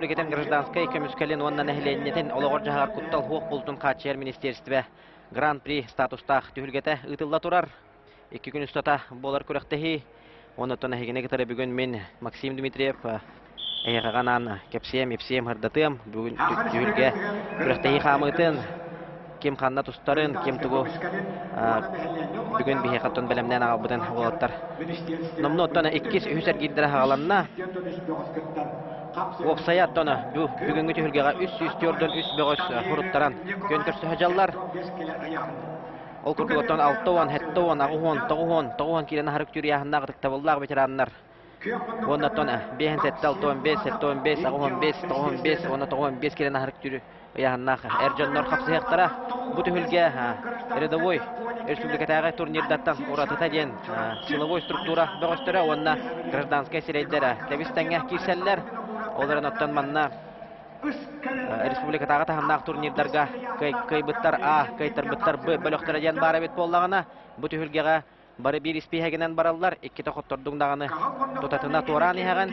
Республикатын гражданскай көмүскэлин уонна нэһилиэнньэтин олоҕор-дьаһаҕар куттал суох буолуутун хааччыйар министиэристибэ Гран-при статустаах түһүлгэтэ ыытылла турар. Икки күн устата буолар күрэхтэһии. Оннуттан эһигини кытары бүгүн мин Максим Дмитриев эһиэхэҕэ анаан кэпсиэм, ипсиэм, сырдатыам. Бүгүн түһүлгэ күрэхтэһии хаамыытын, ким ханна тустарын, ким тугу бүгүн биһиэхэ оттон бэлэмнээн аҕалбытын уолаттар. Номнуо оттон иккис, үһүс эргиирдэрэ хаҕаланна. Уопсайа оттон бу бүгүҥҥү түһүлгэҕэ 343 бөҕөс суруттаран күөн көрсө сылдьаллар. Ол курдук оттон 60, 70, 80, 90, 90 киирэн аһарык түр ыйааһыннаах ытыктабыллаах ветераннар уонна оттон 57, 65, 75, 85, 95 уонна 95 киирэн аһарык түр ыйааһыннаах эр дьоннор хапсыһыахтара. Бу түһүлгэ рядовой республикатааҕы турнирдартан уратыта диэн силовой структура бөҕөстөрө уонна гражданскай сирэйдэрэ тэбис-тэҥҥэ киирсэллэр. Ол эрэн оттон манна республикатааҕы таһымнаах турнирдарга кыайбыттар А, кыайтарбыттар Б бөлөхтөрө диэн баар эбит буоллаҕына, бу түһүлгэҕэ Бары биир испииһэгинэн бараллар, иккитэ хоттордуҥ даҕаны тутатына туораан иһэҕин.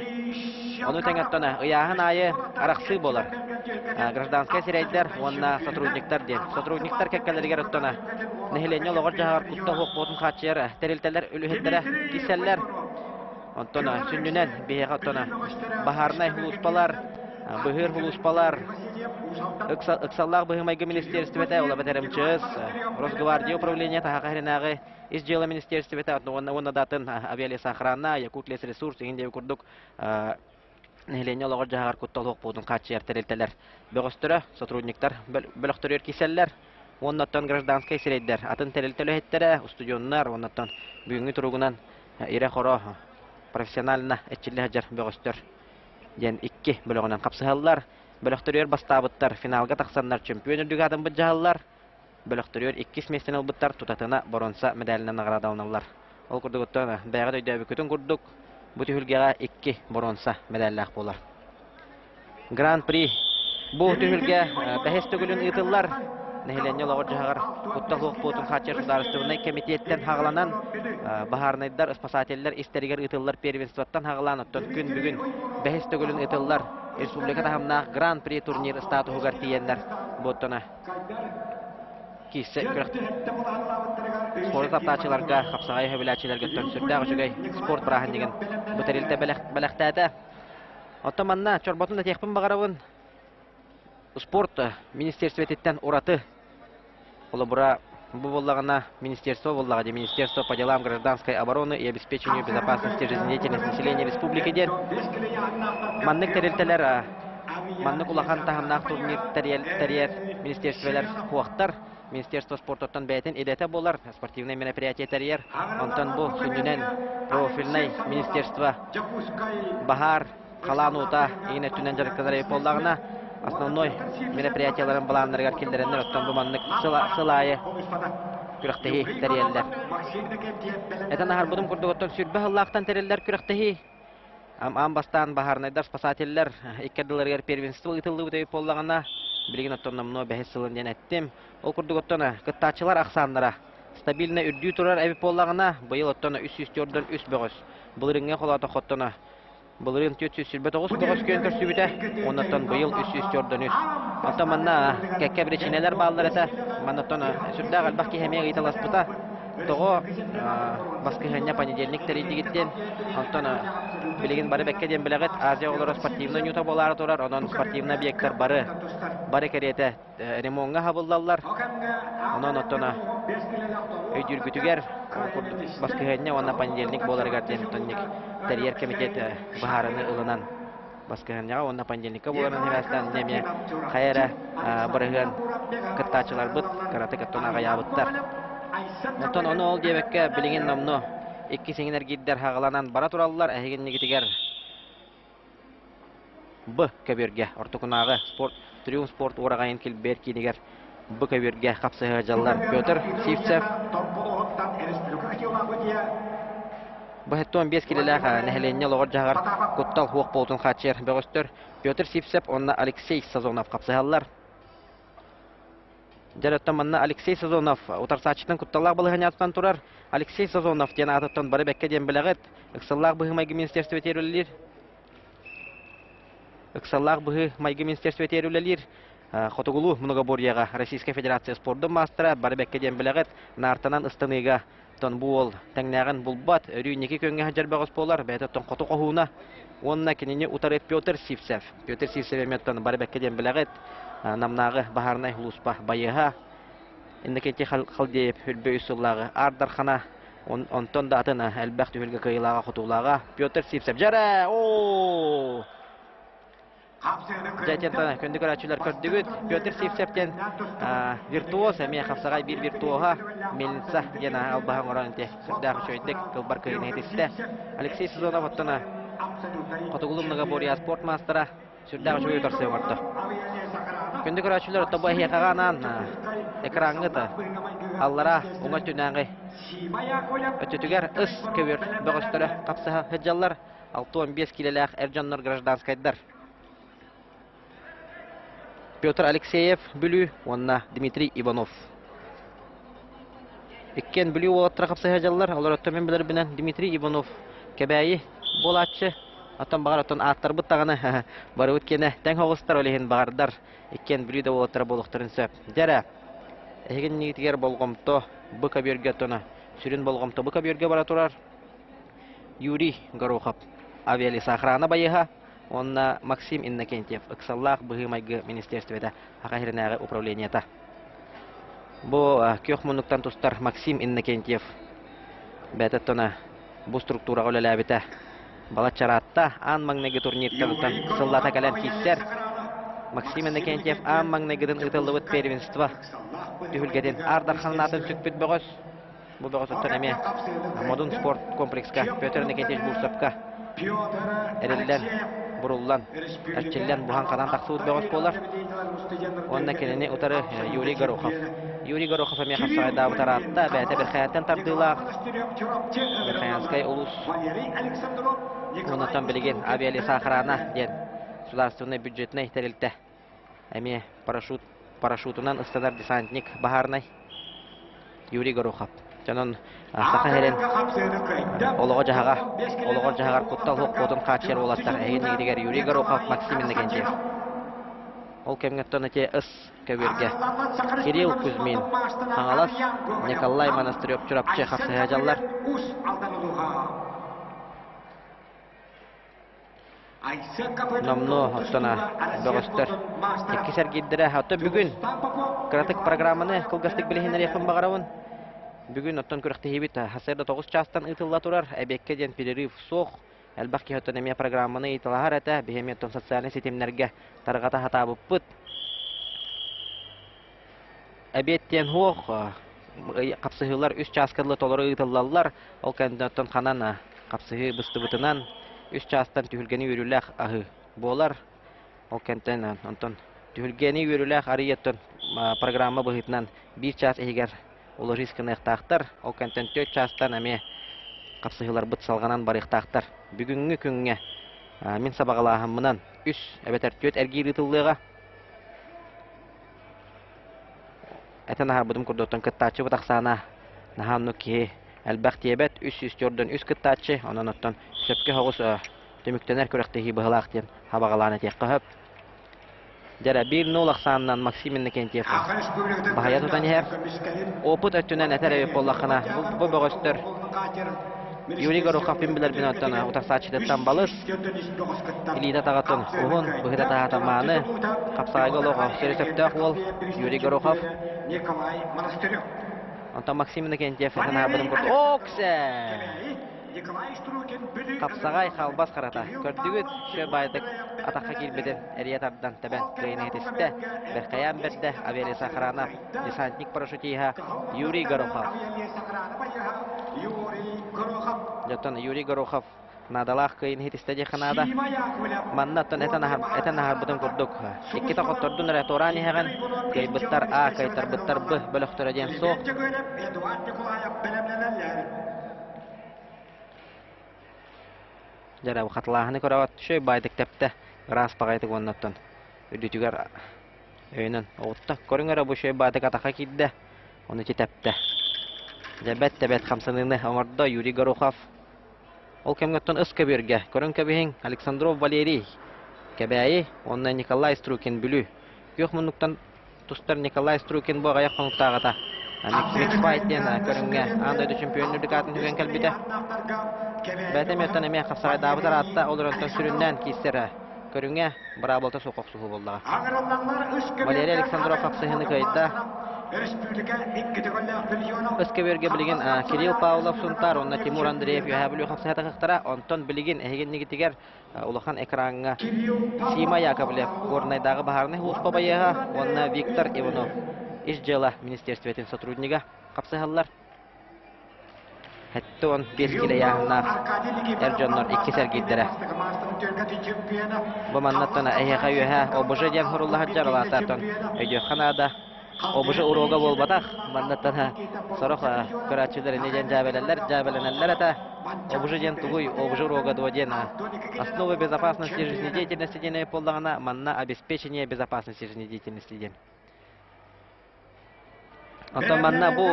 Ону тэҥэ оттон ыйааһын аайы арахсыы буолар. Гражданскай сирэйдэр уонна сотрудниктар диэн. Сотрудниктар кэккэлэригэр оттон нэһилиэнньэ олоҕор-дьаһаҕар куттал суох буолуутун хааччыйар тэрилтэлэр үлэһиттэрэ киирсэллэр. Онтон сүнньүнэн биһиэхэ оттон баһаарынай сулууспалар, быһыыр сулууспалар, ыксаллаах быһыы-майгы министиэристибэтэ, ол эбэтэр МЧС, Росгвардия управление таһаҕа иһинээҕи Ис дьыала министиэристибэтэ уонна уонна да атын авиалесоохрана, Якутлесресурс иһин диэби курдук нэһилиэнньэ олоҕор-дьаһаҕар куттал суох буолуутун хааччыйар тэрилтэлэр бөҕөстөрө, сотрудниктар бөлөхтөрүгэр киирсэллэр. Уонна оттон гражданскай сирэйдэр, атын тэрилтэ үлэһиттэрэ, устудьуоннар уонна оттон бүгүҥҥү туругунан ирэ-хоро профессионально эрчиллэ сылдьар бөҕөстөр диэн икки бөлөҕүнэн хапсыһаллар. Бөлөхтөрүгэр бастаабыттар финалга тахсаннар чөмпүйүөн үрдүк аатын былдьаһаллар. Бөлөхтөрүгэр иккис миэстэни ылбыттар тутатына боруонса мэдээлинэн наҕараадаланаллар. Ол курдук оттон бэйэҕит өйдөөбүккүтүн курдук бу түһүлгэҕэ икки боруонса мэдээллээх буолар. Гран-при бу түһүлгэ бэһис төгүлүн ыытыллар. Нэһилиэнньэ олоҕор-дьаһаҕар куттал суох буолуутун хааччыйар судаарыстыбаннай кэмитиэттэн хаҕаланан баһаарынайдар, спасателлэр истэригэр ыытыллар первенствоттан хаҕалаан оттон күн бүгүн бэһис төгүлүн ыытыллар республика таһымнаах Гран-при турнир статуһугар тиийэннэр бу оттон киирсэ күрэх спорду таптааччыларга, хапсаҕайы сөбүлээччилэргэ оттон сүрдээх үчүгэй спорт бырааһынньыгын бу тэрилтэ бэлэхтээтэ. Оттон манна чорботун этиэхпин баҕарабын, спорт министерствотыттан ураты холобура бу буоллаҕына министерство буоллаҕа дии Министерство по делам гражданской обороны и обеспечению безопасности жизнедеятельности населения республики диэн маннык тэрилтэлэр маннык улахан таһымнаах турнир тэрийэр министерстволар суохтар. Министерство спортуттан бэйэтин идэтэ буолар, спортивнай мероприятие тэрийэр. Онтон бу сүнньүнэн профильнай министерство баһаар, халаан уута иин өттүнэн дьарыктанар эбит буоллаҕына, основной мероприятиеларын былааннарыгар киллэрэннэр оттон бу маннык сыл аайы күрэхтэһии тэрийэллэр. Этэн аһарбытым курдук оттон сүүрбэ сыллаахтан тэриллэр күрэхтэһии Аан бастаан баһаарынайдар, спасателлэр икки ардыларыгар первенство ыытыллыбыт эбит буоллаҕына, билигин оттон номнуо бэһис сылын диэн эттим. Ол курдук оттон кыттааччылар ахсааннара стабильно үрдүү турар эбит буоллаҕына, быйыл оттон 304 үс бөҕөс. Былырыыҥҥы холоотоххо оттон былырыын 429 бөҕөс күөн көрсүбүтэ, оннуттан быйыл 304 үс. Оттон манна кэккэ биричиинэлэр бааллар этэ. Манна оттон сүрдээх элбэх киһи эмиэ ыйыталаспыта. Тоҕо баскыһыанньа понедельник тэрийдигит диэн. Онтон билигин бары бэккэ диэн билэҕит, Азия оҕолоро спортивнай ньута буолаары турар, онон спортивнай объектар бары бары кэриэтэ ремоҥҥа хабыллаллар. Онон оттон өйдүүргүтүгэр курдук баскыһыанньа уонна понедельник буоларыгар диэн оттон тэрийэр комитет быһаарыны ылынан баскыһыанньаҕа уонна понедельникка буоларын сибээстээн эмиэ хайа эрэ бырыһыан кыттааччыларбыт кыратык оттон аҕыйаабыттар. Оттон ону ол диэбэккэ билигин номнуо иккис иҥин эргиирдэр хаҕаланан бара тураллар. Эһигиннигитигэр Б көбүөргэ ортокунааҕы спорт Триумф спорт уораҕайын килбиэр киинигэр Б көбүөргэ хапсыһа дьаллар Петр Сивцев Быһыттан 5 килэлээх нэһилиэнньэ олоҕор-дьаһаҕар куттал суох буолуутун хааччыйар бөҕөстөр Петр Сивцев уонна Алексей Сазонов хапсыһаллар. Дьэ, оттон манна Алексей Сазонов утарсааччытын кутталлаах балаһыанньатыттан турар. Алексей Сазонов диэн аатыттан бары бэккэ диэн билэҕит. Ыксаллаах быһыы-майгы министерствотыгар үлэлиир. Ыксаллаах быһыы майгы министерствотыгар үлэлиир. Хотугулуу многоборьеҕа Российскай Федерация спордун маастара бары бэккэ диэн билэҕит. Наартанан ыстаныыга тон бу уол тэҥнээҕин булбат, өрүү инники күөҥҥэ сылдьар бөҕөс буолар, бэйэтэ оттон хоту хоһууна. Уонна кинини утары Петр Сивцев. Петр Сивцев эмиэ оттон бары бэккэ диэн билэҕит. Намнааҕы баһаарынай сулууспа байыаһа. Иннокентий Халдеев өлбө үс сыллааҕы Аар Дархана онтон да атын элбэх түһүлгэ кыайыылааҕа хотуулааҕа Петр Сивцев. Дьэрэ! Оо! Дьэ, күндү көрөөччүлэр көрдүгүт. Петр Сивцев диэн виртуоз, эмиэ хапсаҕай биир виртуоһа, мельница диэн албаһа оҥорон ити сүрдээх үчүгэйдик кылбар кыайыыны иһитистэ. Алексей Сазонов оттон Хотугулуу многоборье спорт маастара сүрдээх үчүгэй утарсыы оҥордо. Күндү көрөөччүлэр, оттон бу эһиэхэҕэ анаан экраҥҥыт аллара уҥа өттүнээҕи өттүтүгэр ыс көбүөр бөҕөстөрө хапсыһа сылдьаллар. 65 киилэлээх эр дьоннор гражданскайдар. Петр Алексеев Бүлүү уонна Дмитрий Иванов. Иккиэн Бүлүү уолаттара хапсыһа дьаллар, олор оттон мин билэрбинэн Дмитрий Иванов Кэбээйи буолааччы. Оттон баҕар оттон ааттарбыт даҕаны барыбыт киэнэ тэҥ оҕустар, ол иһин баҕардар иккиэн Бүлүү да уолаттара буолуохтарын сөп. Дьэ эрэ, эһиги иннигитигэр болҕомто бу көбүөргэ оттон сүрүн болҕомто бу көбүөргэ бара турар. Юрий Горохов авиалесоохрана байыһа уонна Максим Иннокентьев ыксаллаах быһыы-майгы министиэристибэтэ Саха сиринээҕи управлениета. Бу күөх муннуктан тустар Максим Иннокентьев бэйэтэ оттон бу структураҕа үлэлээбитэ балачча ыраатта. Аан маҥнайгы турниртан сыллата кэлэн киирсэр. Максим Иннокентьев аан маҥнайгытын ыытыллыбыт первенство түһүлгэтин Аар Дархан аатын сүкпүт бөҕөс. Бу бөҕөсөттөн эмиэ Модун спорт комплекска Петр Никитич Бурцевка эриллэн, буруллан, эрчиллэн, буһан-хатан тахсыбыт бөҕөс буолар. Уонна кинини утары Юрий Горохов. Юрий Горохов эмиэ хапсаҕайдаабыт араатта, бэйэтэ Верхоянтан тардыылаах Верхоянскай улуус уоннаттан билигин авиалесоохрана диэн государственнай бюджетнай тэрилтэ Эмиэ парашют, парашютунан ыстанар десантник баһаарынай Юрий Горохов. Дьонун Саха сирин олоҕо-дьаһаҕа, олоҕор-дьаһаҕар куттал суох хааччыйар уолаттар эһигин игитигэр Юрий Горохов, Максим Иннокентьев. Ол кэмҥэ оттон ити ыс көбүөргэ Кирилл Кузьмин, Хаҥалас, Николай Монастырев Чурапчы хапсыһа дьаллар. Номнуо оттон бөҕөстөр иккис эргиирдэрэ. Оттон бүгүн кыратык программаны кылгастык билиһиннэриэхпин баҕарабын. Бүгүн оттон күрэхтэһиибит сарсыарда 9 чаастан ыытылла турар. Эбиэккэ диэн перерыв суох. Элбэх киһи оттон эмиэ программаны ыйыталаһар этэ. Биһи эмиэ оттон социальнай ситимнэргэ тарҕата сатаабыппыт. Эбиэт диэн суох. Хапсыһыылар үс чааска дылы толору ыытыллаллар. Ол кэнниттэн ханан хапсыһыы быстыбытынан үс чаастан түһүлгэни үөрүүлээх аһыы буолар. Ол кэнтэн онтон түһүлгэни үөрүүлээх арыйыттан программа быһыытынан биир чаас иһигэр уложись гыныахтаахтар. Ол кэнтэн түөрт чаастан эмиэ хапсыһыыларбыт салҕанан барыахтаахтар. Бүгүҥҥү күҥҥэ мин сабаҕалааһыммынан үс эбэтэр түөрт эргиир ыытыллыаҕа. Этэн аһарбытым курдук кыттааччыбыт ахсаана наһаа оннук киһи элбэх диэбэт, 304 үс кыттааччы, онон оттон сөпкө соҕус түмүктэнэр күрэхтэһии быһылаах диэн хабаҕалаан этиэххэ сөп. Дьэрэ, 1-0 ахсаанынан Максим Иннокентьев баһыйа тутан иһэр. Опыт өттүнэн этэр эбит буоллаххына, бу бөҕөстөр Юрий Горохов мин билэрбин оттон утарсааччытыттан балыс, илиитэ таҕатын уһун, быһыта таһаата мааны, хапсаҕайга олох сөрү сөптөөх уол Юрий Горохов. Онтон Максим Иннокентьев санаабытым курдук Оксе! Хапсаҕай халбас харата. Көрдүгүт, шө баайдык атахха киирбитин эрийэ тардан тэбэн кыайын иһитистэ. Бэркэйээн бэрдэ авиалесоохрана десантник парашютиһа Юрий Горохов. Дьоттон Юрий Горохов наадалаах кыайын иһитистэ диэххэ наада. Манна оттон этэн, аһар, этэн аһарбытым курдук, иккитэ хоттордун эрэ туораан иһэҕин, кыайбыттар А, кыайтарбыттар Б бөлөхтөрө диэн суох. Дьэ эрэ, хатылааһыны көрөҕүт, үчүгэй баайдык тэптэ, ыраас баҕайытык уонна оттон үрдүтүгэр өйөнөн оҕутта. Көрүҥ эрэ, бу үчүгэй баайдык атахха киирдэ, ону ити тэптэ. Дьэ, бэт да бэт хамсаныыны оҥордо Юрий Горохов. Ол кэмҥэ оттон ыс көбүөргэ көрөн кэбиһиҥ, Александров Валерий. Кэбээйи уонна Николай Струкин Бүлүү. Күөх муннуктан тустар Николай Струкин бу аҕыйах хонуктааҕыта миксфайт диэн көрүҥҥэ аан дойду чемпионун үрдүк аатын сүгэн кэлбитэ. Бэйэтэ эмиэттэн эмиэ хапсаҕайдаабыт араатта, ол эрэн сүрүннээн киирсэр көрүҥэ быраабылата суох охсуһуу буоллаҕа. Валерий Александров хапсыһыыны кыайда. Өскөбүөргэ билигин Кирилл Павлов Сунтаар уонна Тимур Андреев Үөһээ Бүлүү хапсыһатахтара. Онтон билигин эһигиннигитигэр улахан экраҥҥа Сима Яковлев Горнайдааҕы баһаарынай сулууспа байыаһа уонна Виктор Иванов Ис дьыала министерствотын сотруднига хапсыһаллар. 75 килэ ыйааһыннаах эр дьоннор иккис эргиирдэрэ. Бу маннаттан эһиэхэ үөһэ ОБЖ диэн сурулла сылдьар, улаатаартан өйдүөххэ наада. ОБЖ уруога буолбатах, маннаттан сорох көрөөччүлэр инньэ диэн дьээбэлэллэр, дьээбэлэнэллэр этэ. ОБЖ диэн тугуй, ОБЖ уруога дуо диэн основы безопасности жизнедеятельности диэн буоллаҕына, манна обеспечение безопасности жизнедеятельности диэн. Оттон манна бу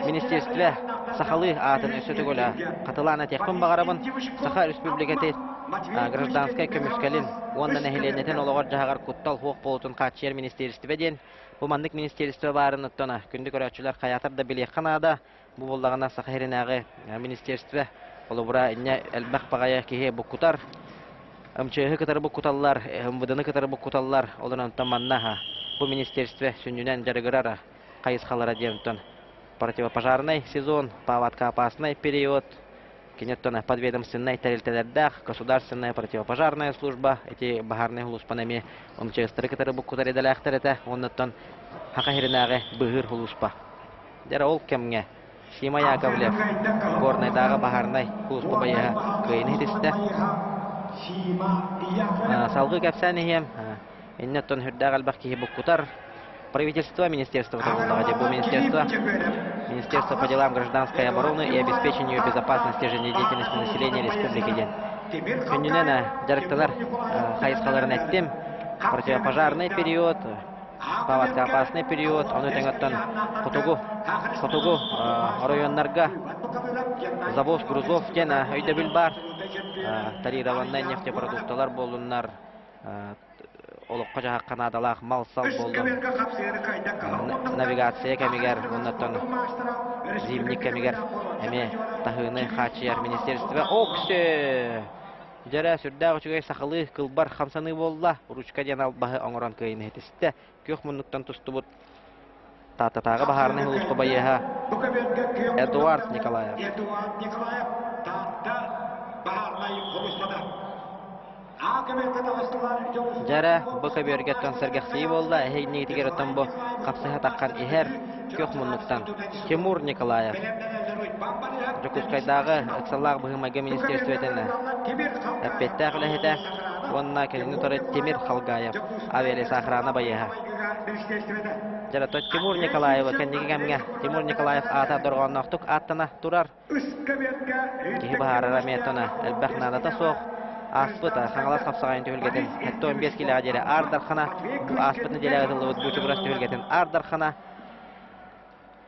министерство сахалыы аатын өссө төгүл хатылаан этиэхпин баҕарабын. Саха Республикатын гражданскай көмүскэлин уонна нэһилиэнньэтин олоҕор-дьаһаҕар куттал суох буолуутун хааччыйар министиэристибэ диэн бу маннык министиэристибэ баарын оттон күндү көрөөччүлэр хайаатар да билиэххэ наада. Бу буоллаҕына Саха сиринээҕи министерство холобура инньэ элбэх баҕайы киһи буккутар, МЧС-ы кытары буккуталлар, МВД-ны кытары буккуталлар. Ол онтон манна бу министерство сүнньүнэн дьарыгырар хайысхалара диэн онтон противопожарный сезон, паводкоопасный период, кини оттон подведомственнай тэрилтэлэрдээх государственная противопожарная служба ити баһаарнай сулууспаны эмиэ МЧС-тары кытары буккутар идэлээхтэр этэ уонна оттон Саха сиринээҕи быыһыыр сулууспа. Дьэ ол кэмҥэ Сима Яковлев Горнайдааҕы баһаарынай сулууспа байыаһа кыайыыны ситистэ. Салгыы кэпсээн иһиэм. Иннэ оттон сүрдээх элбэх киһи буккутар. Правительство министерствота буоллаҕа дии. Бу министерство Министерство по делам гражданской обороны и обеспечению безопасности жизнедеятельности населения республики диэн. Күннүнэн дьарыктанар хайысхаларын эттим. Противопожарный период, паводкоопасный период, ону тэҥ хотугу хотугу оройуоннарга завоз грузов диэн өйдөбүл баар. Тарированнай нефтепродукталар буоллуннар, олоххо-дьаһахха наадалаах мал-сал буоллун, навигация кэмигэр уонна зимник кэмигэр эмиэ таһыыны хааччыйар министерство. Оксө! Дьэрэ, сүрдээх үчүгэй сахалыы кылбар хамсаныы буолла. Ручка диэн албаһы оҥорон кыайыны ситистэ. Күөх муннуктан тустубут Тааттатааҕы баһаарынай сулууспа байыаһа Эдуард Николаев. Эдуард Николаев Таатта баһаарынай сулууспата. Дьэрэ, бу көбүөргэ оттон сэргэхсийии буолла. Эһигиннигитигэр оттон бу хапсыһа таххан иһэр күөх муннуктан Тимур Николаев Дьокуускайдааҕы ыксаллаах быһыы-майгы министиэристибэтин эппиэттээх үлэһитэ уонна кинини утары Тимир Халгаев авиалесоохрана байыаһа. Дьэ, Тимур Николаевы кэнники кэмҥэ Тимур Николаев аата дорҕоонноохтук ааттана турар. Киһи быһаарара эмиэ тона элбэх наадата суох. Ааспыт Хаҥалас хапсаҕайын түһүлгэтин 75 килэҕэ диэри Аар Дархана, ааспыт нэдиэлэҕэ ыытыллыбыт Бучугурас түһүлгэтин Аар Дархана,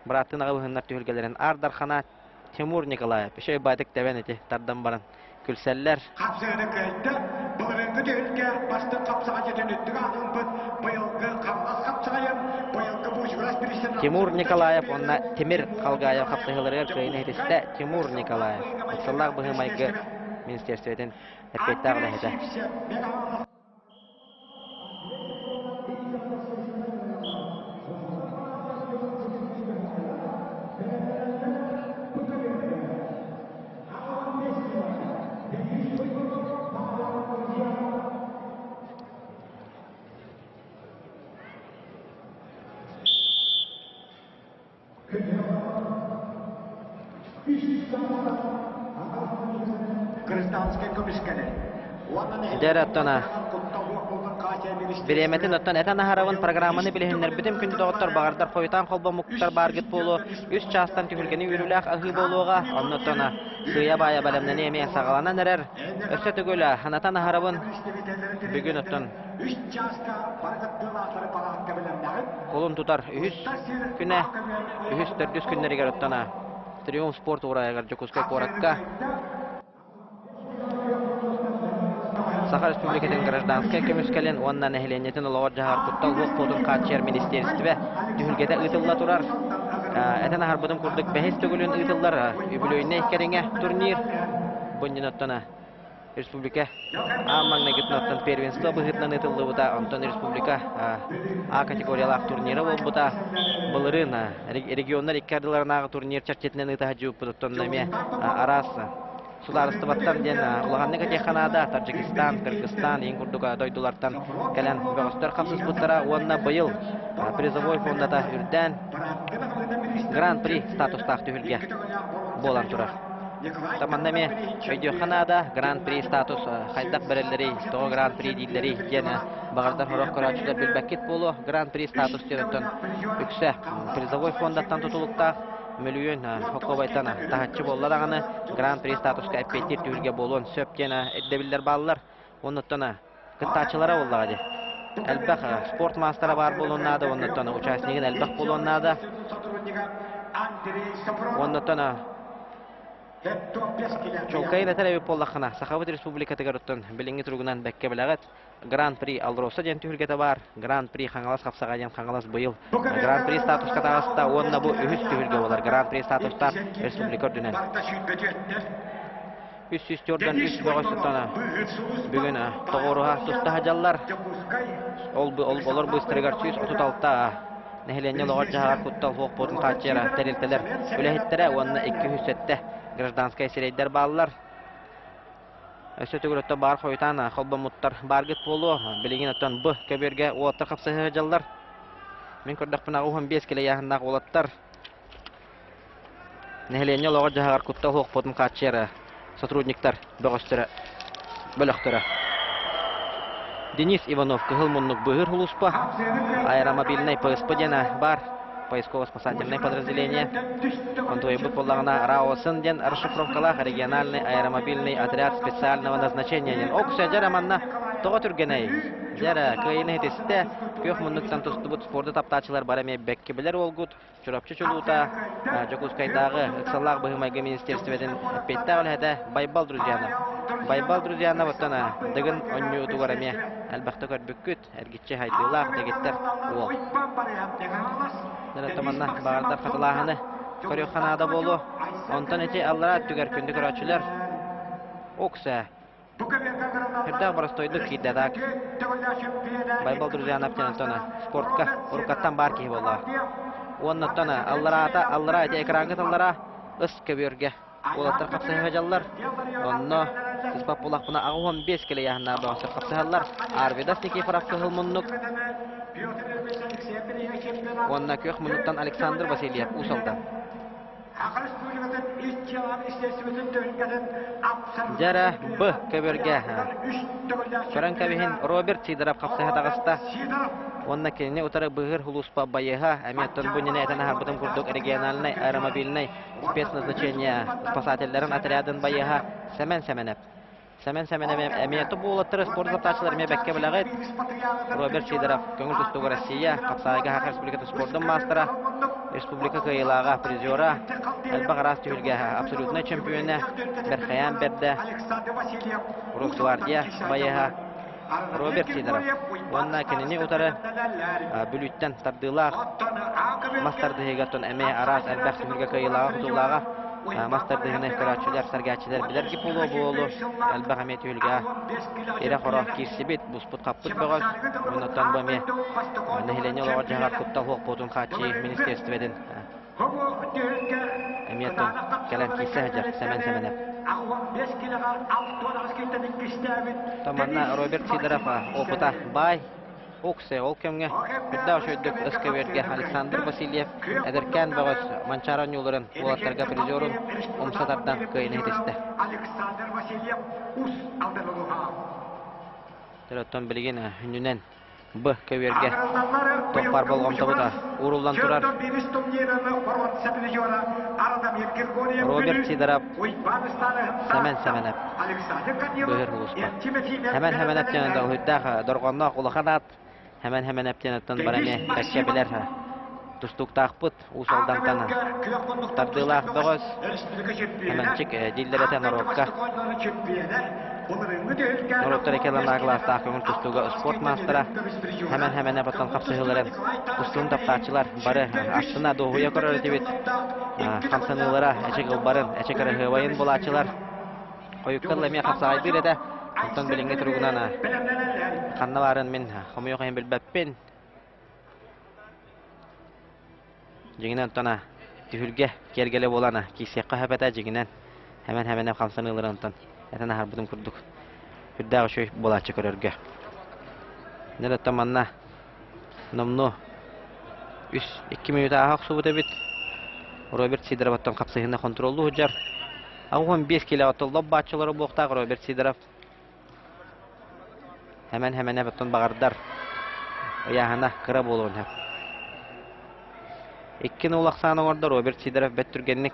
бырааттыы Наҕабыһыннар түһүлгэлэрин Аар Дархана Тимур Николаев үчүгэй баайдык тэбэн ити тардан баран күлсэллэр. Хапсыганы кыайда. Былырыыҥҥы түһүлгэ бастыҥ хапсаҕайдьытын үрдүк аатырбыт быйылгы Хаҥалас хапсаҕайын быйылгы Бучугурас бириистэн Тимур Николаев уонна Тимир Халгаев хапсыһыыларыгар кыайыыны ситистэ Тимур Николаев. Ыксаллаах быһыы-майгы министерствотын эппиэттээх үлэһитэ. Гражданскай көмүскэлэ. Дьэ оттон бириэмэтин оттон этэн аһарабын программаны билиһиннэрбитим күндү доҕоттор баҕардар хойутаан холбоммуттар бааргыт буолуо үс чаастан түһүлгэни үөрүүлээх аһыы буолуоҕа оннуттан сыыйа-баайа бэлэмнэнии эмиэ саҕаланан эрэр өссө төгүл санатан аһарабын бүгүн оттон Үс чааска бары кыттыылаахтары палаатка бэлэмнэҕит. Кулун тутар үһүс күнэ, үһүс төрдүс күннэригэр оттон Триумф спорт уурайыгар Дьокуускай куоракка. Саха Республикатын гражданскай көмүскэлин уонна нэһилиэнньэтин олоҕор-дьаһаҕар куттал суох буолуутун хааччыйар министиэристибэ түһүлгэтэ ыытылла турар. Этэн аһарбытым курдук бэһис төгүлүн ыытыллар үбүлүөйнэй кэриҥэ турнир. Бу иннинэ республика аан маҥнайгытын первенство быһыытынан ыытыллыбыта, онтон республика А категориялаах турнира буолбута. Былырыын регионнар икки ардыларынааҕы турнир чэрчитинэн ыыта сылдьыбыппыт, оттон эмиэ араас судаарыстыбаттан диэн улаханнык этиэххэ наада, Таджикистан, Кыргызстан иин курдук дойдулартан кэлэн бөҕөстөр хапсыспыттара уонна быйыл призовой фондата үрдээн Гран-при статустаах түһүлгэ буолан турар. Манна эмиэ өйдүөххэ наада, Гран-при статус хайдах бэриллэрий, тоҕо Гран-при дииллэрий диэн баҕардар сорох көрөөччүлэр билбэккит буолуо. Гран-при статус диэн үксэ призовой фондаттан тутулуктаах мөлүйүөн хоккобайтан таһаччы буолла даҕаны Гран-при статуска эппиэттиир түһүлгэ буолуон сөп диэн ирдэбиллэр бааллар. Оннуттан кыттааччылара буоллаҕа дии. Элбэх спорт маастара баар буолуон наада, оннуттан участнигын элбэх буолуон наада. Оннуттан чуолкайын этэр эбит буоллаххына, Сахабыт Республикатыгар оттон билиҥҥи туругунан бэккэ билэҕит. Гран-при Алроса диэн түһүлгэтэ баар. Гран-при Хаҥалас хапсаҕа диэн Хаҥалас быйыл Гран-при статуска таҕыста уонна бу үһүс түһүлгэ буолар. Гран-при статустаах республика үрдүнэн. 304 үс бөҕөс тутана бүгүн тоҕуоруһа туста сылдьаллар. Ол олор быыстарыгар 136 нэһилиэнньэ олоҕор-дьаһаҕар куттал суох буолуутун хааччыйара тэрилтэлэр үлэһиттэрэ уонна 207 гражданскай сирэйдэр бааллар. Өссө төгүл оттон баар хойутаан холбоммуттар бааргыт буолуо. Билигин оттон бу көбүөргэ уолаттар хапсыһа сылдьаллар. Мин көрдөхпүнэ 15 килэ ыйааһыннаах уолаттар Нэһилиэнньэ олоҕор-дьаһаҕар куттал суохпутун хааччыйар сотрудниктар бөҕөстөрө, бөлөхтөрө. Денис Иванов Кыһыл муннук быыһыыр сулууспа, аэромобильнай ПСП диэн баар поисково-спасательное подразделение. Онтуойбут буоллаҕына РАОСН диэн расшифровкалаах региональный аэромобильный отряд специального назначения диэн. Оксэ, дьэ манна тоҕо түргэнэй? Дьэ кыайыыны ситистэ. Күөх муннуктан тустубут спорду таптааччылар бары эмиэ бэккэ билэр уолгут. Чурапчы чулуута Дьокуускайдааҕы ыксаллаах быһыы-майгы министиэристибэтин эппиэттээх үлэһитэ Байбал Друзьянов. Байбал Друзьянов оттон Дыгын оонньуутугар эмиэ элбэхтэ көрбүккүт, эргиччи хайдыылаах дэгиттэр уол. Дьэ манна баҕардар хатылааһыны көрүөххэ наада буолуо. Онтон ити аллараа өттүгэр күндү көрөөччүлэр Уксэ Сүрдээх боростуойдук киирдэ так. Байбал Друзьянов диэн оттон спортка уруккаттан баар киһи буолла. Уонна оттон аллараата аллараа ити экраҥҥыт аллараа ыс көбүөргэ уолаттар хапсыһа дьаллар. Онно сыспат буоллахпына 85 килэ ыйааһыннаах бөҕөстөр хапсыһаллар. Арвидас Никифоров кыһыл муннук уонна күөх муннуктан Александр Васильев Уус Алдан. Дьэ Б көбүөргэ көрөн кэбиһин Роберт Сидоров хапсыһа таҕыста уонна кинини утары быыһыыр сулууспа байыһа эмиэ оттон бу иннинэ этэн аһарбытым курдук региональнай аэромобильнай спецназначение спасателлэрин отрядын байыһа Сэмэн Сэмэнэп. Сэмэн Сэмэн эмиэ бу уолаттары спорт сатааччылар эмиэ бэккэ билэҕит. Роберт Сидоров көҥүл тустууга Россия, Хапсаайга Саха Республикатын спордун маастара, республика кыайыылааҕа, призера, элбэх араас түһүлгэ абсолютнай чемпиона, Бэрхэйээн Бэрдэ, Росгвардия байыһа Роберт Сидоров уонна кинини утары Бүлүүттэн тардыылаах мас тардыһыыга эмиэ араас элбэх түһүлгэ кыайыылааҕа, хотуулааҕа мас тардыһыыны көрөөччүлэр, сэргээччилэр билэр буолуо буолу элбэх эмиэ түһүлгэ ирэ-хоро киирсибит, буспут-хаппыт бөҕөс. Оннуттан бу эмиэ нэһилиэнньэ олоҕор-дьаһаҕар куттал суох буолуутун хааччыйыы министиэристибэтин эмиэ кэлэн киирсэ сылдьар Сэмэн Сэмэнэп. Манна Роберт Сидоров опыта баай. Уксе ол кэмҥэ үрдээх үчүгэйдик эскэбиэргэ Александр Васильев эдэркээн бөҕөс Манчаары оонньууларын уолаттарга призерун умса тардан кыайыыны ситистэ. Оттон билигин үннүнэн Б көбүөргэ тохпар болҕомтобут ууруллан турар. Роберт Сидоров, Сэмэн Сэмэнэп, Быһыр улууспа. Сэмэн Сэмэнэп диэн уһуйдаах дорҕоонноох улахан аат. Сэмэн Сэмэнэп диэн оттон бар эмиэ бэккэ билэр тустууктаахпыт Уус Алдантан тардыылаах бөҕөс Сэмэнчик дииллэр этэ норуокка. Норуоттар икки кылаастаах көҥүл тустууга спорт маастара Хэмэн Хэмэнэ баттан хапсыһыыларын тустуун таптааччылар бары астына дуоһуйа көрөр этибит. Хамсаныылара эчи кылбарын, эчи кыраһыабайын булааччылар. Хойукка эмиэ хапсаҕайдыыр этэ. Онтон билиҥҥи туругунан ханна баарын мин хомойуох иһин билбэппин. Дьиҥинэн онтон түһүлгэ киэргэлэ буолан киирсиэххэ сөп этэ дьиҥинэн хэмэн-хэмэнэ хамсаныыларын онтон этэн аһарбытым курдук үрдээх үчүгэй буолааччы көрөргө. Дьэ оттон манна номнуо үс икки мүнүүтэ ааһа охсубут эбит. Роберт Сидоров оттон хапсыһыыны хонтуруоллуу сылдьар. 85 килоҕа толлоп бааччылара буолуохтаах Роберт Сидоров Хэмэн-хэмэнэ оттон баҕардар ыйааһына кыра буолуон сөп. Икки нуул ахсаан оҥордо Роберт Сидоров бэрт түргэнник.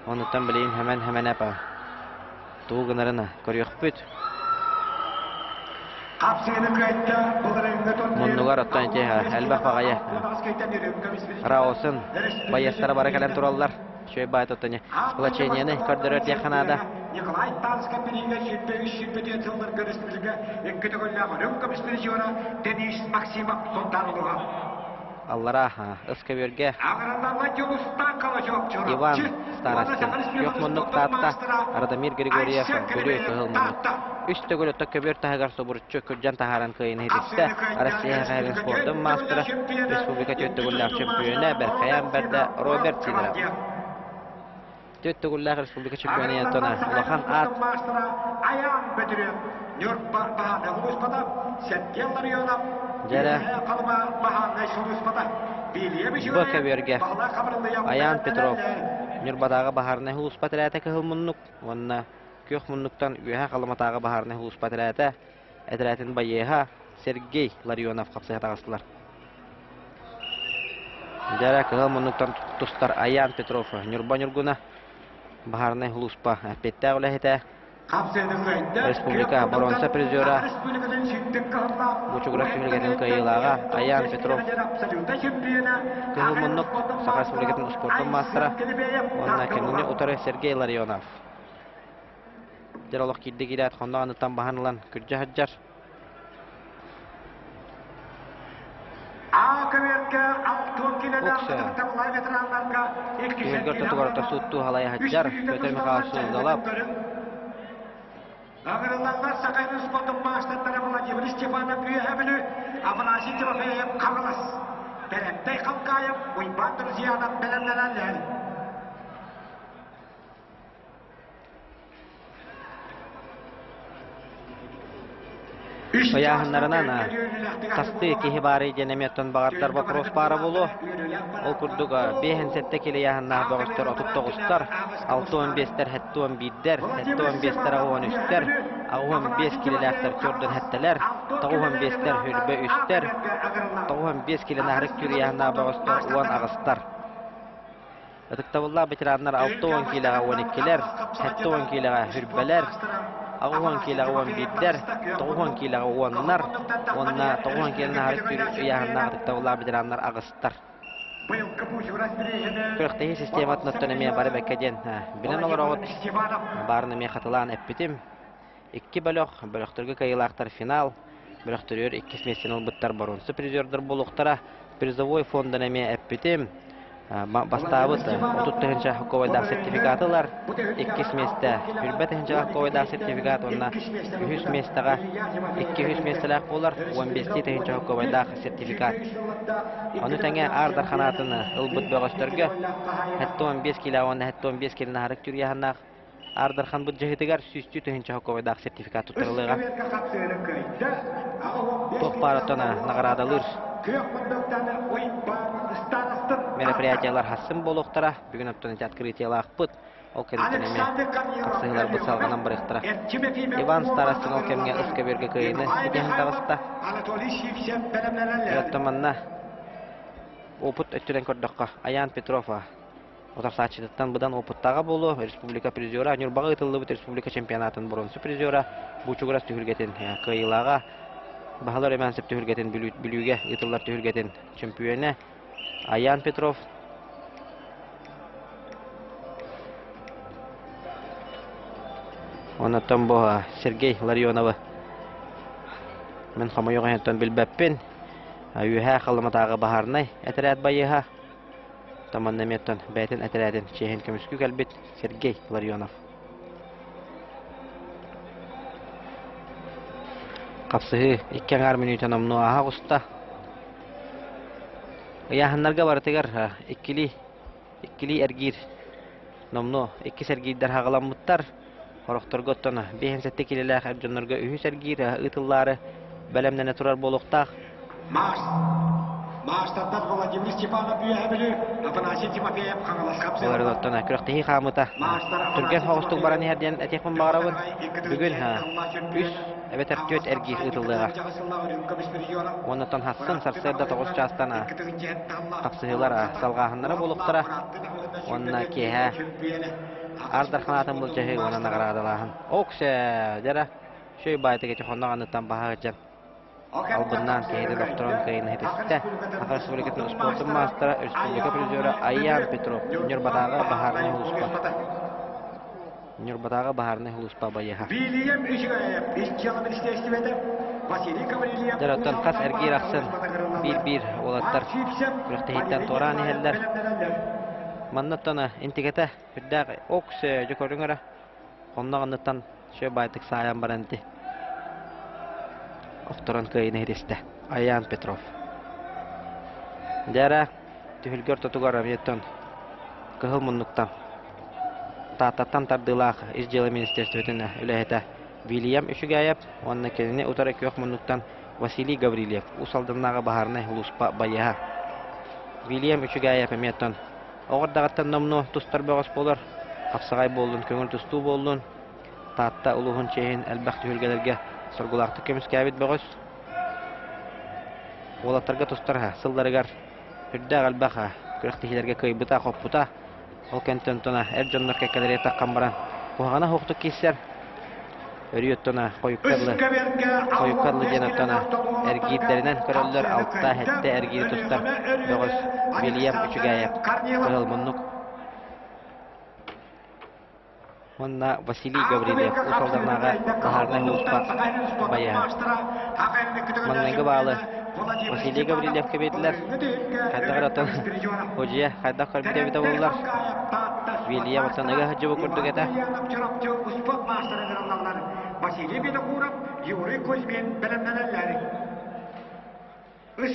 Онуттан билигин Хэмэн-хэмэнэ тугу гынарын көрүөхпүт. Муннугар оттон ити элбэх баҕайы Раосын байыастара бары кэлэн тураллар. Үчүгэй баайт оттон сплочениены көрдөрөр диэххэ наада. Николай Танскай бириигэ 23 сүүрбэ сылларга республика икки төгүллээх үрүҥ көмүс призера Денис Максимов Сунтаар Аллара ыскөбүөргэ Иван Старостин күөх муннук Таатта Радомир Григорьев Бүлүү кыһыл муннук үс төгүл отто көбүөр таһыгар субуруччу күрдьэн таһааран кыайыыны ситистэ Россия хаһыатын спордун маастара республика түөрт төгүллээх чөмпүйүөнэ Бэрхэйээн бэрдэ Роберт Сидоров түөрт төгүллээх республика чемпиона Антона улахан аат Дьэрэ Б көбүөргэ Аян Петров Ньурбатааҕы баһаарынай сулууспа тэрээтэ кыһыл муннук уонна күөх муннуктан Үөһээ Халыматааҕы баһаарынай сулууспа тэрээтэ этэрээтин байыаһа Сергей Ларионов хапсыһа таҕыстылар. Дьэрэ кыһыл муннуктан тустар Аян Петров Ньурба Ньургуна баһаарынай сулууспа эппиэттээх үлэһитэ Республика боруонса призера Бучугурас түһүлгэтин кыайыылааҕа Аян Петров кыһыл муннук Саха Республикатын успуордун маастара уонна кинини утары Сергей Ларионов. Дьэр олох киирдэ киирээт хонно аныттан баһан ылан күрдьэ сылдьар. Түһүлгэ ортотугар орто сууттуу халайа сылдьар Петр Михайлович Суздалов. Ыҥырыллаллар Саха спортун маастардара Владимир Степанов Үөһээ Бүлүү, Афанасий Тимофеев Хаҥалас, Бэлэнтэй Халкаев, Уйбаан Друзьянов бэлэмнэнэллэр. Ыйааһыннарынан хастыы киһи баарый диэн эмиэ оттон баҕардар боппуруос баара буолуо. Ол курдук 57 кило ыйааһыннаах бөҕөстөр 39-тар, 65-тэр 71-дэр, 75-тэр 83-тэр, 85 килэлээхтэр 47-лэр, 95-тэр 23-тэр, 95 килонаһарык түүр ыйааһыннаах бөҕөстөр 18-тар. Ытыктабыллаах ветераннар 60 киилэҕэ 12-лэр, 70 киилэҕэ хүрбэлэр, 80 киилэҕэ 11-дэр, 90 киилэҕэ уоннар уонна 90 киилэни аһарык түүр ыйааһыннаах ытыктабыллаах ветераннар аҕыстар. Күрэхтэһии систематын оттон эмиэ бары бэккэ диэн билэн олороҕут. Баарын эмиэ хатылаан эппитим. Икки бөлөх, бөлөхтөргө кыайыылаахтар финал, бөлөхтөрүгэр иккис миэстэни ылбыттар боруонса призердар буолуохтара. Призовой фондан эмиэ эппитим. Бастаабыт 30 тыһыынча хоккобайдаах сертификаты ылар. Иккис миэстэ 20 тыһыынча хоккобайдаах сертификат уонна үһүс миэстэҕэ икки үһүс миэстэлээх буолар 15 тыһыынча хоккобайдаах сертификат. Ону тэҥэ Аар Дарханаатын ылбыт бөҕөстөргө 75 кило уонна 75 килоны аһарык түрүйэһаннаах Аар Дархан быдьаһытыгар сүүстүү тыһыынча хоккобайдаах сертификат туттарылыаҕа. Туох баар оттон наҕараадалыыр мероприятиялар хассын буолуохтара. Бүгүн оттон ити открытиелаахпыт. Ол кэнниттэн эмиэ хапсыһыыларбыт салҕанан барыахтара. Иван Старостин ол кэмҥэ ыскөбүөргэ кыайыыны ситиһэн таҕыста. Оттон манна опыт өттүнэн көрдөххө, Аян Петров Утарсааччытыттан быдан опыттааҕа буолуо, республика призера, Ньурбаҕа ыытыллыбыт республика чемпионатын боруонса призера, Бучугурас түһүлгэтин кыайыылааҕа, Баһылар Румянцев түһүлгэтин Бүлүүгэ ыытыллар түһүлгэтин чөмпүйүөнэ Аян Петров. Онтон бу Сергей Ларионовы мин хомойуох иһиттэн билбэппин. Үөһээ Халыматааҕы баһаарынай этэрээт байыаһа. Таманна эмиэттэн бэйэтин этэрээтин чиэһин көмүскүү кэлбит Сергей Ларионов. Хапсыһыы икки аҥаар мүнүүтэ номнуо ааһа оҕуста. Ыйааһыннарга барытыгар иккилии иккилии эргиир номнуо иккис эргиирдэр хаҕыламмыттар. Сорохторго оттон 57 килэлээх эр дьоннорго үһүс эргиир ыытыллаары бэлэмнэнэ турар буолуохтаах. Марс. Маастардар Владимир Степанов Үөһэ Бүлүү, Афанасий Тимофеев Хаҥалас Олорун оттон күрэхтэһии хаамыыта түргэн соҕустук баран иһэр диэн этиэхпин баҕарабын. Бүгүн үс эбэтэр түөрт эргиир ыытыллыаҕа. Уонна хассын сарсыарда 9 чаастан хапсыһыылар салҕааһыннара буолуохтара. Уонна киэһэ Аар Дархан аатын былдьаһыы уонна наҕараадалааһын. Оксе, дьара, шөй баайтык ити хоннох анныттан баһа сылдьан албыннаан киһитин охторон кыайыыны ситистэ. Саха Республикатын спордун маастара, республика призера Айян Петров, Ньурбатааҕы баһаарынай сулууспа. Ньурбатааҕы баһаарынай сулууспа байыаһа. Вильям Үчүгэйэп ис дьыала министиэристибэтэ Василий Гаврильев Дьэр оттон хас эргиир ахсын биир-биир уолаттар күрэхтэһииттэн туораан иһэллэр. Манна оттон интигэтэ үрдээх ок дьэ көрүҥ эрэ Онно анныттан сүө баайтык саайан баран ити охторон кыайыыны иһитистэ. Айаан Петров. Дьэ түһүлгэ ортотугар авиаттан кыһыл муннуктан Тааттаттан тардыылаах ис дьыала министерствотын үлэһитэ Вильям Үчүгээйэп уонна кинини утары күөх муннуктан Василий Гаврильев Уус Алданнааҕы баһаарынай сулууспа байыаһа. Вильям Үчүгээйэп эмиэ оттон Оҕо эрдэҕиттэн номнуо тустар бөҕөс буолар, хапсаҕай буоллун, көҥүл тустуу буоллун, Таатта улууһун чиэһин элбэх түһүлгэлэргэ соргулаахтык көмүскээбит бөҕөс. Уолаттарга тустар сылларыгар үрдээх элбэх күрэхтэһиилэргэ кыайбыта, хоппута. Ол кэнтэн тона эр дьоннор кэккэлэри таххан баран куһаҕана суохтук киирсэр. Өрүү оттона хойукка дылы хойукка дылы диэн оттона эргиирдэринэн көрөллөр алта сэттэ эргиири тустар бөҕөс Вильям Үчүгээйэп кыһыл муннук уонна Василий Гаврильев Уус Алданнааҕы баһаарынай сулууспа байыаһа. Маҥнайгы баалы Василий Гаврильевка биэрдилэр. Хайдах эрэ оттон Удьуйа хайдах көрбүт эбитэ буоллар Вильям оттон ыга сылдьыбыт курдук этэ. Василий Винокуров, Юрий Кузьмин бэлэмнэнэллэр. Ол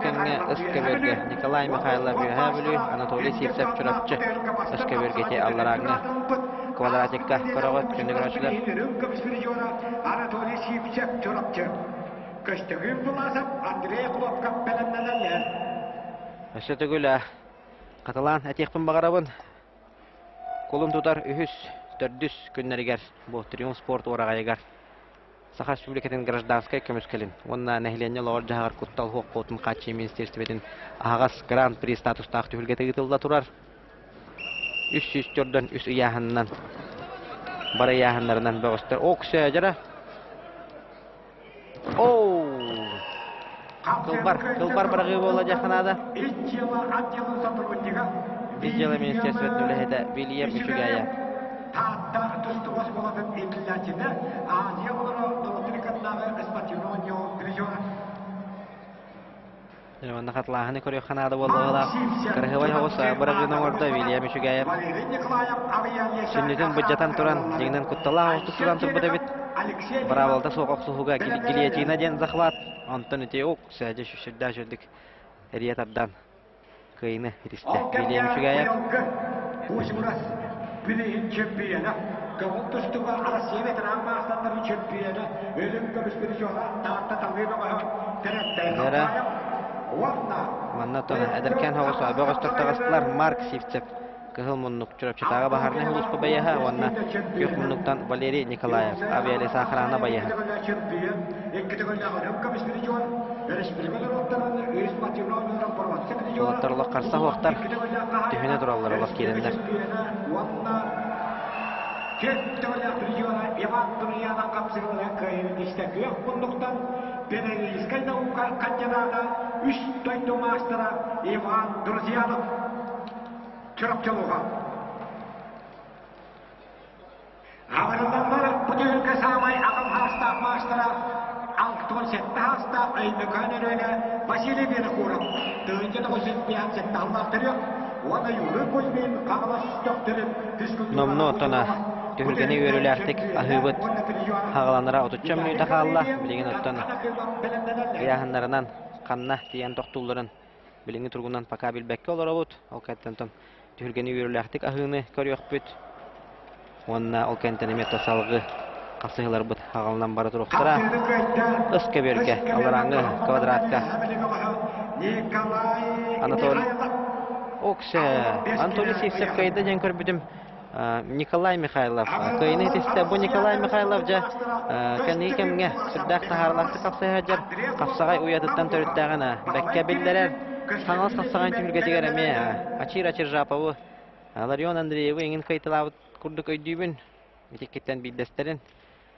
кэмҥэ Өскөбөргө Николай Михайлов Үөһээ Бүлүү, Анатолий Сивцев Чурапчы Өскөбөргө ити алларааҥҥы квадратикка көрөҕүт күндү көрөөччүлэр. Анатолий Сивцев Чурапчы. Көстөгүүн Власов Андрей Хлопков бэлэмнэнэллэр. Өссө төгүл хатылаан этиэхпин баҕарабын. Кулун тутар үһүс, төрдүс күннэригэр бу Триумф спорт уораҕайыгар Саха Республикатын гражданскай көмүскэлин уонна нэһилиэнньэ олоҕор-дьаһаҕар куттал суох буолуутун хааччыйыы министиэристибэтин аһаҕас гран-при статустаах түһүлгэтэ ыытылла турар. 300 төрдөн үс ыйааһынынан бары ыйааһыннарынан бөҕөстөр. Оксө дьара. Оу! Кылбар, кылбар быраҕыы буолла дьэ наада. Ис дьыала министерствотын үлэһитэ Вильям Үчүгээйэ. Таатта тустуу оскуолатын иитиллээччитэ Азия оҕолоро норуоттар спортивнай оонньуу призера. Манна хатылааһыны көрүөххэ наада буолла Кыраһыабай соҕус бырагыын оҥордо Вильям Үчүгээйэп. Сүнньүтүн быдьатан туран, дьиҥинэн кутталаах оҕустук туран турбут эбит. Быраабылата суох охсуһууга гильотина диэн захват. Онтон ити ук сээдьэ сүрдээх үчүгдүк эрийэ тардан кыайыыны итистэ. Вильям Үчүгээйэп. Кузьмурас билигин чемпиона, көҥүл тустууга Россия ветеран маастардарын чемпиона, өлүм көмүс призера Таатта Талыы бөҕөһө Тэрэттэй Халбаев уонна Манна оттон эдэркээн соҕус бөҕөстөр таҕыстылар Марк Сивцев Кыһыл муннук Чурапчытааҕы баһаарынай сулууспа байыаһа уонна Күөх муннуктан Валерий Николаев авиалесоохрана байыаһа. Уолаттар олох харса суохтар, түһүнэ тураллар олох киирэннэр. Педагогическай наука кандидата, үс дойду маастара Иван Друзьянов. Чурапчылыга. маастара 67 саастаах Өймөкөөн өрүөнэ Василий Винокуров 1957 сыллаах төрүөх уонна Юрий Кузьмин Хаҥалас Төхтүрүн физкультураҕа Номнуо тона учуутала бу түһүлгэни түһүлгэ үөрүүлээхтик чөмпүйүөнэ аһыыбыт уонна призера хаҕаланара отучча Виталий мүнүүтэ хаалла. Гаврильев Билигин оттон Таҥхана кыылан бэлэмнэнэллэр. ыйааһыннарынан ханна тиийэн тохтуулларын билиҥҥи туругунан пока билбэккэ олоробут. Ол кэнниттэн түһүлгэни үөрүүлээхтик аһыыны көрүөхпүт. Уонна ол кэнниттэн эмиэ салгыы хасыһыыларбыт аҕалынан бара туруохтара. Хапсыыны кыайда Ыс көбүөргэ, Ыс көбүөргэ алларааҥҥы Кыһыл квадратка Николай Анатолий Михайлов Оксе, 85 Анатолий килэ Сивцев ыйааһын. кыайда диэн көрбүтүм. Николай Михайлов кыайыны Аҕыраллаллар итистэ. Бу Арассыыйа Николай Өлүк Михайлов дьэ маастара кэнники Көстөкүүн кэмҥэ Власов сүрдээх таһаарылаахтык Хаҥалас хапсыһа Андрей хапсаҕай Охлопков уйатыттан Нам улууһа төрүттээҕин Баһылай бэккэ биллэрэр. Кириллин Хаҥалас Көстөкүүн хапсаҕайын Ефимов түһүлгэтигэр эмиэ бэлэмнэнэллэр. Ачир-Ачир Жаповы, Ларион Андреевы эҥин кыайталаабыт курдук өйдүүбүн. Итиккиттэн биирдэстэрин.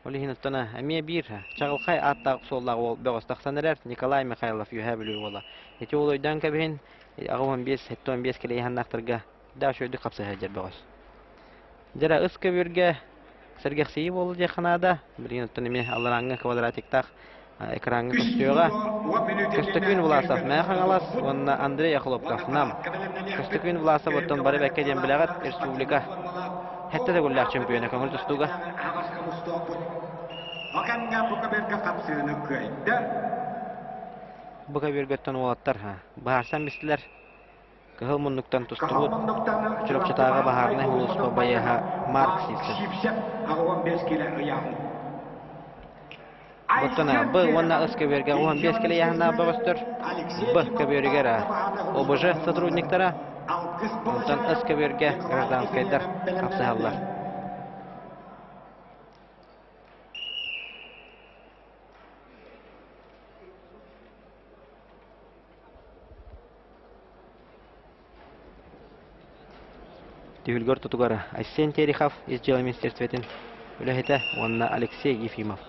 Ол иһин оттон эмиэ биир чаҕылхай ааттаах-суоллаах уол бөҕөс тахсан эрэр Николай Михайлов Үөһээ Бүлүү уола. Ити уол өйдөөн кэбиһин, 85, 75 килэ ыйаһыннаахтарга да үчүгэйдик хапсыһа сылдьар бөҕөс. Дьэрэ ыс көбүөргэ сэргэхсийии буолла диэххэ наада. Билигин оттон эмиэ алларааҥҥы квадратиктаах экраҥҥа Үс көстүөҕэ. тууга уон мүнүүтэ иннинэ Көстөкүүн Власов түһүлгэни Мэҥэ Хаҥалас тохтотуохпут уонна Андрей уонна Охлопков Нам. параадка бэлэмнэниэхпит. Көстөкүүн Власов оттон Түһүлгэ бары бэккэ диэн билэҕит балаһалаах республика спортивнай формалаах сэттэ төгүллээх чөмпүйүөнэ көҥүл тустууга. Тааттатааҕы аһаҕас хомустуохпут. О кэмҥэ бу көбүөргэ хапсыыны кыайда. Бу көбүөргөттөн уолаттар быһаарсан бистилэр. Кыһыл муннуктан Кыһыл тустубут муннуктан Чурапчы Чурапчытааҕы баһаарынай баһаарынай сулууспатын сулууспа байыаһа байыаһа Марк Марк Сивцев. Сивцев 85 килэ ыйааһын. Оттон Айсен Б уонна Терехов С көбүөргэ 15 пенсионнай килэ ыйааһыннаах спортсменнар бөҕөстөр Алексей Б Тимов көбүөрүгэр Таатта баһаарынай ОБЖ сулууспатын уолаттара сотрудниктара, Алгыс онтон С Балашаев көбүөргэ Николай гражданскайдар Кириенов хапсыһаллар. бэлэмнэнэллэр. Түһүлгэ ортотугар Айсен Терехов ис дьыала министерствотын үлэһитэ уонна Алексей Ефимов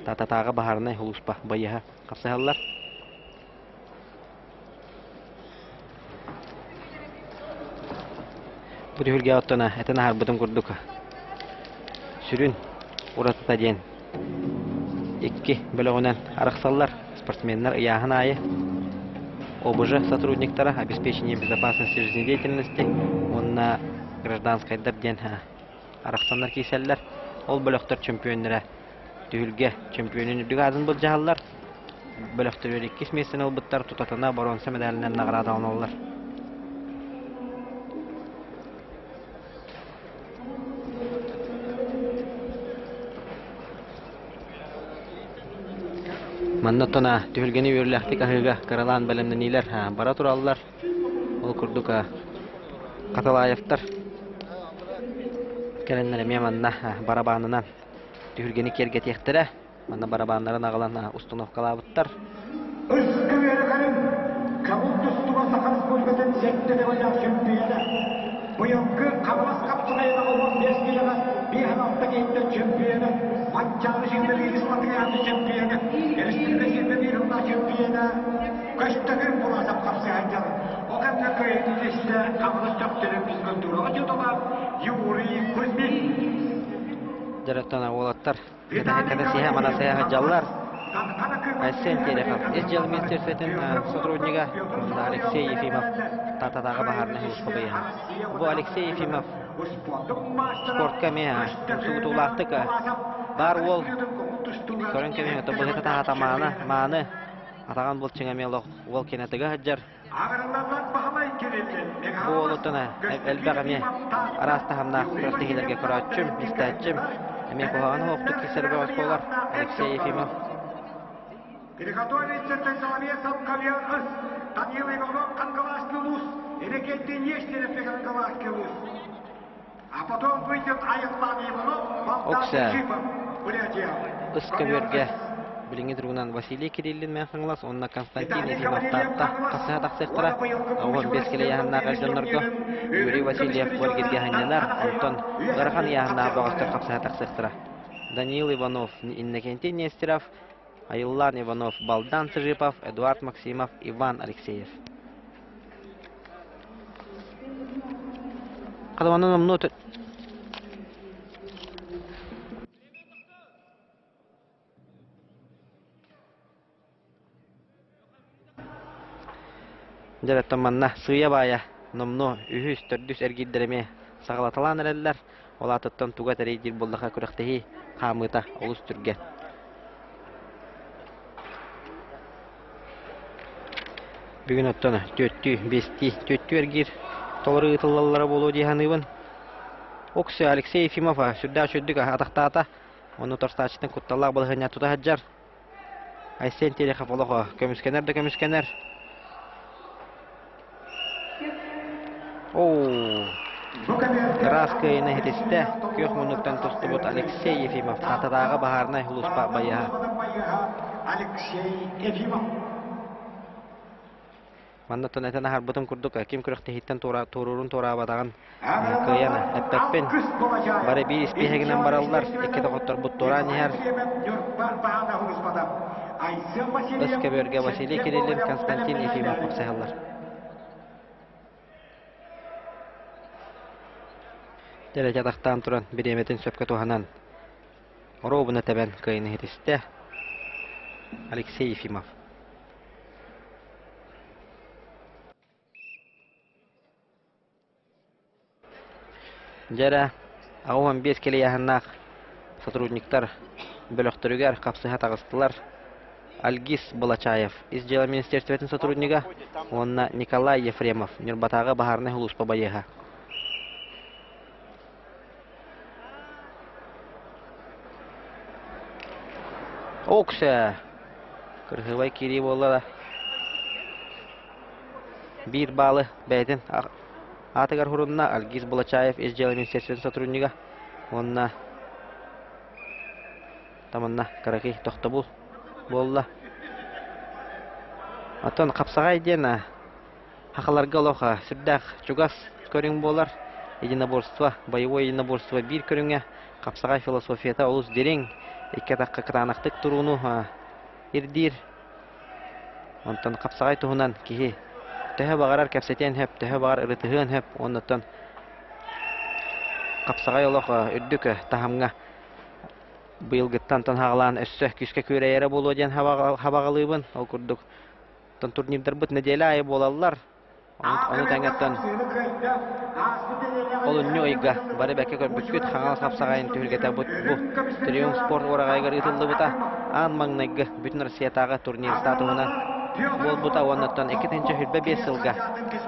Таататааҕы баһаарынай сулууспа байыаһа хапсыһаллар. Бу түһүлгэ оттон этэн аһарбытым курдук сүрүн уратыта диэн икки бөлөҕүнэн арахсаллар. Спортсменнар ыйааһын аайы ОБЖ сотрудниктара обеспечение безопасности жизнедеятельности уонна гражданскайдар диэн арахсаннар киирсэллэр. Ол бөлөхтөр чөмпүйүөннэрэ түһүлгэ чөмпүйүөнүн үрдүк аатын былдьаһаллар. Бөлөхтөрүгэр иккис миэстэни ылбыттар тутатына боруонса мэдээлинэн наҕараадаланаллар. Манна оттон түһүлгэни үөрүүлээхтик аһыыга кыралаан бэлэмнэниилэр бара тураллар. Ол курдук Хатылаевтар кэлэннэр эмиэ манна барабаанынан түһүлгэни киэргэтиэхтэрэ. Манна барабааннарын аҕалан установкалаабыттар. Өскө үөрэхэрин Кабул тустууга Саха Республикатын сэттэ төгүллээх чөмпүйүөнэ, быйылгы Хаҥалас хапсаҕайын 15 киилэҕэ 5-6 киһиттэн чөмпүйүөнэ, Манчаары сүүрбэ спартакиада чөмпүйүөнэ, республика 21 сыллаах чөмпүйүөнэ Көстөкүүн Буласов хапсыһан О кэмҥэ кыайыытын истэ Хаҥалас Төхтөрүн физкультураҕа учуутала Юрий Кузьмин. Дьарыктана уолаттар Виталий Кэтэһэ сиһэ Гаврильев манасыйа Хаҥалас сылдьаллар. Таҥхана кыымын Айсен Терехов, Петр ис дьыала Иванов, министерствотын Петр сотруднига Охлопков, Петр уонна Соловьев Алексей Ефимов бэлэмнэнэллэр. Таататааҕы Кыайыы баһаарынай сулууспа истэ быйаһа. Россия Бу уонна Алексей Арассыыйа Ефимов успуордун маастара спортка эмиэ Көстөкүүн умсугутуулаахтык Власов баар Саха уол Республикатын көҥүл тустууга көрөн кэбиһэн сэттэ быһыта төгүллээх таһаата мааны, чөмпүйүөнэ. мааны атаҕын былчыҥа эмиэ олох уол кэнэтигэ сылдьар. Аҕырыллаллар Баһылай Кириллин, Бу Михайлов, уолуттан Көстөкүүн элбэх эмиэ Ефимов Таатта, араас таһымнаах Юрий күрэхтэһиилэргэ Васильев Таатта көрөөччүм, истээччим, Кириллин эмиэ куһаҕан оһохтук бэлэмнэнэллэр киирсэр Сүрэх бөҕөс буолар Ильястаах Алексей Ефимов. Тордоров. Приготовиться Соловецов Ковер Данил Иванов Кангаласский улуус, Иннокентий Нестеров Кангаласский улуус. А потом выйдет Айыллан Иванов, Балтан Оксэ Шипов, Бурятия. ыс Ковер көбүөргэ билиҥҥи туругунан Василий Кириллин Мэҥэ Хаҥалас уонна Константин Виталий Ефимов Гаврильев Таатта Хаҥалас хасыһа тахсыахтара. уонна быйылгы 15 Мучула килэ ыйааһыннаах эр көмүс дьоннорго турнирын Юрий үрүҥ көмүс Васильев призера Боргиргэ анньанар, Таҥхана онтон Кыйма Үөһээ ыарахан Бүлүү ыйааһыннаах бөҕөстөр хапсыһаллар. хапсыһа тахсыахтара. Даниил Иванов, Иннокентий Нестеров, Айыллаан Иванов, Балдан Цыжипов, Эдуард Максимов, Иван Алексеев. Хадаманын номнуо Дьэ, оттон манна сыыйа-баайа номнуо үһүс, төрдүс эргиирдэр эмиэ саҕалаталаан эрэллэр. Ол аатыттан туга тэрийдиир буоллаха күрэхтэһии хаамыыта олус түргэн. Бүгүн оттон түөртүү, биэстии, түөртүү эргиир толору ыытыллаллара буолуо дии саныыбын. Оксө Алексей Ефимов сүрдээх үчүгдүк атахтаата. Ону торстааччытын кутталлаах балаһыанньа тута сылдьар. Айсен Терехов олох көмүскэнэр да көмүскэнэр. Оо, ыраас кыайыыны иһитистэ күөх муннуктан тустубут Алексей Ефимов Таататааҕы баһаарынай сулууспа байыһа. Алексей Ефимов. Манна этэн аһарбытым курдук ким күрэхтэһииттэн туоруурун туораабатаҕын кыайан эппэппин. Бары биир испииһэгинэн бараллар, икки доҕотторбут туораан иһэр. Ыс көбүөргэ Василий Кириллин, Константин Ефимов хапсыһаллар. Дьэрэтэ атахтаан туран бириэмэтин сөпкө туһанан оруобуна тэбэн кыайыны иһитистэ Алексей Ефимов. Дьэ эрэ, 85 килийааһыннаах сотрудниктар бөлөхтөрүгэр хапсыһа таҕыстылар. Альгиз Балачаев, Ис дьыала министерствотын сотруднига уонна Николай Ефремов, Ньурбатааҕы баһаарынай сулууспа байыаһа. Оксэ! Кырыһыабай киирии буолла да биир баалы бэйэтин аатыгар хурунна Альгиз Булачаев ис дьыала министерствотын сотруднига уонна таманна кыракый тохтобул буолла. Оттон хапсаҕай диэн Хахаларга олох сүрдээх чугас көрүҥ буолар. Единоборство, боевое единоборство биир көрүҥэ. Хапсаҕай философията олус дириҥ, икки атахха кытаанахтык турууну ирдиир. Онтон хапсаҕай туһунан киһи төһө баҕарар кэпсэтиэн сөп, төһө баҕар ырытыһыан сөп. Оннуттан хапсаҕай олох үрдүк таһымҥа быйылгыттан саҕалаан өссө күүскэ күөрэйэрэ буолуо диэн хабаҕалыыбын. Ол курдук Оттон турнирдарбыт нэдиэлэ аайы буолаллар. Ону тэҥэттэн олунньу ыйга бары бэккэ көрбүккүт Хаҥалас хапсаҕайын түһүлгэтэ бу Триумф спорт уораҕайыгар ыытыллыбыта. Аан маҥнайгы Бүтүн Россиятааҕы турнир статуһунан буолбута уонна оттон 2025 сылга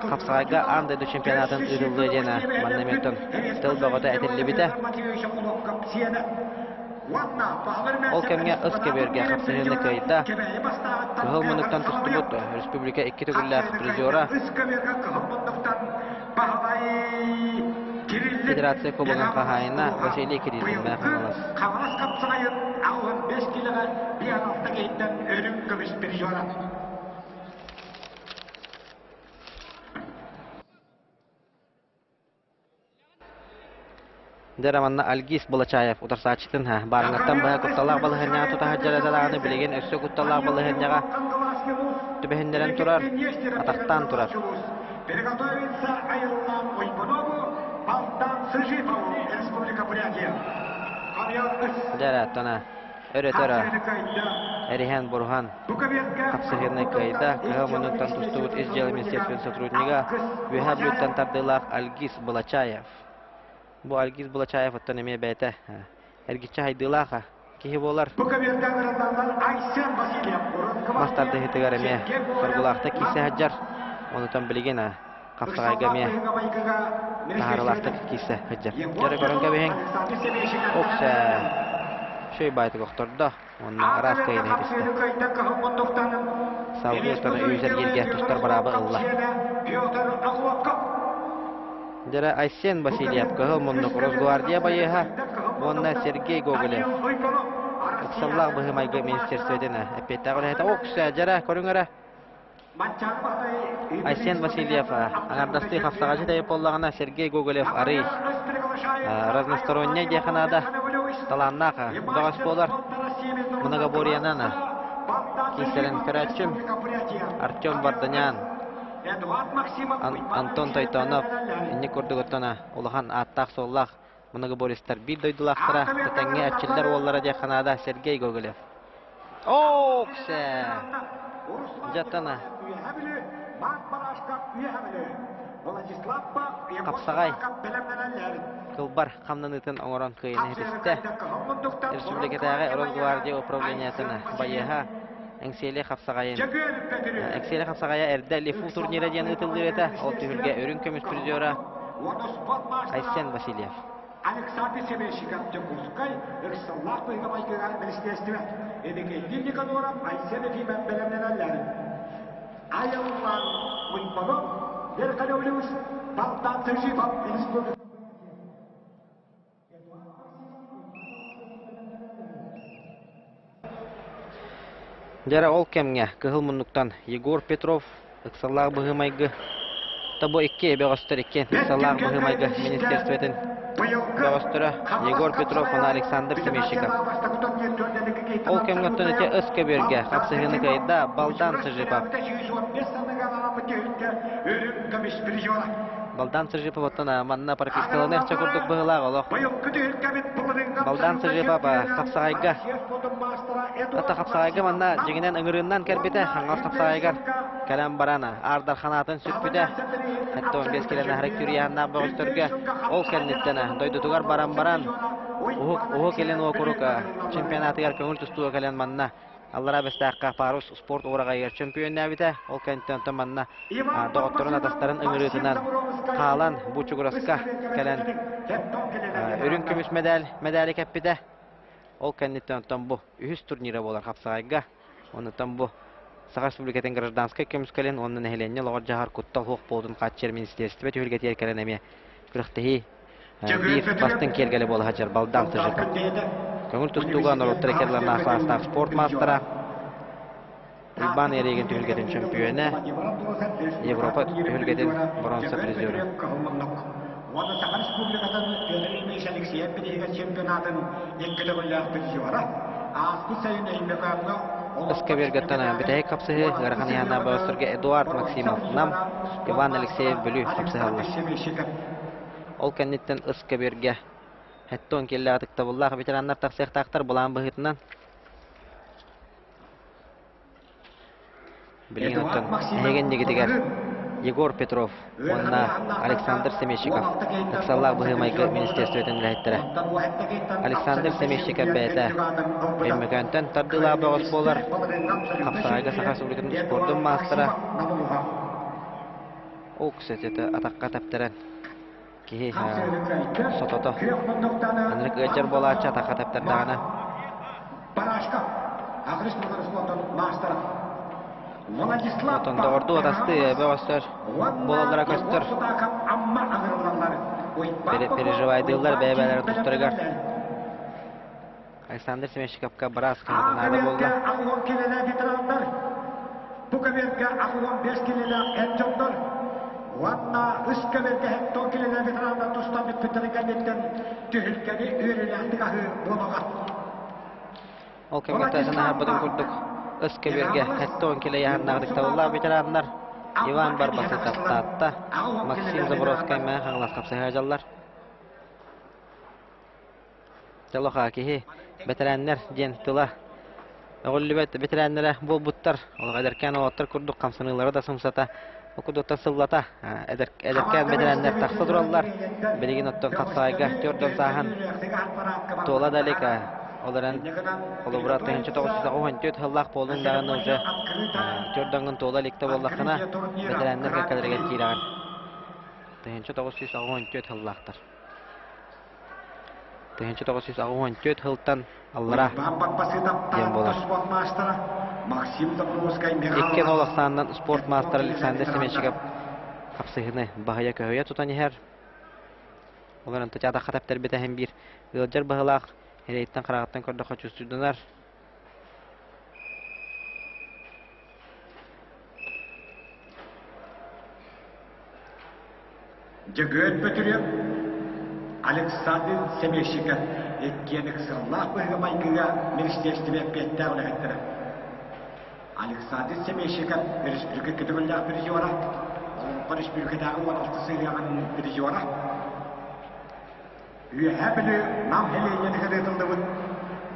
хапсаҕайга аан дойду чемпионатын ыытыллыа диэн манна эмиэ тыл бөҕөтө этиллибитэ. Ол кэмҥэ ыс көбүөргэ хапсыһыыны кыайда. Кыһыл муннуктан тустубут республика икки төгүллээх призера Федерация Кубогын хаһаайына Василий Кириллин Хаҥалас. Хаҥалас хапсаҕайын 85 килэҕэ 56 киһиттэн үрүҥ көмүс призера. Дьэ манна Альгиз Балачаев утарсааччытын баарыҥҥаттан быһа кутталлаах балаһыанньаҕа тута сылдьар этэ даҕаны билигин өссө кутталлаах балаһыанньаҕа түбэһиннэрэн турар, атахтаан турар. Приготовиться Айыллаан Уйбунову, Балтан Сыжипову, Республика Бурятия. Дьэ эрэ, оттон өрө-төрө эриһэн-буруһан хапсыһыынай кыайда. Кыһыл муннуктан тустубут ис дьыала министерствотын сотруднига Үөһээ Бүлүүттэн тардыылаах Альгиз Балачаев. Бу Альгиз Булачаев оттон эмиэ бэйэтэ эргиччи хайдыылаах киһи буолар. Мас тардыһыытыгар эмиэ соргулаахтык киирсэ сылдьар. Онутан билигин хапсаҕайга эмиэ таһаарыылаахтык киирсэ сылдьар. Дьэрэ көрөн кэбиһиҥ. Оксэ үчүгэй баайтык охтордо уонна араас кыайыыны ситистэ. Салгыы оттон үһүс эргииргэ тустар быраабы ылла. Дьэрэ Айсен Васильев Кыһыл муннук Росгвардия байыаһа уонна Сергей Гоголев ыксаллаах быһыы-майгы министерствотын эппиэттээх үлэһитэ Оксэ дьэрэ көрүҥ эрэ Айсен Васильев аҥардастыы хапсаҕаччы тэйип буоллаҕына Сергей Гоголев арый разносторонняй диэххэ наада талааннаах бөҕөс буолар многоборьенан киирсэрин көрөөччүм Артем Варданян Антон Тойтонов инник курдук оттон улахан ааттаах-суоллаах многоборецтар биир дойдулаахтара тэҥҥэ эрчиллэр уоллара диэххэ наада Сергей Гоголев. Ооксэ! Дьаттана. Хапсаҕай кылбар хамнаныытын оҥорон кыайан иһитистэ. Республикатааҕы Росгвардия управлениетын байыаһа Эҥсиэли хапсаҕайын Эҥсиэли хапсаҕайа эрдэ Лифу турнира диэн ыытыллыыр этэ. Ол түһүлгэ үрүҥ көмүс призера Айсен Васильев. Александр Семенщиков Дьокуускай ыксаллаах быһыыга-майгыга министиэристибэ Эдикэйдиин Никаноров Айсен Ефимов бэлэмнэнэллэр. Айыллан Уйбанов, Верхолевлюс, Балтан Тажипов республика Дьэ ол кэмҥэ кыһыл муннуктан Егор Петров ыксаллаах быһыы-майгы тобо икки бөҕөстөр икки ыксаллаах быһыы-майгы министерствотын бөҕөстөрө Егор Петров уонна Александр Семещиков. Ол кэмҥэ оттон ити ыс көбүөргэ хапсыһыыны кыайда Балдан Сыжипов. Балдан Сыжипов оттон манна пропискаланыахча курдук быһыылаах олох. Балдан Сыжипов хапсаҕайга Ата хапсаҕайга манна дьиҥинэн ыҥырыыннан кэлбитэ, хаҥас хапсаҕайыгар кэлэн баран Аар Дархан аатын сүкпүтэ. 75 килоны аһары күрүйэһэннээх бөҕөстөргө ол кэнниттэн дойдутугар баран баран Уһук Уһук Илин уокурук чемпионатыгар көҥүл тустууга кэлэн манна Аллараа Бэстээххэ Парус спорт уораҕайыгар чөмпүйүөннээбитэ. Ол кэнниттэн онтон манна доҕотторун атастарын ыҥырыытынан хаалан бу Чугураска кэлэн үрүҥ көмүс мэдээл мэдээли кэппитэ. Ол кэнниттэн оттон бу үһүс турнира буолар хапсаҕайга. Онтон бу Саха Республикатын гражданскай көмүскэлин уонна нэһилиэнньэ олоҕор дьаһар куттал суох буолуутун хааччыйар министиэристибэ түһүлгэтигэр кэлэн эмиэ күрэхтэһии биир бастыҥ киэргэлэ буола сылдьар Балдан Тыжиков. Көҥүл тустууга норуоттар иккардыларнаах саастаах спорт маастара Уйбаан Эригин түһүлгэтин чөмпүйүөнэ, Европа түһүлгэтин боруонса призера. Уонна Саха Республикатын Петр Ильич Алексеев бирииһигэр чемпионатын икки төгүллээх призера. Ааспыт сайын Өймөкөөҥҥө Ыскабергаттан бүтэһик хапсыһыы ыарахан ыйааннаах бөҕөстөргө Эдуард Максимов Нам, Иван Алексеев Бүлүү хапсыһаллар. Ол кэнниттэн Ыскабергэ Хэттон киллээх ытыктабыллаах ветераннар тахсыахтаахтар былаан быһыытынан. Билигин оттон эһиги иннигитигэр Егор Петров уонна Александр Семещиков ыксаллаах быһыы-майгы министерствотын үлэһиттэрэ. Александр Семещиков бэйэтэ Өймөкөөнтөн тардыылаах бөҕөс буолар, хапсаҕайга Саха Республикатын спордун маастара. Ол, кстати, это атахха тэптэрэн киһи сотото ынырык ыалдьар буолааччы атахха тэптэрдэҕинэ Отон доҕордуу атастыы бөҕөстөр буолаллара көстөр. Переживайдыыллар бэйэ-бэйэлэрин тустарыгар. Александр Семенщиковка быраас көмөтө наада буолла. Бу көбүөргэ 65 килэлээх эр дьоннор уонна үс көбүөргэ 70 килэлээх ветераннар тустан бүппүттэрин кэнниттэн түһүлгэни үөрүүлээхтик аһыы буолуоҕа. Ол кэмҥэ санаһарбытын курдук ыс көбүөргэ 70 килэ яһаннаах ытыктабыллаах ветераннар Иван Барбасытов Таатта, Максим Заборовскай Мэҥэ Хаҥалас хапсыһа дьаллар. Дьоллоох киһи бэтэрээннэр диэн тыла өҕүллүбэт бэтэрээннэрэ буолбуттар. Олох эдэркээн уолаттар курдук хамсаныылара да сымсата, окудуттан сыллата эдэркээн бэтэрээннэр тахса тураллар. Билигин оттон хапсаайга төрдөн сааһан туола да илик. Ол эрэн холобура 1994 сыллаах буоллуҥ даҕаны уже төрдөҥҥүн туола иликтэ буоллаххына бэтэрээннэр кэккэлэригэр киирэҕин. 1984 сыллаахтар. 1984 сылтан аллара диэн буолар. Икки нол ахсаанынан спорт маастара Александр Семенчиков хапсыһыны баһыйа-көһүйэ тутан иһэр. Ол эрэн тачаатахха тэптэрбитэ иһин биир ыалдьар быһыылаах эрэйиттэн хараҕыттан көрдөххө чувствуйданар. Дьөгүөр Бөтүрүөп, Александр Семещиков иккиэн ыксаллаах быһыыга-майгыга министиэристибэ эппиэттээх үлэһиттэрэ. Александр Семещиков өрөспүүбүлүкэ көтөҕүллээх призера, Олоҥхо Өрөспүүбүлүкэтээҕи 16 сыһыаҕын призера. Үөһээ Бүлүү Нам нэһилиэнньэтигэр ыытыллыбыт.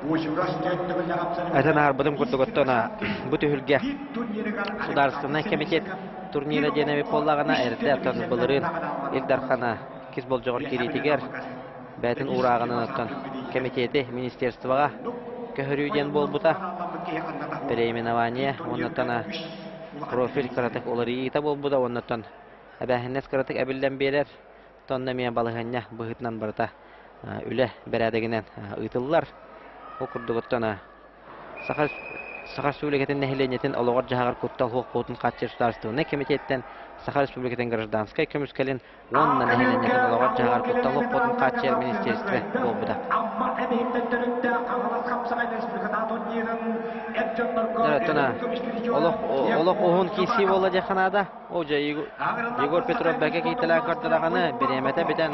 Этэн аһарбытым курдук оттон бу түһүлгэ Судаарыстыбаннай кэмитиэт турнира диэн эбит буоллаҕына, эрдэ оттон былырыын Ил Дархана кис болдьоҕор киириитигэр бэйэтин уурааҕынан оттон кэмитиэти министерствоҕа көһөрүү диэн буолбута. Переименование уонна профиль кыратык уларыйыыта буолбута уонна эбээһинэс кыратык эбиллэн биэрэр. Онно эмиэ балаһыанньа быһыытынан барыта үлэ бэрээдэгинэн ыытыллар. Ол курдук оттон Саха Саха Республикатын нэһилиэнньэтин олоҕор-дьаһаҕар куттал суох буолуутун хааччыйар судаарыстыбаннай кэмитиэттэн Саха Республикатын гражданскай көмүскэлин уонна нэһилиэнньэтин олоҕор-дьаһаҕар куттал суох буолуутун хааччыйар министиэристибэ буолбута. Оттон олох олох уһун киирсии буолла диэххэ наада. Ол дьэ Егор Петров бэкэ кийтэлээн көрдөрөҕүнэ бириэмэтэ бүтэн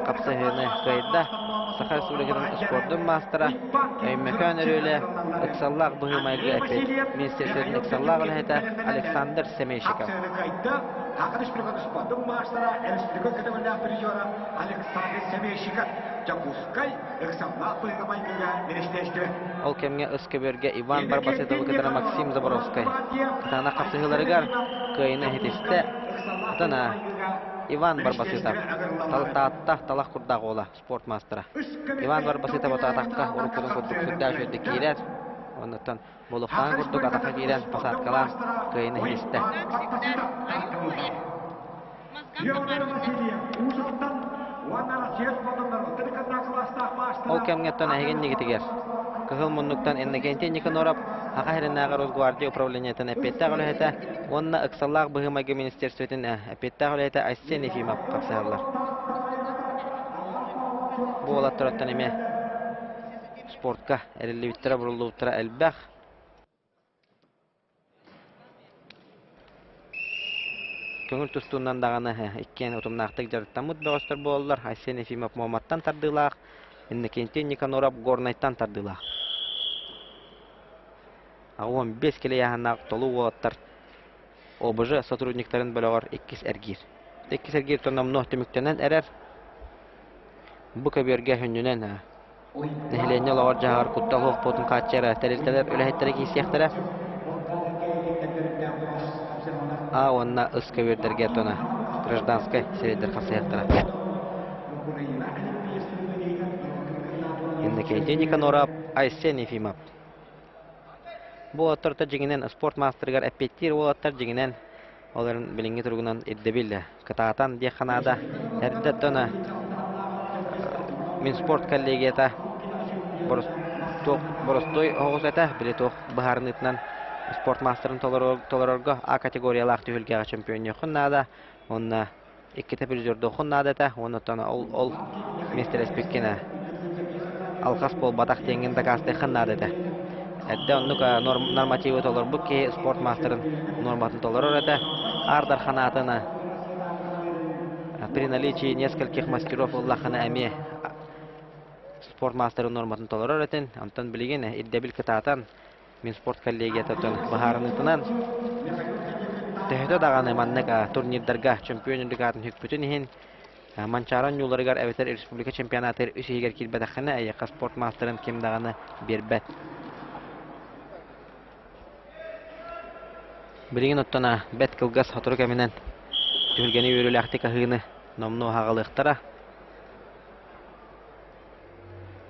хапсыһыыны кыайда. Саха Республикатын спордун маастара Өймөкөөн Өрүөлэ ыксаллаах быһыы-майгы эппит министерствотын ыксаллаах үлэһитэ Александр Семейщиков. Саха Республикатын спордун маастара, республика көтөҕүллээх призера Александр Семейщиков Дьокуускай ыксаллаах быһыы-майгыга министерство. Ол кэмҥэ ыс көбүөргэ Иван Барбасытовы кытары Максим Заборовскай кытаанах хапсыһыыларыгар кыайыыны иһитистэ. Атын Иван Барбасытов Таатта талах курдаах уола спорт маастара. Иван Барбасытов атахха уруккутун курдук сүрдээх үчүгэйдик киирэр. Оннуттан Болуохтааҕын курдук атахха киирэн посадкалаан кыайыыны иһитистэ. Ол кэмҥэ оттон эһиги иннигитигэр Кыһыл муннуктан Иннокентий Никаноров Саха сиринээҕи Росгвардия управлениетын эппиэттээх үлэһитэ уонна ыксаллаах быһыы-майгы министерствотын эппиэттээх үлэһитэ Айсен Ефимов хапсыһаллар. Бу уолаттар оттон эмиэ спортка эриллибиттэрэ, буруллубуттара элбэх. Көҥүл тустуунан даҕаны иккиэн утумнаахтык дьарыктаммыт бөҕөстөр буолаллар. Айсен Ефимов Муоматтан тардыылаах, Иннокентий Никаноров Горнайтан тардыылаах. 15 килэ толуу уолаттар ОБЖ сотрудниктарын бөлөҕөр иккис эргиир. Иккис эргиир номнуо түмүктэнэн эрэр. Бу көбүөргэ хүннүнэн Нэһилиэнньэ олоҕор-дьаһаҕар куттал суох буолуутун хааччыйар тэрилтэлэр үлэһиттэрэ киирсиэхтэрэ. А уонна ыс көбүөрдэргэ тона гражданскай сирэйдэр хасыһыахтара. Иннокентий Никаноров, Айсен Ефимов. Бу уолаттар дьиҥинэн спорт маастарыгар эппиэттиир уолаттар дьиҥинэн олорун билиҥҥи туругунан ирдэбил кытаатан диэххэ наада. Эрдэ тона Минспорт коллегията боростуой оҕус этэ, били туох быһаарыныытынан спорт маастарын толорорго А категориялаах түһүлгэҕэ чемпионнуоххун наада уонна иккитэ призердуоххун наада этэ уонна оттон ол ол миэстэлэспиккин алҕас буолбатах диэҥҥин дакаастыаххын наада этэ. Эрдэ оннук нормативы толорбут киһи спорт маастарын нуорматын толорор этэ. Аар Дархан аатын при наличии нескольких мастеров ыллаххына эмиэ спорт маастарын нуорматын толорор этин. Онтон билигин ирдэбил кытаатан Минспорт коллегиятын быһаарыныытынан төһөтө даҕаны маннык турнирдарга чемпион үрдүк аатын сүкпүтүн иһин Манчаары оонньууларыгар эбэтэр республика чемпионатыгар үс иһигэр киирбэтэххинэ эйиэхэ спорт маастарын ким даҕаны биэрбэт. Билигин оттон бэрт кылгас сотору кэминэн түһүлгэни үөрүүлээхтик аһыыны номнуо аҕалыахтара.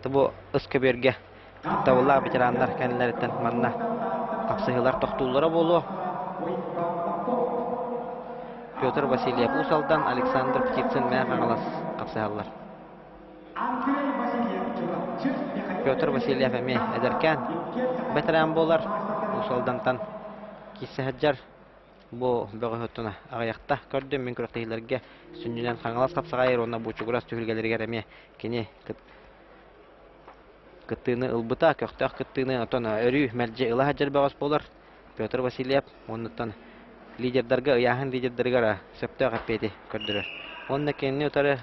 Бу ыс көбүөргэ куттабыллаах ветераннар кэннилэриттэн манна хапсыһыылар тохтууллара буолуо. Петр Васильев Уус Алдан, Александр Птицын Мэҥэ Хаҥалас хапсыһаллар. Петр Васильев эмиэ эдэркээн бэтэрээн буолар. Уус Алдантан киирсэ сылдьар. Бу бөҕөһүттэн аҕыйахта көрдүм. Мин күрэхтэһиилэргэ сүнньүнэн Хаҥалас хапсаҕайыр уонна Бучугурас түһүлгэлэригэр эмиэ кини кыттыыны ылбыта, көхтөөх кыттыыны оттон өрүү мэлдьи ыла сылдьар бөҕөс буолар Петр Васильев уоннуттан лидердарга ыйааһын лидердарыгар сөптөөх эппиэти көрдөрөр. Уонна кинини утары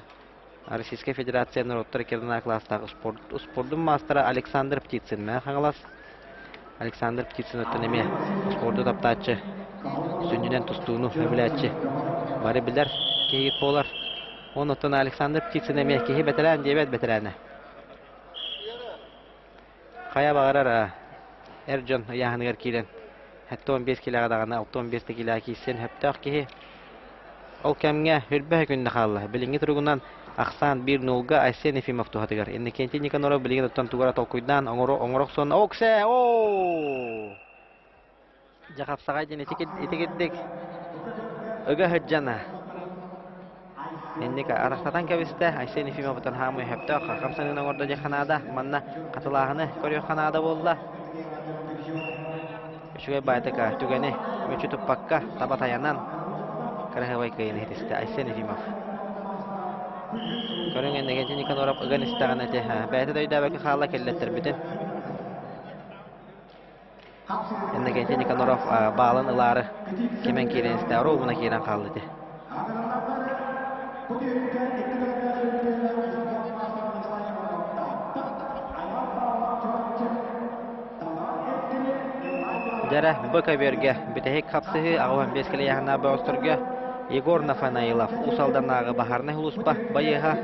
Российскай Федерация норуоттар икки класстаах спордун маастара Александр Птицын Мэҥэ Хаҥалас Александр Птицын оттон эмиэ спорду таптааччы, сүнньүнэн тустууну сөбүлээччи бары билэр киһигит буолар. Оннуттан Александр Птицын эмиэ киһи бэтэрээн диэбэт бэтэрээнэ. Хайа баҕарар эр дьон ыйааһыныгар киирэн 75 килэҕэ даҕаны 65 да килэҕэ киирсэн сөптөөх киһи. Ол кэмҥэ үрбэһэ күннэ хаалла. Билиҥҥи туругунан ахсаан биир нуулга Айсен Ефимов туһатыгар. Иннокентий Никаноров билигин оттон тугу эрэ толкуйдаан оҥоро оҥоро охсон Оксе! Оо! Дьэ хапсаҕай диэн итигирдик ыга сылдьана. Инник арахтатан кэбистэ. Айсен Ефимовтан хаамыы сөптөөх хамсаныыны оҥордо диэххэ наада. Манна хатылааһыны көрүөххэ наада буолла. Үчүгэй баайтыка түгэни мүччү туппакка таба тайанан кыраһыабай кыайыыны ситистэ Айсен Ефимов. Көрүҥ Иннокентий Никаноров ыган истэҕинэ ити бэйэтэ да өйдөөбөккө хаалла киллэттэрбитин. Иннокентий Никаноров баалын ылаары кимэн киирэн истэ, оруобуна киирэн хаалла ити. Дьэрэ, бу көбүөргэ бүтэһик хапсыһыы 85 килэйэһинэ бөҕөстөргө Егор Нафанаилов Уус Алданнааҕы баһаарынай сулууспа байыаһа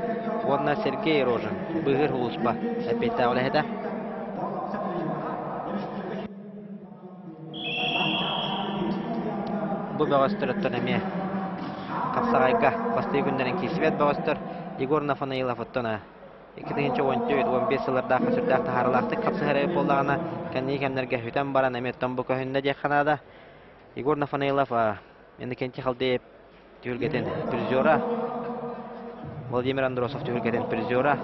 уонна Сергей Рожин быыһыыр сулууспа эппиэттээх үлэһитэ. Бу бөҕөстөрүттэн эмиэ хапсаҕайга бастакы күннэрин киирсибэт бөҕөстөр Егор Нафанаилов оттон 2014-15 сыллардаахха сүрдээх таһаарыылаахтык хапсыһар эбит буоллаҕына, кэнники кэмнэргэ сүтэн баран эмиэ оттон бу көһүннэ диэххэ наада. Егор Нафанаилов Иннокентий Халдеев түһүлгэтин призера, Владимир Андросов түһүлгэтин призера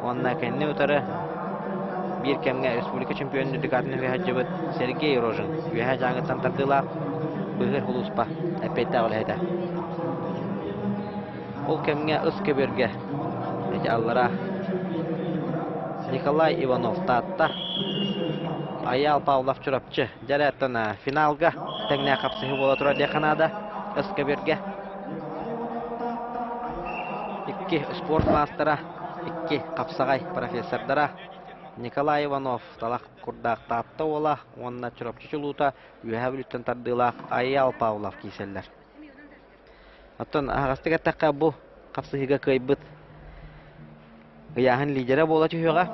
уонна кэнни утары биир кэмҥэ республика чемпионун үрдүк аатын үһү сылдьыбыт Сергей Рожин Үөһээ Дьааҥыттан тардыылаах быыһыыр сулууспа эппиэттээх үлэһитэ. Ол кэмҥэ ыс көбүөргэ ити аллара Николай Иванов Таатта, Айаал Павлов Чурапчы дьэрээттэн финалга тэҥнээх хапсыһыы буола турар диэххэ наада. Ыс көбүөргэ икки спорт маастара, икки хапсаҕай профессордара Николай Иванов талах курдаах Таатта уола уонна Чурапчы чулуута Үөһээ Бүлүүттэн тардыылаах Айаал Павлов киирсэллэр. Оттон аһаҕастык эттэххэ, бу хапсыһыыга кыайбыт ыйааһын лидерэ буола түһүөҕэ.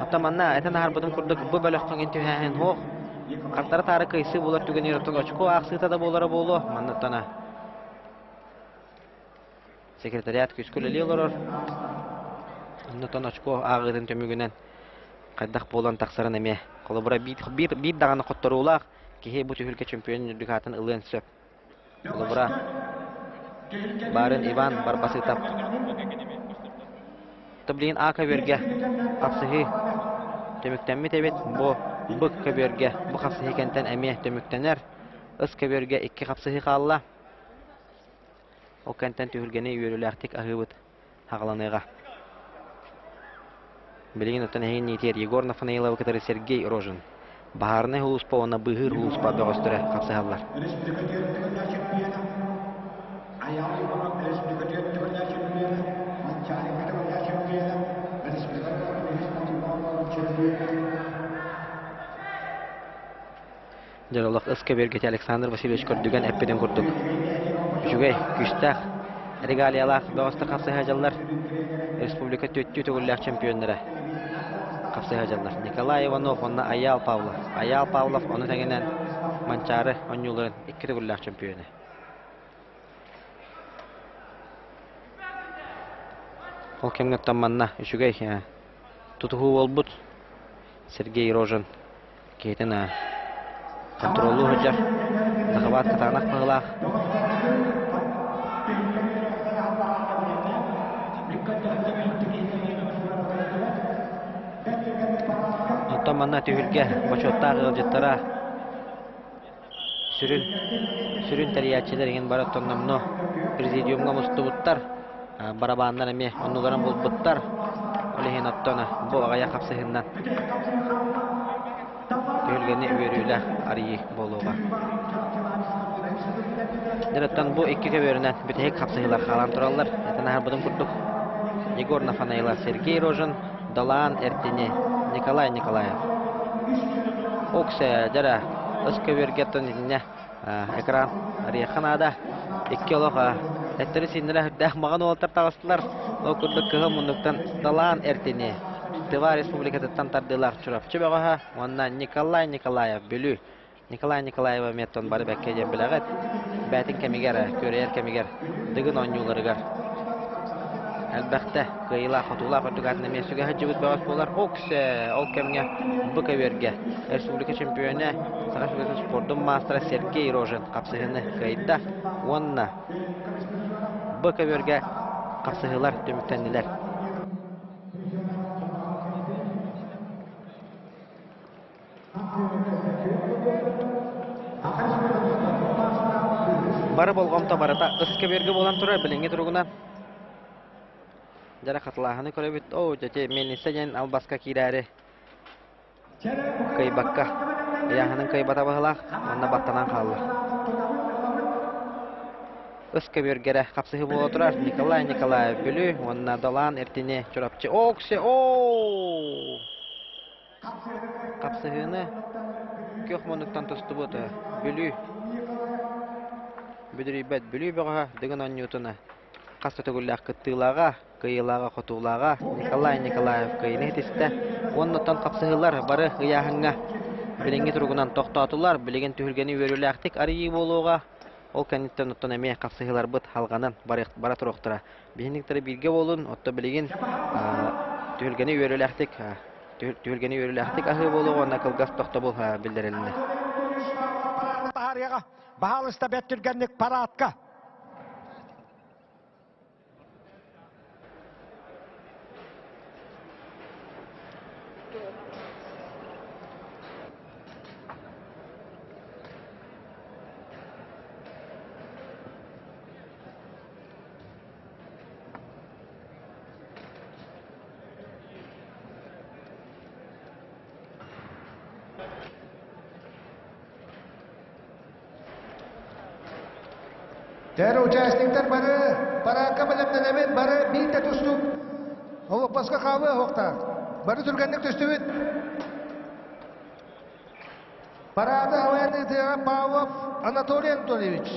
Оттон манна этэн аһарбытым курдук, бу бөлөххө түһээһин суох. Хардары-таары кыайсыы буолар түгэнигэр оттон очко аахсыыта да буолара буолуо. Манна оттон секретариат күүскэ үлэлии олорор. Оннотон очко ааҕыытын түмүгүнэн хайдах буолан тахсарын эмиэ холобура биир, биир, биир даҕаны хотторуулаах киһи бу түһүлгэ чемпионун үрдүк аатын ылыан сөп. Холобура баарын Иван Барбасытов Билигин А көбүөргэ хапсыһыы түмүктэммит эбит. Бу Б көбүөргэ бу хапсыһыы кэнтэн эмиэ түмүктэнэр. Ыс көбүөргэ икки хапсыһыы хаалла. Ол кэнтэн түһүлгэни үөрүүлээхтик аһыыбыт хаҕаланыаҕа. Билигин оттон эһигин иитиэр Егор Нафанаиловы кытары Сергей Рожин баһаарынай сулууспа уонна быыһыыр сулууспа бөҕөстөрө хапсыһаллар. Дьаралах ыс кэбиэргэтэ Александр Васильевич көрдүгэн эппитин курдук үчүгэй, күүстээх регалиялаах бөҕөстөр хапсыһа дьаллар республика түөттүү төгүллээх чемпионнара хапсыһа дьаллар Николай Иванов уонна Айаал Павлов. Айаал Павлов ону тэҥинэн Манчаары оонньууларын икки төгүллээх чемпиона. Ол кэмҥэ оттон манна үчүгэй тутуһуу буолбут Сергей Рожин киһитин хонтуруоллуу сылдьар захват кытаанах быһыылаах. Оттон манна түһүлгэ бочуоттаах ыалдьыттара сүрүн сүрүн тэрийээччилэр иһин бары оттон номнуо президиумҥа мустубуттар, барабааннар эмиэ оннуларын булбуттар. Ол иһин оттон бу аҕыйах хапсыһыннан түһүлгэни үөрүүлээх арыйыы буолуоҕа. Дьэ оттон бу икки көбүөрүнэн бүтэһик хапсыһыылар хаалан тураллар. Этэн аһарбытым курдук Егор Нафанаилов, Сергей Рожин, Далаан Эртини, Николай Николаев. Оксе дьэрэ ыс көбүөргэ оттон итиннэ экран арыйыахха наада. Икки олох. Эттэри-сииннэрэ сүрдээх маҕан уолаттар таҕыстылар. Ол курдук кыһыл муннуктан Далаан Эртини Тыва Республикатыттан тардыылаах Чурапчы бөҕөһө уонна Николай Николаев Бүлүү Николай Николаева эмиэттэн бары бэккэ диэн билэҕит. Бээтин кэмигэр, күөрэйэр кэмигэр Дыгын оонньууларыгар элбэхтэ кыайыылаах-хотуулаах үрдүк аатын эмиэ сүгэ сылдьыбыт бөҕөс буолар. Оксе ол кэмҥэ бу көбүөргэ республика чемпиона, Саха Республикатын спордун маастара Сергей Рожин хапсыһыыны кыайда уонна бу көбүөргэ хапсыһыылар түмүктэннилэр. Бары болҕомто барыта ыскэбиэргэ буолан турар билиҥҥи туругунан. Дьэ хатылааһыны көрөбүт. Оо, дьэ мельница диэн албаска киирээри кыайбакка, ыйааһынын кыайбата быһылаах, уонна баттанан хаалла. Ыскэбиэргэ эрэ хапсыһыы буола турар Николай Николаев Бүлүү уонна Далаан Эртини Чурапчы. Оксе, оо! Хапсыһыыны күөх муннуктан тустубут Бүлүү бүдүрүйбэт Бүлүү бөҕөһө Дыгын оонньуутун хас да төгүллээх кыттыылааҕа, кыайыылааҕа-хотуулааҕа Николай Николаев кыайыыны ситистэ. Уонна оттон хапсыһыылар бары ыйааһыҥҥа билиҥҥи туругунан тохтоотулар. Билигин түһүлгэни үөрүүлээхтик арыйыы буолуоҕа. Ол кэнниттэн оттон эмиэ хапсыһыыларбыт халҕанан бара туруохтара. Биһиниктэрэ бииргэ буолун, отто билигин түһүлгэни үөрүүлээхтик түһүлгэни үөрүүлээхтик аһыы буолуоҕа уонна кылгас тохтобул биллэрилиннэ. Таһаарыаҕа, баһаалыста бэрт түргэнник параадка. Тэр участниктар бары параакка бэлэмнэнэбит, бары биир да тустуук олоппоско хаалыа суохтаах. Бары түргэнник түстүбүт. Параады салайан ыытыаҕа Павлов Анатолий Анатольевич.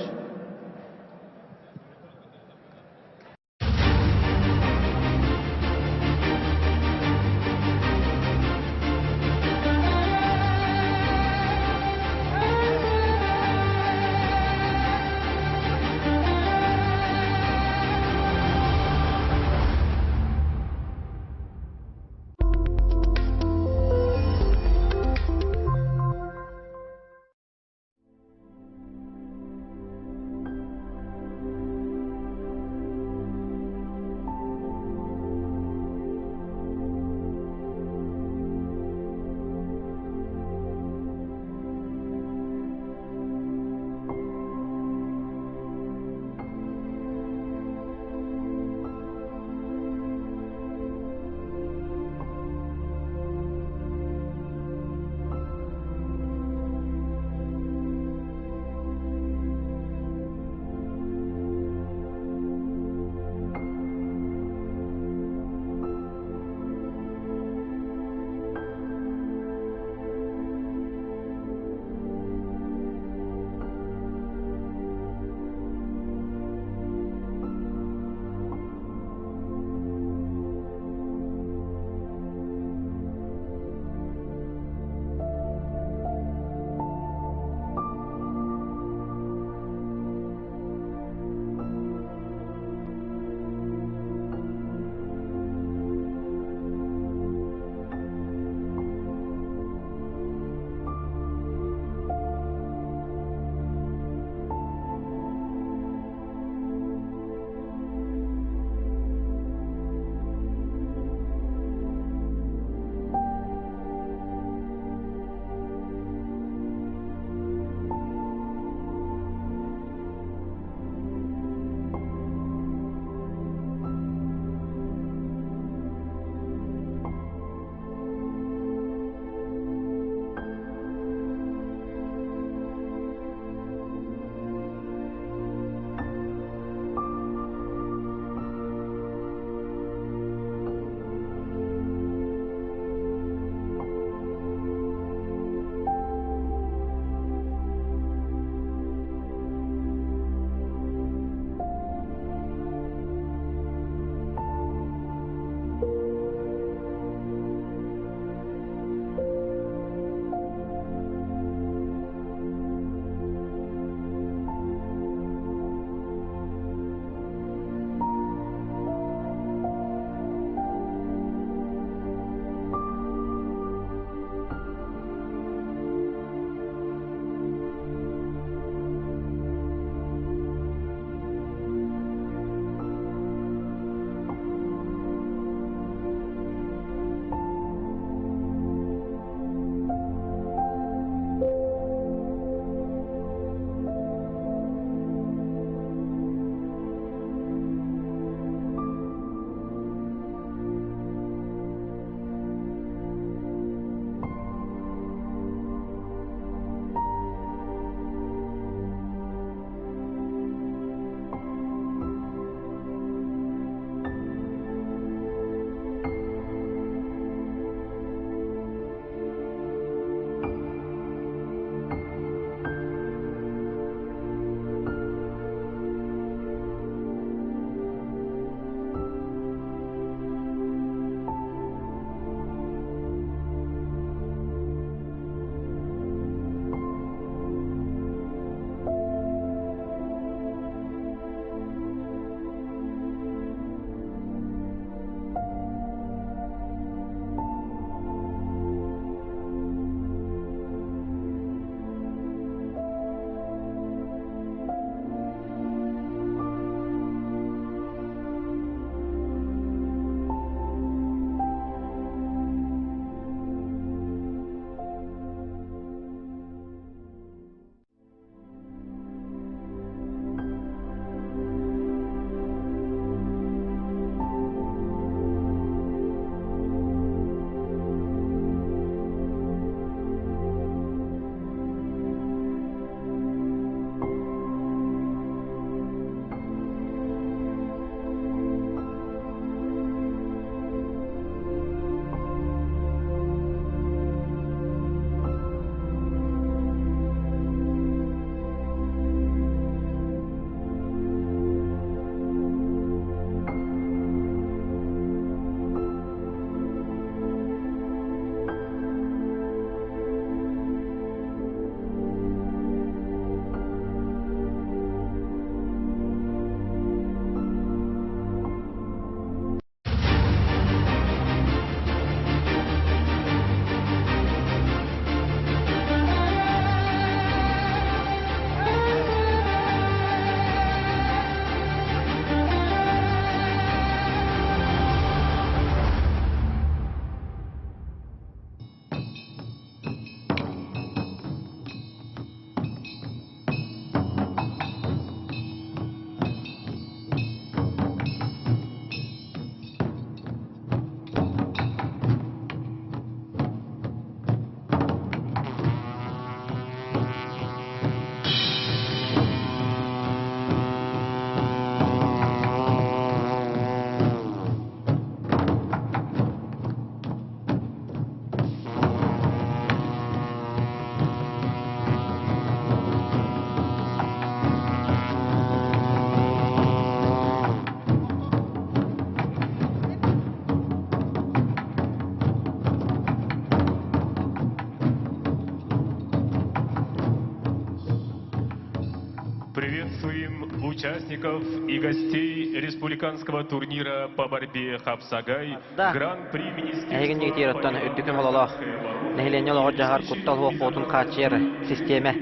Приветствуем участников и гостей республиканского турнира по борьбе «Хапсагай» Да. Гран-при Эһигин Министерства дьигитиир по оттон делам үрдүкү мололоох гражданской обороны нэһилиэнньэ олоҕор дьаһар куттал и суох уотун хааччыйар систиэмэ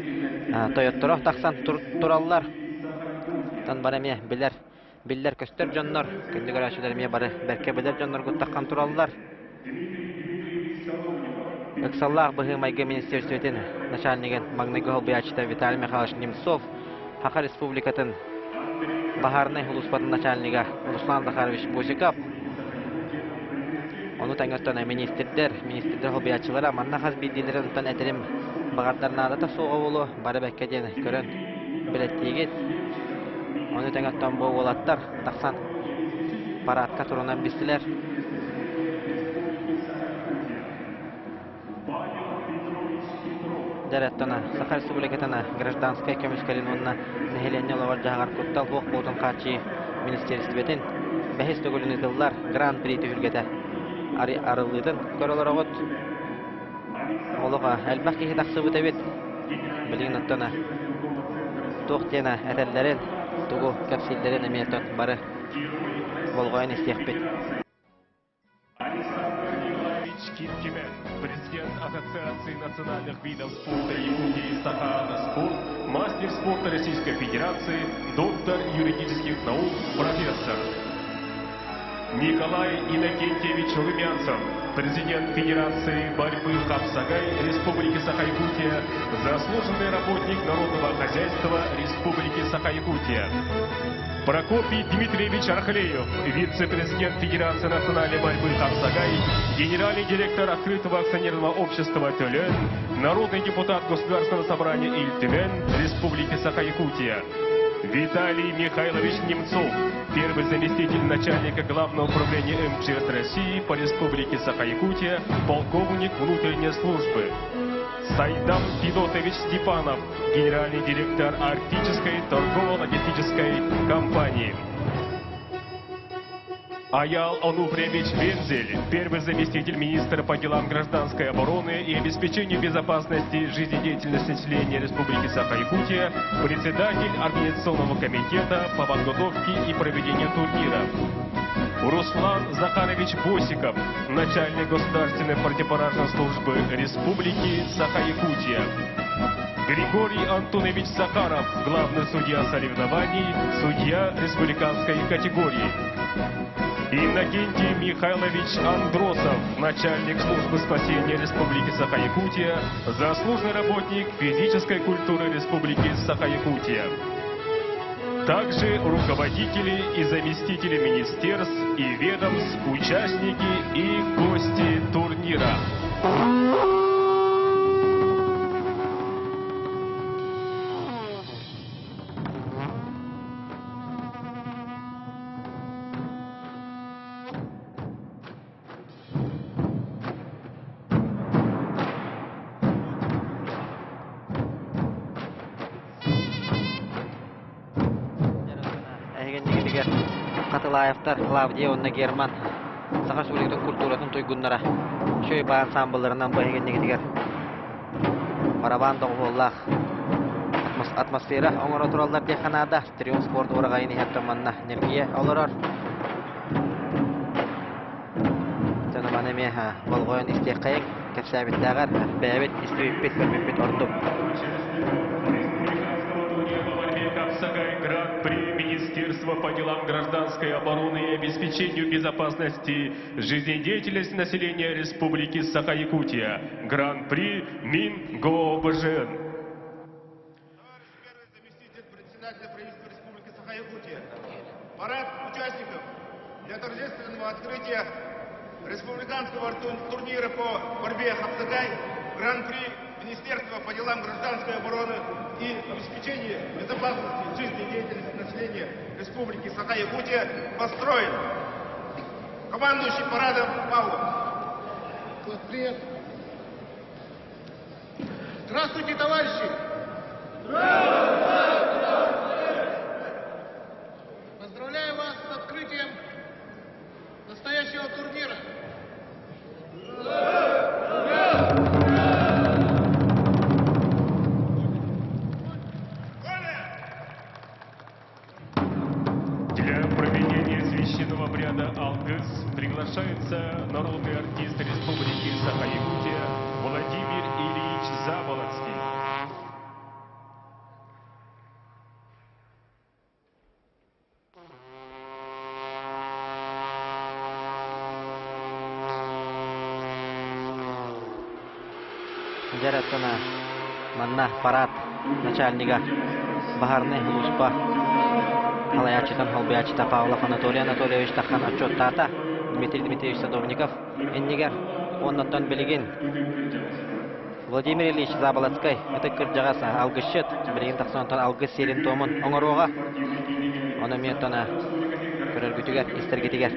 тойотторо тахсан тураллар. Тан бары эмиэ билэр биллэр-көстөр дьоннор, күндү көрөөччүлэр эмиэ бары бэркэ билэр дьонноргут таххан тураллар. Ыксаллаах быһыы-майгы министиэристибэтин начальнигын маҥнайгы солбуйааччыта Виталий Михайлович Немцов, Саха Республикатын баһаарынай сулууспатын начальнига Руслан Захарович Босиков, ону тэҥэ оттон министрдэр, министрдэр солбуйааччылара манна хас биирдиилэрин онтон этэрим баҕардар наадата суоҕа буолуо, бары бэккэ диэн көрөн билэттиигит. Ону тэҥэ оттон бу уолаттар тахсан парадка турунан бистилэр. Дьэ, Саха Республикатын гражданскай көмүскэлин уонна нэһилиэнньэ олоҕор-дьаһаҕар куттал суох буолуутун хааччыйыы министиэристибэтин бэһис төгүлүн ыытыллар Гран-при түһүлгэтэ арыллыытын көрө олороҕут. Олох элбэх киһи тахсыбыт эбит. Билигин оттон туох диэн этэллэрин, тугу кэпсииллэрин эмиэ оттон бары болҕойон истиэхпит. Александр Николаевич Киркимен, президент Ассоциации национальных видов спорта Якутии Сахаана спорт, мастер спорта Российской Федерации, доктор юридических наук, профессор. Николай Иннокентьевич Румянцев, президент Федерации борьбы Хапсагай Республики Саха-Якутия, заслуженный работник народного хозяйства Республики Саха-Якутия. Прокопий Дмитриевич Архлеев, вице-президент Федерации национальной борьбы Хапсагай, генеральный директор открытого акционерного общества «Төлен», народный депутат Государственного собрания Ил Түмэн Республики Саха-Якутия. Виталий Михайлович Немцов, первый заместитель начальника Главного управления МЧС России по Республике Саха-Якутия, полковник внутренней службы. Сайдам Федотович Степанов, генеральный директор Арктической торгово-логистической компании. Аял Онуфриевич Вензель, первый заместитель министра по делам гражданской обороны и обеспечению безопасности жизнедеятельности населения Республики Саха-Якутия, председатель Организационного комитета по подготовке и проведению турнира. Руслан Захарович Босиков, начальник Государственной противопожарной службы Республики Саха-Якутия. Григорий Антонович Захаров, главный судья соревнований, судья республиканской категории. Иннокентий Михайлович Андросов, начальник службы спасения Республики Саха-Якутия, заслуженный работник физической культуры Республики Саха-Якутия. Также руководители и заместители министерств и ведомств, участники и гости турнира. Эһигиннигитигэр Хатылаевтар, Клавдия уонна Герман Саха Республикатын культуратын туйгуннара үчүгэй баан ансаамбылларынан бу эһигиннигитигэр барабан доҕуһуоллаах атмосфера оҥоро тураллар диэххэ наада. Триумф спорт уораҕайын иһэр манна ньиргийэ олорор. Дьону маны эмиэ болҕойон истиэххэйиҥ, кэпсээбиттээҕэр бэйэбит истибиппит, көрбүппүт ордук. Гран-при Министерства по делам гражданской обороны и обеспечению безопасности жизнедеятельности населения Республики Саха-Якутия. Гран-при МинГОБЖН. Товарищ первый заместитель председателя правительства Республики Саха-Якутия. Парад участников для торжественного открытия республиканского турнира по борьбе Хапсагай Гран-при Министерства по делам гражданской обороны и обеспечения безопасности жизнедеятельности населения Республики Саха-Якутия построен. Командующий парадом Павлов. Привет. Здравствуйте, товарищи! Поздравляю вас с открытием настоящего турнира. Дьэ манна парад начальнига баһаарынай сулууспа салайааччытын солбуйааччыта Павлов Анатолий Анатольевич тахсан отчуоттаата. Дмитрий Дмитриевич Садовников иннигэр уоннаттан билигин Владимир Ильич Заболоцкай ытык кырдьаҕас алгысчыт билигин тахсан онтон алгыс сиэрин-туомун оҥоруоҕа. Ону эмиэ оттон көрөргүтүгэр, истэргитигэр.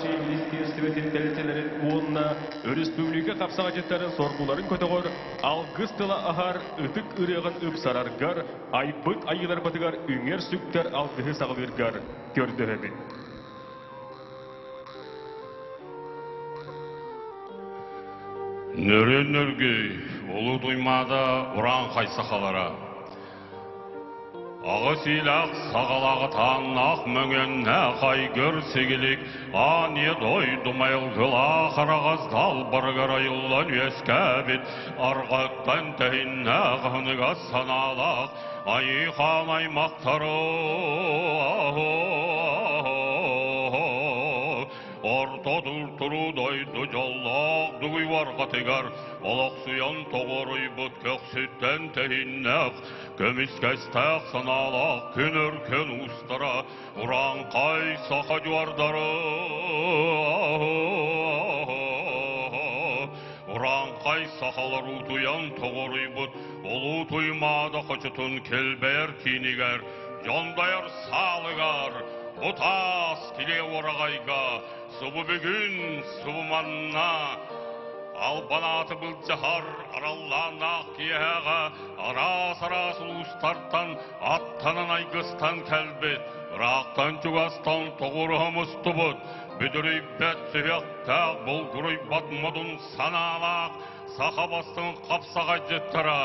Министиэристибэтин тэрилтэлэрин уонна өрөспүүбүлүкэ хапсаҕайдьыттарын соргуларын көтөҕөр, алгыс тыла аһар ытык ырыаҕын ыпсараргар, айбыт айыыларбытыгар үҥэр-сүктэр алгыһы саҕалыыргар көрдөһөбүн. Нөрүөн нөргүй, улуу Туймаада урааҥхай сахалара. Аҕыс иилээх саҕалааҕы тааннаах мөҥүөннээх айгыр сигилик аан ийэ дойду майылгылаах араҕас далбарыгар айыллан үөскээбит арҕаттан тэһиннээх аһыныгас санаалаах айыы хаан аймахтары Орто туруу дойду дьоллоох дугуй уорҕатыгар олохсуйан тоҕоруйбут көхсүттэн тэһиннэх, көмүскэстээх санаалаах күн өркөн уустара урааҥхай саха дьуордара Урааҥхай сахалар утуйан тоҕоруйбут улуу Туймаада хочотун килбэйэр киинигэр дьондойор саалыгар Утаас килиэ уораҕайга субу бүгүн субу манна албан ааты былдьаһар араллааннаах киэһээҕэ араас-араас улуустартан аттанан айгыстан кэлбит ыраахтан-чугастан тоҕуруһа мустубут бүдүрүйбэт сүһүөхтээх булгуруйбат модун санаалаах саха бастыҥ хапсаҕайдьыттара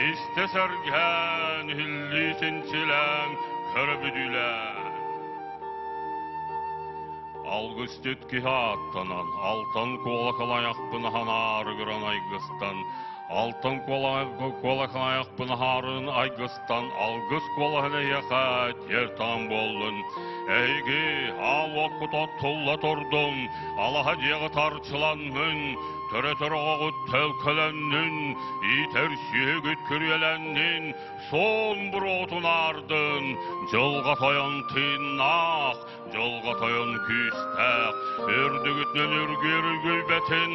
истэ сэргээн иһиллии чинчилээн көрө бүдүүлээн Алгысчыт киһи ааттанан, алтан куолакалайахпын аһанаары айгыстан, алтан куолакалайахпын аһаарын айгыстан, алгыс куолаһын эйиэхэ тиэртаан буоллун. Эһиги аал уоккут оттулла турдун, алаһа дьиэҕит арчыланнын, төрөтөр оҕоҕут төлкөлөннүн, иитэр сүөһүгүт күрүөлэннин, суон буруотун аардын, дьылҕа тойон тыыннаах, дьылҕа тойон күүстээх, үрдүгүтүнэн үргүөр үргүйбэтин,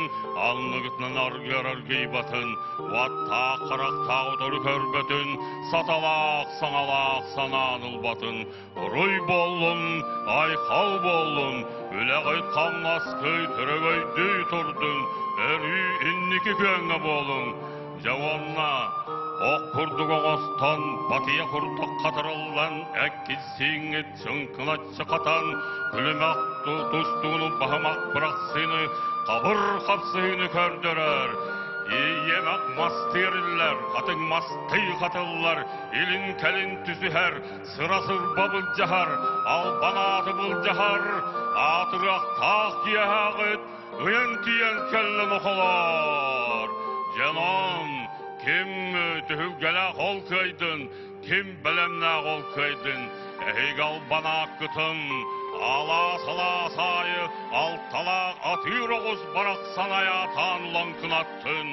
анныгытынан аргыар аргыйбатын, уоттаах харахтаах утары көрбөтүн, саталаах саҥалаах санаан ылбатын, Уруй буоллун, айхал буоллун, үлэҕит-хамнаскый өрөгөйдүү турдун, өрүү инники күөҥҥэ буолуҥ. Дьэ уонна ох курдук оҥостон, батыйа курдук хатырыллан, эккит-сииҥҥит чыҥкыначчы хатан, күлүмэх тустууну баһымах бырахсыыны, хабыр хапсыһыыны көрдөрөр. Иэйиэмэх мастыыр иллэр, хатыҥ мастыы хатыллар, илин-кэлин түсүһэр, Сыра-сырба былдьаһар, албан ааты былдьаһар, аатырыахтаах киэһээҕит ыйан тиийэн кэллэ нохолоор. Дьонон, ким түһүлгэлээх ол кыайдын, ким бэлэмнээх ол кыайдын, эһиги албан ааккытын алаас-алаас аайы алталаах атыыр оҕус барахсан айаатаан лаҥкынаттын,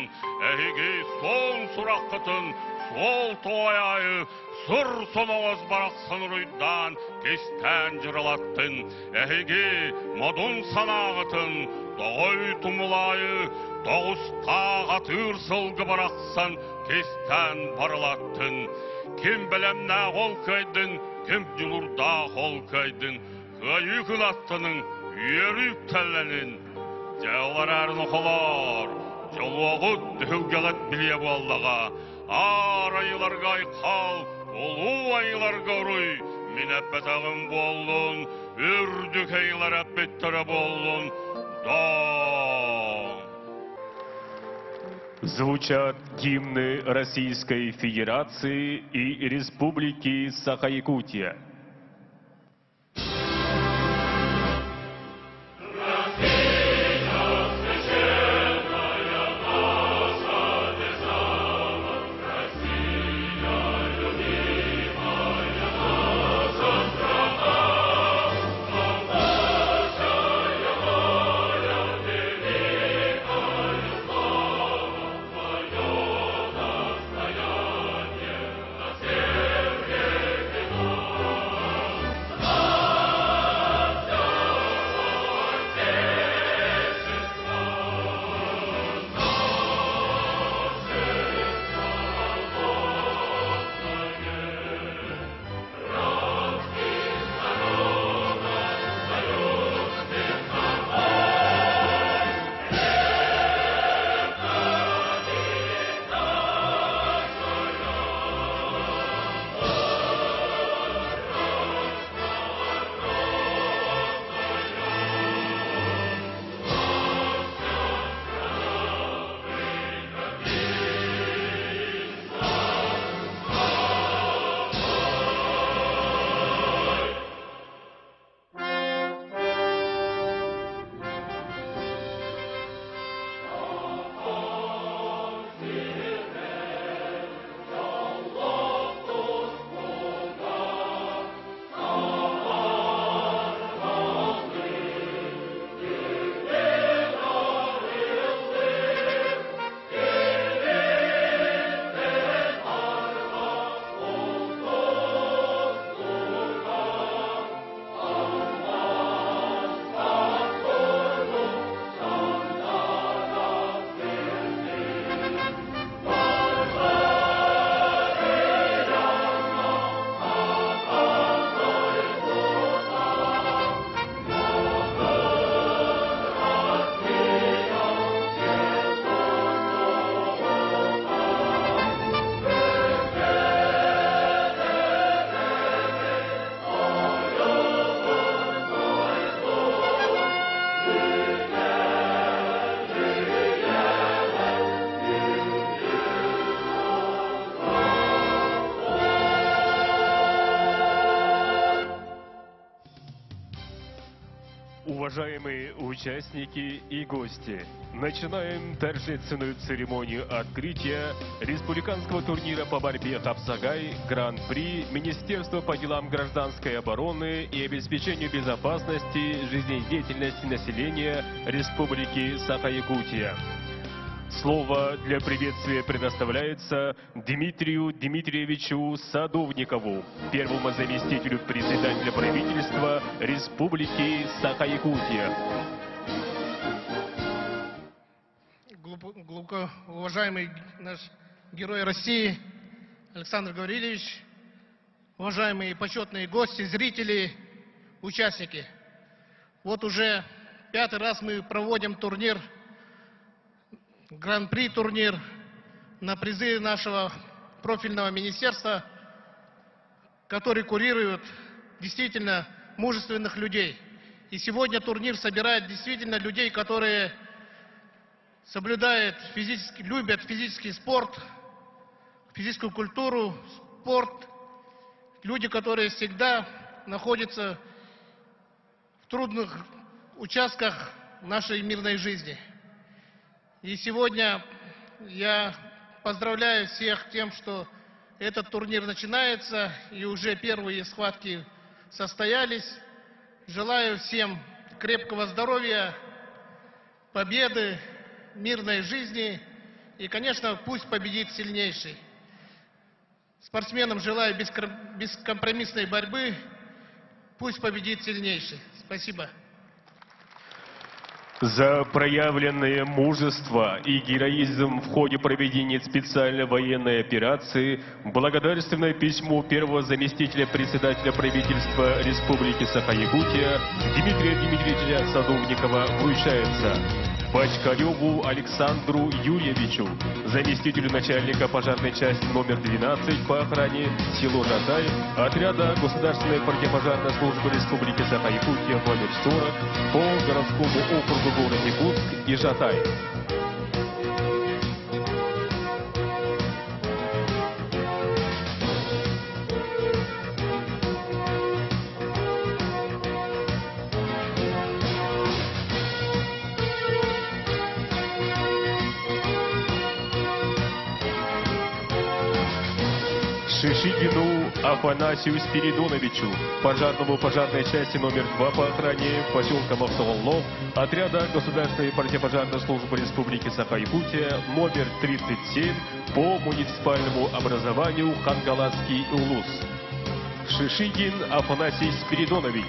эһиги суон сураххытын суол тоой аайы Сур соноҕос барахсан уруйдаан, кистээн дьырылаттын, эһиги модун санааҕытын тоҕой тумулаайы тоҕустаах атыыр сылгы барахсан кистээн барылаттын. Ким бэлэмнээх ол кыайдын, ким дьулурдаах ол кыайдын, кыайыы кынаттаныҥ, үөрүү үктэллэнин. Дьэ ол эрээри нохолоор, дьолуоҕут түһүлгэҕит билиэ буоллаҕа, Аар айыларга айхал, улуу айыларга уруй, мин эппэтэҕим буоллун, үрдүк айылар эппиттэрэ буоллун, доо! Звучат гимны Российской Федерации и Республики Саха-Якутия. Уважаемые участники и гости, начинаем торжественную церемонию открытия республиканского турнира по борьбе «Хапсагай» Гран-при Министерства по делам гражданской обороны и обеспечению безопасности жизнедеятельности населения Республики Саха-Якутия. Слово для приветствия предоставляется Дмитрию Дмитриевичу Садовникову, первому заместителю председателя правительства Республики Саха-Якутия. Глубоко уважаемый наш герой России Александр Гаврилович, уважаемые почетные гости, зрители, участники. Вот уже пятый раз мы проводим турнир, гран-при турнир на призы нашего профильного министерства, который курирует действительно мужественных людей. И сегодня турнир собирает действительно людей, которые соблюдают физически, любят физический спорт, физическую культуру, спорт. Люди, которые всегда находятся в трудных участках нашей мирной жизни. И сегодня я поздравляю всех тем, что этот турнир начинается, и уже первые схватки состоялись. Желаю всем крепкого здоровья, победы, мирной жизни и, конечно, пусть победит сильнейший. Спортсменам желаю бескомпромиссной борьбы, пусть победит сильнейший. Спасибо. За проявленное мужество и героизм в ходе проведения специальной военной операции благодарственное письмо первого заместителя председателя правительства Республики Саха-Якутия Дмитрия Дмитриевича Садовникова вручается Бочкареву Александру Юрьевичу, заместителю начальника пожарной части номер 12 по охране село Жатай, отряда Государственной противопожарной службы Республики Саха-Якутия номер 40 по городскому округу город Якутск и Жатай. Шишигину Афанасию Спиридоновичу, пожарному пожарной части номер 2 по охране поселка Мохсоҕоллоох, отряда Государственной противопожарной службы Республики Саха-Якутия номер 37 по муниципальному образованию Хангаласский Улус. Шишигин Афанасий Спиридонович.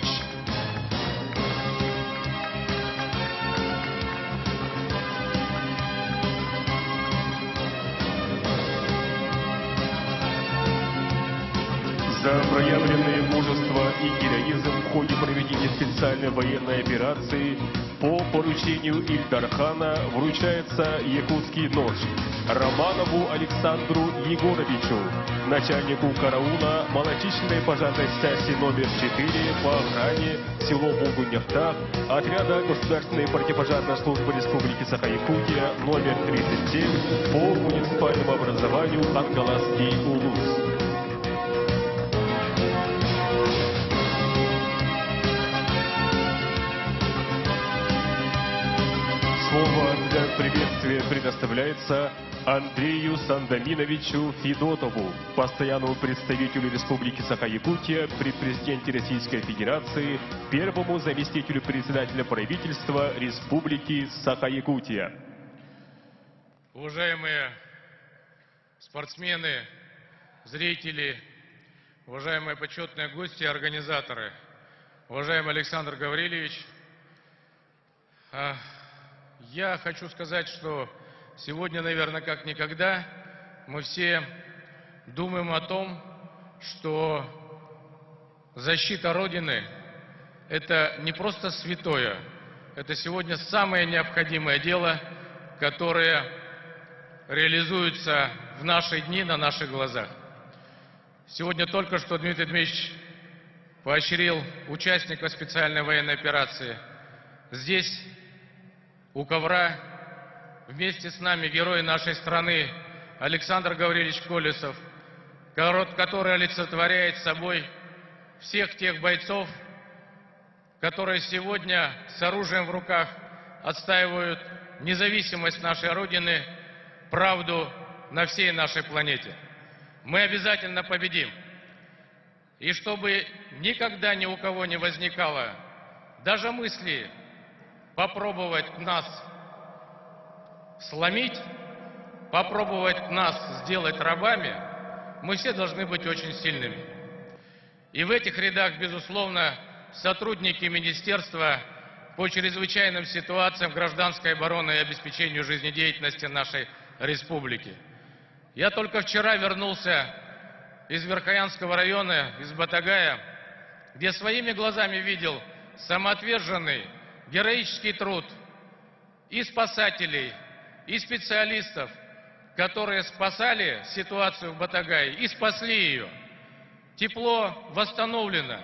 За проявленное мужество и героизм в ходе проведения специальной военной операции по поручению Ил Дархана вручается якутский нож Романову Александру Егоровичу, начальнику караула малочисленной пожарной части номер 4 по охране село Булгунняхтаах, отряда Государственной противопожарной службы Республики Саха-Якутия номер 37 по муниципальному образованию Хангаласский Улус. Слово для приветствия предоставляется Андрею Сандаминовичу Федотову, постоянному представителю Республики Саха-Якутия при президенте Российской Федерации, первому заместителю председателя правительства Республики Саха-Якутия. Уважаемые спортсмены, зрители, уважаемые почетные гости и организаторы, уважаемый Александр Гаврилович, я хочу сказать, что сегодня, наверное, как никогда, мы все думаем о том, что защита Родины – это не просто святое, это сегодня самое необходимое дело, которое реализуется в наши дни на наших глазах. Сегодня только что Дмитрий Дмитриевич поощрил участников специальной военной операции. Здесь, у ковра, вместе с нами герой нашей страны Александр Гаврилович Колесов, который олицетворяет собой всех тех бойцов, которые сегодня с оружием в руках отстаивают независимость нашей Родины, правду на всей нашей планете. Мы обязательно победим. И чтобы никогда ни у кого не возникало даже мысли попробовать нас сломить, попробовать нас сделать рабами, мы все должны быть очень сильными. И в этих рядах, безусловно, сотрудники Министерства по чрезвычайным ситуациям гражданской обороны и обеспечению жизнедеятельности нашей республики. Я только вчера вернулся из Верхоянского района, из Батагая, где своими глазами видел самоотверженный, героический труд и спасателей, и специалистов, которые спасали ситуацию в Батагае и спасли ее. Тепло восстановлено,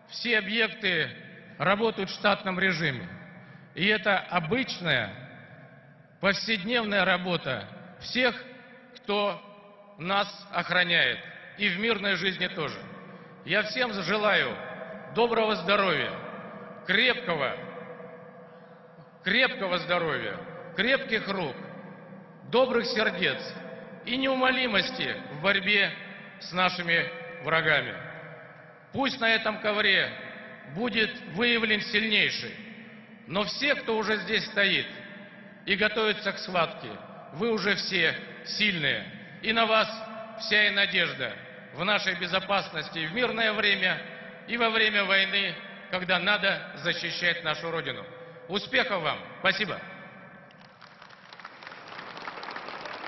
все объекты работают в штатном режиме. И это обычная, повседневная работа всех, кто нас охраняет. И в мирной жизни тоже. Я всем желаю доброго здоровья, крепкого, крепкого здоровья, крепких рук, добрых сердец и неумолимости в борьбе с нашими врагами. Пусть на этом ковре будет выявлен сильнейший, но все, кто уже здесь стоит и готовится к схватке, вы уже все сильные. И на вас вся и надежда в нашей безопасности в мирное время и во время войны, когда надо защищать нашу Родину. Успехов вам! Спасибо!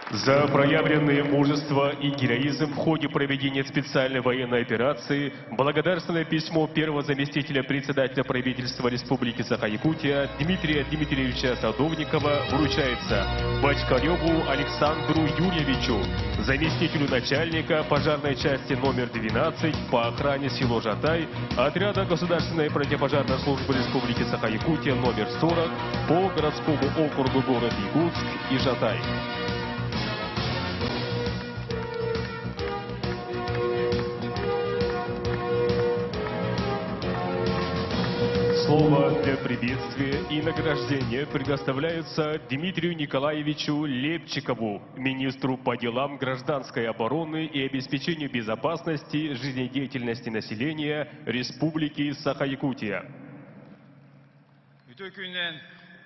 За проявленные мужество и героизм в ходе проведения специальной военной операции благодарственное письмо первого заместителя председателя правительства Республики Саха-Якутия Дмитрия Дмитриевича Садовникова вручается Бочкареву Александру Юрьевичу, заместителю начальника пожарной части номер 12 по охране село Жатай, отряда Государственной противопожарной службы Республики Саха-Якутия номер 40 по городскому округу город Якутск и Жатай. Слово для приветствия и награждения предоставляется Дмитрию Николаевичу Лепчикову, министру по делам гражданской обороны и обеспечению безопасности жизнедеятельности населения Республики Саха-Якутия. Үтүө күнүнэн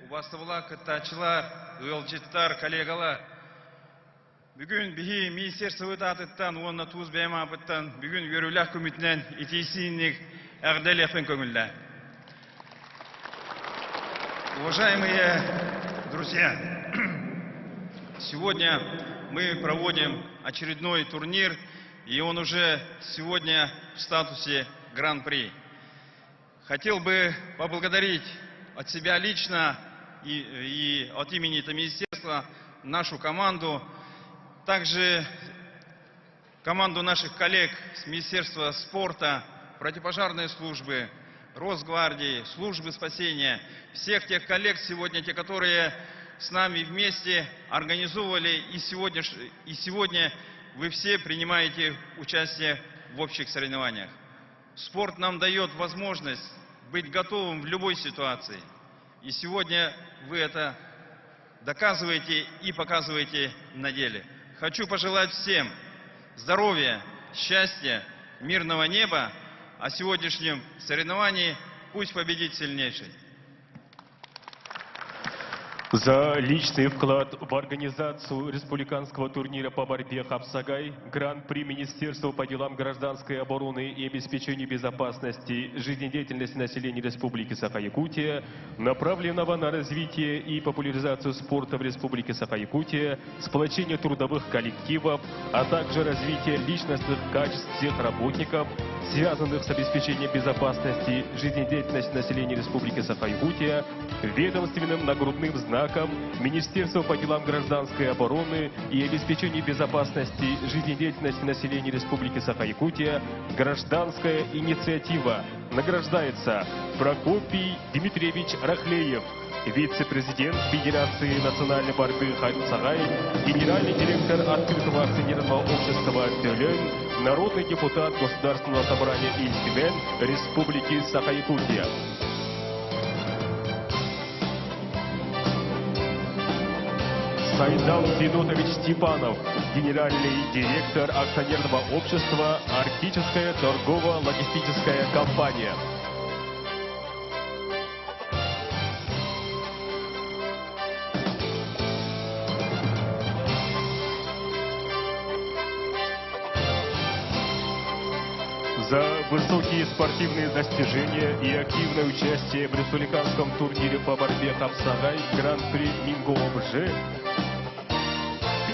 убаастабыллаах кыттааччылар, ыалдьыттар, коллегалар. Бүгүн биһиги министерствобыт аатыттан, уонна тус бэйэм ааппыттан, бүгүн үөрүүлээх күммүтүнэн итии-истиҥник эҕэрдэлиэхпин көҥүллээҥ. Уважаемые друзья, сегодня мы проводим очередной турнир, и он уже сегодня в статусе Гран-при. Хотел бы поблагодарить от себя лично и от имени этого министерства нашу команду, также команду наших коллег с Министерства спорта, противопожарной службы, Росгвардии, службы спасения, всех тех коллег сегодня, те, которые с нами вместе организовывали, и сегодня вы все принимаете участие в общих соревнованиях. Спорт нам дает возможность быть готовым в любой ситуации. И сегодня вы это доказываете и показываете на деле. Хочу пожелать всем здоровья, счастья, мирного неба, а в сегодняшнем соревновании пусть победит сильнейший. За личный вклад в организацию республиканского турнира по борьбе «Хапсагай» Гран-при Министерства по делам гражданской обороны и обеспечению безопасности жизнедеятельности населения Республики Саха-Якутия, направленного на развитие и популяризацию спорта в Республике Саха-Якутия, сплочение трудовых коллективов, а также развитие личностных качеств всех работников, связанных с обеспечением безопасности жизнедеятельности населения Республики Саха-Якутия, ведомственным нагрудным знаком Министерства по делам гражданской обороны и обеспечению безопасности жизнедеятельности населения Республики Саха-Якутия «Гражданская инициатива» награждается Прокопий Дмитриевич Рахлеев, вице-президент Федерации национальной борьбы Хапсагай, генеральный директор открытого акционерного общества «Төлөн», народный депутат Государственного собрания Ил Түмэн Республики Саха-Якутия. Сайдал Федотович Степанов, генеральный директор акционерного общества «Арктическая торгово-логистическая компания». За высокие спортивные достижения и активное участие в республиканском турнире по борьбе «Хапсагай» Гран-при Мингоомж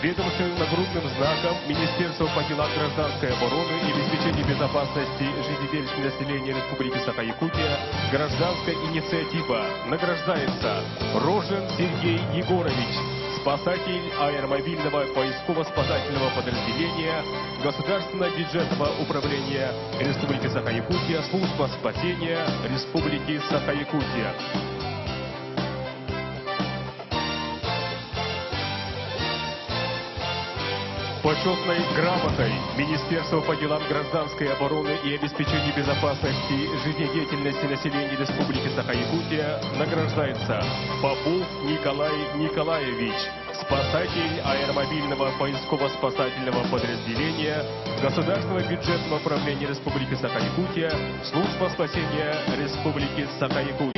ведомственным нагрудным знаком Министерства по делам гражданской обороны и обеспечению безопасности жизнедеятельности населения Республики Саха-Якутия «Гражданская инициатива» награждается Рожин Сергей Егорович, спасатель аэромобильного поисково-спасательного подразделения Государственного бюджетного управления Республики Саха-Якутия, служба спасения Республики Саха-Якутия. Почетной грамотой Министерства по делам гражданской обороны и обеспечению безопасности жизнедеятельности населения Республики Саха-Якутия награждается Попов Николай Николаевич, спасатель аэромобильного поисково-спасательного подразделения Государственного бюджетного управления Республики Саха-Якутия, служба спасения Республики Саха-Якутия.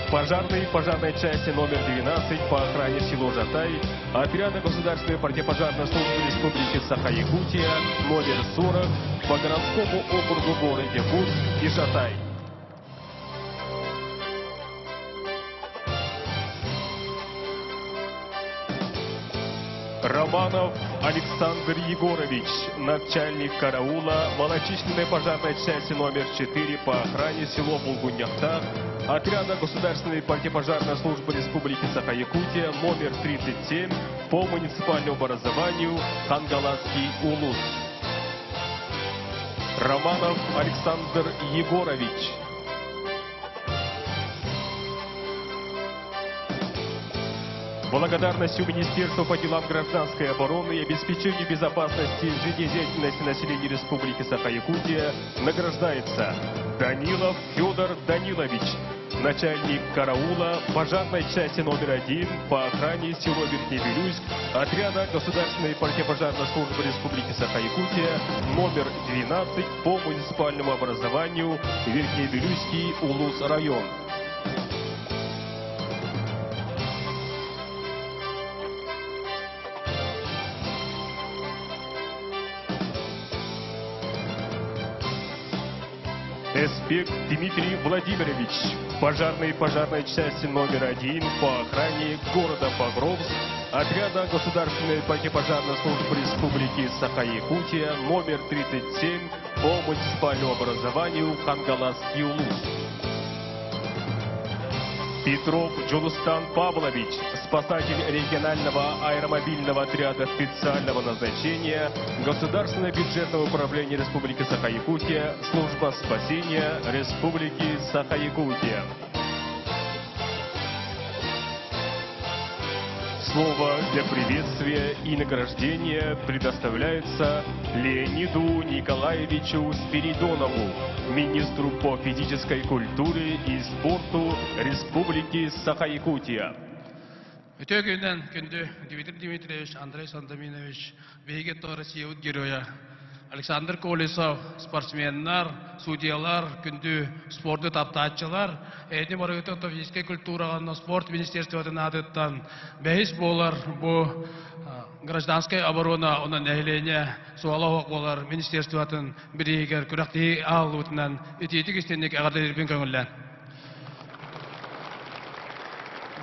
Пожарной пожарной части номер 12 по охране село Жатай, отряда Государственной противопожарной службы Республики Саха-Якутия номер 40 по городскому округу город Якутск и Жатай. Романов Александр Егорович, начальник караула малочисленной пожарной части номер 4 по охране село Булгуняхта, отряда Государственной противопожарной службы Республики Саха-Якутия номер 37 по муниципальному образованию Хангаласский Улус. Романов Александр Егорович. Благодарностью Министерства по делам гражданской обороны и обеспечению безопасности жизнедеятельности населения Республики Саха-Якутия награждается Данилов Федор Данилович, начальник караула пожарной части номер один по охране село Верхнебелюйск, отряда Государственной противопожарной службы Республики Саха-Якутия номер 12 по муниципальному образованию Верхнебелюйский Улус район. Эспек Дмитрий Владимирович, пожарной пожарной части номер один по охране города Покровск, отряда Государственной противопожарной службы Республики Саха-Якутия номер 37 по муниципальному образованию Хангаласский Улус. Петров Джулустан Павлович, спасатель регионального аэромобильного отряда специального назначения Государственного бюджетного управления Республики Саха-Якутия, служба спасения Республики Саха-Якутия. Слово для приветствия и награждения предоставляется Леониду Николаевичу Спиридонову, министру по физической культуре и спорту Республики Саха-Якутия. Үтүө күнүнэн күндү Дмитрий Дмитриевич, Андрей Сандаминович, биһиги Россиябыт геройа Александр Колесов, спортсменнар, судьялар, күндү спорду таптааччылар, эһиги барыгытын физическэй культураҕа спорт министерствотын аатыттан бэһис буолар бу гражданскай оборона онон нэһилиэнньэ суола буолар министерствотын бирииһигэр күрэхтэһии аһыллыбытынан итиитик истиҥник эҕэрдэлиирбин көҥүллээҥ.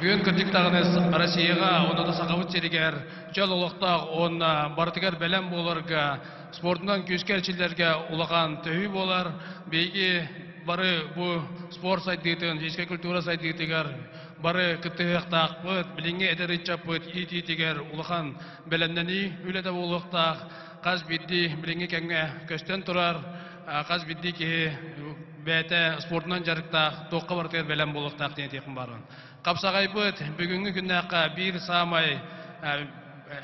Бүгүн кырдьык даҕаны Россияҕа уонна да Сахабыт сиригэр чөл олохтоох уонна барытыгар бэлэм буоларга спордунан күүскэ эрчиллэргэ улахан төһүү буолар. Биһиги бары бу спорт сайдыытын, физическэй культура сайдыытыгар бары кыттыһыахтаахпыт, билиҥҥи эдэр ыччаппыт иитиитигэр улахан бэлэмнэнии үлэтэ буолуохтаах. Хас биирдии билиҥҥи кэмҥэ көстөн турар, хас биирдии киһи бэйэтэ спордунан дьарыктаах, туохха барытыгар бэлэм буолуохтаах диэн этиэхпин баарбын. Хапсаҕайбыт бүгүҥҥү күннээххэ биир саамай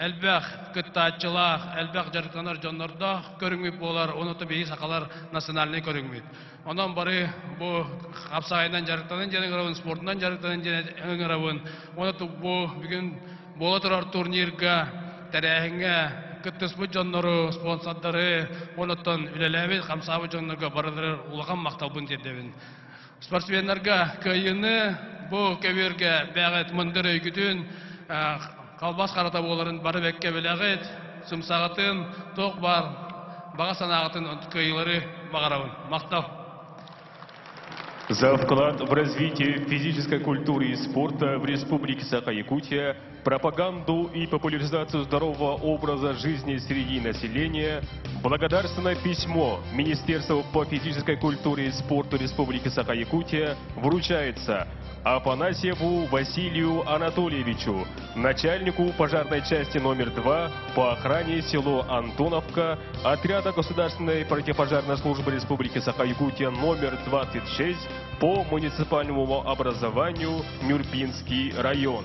элбэх кыттааччылаах, элбэх дьарыктанар дьоннордоох көрүҥмүт буолар, онуота биһиги сахалар национальнай көрүҥмүт. Онон бары бу хапсаҕайынан дьарыктанын диэн ыҥырабын, спордунан дьарыктанын диэн ыҥырабын. Онон бу бүгүн буола турар турнирга тэрээһиҥҥэ кыттыспыт дьоннору, спонсордары, онуттан үлэлээбит, хамсаабыт дьоннорго барыларыгар улахан махталбын тиэрдэбин. Спортсменнарга кыайыыны бу көбүөргэ бэҕэт мындыр өйгүтүн, халбас харата буоларын бары бэккэ билэҕит, сымсаҕытын, туох баар баҕа санааҕытын кыайыылары баҕарабын. Махтал! За вклад в развитие физической культуры и спорта в Республике Саха-Якутия, пропаганду и популяризацию здорового образа жизни среди населения, благодарственное письмо Министерства по физической культуре и спорту Республики Саха-Якутия вручается Афанасьеву Василию Анатольевичу, начальнику пожарной части номер 2 по охране село Антоновка, отряда Государственной противопожарной службы Республики Саха-Якутия номер 26 по муниципальному образованию Нюрбинский район.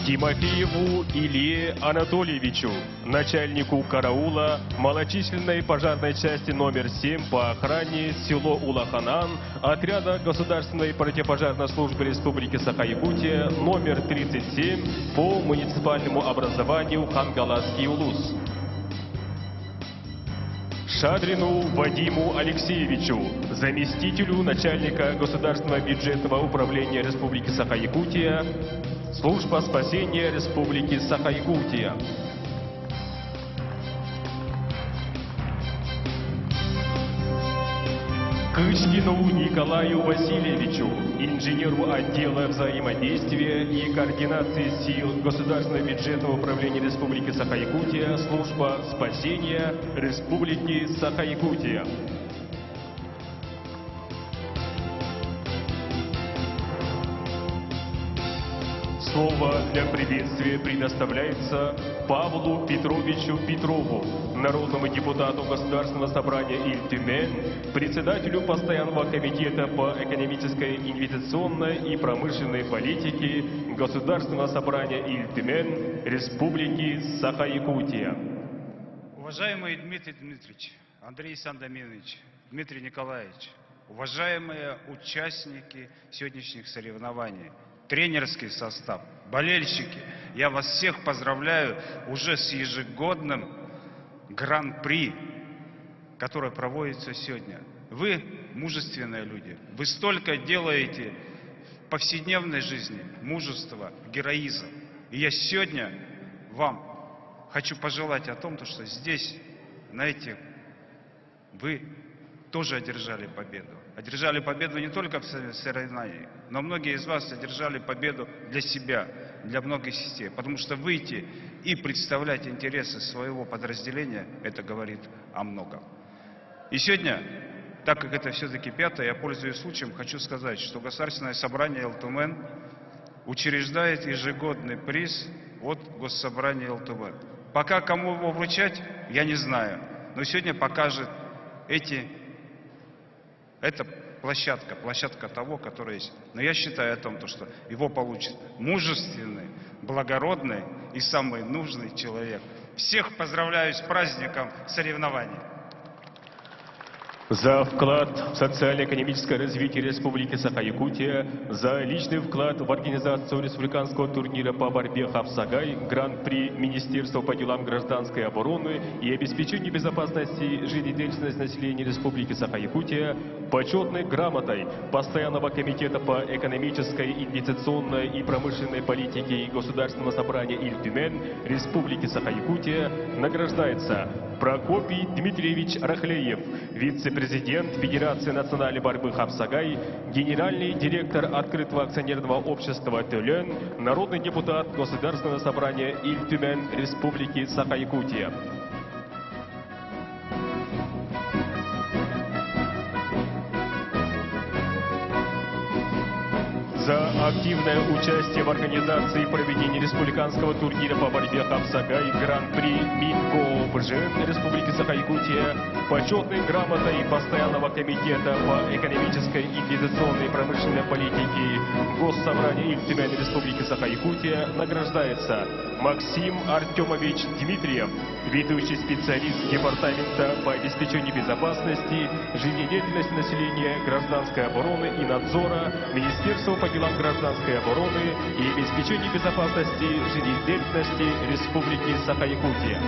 Тимофееву Илье Анатольевичу, начальнику караула малочисленной пожарной части номер 7 по охране село Улаханан, отряда Государственной противопожарной службы Республики Саха-Якутия номер 37 по муниципальному образованию Хангаласский Улус. Шадрину Вадиму Алексеевичу, заместителю начальника Государственного бюджетного управления Республики Саха-Якутия, Служба спасения Республики Саха-Якутия. Кычкину Николаю Васильевичу, инженеру отдела взаимодействия и координации сил Государственного бюджетного управления Республики Саха-Якутия, служба спасения Республики Саха-Якутия. Слово для приветствия предоставляется Павлу Петровичу Петрову, народному депутату Государственного собрания Ильтюмен, председателю Постоянного комитета по экономической, инвестиционной и промышленной политике Государственного собрания Ильтюмен Республики Саха-Якутия. Уважаемый Дмитрий Дмитриевич, Андрей Сандаминович, Дмитрий Николаевич, уважаемые участники сегодняшних соревнований, тренерский состав, болельщики, я вас всех поздравляю уже с ежегодным гран-при, которое проводится сегодня. Вы мужественные люди, вы столько делаете в повседневной жизни мужество, героизм. И я сегодня вам хочу пожелать о том, что здесь, на этих, вы тоже одержали победу. Одержали победу не только в соревновании, но многие из вас одержали победу для себя, для многих сетей. Потому что выйти и представлять интересы своего подразделения, это говорит о многом. И сегодня, так как это все-таки пятое, я пользуясь случаем, хочу сказать, что Государственное собрание ЛТМН учреждает ежегодный приз от Госсобрания ЛТМН. Пока кому его вручать, я не знаю. Но сегодня покажет эти, эта площадка, площадка того, которая есть. Но я считаю о том, то, что его получит мужественный, благородный и самый нужный человек. Всех поздравляю с праздником соревнований. За вклад в социально-экономическое развитие Республики Саха-Якутия, за личный вклад в организацию республиканского турнира по борьбе Хапсагай, Гран-при Министерства по делам гражданской обороны и обеспечению безопасности жизнедеятельности населения Республики Саха-Якутия, почетной грамотой Постоянного комитета по экономической, инвестиционной и промышленной политике Государственного собрания Ильтюмен Республики Саха-Якутия награждается Прокопий Дмитриевич Рахлеев, вице-президент Федерации национальной борьбы Хапсагай, генеральный директор открытого акционерного общества «Төлен», народный депутат Государственного собрания Ильтюмен Республики Саха-Якутия. За активное участие в организации и проведении республиканского турнира по борьбе Хапсагай Гран-при Минго БЖН Республики Саха-Якутия почетной грамотой Постоянного комитета по экономической, инвестиционной и промышленной политике Госсобрания Ил Түмэн Республики Саха-Якутия награждается Максим Артемович Дмитриев, ведущий специалист Департамента по обеспечению безопасности, жизнедеятельности населения, гражданской обороны и надзора Министерства по делам гражданской обороны и обеспечению безопасности жизнедеятельности Республики Саха-Якутия.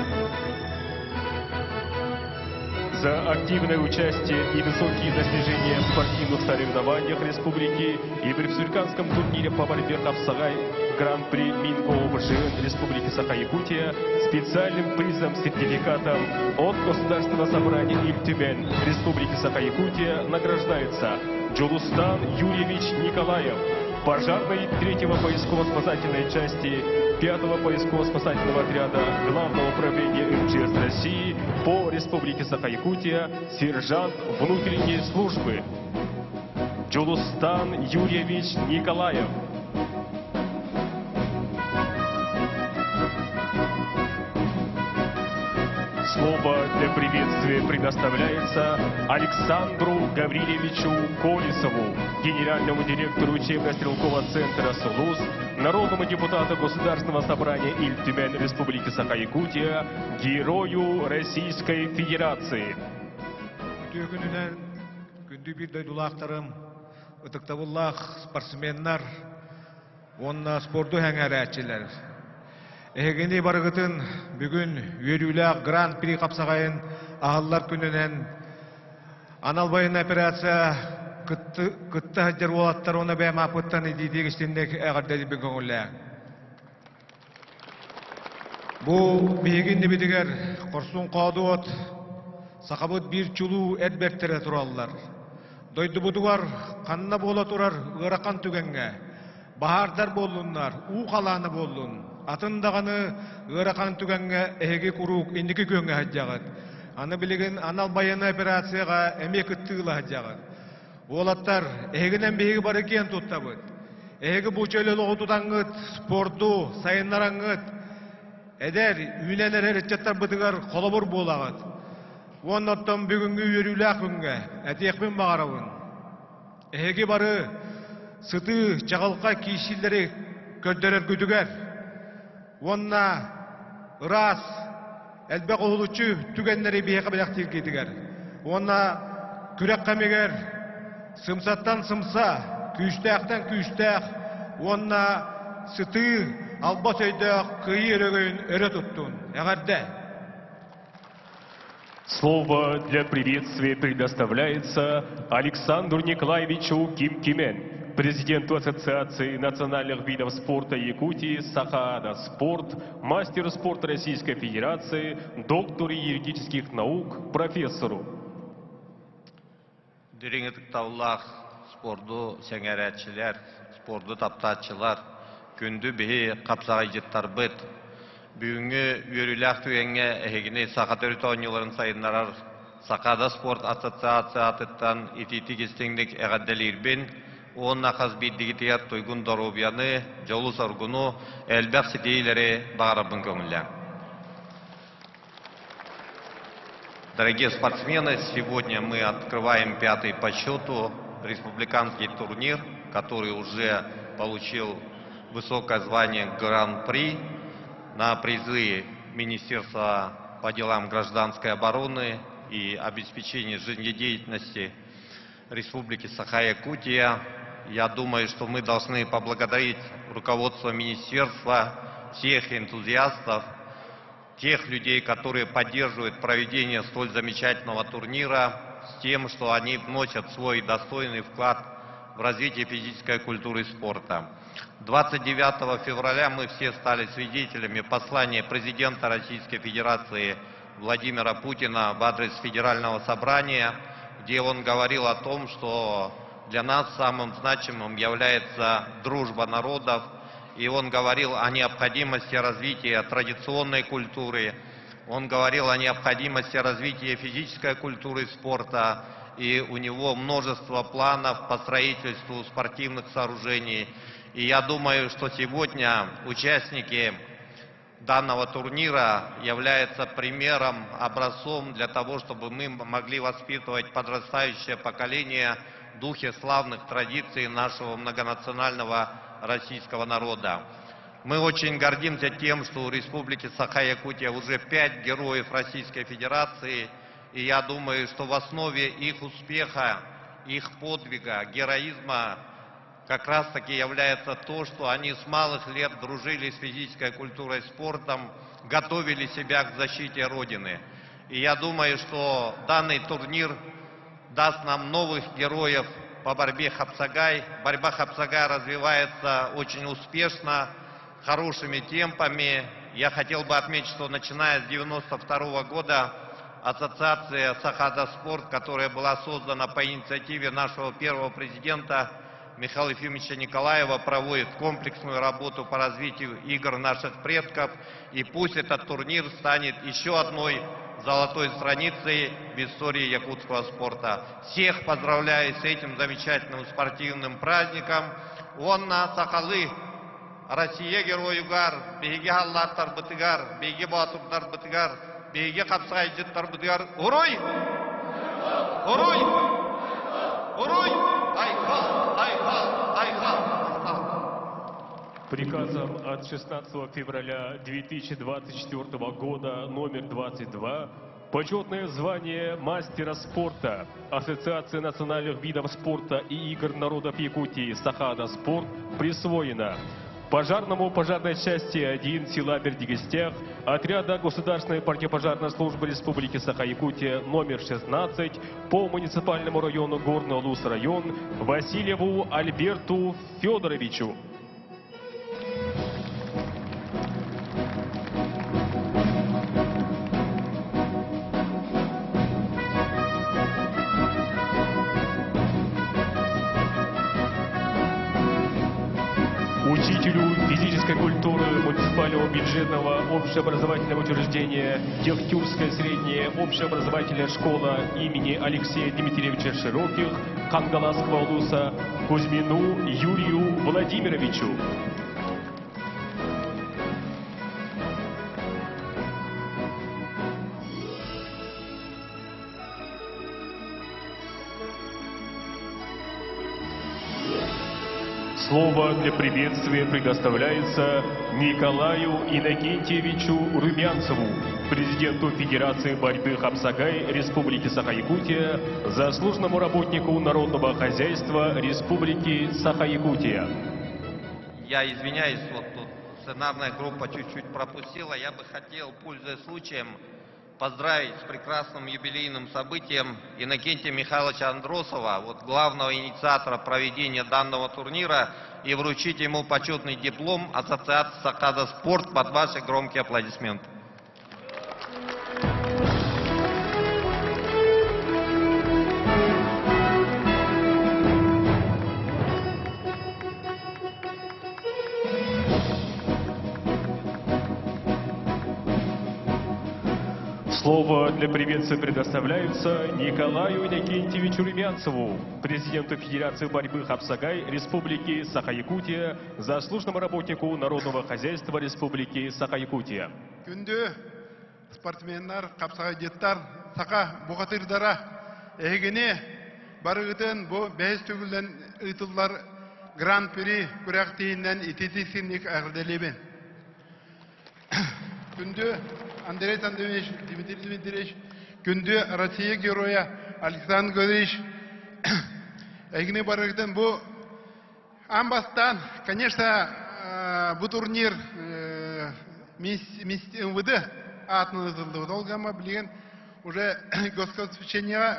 За активное участие и высокие достижения в спортивных соревнованиях республики и в республиканском турнире по борьбе Хапсагай Гран-при Минго БЖН Республики Саха-Якутия специальным призом-сертификатом от Государственного собрания Ил Түмэн Республики Саха-Якутия награждается Джулустан Юрьевич Николаев, пожарный третьего поисково-спасательной части 5-го поисково-спасательного отряда Главного управления МЧС России по Республике Саха-Якутия, сержант внутренней службы. Джулустан Юрьевич Николаев. Слово для приветствия предоставляется Александру Гаврилевичу Колесову, генеральному директору учебно-стрелкового центра «Сулус», народному депутату Государственного собрания Ил Түмэн Республики Саха-Якутия, герою Российской Федерации. Үтүө күнүнэн күндү биир дойдулаахтарым, ытыктабыллаах спортсменнар уонна спорду сэҥээрээччилэр. Эһигини барыгытын бүгүн үөрүүлээх Гран-при хапсаҕайын аһыллар күнүнэн анал военная операция кытта сылдьар уолаттар уонна бэйэм ааппыттан итиитик истинник эҕэрдэлиибин көҥүллээҥ. Бу биһиги иннибитигэр хорсун хоодуот сахабыт биир чулуу эр бэртэрэ тураллар. Дойдубутугар ханна буола турар ыарахан түгэҥҥэ баһаардар буоллуннар, уу халаана буоллун, атын даҕаны ыарахан түгэҥҥэ эһиги куруук инники күөҥҥэ сылдьаҕыт. Аны билигин анал байыаннай операцияҕа эмиэ кыттыыла сылдьаҕыт. Уолаттар, эһигинэн биһиги бары киэн туттабыт. Эһиги бу чөл олоҕу тутаҥҥыт, спорду сайыннараҥҥыт, эдэр, үүнэн эрэр ыччаттарбытыгар холобур буолаҕыт. Уонна оттон бүгүҥҥү үөрүүлээх күҥҥэ этиэхпин баҕарабын. Эһиги бары сытыы, чаҕылхай киирсиилэри көрдөрөргүтүгэр уонна ыраас, элбэх уһулуччу түгэннэри биһиэхэ бэлэхтииргитигэр уонна күрэх кэмигэр сымсаттан сымса, күүстээхтэн күүстээх уонна сытыы, албас өйдөөх кыайыы өрөгөйүн өрө туттун. Эҕэрдэ! Слово для приветствия предоставляется Александру Николаевичу Ким-Кимен, президенту Ассоциации национальных видов спорта Якутии Сахаада Спорт, мастеру спорта Российской Федерации, доктору юридических наук, профессору. Дириҥ ытыктабыллаах спорду сэҥээрээччилэр, спорду таптааччылар, күндү биһи хапсаҕайдьыттарбыт! Бүгүҥҥү үөрүүлээх түгэҥҥэ эһигини Саха төрүт оонньууларын сайыннарар Сахаада спорт ассоциациятыттан итиитик истиҥник эҕэрдэлиирбин уонна хас биирдигитигэр туйгун доруобуйаны, дьолу-соргуну, элбэх ситиһиилэри баҕарарбын көҥүллээҥ. Дорогие спортсмены, сегодня мы открываем пятый по счету республиканский турнир, который уже получил высокое звание Гран-при на призы Министерства по делам гражданской обороны и обеспечения жизнедеятельности Республики Саха-Якутия. Я думаю, что мы должны поблагодарить руководство министерства, всех энтузиастов, тех людей, которые поддерживают проведение столь замечательного турнира, с тем, что они вносят свой достойный вклад в развитие физической культуры и спорта. 29 февраля мы все стали свидетелями послания президента Российской Федерации Владимира Путина в адрес Федерального собрания, где он говорил о том, что для нас самым значимым является дружба народов, и он говорил о необходимости развития традиционной культуры, он говорил о необходимости развития физической культуры и спорта. и у него множество планов по строительству спортивных сооружений. И я думаю, что сегодня участники данного турнира являются примером, образцом для того, чтобы мы могли воспитывать подрастающее поколение в духе славных традиций нашего многонационального российского народа. Мы очень гордимся тем, что у Республики Саха-Якутия уже пять героев Российской Федерации, и я думаю, что в основе их успеха, их подвига, героизма как раз-таки является то, что они с малых лет дружили с физической культурой, спортом, готовили себя к защите Родины. И я думаю, что данный турнир даст нам новых героев по борьбе хапсагай. Борьба хапсагай развивается очень успешно, хорошими темпами. Я хотел бы отметить, что начиная с 1992 года Ассоциация Сахада Спорт, которая была создана по инициативе нашего первого президента Михаила Ефимовича Николаева, проводит комплексную работу по развитию игр наших предков. И пусть этот турнир станет еще одной золотой страницей в истории якутского спорта. Всех поздравляю с этим замечательным спортивным праздником. Уонна сахалыы Россия геройугар, биһиги халлааттарбытыгар, биһиги боотурдарбытыгар, биһиги хапсаҕайдьыттарбытыгар уруй! Уруй! Уруй! Айхал! Айхал! Айхал! Приказом от 16 февраля 2024 года номер 22 почетное звание мастера спорта Ассоциации национальных видов спорта и игр народов Якутии «Сахада Спорт» присвоено пожарному пожарной части 1 села Бердигестях отряда Государственной противопожарной службы Республики Саха-Якутия номер 16 по муниципальному району Горно-Лус район Васильеву Альберту Федоровичу. Учителю физической культуры муниципального бюджетного общеобразовательного учреждения Дегтюрская средняя общеобразовательная школа имени Алексея Дмитриевича Широких Кангаласского улуса Кузьмину Юрию Владимировичу. Слово для приветствия предоставляется Николаю Иннокентьевичу Румянцеву, президенту Федерации борьбы Хапсагай Республики Саха-Якутия, заслуженному работнику народного хозяйства Республики Саха-Якутия. Я извиняюсь, вот тут сценарная группа чуть-чуть пропустила. Я бы хотел, пользуясь случаем, поздравить с прекрасным юбилейным событием Иннокентия Михайловича Андросова, вот главного инициатора проведения данного турнира, и вручить ему почетный диплом Ассоциации Сахада Спорт под ваши громкие аплодисменты. Слово для приветствия предоставляется Николаю Иннокентьевичу Румянцеву, президенту Федерации борьбы Хапсагай Республики Саха-Якутия, заслуженному работнику народного хозяйства Республики Саха-Якутия. Күндү спортсменнар, хапсаҕайдьыттар, саха бухатырдара эһигини барыгытын бу бэһис төгүлүн ыытыллар Гран-при күрэхтиинэн итиитик эҕэрдэлиибин. Күндү Андрей Андреевич, Дмитрий Дмитриевич, күндү Россия героя Александр Григорьевич, эһигини барыгытын бу аан бастаан, конечно, бу турнир МВД аатын ыытыллыбыт. Ол гама билигин уже госкосвещениеҕа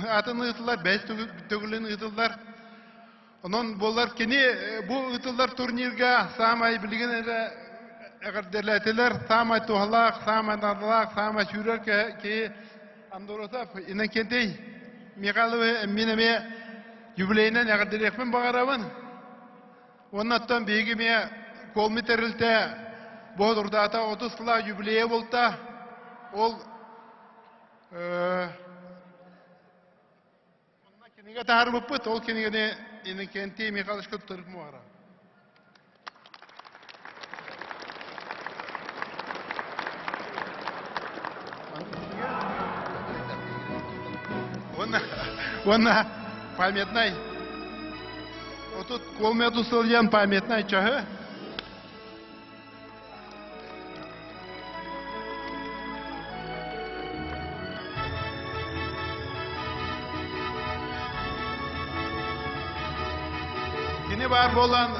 аатын ыытыллар, бэс төгүлүн ыытыллар. Онон буолар кини бу ыытыллар турнирга саамай билигин эрэ эҕэрдэлээтилэр, саамай туһалаах, саамай наадалаах, саамай сүүрэр киһи Андросов Иннокентий Михайлович мин эмиэ юбилейынан эҕэрдэлиэхпин баҕарабын. Оннаттан биһиги эмиэ Колми тэрилтэ боотурдаата 30 сыла юбилейа буолта. Ол Кинигэ таһаарбыппыт, ол кинигэни Иннокентий Михайловичка туттарык муара. Уонна памятнай. Отут колмету сылдьан памятнай чаһы. Кини баар буолан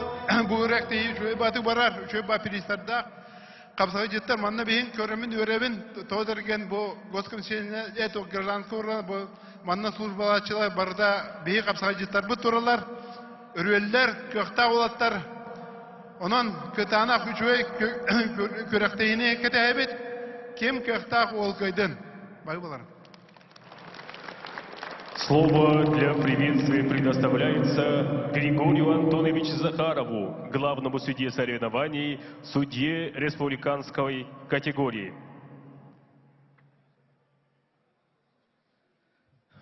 бу үрэхтэһии үчүгэй баты барар, үчүгэй ба пристардаах. Хапсаҕайдьыттар манна биһин көрөмүн үөрэбин, тоҕо дэрген бу госкомиссия это гражданского органа бу манна службалааччылар барыта биһи хапсаҕайдьыттарбыт туралар, өрүөллэр, кыахтаах уолаттар. Онон кытаанах үчүгэй күрэхтэһиини кэтэһэбит. Ким кыахтаах уол кыайдын. Бары болар. Слово для приветствия предоставляется Григорию Антоновичу Захарову, главному судье соревнований, судье республиканской категории.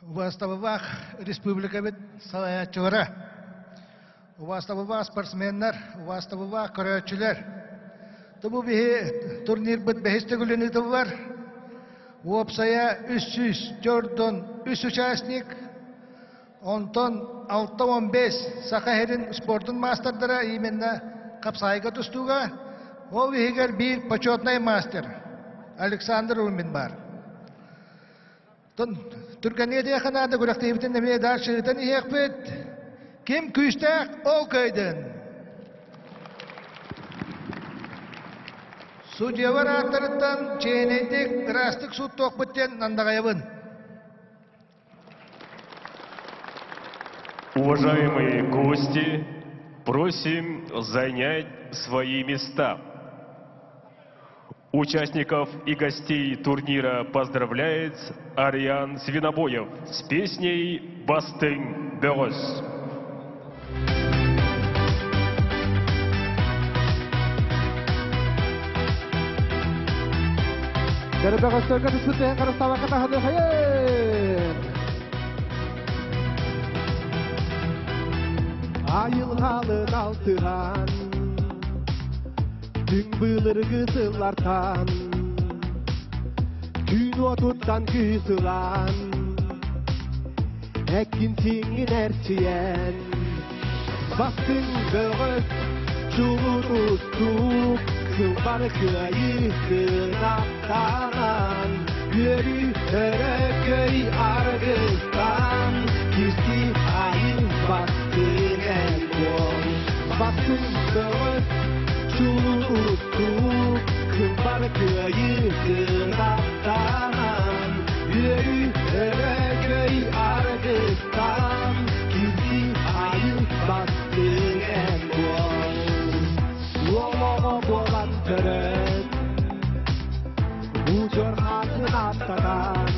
Убаастабыллаах республикабыт салайааччылара, убаастабыллаах спортсменнар, убаастабыллаах көрөөччүлэр. Бу биһи турнирбыт бэһис төгүлүн ыытыллар. Уопсайа 304 участник, онтон 65 Саха сирин спордун маастардара именно хапсаайга тустууга, ол иһигэр биир почетный мастер Александр Румин бар. Түргэнниэ диэххэ наада күрэхтэһиибитин эмиэ дальше ыытан иһиэхпит. Ким күүстээх, ол кыайдын. Судьялар ааттарыттан чээнэйдик, ыраастык сууттуохпут диэн андаҕайабын. Уважаемые гости, просим занять свои места. Участников и гостей турнира поздравляет Ариан Свинобоев с песней «Бастын Бөгөс». Дәрі түспүттен қарыстабаққа тахады хайын. Айылғалын алтыған, Түн былыргы сыллартан, Күн отуттан күүсылан, Эккин сиңин эрчийэн, Бастың бөгөс, чулуу устук, Кылбар кыайы кынаттанан, Үөрүү өрөкөй аргыстан, Кирси айын бастың эн бол. Бастың бөгөс, чулуу устук, Кылбар кыайы кынаттанан, Үөрүү өрөкөй аргыстан, Кирси айын бастың эн бол. Олоҕо буолан төрөн, Учор атын аттанан,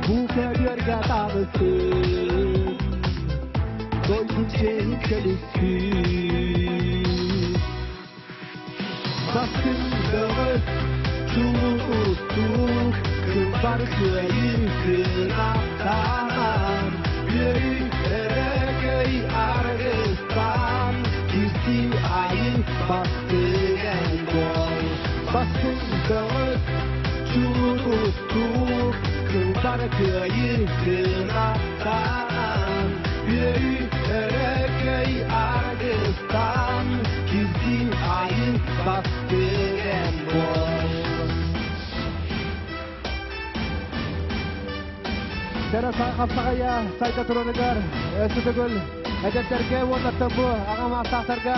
Бу көбүөргэ табыстын, Дойдун чэйин көмүскүү. Бастың бөгөс, чулуу устук, Кылбар кыайыы кынаттанан, Үөрүү өрөкөй аргыстан, Кирси айын бастың эн бол. Бастың бөгөс, чулуу устук, Кылбар кыайыы кынаттанан, Үөрүү өрөкөй аргыстан, Кирси айын бастың эн бол. Сара қапсағая сайта турарыгар өсүтөгөл эдеттерге уоннаттан бу ағам астақтарға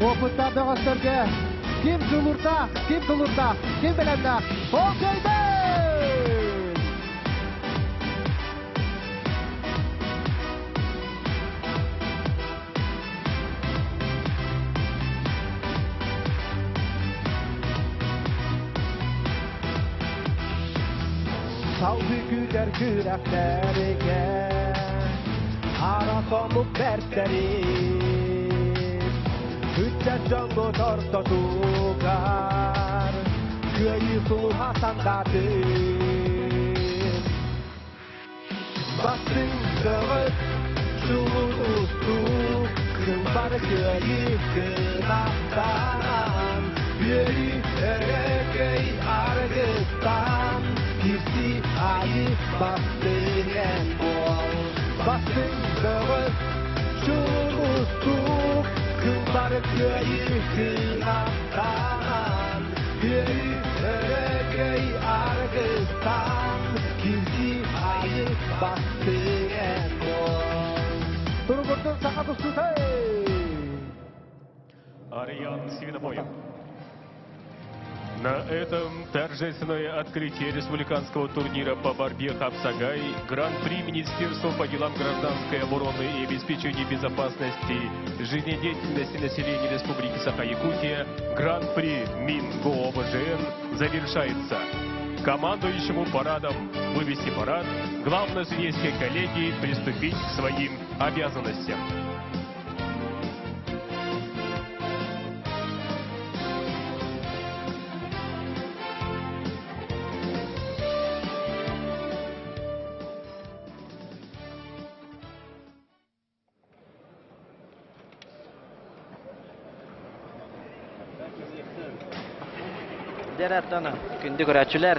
опытта бөҕөстөргө ким тулуртаах, ким тулуртаах, ким бэлэмнээх, ол кыайдын! Салгы күдер күрәктерге Ара сомук бәрттерин Үтчә жоңго тортотугар Кыайы сулуха сандатын. Бастыҥ бөҕөс, чулуу устуу, кылбары кыайыы кынаттаан, үөрүү өрөгөй аргыстаан, кирсии айыы бастыҥ эн буол. Бастыҥ бөҕөс, чулуу устуу, кылбары кыайыы кынаттаан, үөрүү өрөгөй аргыстаан, кирсии айыы бастыҥ эн буол. Туругурдун саха тустуута! Ариан Свинобоев. На этом торжественное открытие республиканского турнира по борьбе «Хапсагай» Гран-при Министерства по делам гражданской обороны и обеспечению безопасности жизнедеятельности населения Республики Саха-Якутия Гран-при МинГООБЖН завершается. Командующему парадом вывести парад главной судейской коллегии приступить к своим обязанностям. Дьэ, күндү көрөөччүлэр,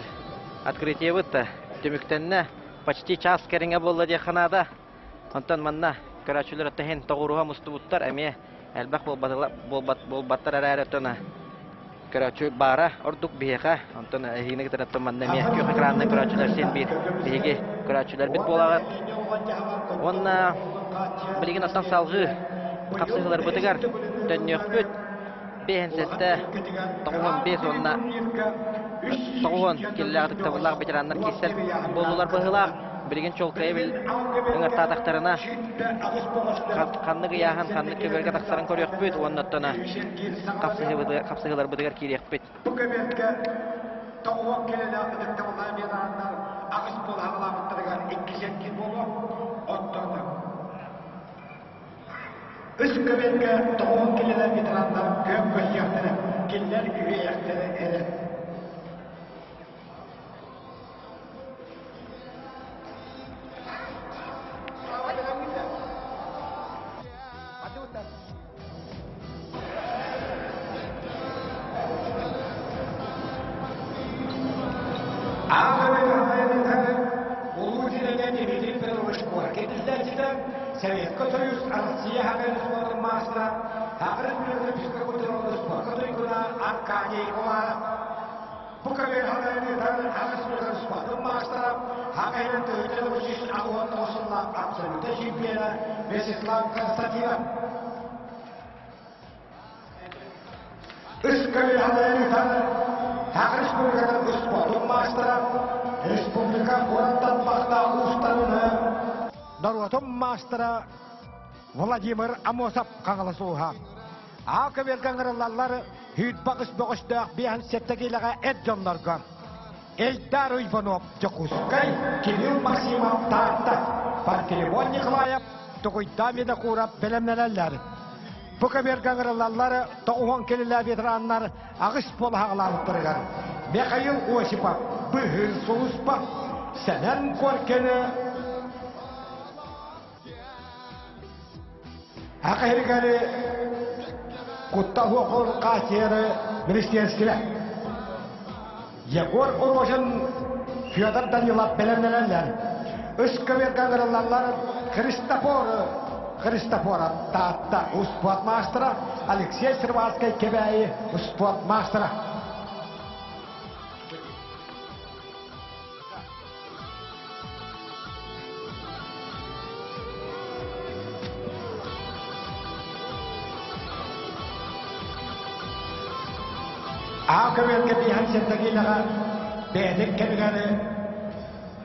открытиебыт түмүктэннэ. Почти час кэриҥэ буолла диэххэ наада. Онтон манна көрөөччүлэр өттө тоҕуруһа мустубуттар эмиэ элбэх буолбаттар эрээри оттон көрөөччү баара ордук биһиэхэ. Онтон эһигини кытары оттон манна эмиэ күөх экранынан көрөөччүлэр син биир биһиги көрөөччүлэрбит буолаҕыт. Уонна билигин оттон салҕыы хапсыһыыларбытыгар төннүөхпүт. Биэһин сэттэ, 95 уонна 90 киллээх ытыктабыллаах ветераннар киирсэр буоллулар быһыылаах. Билигин чуолкайа ыҥыртаатахтарына ханнык ыйааһын ханнык көбүөргэ тахсарын көрүөхпүт уонна оттон хапсыһыыларбытыгар киириэхпит. Бу көбүөргэ тоҕуон кэлэлээх ытыктабыллаах ветераннар аҕыс буолаһалаабыттарыгар иккисэн киир буолуо. Оттон Үс көбүөргэ тоҕуһун килэлэр ветераннар күөн көрсүөхтэрэ, кинилэр үһүйэхтэрэ эрэ. Улуу сиринэн Дмитрий Петрович Коркин иһиллээччитэ, Советскай Союз Россия Хагын спордун маастара, Хагын физкультурный спорка туйгуна Аркадий Ковалов. Бу көбүөр Хагын Хагын спордун маастара, Хагын тыһыынча 969 сыллаах абсолютнай чемпиона Вячеслав Константинов. Үс көбүһэлэри Саха Республикатын спордун маастара, республика куораттан бахта уустарын норуотун маастара Владимир Амосов Хаҥалас улууһа. Аа көбүөргэ ыҥырыллаллар Һүүрбаҕыс бөҕөстөөх биэһэн сэттэ киилэҕэ эр дьоннорго Эльдар Иванов Дьокуускай, Кирилл Максимов Таатта, Пантелеймон Николаев Тугуйдаа Медокуров бэлэмнэнэллэр. Бу көбүөргэ ыҥырыллаллар тоҕуһуон кэлилээ ветераннар аҕыс буолаһаҕалаабыттарыгар Михаил Осипов Быһыыр сулуспа Сэмэн Коркины Акаһиригары куттал хуохор хаачыйары министерстве Егор Урожин Федор Данилов бэлэмнэнэллэр. Үс көбүөргэ ыҥырыллаллар Христофор Христофоров Таатта успуорт маастара Алексей Сырватскай Кэбээйи успуорт маастара. Аа көбүөргэ биһэн сэрдэгиилэҕэ бэйэтин кэмигэр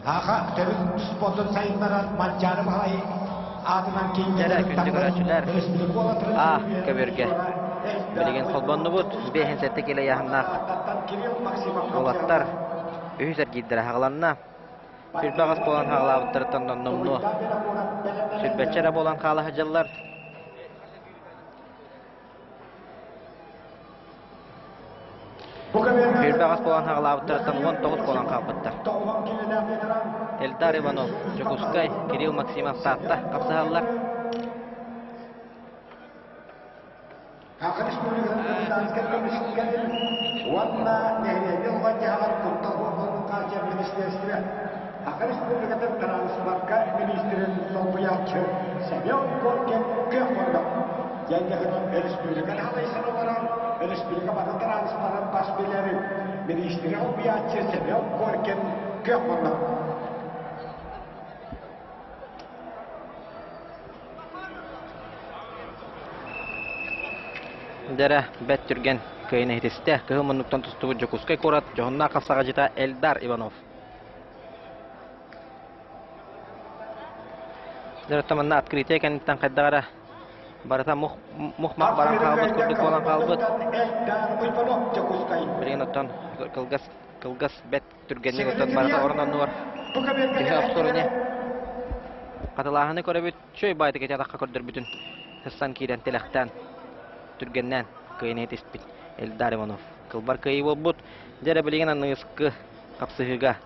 аха төрүт спордун сайыннарар Манчаары Баһылай аатынан Дьэрэ күндү көрөөччүлэр А көбүөргэ билигин холбоннубут биэһин сэттэ кило ыйааһыннаах уолаттар үһүс эргиирдэрэ аҕаланна. Сүрбэ аҕыс буолан хаалаабыттарыттан номнуо сүрбэччэ эрэ буолан хаала сылдьаллар. 28 буолан хаҕалаабыттарыттан 19 буолан хаалбыттар. Эльдар Иванов, Дьокуускай, Кирилл Максимов Таатта хапсыһаллар. Саха Республикатын гражданскай көмүскэлин уонна нэһилиэнньэ олоҕун-дьаһаҕар куттал буолбутун хааччыйар министиэристибэ Саха Республикатын тырааныспарка миниистирин солбуйааччы Семен Коркин күөх муннук дьэҥҥэһинэн өрөспүүбүлүкэни салайсан олорор өрөспүүбүлүкэ бары тырааныспарын бас билэр миниистири солбуйааччы Семен Коркин күөх муннук. Дэрэ, бэт түргэн кыайын иһитистэ. Кыһыл муннуктан тустубут Дьокуускай куорат дьоһуннаах хапсаҕадьыта Эльдар Иванов. Дөрөттө манна открытие кэнниттэн хайдах эрэ барыта мух-мах баран хаалбыт курдук буолан хаалбыт. Билигин оттон кылгас кылгас бэт түргэнник оттон барыта орон оннугар киһи охсор ини. Хатылааһыны көрөбүт, чөй баайтык ити атахха көрдөрбүтүн сыссан киирэн тилэхтээн түргэннээн кыайан иһитиспит Эльдар Иванов. Кылбар кыайыы буолбут. Дьэ билигин аныгыскы хапсыһыыга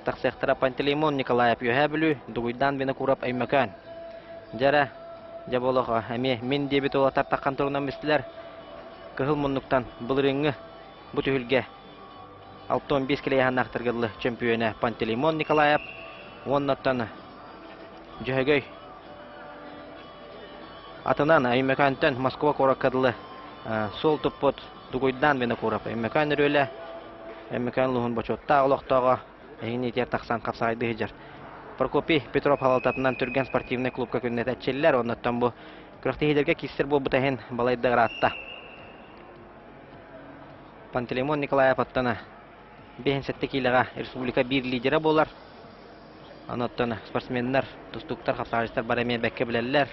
тахсыахтара Пантелеймон Николаев Үөһээ Бүлүү, Дугуйдаан Винокуров Өймөкөөн. Дьэ эрэ, дьэ болох эмиэ мин диэбит уолаттар таххан турунан бистилэр. Кыһыл муннуктан былырыыҥҥы бу түһүлгэ 65 килэйэһаннаахтарга дылы чөмпүйүөнэ Пантелеймон Николаев уоннаттан Дьөһөгөй атынан Өймөкөөнтөн Москва куоракка дылы суол туппут Дугуйдаан Винокуров Өймөкөөн өрүөлэ Өймөкөөн улууһун бочуоттаах олохтооҕо эһигини итиэр тахсан хапсаҕайдыы сылдьар Прокопий Петров салалтатынан Түргэн спортивнай клубка күннэтэ эрчиллэр. Оннуттан бу күрэхтэһиилэргэ киирсэр буолбута иһин балайда ыраатта. Пантелеймон Николаев оттон 57 киилэҕэ республика биир лидерэ буолар. Оттон спортсменнар, тустууктар, хапсаҕайдьыттар бары эмиэ бэккэ билэллэр.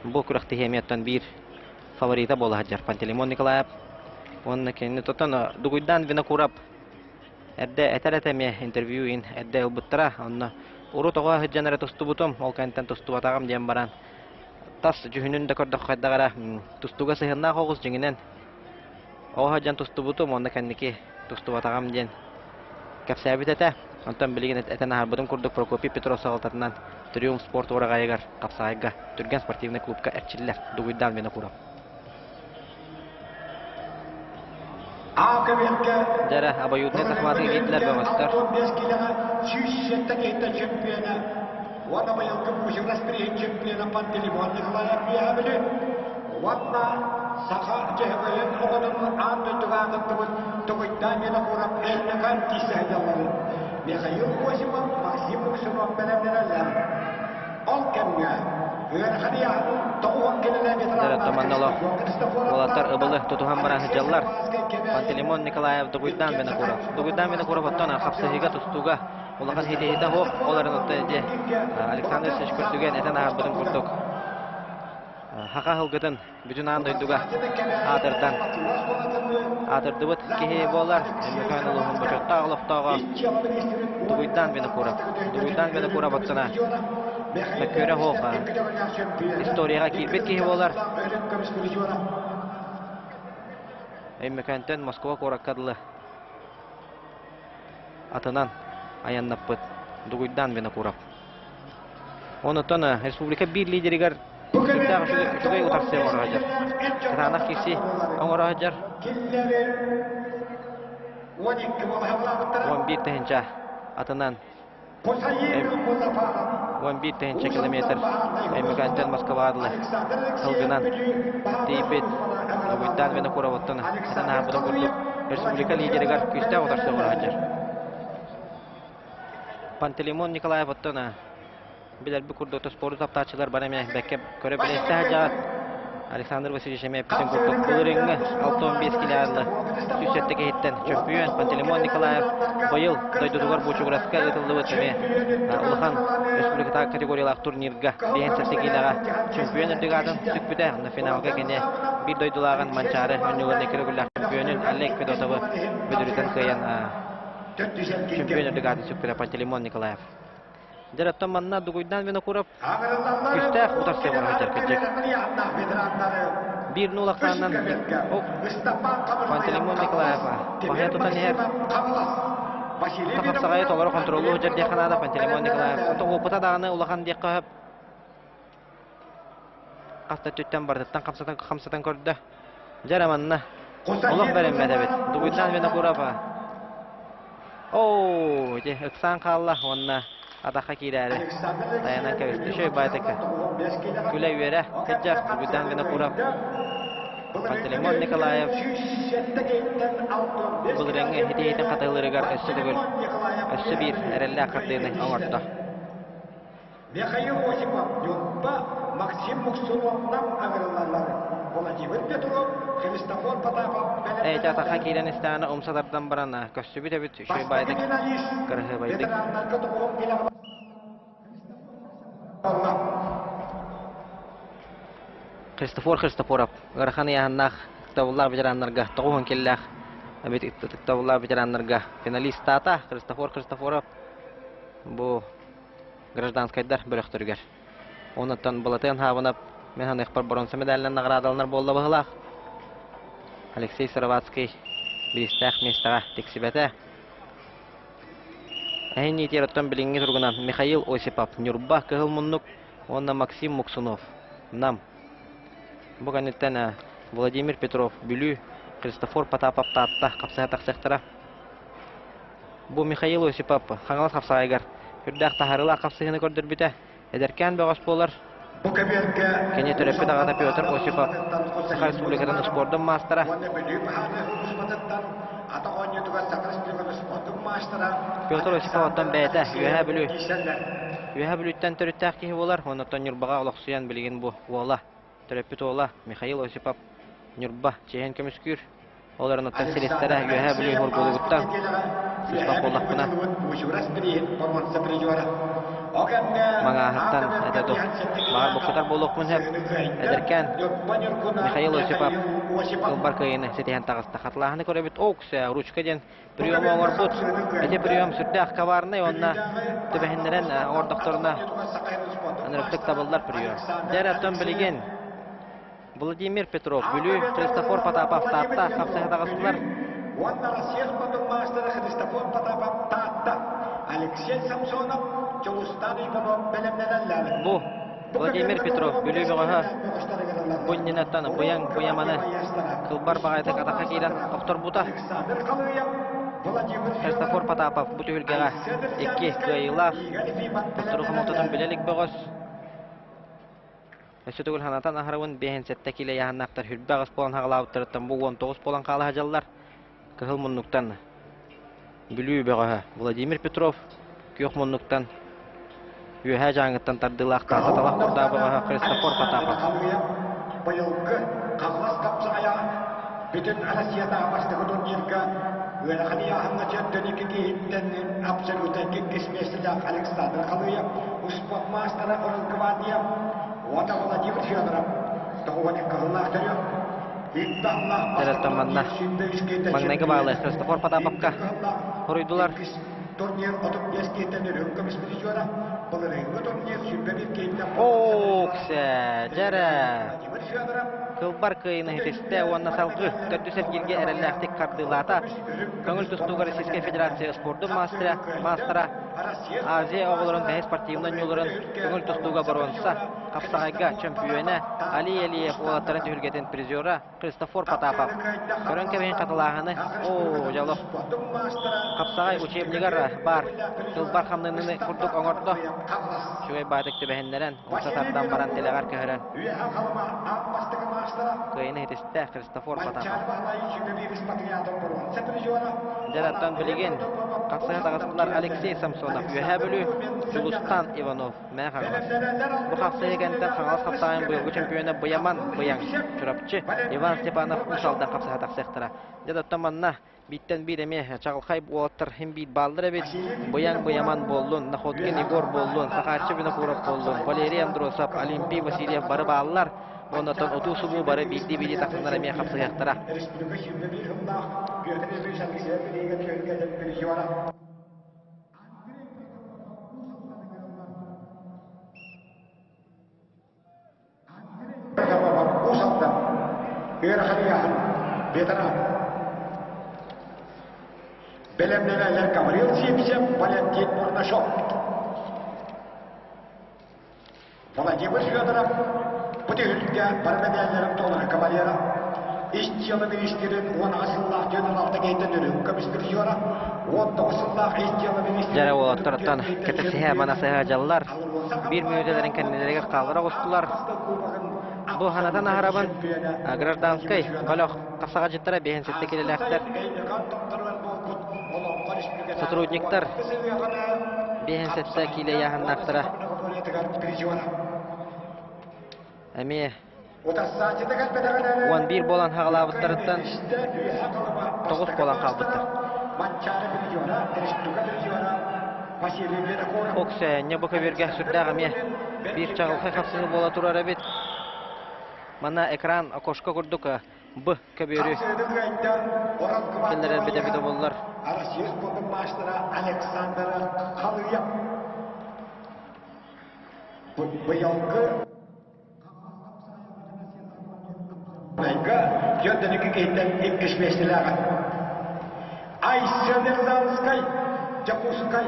Бу күрэхтэһии эмиэ оттон биир фаворита буола сылдьар Пантелеймон Николаев. Уонна кинини тотон Дугуйдаан Винокуров эрдэ этэр этэ эмиэ интервью ин эрдэ ылбыттара. Онно урут оҕо сылдьан эрэ тустубутум, ол кэнниттэн тустубатаҕым диэн баран тас дьүһүнүн да көрдөххө хайдах эрэ тустууга сыһыаннаах оҕус дьиҥинэн оҕо сылдьан тустубутум уонна кэнники тустубатаҕым диэн кэпсээбит этэ. Онтон билигин этэн аһарбытым курдук Прокопий Петров салалтатынан Триумф спорт уораҕайыгар Хапсаҕайга Түргэн спортивнай клубка эрчиллэр Дугуйдаан Винокуров. Дьэрэ, обоюднай захваты киирдилэр бөҕөстөр. 15 килэҕэ 107 киһиттэн чемпиона уонна быйылгы Мужурас приһин чемпиона Пантелеймон Николаев үөһэбили уонна саха дьөһөгөйүн оҕотун аан дойдуга аатырдыбыт Тугуйдаан Винокуров Өймөкөөн киирсэ сылдьалларын Михаил Осипов, Максим Уксунов бэлэмнэнэллэр. Ол кэмҥэ ыарахан ыйааһын 90 килэлээх Дьэ, уолаттар ыбылы тутуһан баран сылдьаллар. Пантелеймон Николаев, Дугуйдаан Винокуров. Дугуйдаан Винокуров оттон хапсыһыыга тустууга улахан ситиһиитэ суох. Ол эрэн оттон ити Александр Алексеевич көрдүгэн этэн аһарбытын курдук хаха сылгытын бүтүн аан дойдуга аатырдан аатырдыбыт киһи буолар. Өймөкөөн улууһун бочуоттаах олохтооҕо Дугуйдаан Винокуров. Дугуйдаан Винокуров оттона мөккүөрэ суох историяҕа киирбит киһи буолар. Өймөкөөнтөн Москва куоракка дылы атынан айаннаппыт Дугуйдаан Винокуров. Онутан республика биир лидеригэр сүрдээх үчүгэй утарсыы оҥоро сылдьар. Кытаанах киирсии оҥоро сылдьар. 11 тыһыынча атынан 11 тыһыынча километр Өймөкөөнтөн Москваҕа дылы сылгынан тиийбит Дугуйдаан Винокуровуттан этэн аһарбытын курдук республика лидеригэр күүстээх утарсыы оҥоро сылдьар. Пантелеймон Николаев оттон билэрбит курдук спорду таптааччылар бары эмиэ бэккэ көрө билэ сылдьаҕыт. Александр Васильевич эмиэ эппитин курдук былырыыҥҥы 65 килоарылы 107 киһиттэн чөмпүйүөн Пантелеймон Николаев быйыл дойдутугар Бучугураска ыытыллыбыт эмиэ улахан республикатааҕы категориялаах турнирга 57 киилэҕэ чөмпүйүөн үрдүк аатын сүкпүтэ. Онно финалга кини биир дойдулааҕын Манчаары оонньууларын икки төгүллээх чөмпүйүөнүн Олег Федотовы бүдүрүтэн кыайан чөмпүйүөн үрдүк аатын сүкпүтэ Пантелеймон Николаев. Дьэр оттон манна Дугуйдаан Винокуров күүстээх утарсыы оҥоро сылдьар кырдьык. Биир нуул ахсаанынан Пантелеймон Николаев баһыйа тутан иһэр. Хапсаҕайы толору хонтуруоллуу сылдьар диэххэ наада Пантелеймон Николаев. Онтон опыта даҕаны улахан диэххэ сөп. Хас да өттүттэн барытыттан хамсатан, хамсатан көрдө. Дьэ эрэ манна олох бэрэммэт эбит. Дугуйдаан Винокуров Оо, ити ыксаан хаалла уонна атахха киирээри тайанан кэбистэ. Үчүгэй баайтыка. Күлэ-үөрэ сылдьар Дугуйдаан Винокуров Пантелеймон Николаев былырыыҥҥы итиитин хатылыырыгар өссө төгүл өссө биир эрэллээх хардыыны оҥордо. Михаил Осипов Ньурба, Максим Муксунов Нам ыҥырыллаллар. Владимир Петров, Христофор Потапов Эйте атахха киирэн истэҕинэ умса тардан баран көстүбүт эбит үчүгэй баайдык, кыраһыабайдык. Христофор Христофоров ыарахан ыйааһыннаах ытыктабыллаах ветераннарга 90 киллээх эбит ытыктабыллаах ветераннарга финалистаата Христофор Христофоров бу гражданскайдар бөлөхтөрүгэр. Онуттан Былатыан Хаабынап мин саныахпар боруонса медалынан наҕараадаланар буолла быһыылаах. Алексей Сыроватский бириистээх миэстэҕэ тиксибэтэ. Эһин иитиэр оттон билиҥҥи туругунан Михаил Осипов Ньурба Кыһыл Муннук уонна Максим Муксунов Нам. Бу кэнниттэн Владимир Петров Бүлүү, Христофор Потапов Таатта хапсыһа тахсыахтара. Бу Михаил Осипов Хаҥалас хапсаҕайыгар сүрдээх таһаарыылаах хапсыһыыны көрдөрбүтэ. Эдэркээн бөҕөс буолар. Кини төрөппүт аҕата Петр Осипов Саха Республикатын спордун маастара. Петр Осипов оттон бэйэтэ Үөһээ Бүлүү Үөһээ Бүлүүттэн төрүттээх киһи буолар. Оннуттан Ньурбаҕа олохсуйан билигин бу уола, төрөппүт уола Михаил Осипов Ньурба чиэһин көмүскүүр. Ол эрэн оттон силистэрэ Үөһээ Бүлүү Хоргулугуттан сыспах буоллахпына Маҥааһыттан этэ ду баҕар буккутар буолуохпун сөп. Эдэркээн Михаил Осипов ылбар кыайыыны ситиһэн таҕыста. Хатылааһыны көрөбүт. Оукс ручка диэн прием оҥорбут. Ити прием сүрдээх коварный уонна түбэһиннэрэн оҥордохторуна ынырыктык табыллар прием. Дьэ эрэ оттон билигин Владимир Петров, Бүлүү, Христофор Потапов Таатта хапсыһа таҕыстылар. Уонна Россия спордун маастара Христофор Потапов Таатта, Алексей Самсонов, Дьулустаан Иванов бэлэмнэнэллэр. Бу Владимир Петров, Бүлүү бөҕөһө бу иннинэттэн Быйаҥ Быйаманы кылбар баҕайытык атахха киирэн охторбута. Христофор Потапов бу түһүлгэҕэ икки кыайыылаах, хотторуу хомолтотун билэ илик бөҕөс. Өссө төгүл санатан аһарабын, 57 киилэ ыйааһыннаахтар 28 буолан хаҕалаабыттарыттан бу 19 буолан хаала сылдьаллар. Кыһыл муннуктан Бүлүү бөҕөһө Владимир Петров, күөх муннуктан Үөһээ Дьааҥыттан тардыылаах Таатта талах курдаах бөҕөһө Христофор Потапов. Быйылгы Хаҥалас хапсаҕайа бүтүн Россиятааҕы бастакы турнирга ыарахан ыйааһыҥҥа чөмпүйүөн киһиттэн абсолютно иккис миэстэлээх Александр Халыев, успуорт маастара Орел Гвардия уонна Владимир Федоров тоҕуһун кыһыллаах төрүөх Дьарыктан манна маҥнайгы баалы Христофор Потаповка хоруйдулар. Турнир 35 киһиттэн үрүҥ көмүс призера, былырыыҥҥы турнир 21 киһиттэн Ооксэ, дьэрэ! Кылбар кыайыыны ситистэ уонна салгыы төрдүс эргииргэ эрэллээхтик хардыылаата. Көҥүл тустууга Российскай Федерация спордун мастера, маастара Азия оҕолорун бэһис спортивнай оонньууларын көҥүл тустууга боруонса, хапсаҕайга чөмпүйүөнэ Али Алиев уолаттарын түһүлгэтин призера Христофор Потапов. Көрөн кэбиһин хатылааһыны, оо, дьоло. Хапсаҕай учебнигар баар тылбар хамныыныны курдук оҥордо. Үчүгэй баатык түбэһиннэрэн, умса тардан баран тилэҕэр көһөрөн. Кыайыны ситистэ Христофор Потапов. Дьараттан билигин хапсыһа таҕыстылар Алексей Самсонов, Үөһээ Бүлүү, Дьулустан Иванов, Мээ Хаҥалас. Бу хапсыһыы кэнниттэн Хаҥалас хапсаҕайын быйылгы чөмпүйүөнэ Быйаман Быйаҥ, Чурапчы, Иван Степанов Уус Алдан хапсыһа тахсыахтара. Дьэ оттон манна бииртэн биир эмиэ чаҕылхай уолаттар иһин биир бааллар эбит. Быйаҥ Быйаман буоллун, Находкин Егор буоллун, Сахааччы Винокуров буоллун, Валерий Андросов, Олимпий Васильев бары бааллар. Оннотон утуу-субуу бары биирдии-биирдии тахсаннар эмиэ хапсыһыахтара. Республика 21 сыллаах Петр Ильич Алексеев билиигэ түһүлгэтин призера. Ыарахан ыйааһын ветеран. Бэлэмнэнэллэр Гаврил Сивцев, Валентин Бурнашов. Владимир Федоров бу түһүлгэ бары мэдээллэрин толору кавалера, ис дьыала министрин 10 сыллаах 46 киһиттэн үрүҥ көмүс призера, 19 сыллаах ис дьыала министрин Дьэрэ уолаттарыттан кэтэсиһэ манасыһа дьаллар. Биир мүнүүтэлэрин кэннилэригэр хааллара оҕустулар. Бу ханатан аһарабын гражданскай бөлөх хапсаҕадьыттара биһэн ситте килэлээхтэр. Сотрудниктар биһэн сетте киилэ яһаннаахтара. Эмиэ 11 буолан хаҕалаабыттарыттан 9 буолан хаалбыттар. Оксэнньэ бу көбүөргэ сүрдээх эмиэ биир чаҕылхай хапсыһыы буола турар эбит. Манна экран окошко курдук Б көбүөрү киллэрэрбит эбитэ буоллар. Россия спордун маастара Александр Халыев быйылгы Майга дьон киһиттэн иккис миэстэлээҕэ. Айсен Рязанскай, Дьокуускай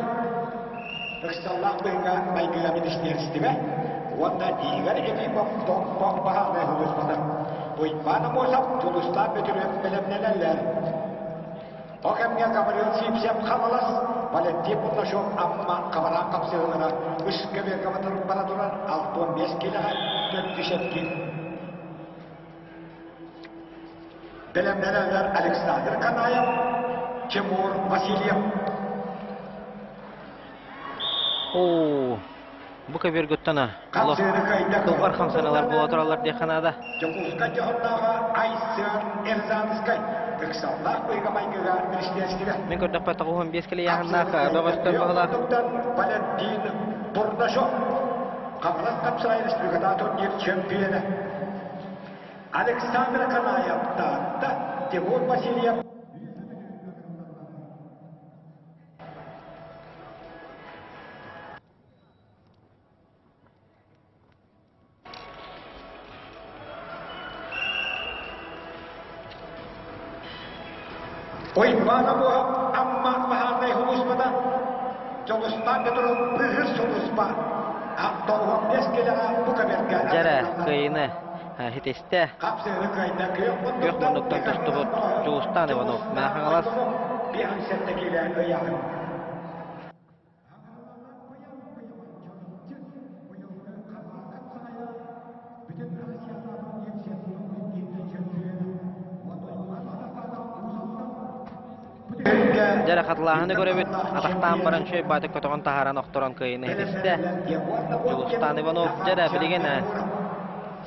ыксаллаах быһыыга майгыга министиэристибэ уонна Игорь Ефимов Томпо баһаарынай сулууспата. Уйбаан Аммосов, Дьулустаан Бөтүрүөп бэлэмнэнэллэр. Ол кэмҥэ Гаврил Сивцев Хаҥалас, Валентин Бурнашов Амма хабараан хапсыһыылара үс көбүөргэ бара турар 65 киилэҕэ төрдүс эргин. Бэлэмнэнэллэр Александр Канаев, Тимур Васильев. Оо, бу көбүөргүттэн олох кылбар хамсаныылар буола тураллар диэххэ наада. Дьокуускай дьоһуннааҕа Айсен Эрзанскай ыксаллаах быһыыга-майгыга министиэристибэ. Мин көрдөхпө 95 килийааһыннаах бөҕөстөр баһылаах. Валентин Бурнашов Хаҥалас хапсаҕай республикатааҕы турнир чемпиона. Александр Канаев Таатта, Тимур Васильев Уйбаан Обуоһап Амма баһаарынай сулууспата Дьулустаан Петров быыһыыр сулууспа 95 килэҕэ бу кэмэргэ Дьэрэ кыайыыны хитистэ. Күөх муннуктан тустубут Дьулустаан Иванов Мэҥэ Хаҥалас. Дьэрэ хатылааһыны көрөбүт. Атахтаан баран үчүгэй баатык көтөҕөн таһааран охторон кыайыыны иһитистэ. Дьулустаан Иванов дьэрэ билигин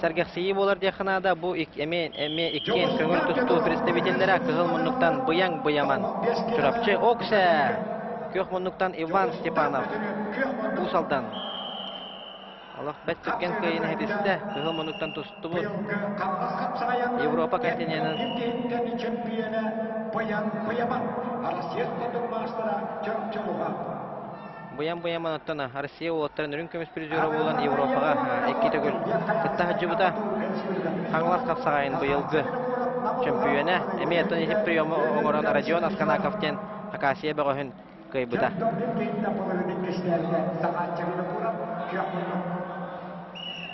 сэргэхсийии буолар диэххэ наада. Бу эмиэ эмиэ иккиэн көҥүл тустуу представителлэрэ кыһыл муннуктан Быйаҥ Быйаман Чурапчы Оксэ күөх муннуктан Иван Степанов Уус Алдан Олох бэрт түргэн кыайыыны иһитистэ кыһыл муннуктан тустубут Европа континенын Быйан-быйаман оттон Россия уолаттарын үрүҥ көмүс призера буолан Европаҕа икки төгүл кытта сылдьыбыта. Хаҥалас хапсаҕайын быйылгы чөмпүйүөнэ. Эмиэ оттон ити приему оҥорон Родион Асканаков диэн Хакасия бөҕөһүн кыайбыта.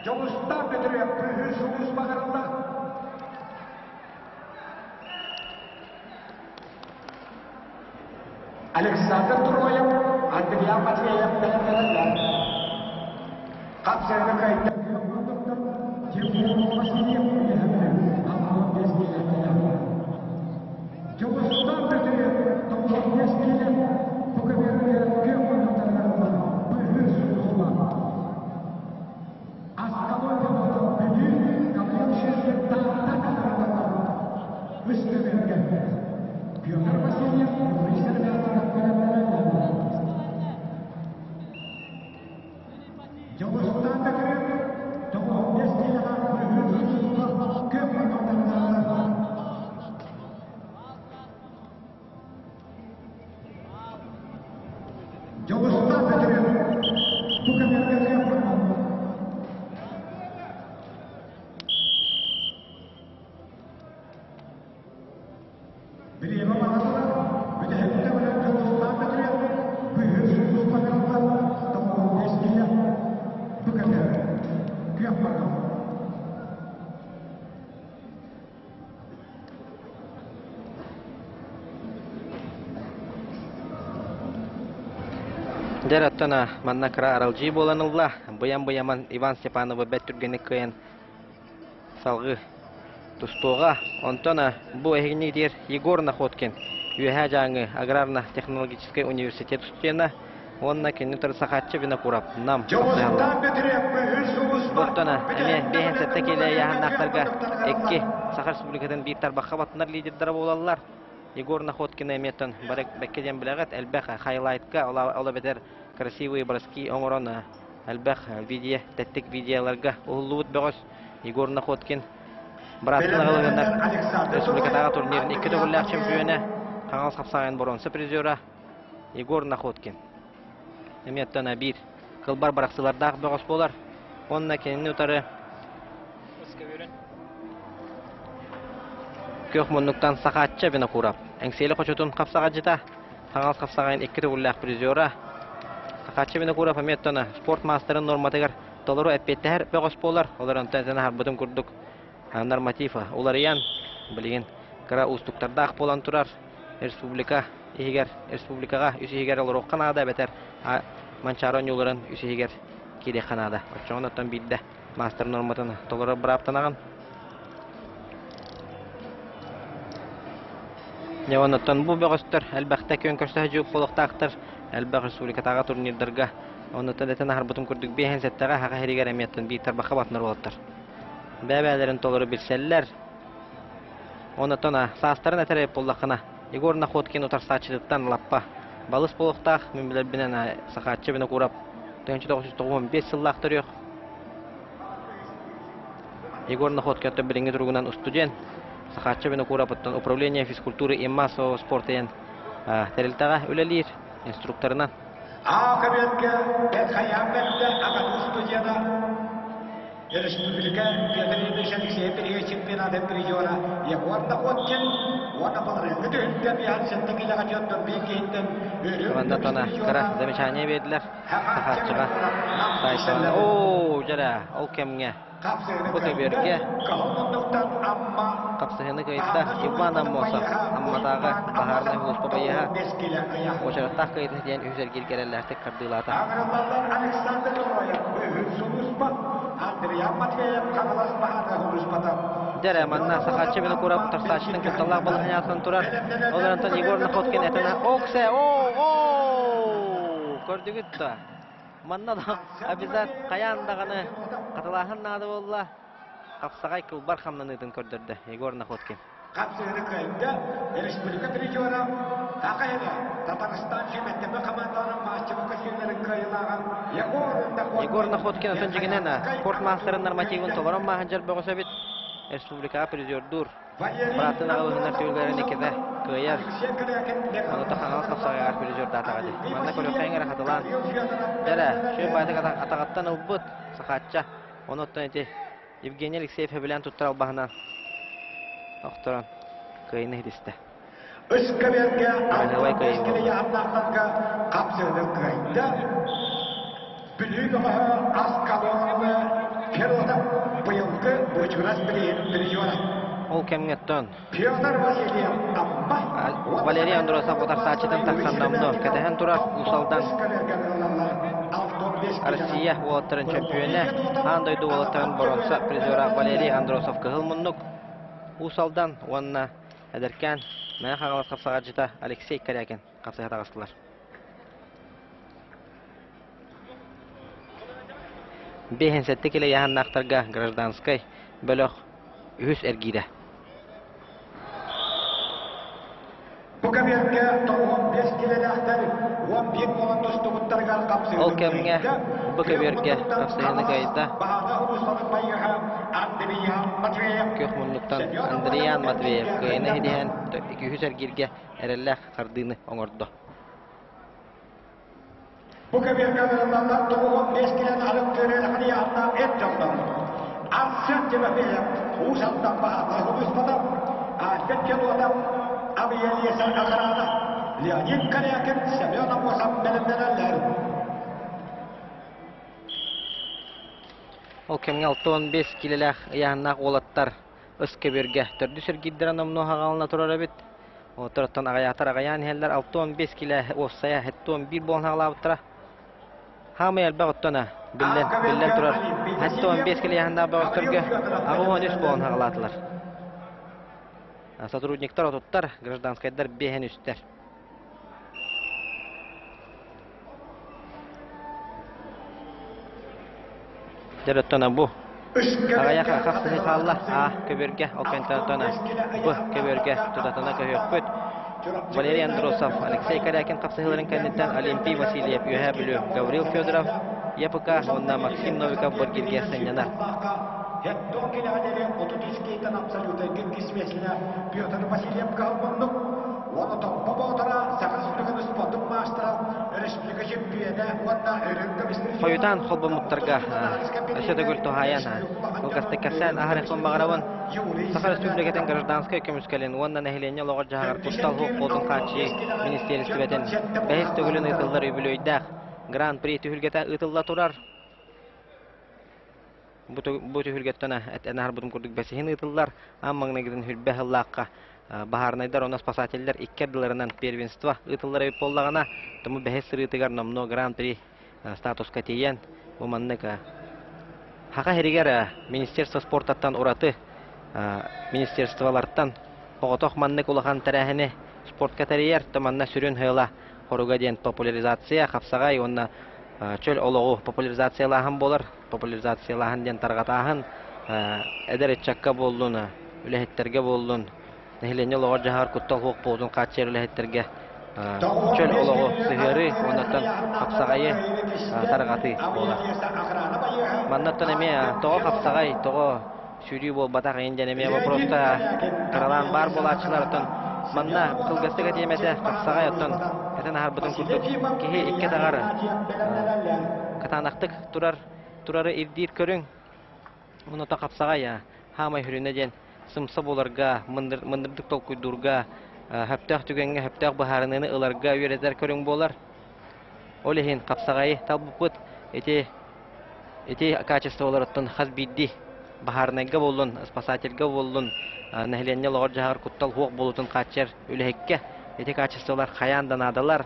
Дьулустаан Петрович быыһыыр сулууспа барылла. Александр Троев, Андриан Матвеев бэлэмнэнэллэр. Хапсыһыыны кыайда Тимур Васильев Дьулустаан Петров 95 киилэ бу көбүөргэ күөх муннуктарыгар быыһыыр сулууспа. Аскалон Бүлүү Гаврил Шергин Таатта үс көбүөргэ Петр Васильев Юрий Сергеевич бэлэмнэнэллэр. Дьулустаан Бөкүрүк 95 киилэҕэ быыһыыр сулууспа. Бириэмэ бара турар, бүтэһикте баран дьолуостаах бөтүрүөп, быыһыыр сулууспа ыҥырыллан, 95 киһи бу кэлэр күөх барыл. Дьэр оттон манна кыра аралдьыы буолан ылла. Быйан-быйаман Иван Степановы бэрт түргэнник кыайан салгыы тустуоҕа. Онтон бу эһигини диир Егор Находкин Үөһээ Дьааҥы аграрно-технологическай университет студена уонна кинини утары Сахааччы Винокуров Нам Дьоҕустаан Бөтүрүөп быыһыыр сулууспа Оттон эмиэ бүтэһикте 57 баран киилэ ыйааһыннаахтарга икки дьолуостаах Саха Республикатын биир тарбахха баттанар лидердара буолаллар. Егор Находкин эмиэ оттон бары бэккэ диэн билэҕит, элбэх хайлайтка, ол эбэтэр красивые броски оҥорон элбэх видео, тэттик видеоларга уһуллубут бөҕөс Егор Находкин быраатын аҕалыгыннар республикатааҕы турнирын икки төгүллээх чемпиона, Хаҥалас хапсаҕайын боруонса призера Егор Находкин. Эмиэ оттон биир кылбар барахсылардаах бөҕөс буолар. Уонна кинини утары күөх муннуктан Сахаачча Винокуров. Эҥсиэли хочотун хапсаҕадьыта, Хаҥалас хапсаҕайын икки төгүллээх призера. Сахаачча Винокуров эмиэ оттон спорт маастарын нуорматыгар толору эппиэттэһэр бөҕөс буолар. Олор онтон этэн аһарбытым курдук норматив уларыйан, билигин кыра уустуктардаах буолан турар. Республика иһигэр, республикаҕа үс иһигэр олоруохха наада эбэтэр Манчаары оонньууларын үс иһигэр киириэххэ наада. Оччоҕуна оттон биирдэ маастар нуорматын толорор бырааптанаҕын. Дьэ, оннуттан бу бөҕөстөр элбэхтэ күөн көрсө сылдьыбыт буолуохтаахтар. Элбэх республикатааҕы турнирдарга оннуттан этэн аһарбытым курдук биэһин сэттэҕэ Саха сиригэр эмиэттэн биир тарбахха батынар уолаттар. Бэйэ-бэйэлэрин толору билсэллэр. Оннуттан саастарын этэр эбит буоллаххына, Егор Находкин утарсааччытыттан лаппа балыс буолуохтаах. Мин билэрбинэн Сахааччы Винокуров 1995 сыллаах төрүөх. Егор Находкин оттон билиҥҥи туругунан устудьуон. Сахааччы Винокуров оттон управление физкультуры и массового спорта диэн тэрилтэҕэ үлэлиир инструкторынан. А кабинетка бэрт хайаан бэртэ аҕатын студена Республика Петр Ильич Алексеев Ильич чемпионатын призера Егор Находкин уонна былырыыҥҥы түһүлгэ биһан сэттэ киилэҕэ дьонтон биир киһиттэн Иван Тона кыра замечание биэрдилэр Сахааччыга Сайтона. Оо, дьэрэ, ол кэмҥэ бу көбүөргэ хапсыһыыны кыайда Иван Аммосов Амматааҕы баһаарынай сулууспа байыаһа уочараттаах кыайыыта диэн үһүс эргииргэ эрэллээхтик хардыылаата. Александр Троев быыһыыр сулууспа Андриан Матвеев Хаҥалас баһаарынай сулууспата Дьэрэ, манна Сахааччы Винокуров утарсааччытын кутталлаах балаһыанньатынан турар. Ол эрэн Егор Находкин этэн Оксе, оо, оо, көрдүгүт да. Манна да обязательно хайаан даҕаны хатылааһын наада буолла. Хапсаҕай кылбар хамнаныытын көрдөрдө Егор Находкин. Хапсыһыны кыайда республика призера Такаева Татарстан сүүмэрдэммит хамаандаларын мааччыбы көстүүлэрин кыайыылааҕа Егор Находкин. Егор Находкин атын дьигинэн спорт маастарын нормативын толорон мааһын бөҕөс эбит. Республикаҕа призердуур. Быраатын аҕалыһыннар түһүлгэлэрин иккитэ кыайар. Онута Хаҥалас хапсаҕайыгар призердаатаҕа дии. Манна көрүөххэйиҥ эрэ хатылаан. Дьэрэ, сүр баайдык атаҕыттан ылбыт Сахаачча. Ону оттон ити Евгений Алексеев сөбүлээн туттар албаһынан охторон кыайыыны иһитистэ. Ыскамерга Кыраһыабай кыайыы буолла. аннахтарга хапсыһыны кыайда. Бүлүү бөҕөһө Аскалон Федотов быйылгы Бочурас призера. Ол кэмҥэ оттон Петр Васильев Амма Валерий Андросов утарсааччытын тахсан номнуо кэтэһэн турар Уус Алдан Россия уолаттарын чөмпүйүөнэ, аан дойду уолаттарын боруонса призера Валерий Андросов кыһыл муннук, Уус Алдан уонна эдэркээн Мэҥэ Хаҥалас хапсаҕайдьыта Алексей Корякин хапсыһа таҕыстылар. Биэһин сэттэ килэ ыйааһыннаахтарга гражданскай бөлөх үһүс эргиирэ. Бу кэмиэргэ 95 килэлээхтэр 11 буолан тустубуттарыгар хапсыһыыны Ол кэмҥэ кыайда. бу көбүөргэ хапсыһыыны кыайда Баһаана улуустарын байыаһа Андриан Матвеев. Күөх муннуктан Андриан Матвеев кыайыыны ситиһэн үһүс эргииргэ эрэллээх хардыыны оҥордо. Бу кэмиэргэ ыҥырыллаллар 95 килэн арыт төрүөтэхини ааттаах эр дьоннор. Арсен Тимофеев Уус Алдан баһаана улууспата. Альберт Федотов, Авиалеса охрана, Леонид Корякин, Семен Амосов бэлэмнэнэллэр. Ол кэмҥэ 65 киилэлээх ыйааһыннаах уолаттар Өскөбүргэ төрдүс эргиирдэрэ номнуо хаҕалана турар эбит. Оттон аҕыйаатар аҕыйаан иһэллэр 65 килэ уопсайа 71 буолан хаҕалаабыттара. Хаамай элбэх оттон биллэн, биллэн турар 75 килэ ыйааһыннаах бөҕөстөргө 83 буолан хаҕалаатылар. Сотрудниктар отуттар, гражданскайдар биэһэн үстэр. Дьэ оттон бу аҕыйах хапсыһыы хаалла А көбүөргэ ол кэнниттэн оттон Б көбүөргэ тутатына көһүөхпүт. Валерий Андросов, Алексей Корякин хапсыһыыларын кэнниттэн Олимпий Васильев, Үөһээ Бүлүү, Гаврил Федоров, ЯПК уонна Максим Новиков Бургиргэ сынньанар. Хеттон килэҕэлэри 33 кейтэн абсолютнай киргизмэсинэ Петр Васильев кыһалманнык уонна Томпо Боотура Саха Республикатын спордун маастара, республика чемпиона уонна өрүн көмүс Хойутаан холбоммуттарга өссө төгүл туһаайан кылгастык кэпсээн аһарыахпын баҕарабын. Саха Республикатын гражданскай көмүскэлин уонна нэһилиэнньэ олоҕор-дьаһаҕар куттал суох буолуутун хааччыйыы министиэристибэтин бэһис төгүлүн ыытыллар үбүлүөйдээх Гран-при түһүлгэтэ ыытылла турар. Бу, бу түһүлгэттэн этэн аһарбытым курдук бэсиһин ыытыллар. Аан маҥнайгытын хүрбэ сыллаахха баһаарынайдар уонна спасателлэр икки ардыларынан первенство ыытыллар эбит буоллаҕына, тому бэһис сырыытыгар номнуо гран-при статуска тиийэн, бу маннык Хаха сиригэр Министерство спортаттан ураты министерстволартан оҕотох маннык улахан тэрээһини спортка тэрийэр, то манна сүрүн сыала хоруга диэн популяризация, хапсаҕай уонна чөл олоҕу популяризациялааһын буолар. Популяризациялааһын диэн тарҕатааһын эдэр ыччакка буоллун, үлэһиттэргэ буоллун, нэһилиэнньэ олоҕор-дьаһаҕар куттал суох буолуутун хааччыйар үлэһиттэргэ чөл олоҕу сыһыарыы уонна хапсаҕайы тарҕатыы буолар. Маннаттан эмиэ тоҕо хапсаҕай, тоҕо сүүрүү буолбатах иһин диэн эмиэ вопроста кыралаан баар буолааччылар оттон манна кылгастык этиэм этэ хапсаҕай оттон этэн аһарбытын курдук киһи икки атаҕар кытаанахтык турар турары ирдиир көрүҥ оното хапсаҕай хаамай хүрүнэ диэн сымса буоларга мындырдык толкуйдуурга сөптөөх түгэҥҥэ сөптөөх быһаарыныыны ыларга үөрэтэр көрүҥ буолар ол иһин хапсаҕайы талбыппыт ити Ити качестволарыттан хас биирдии баһаарынайга буоллун, спасательга буоллун, нэһилиэнньэ олоҕор-дьаһаҕар куттал суох буолуутун хааччыйар үлэһиккэ ити качестволар хайаан да наадалар.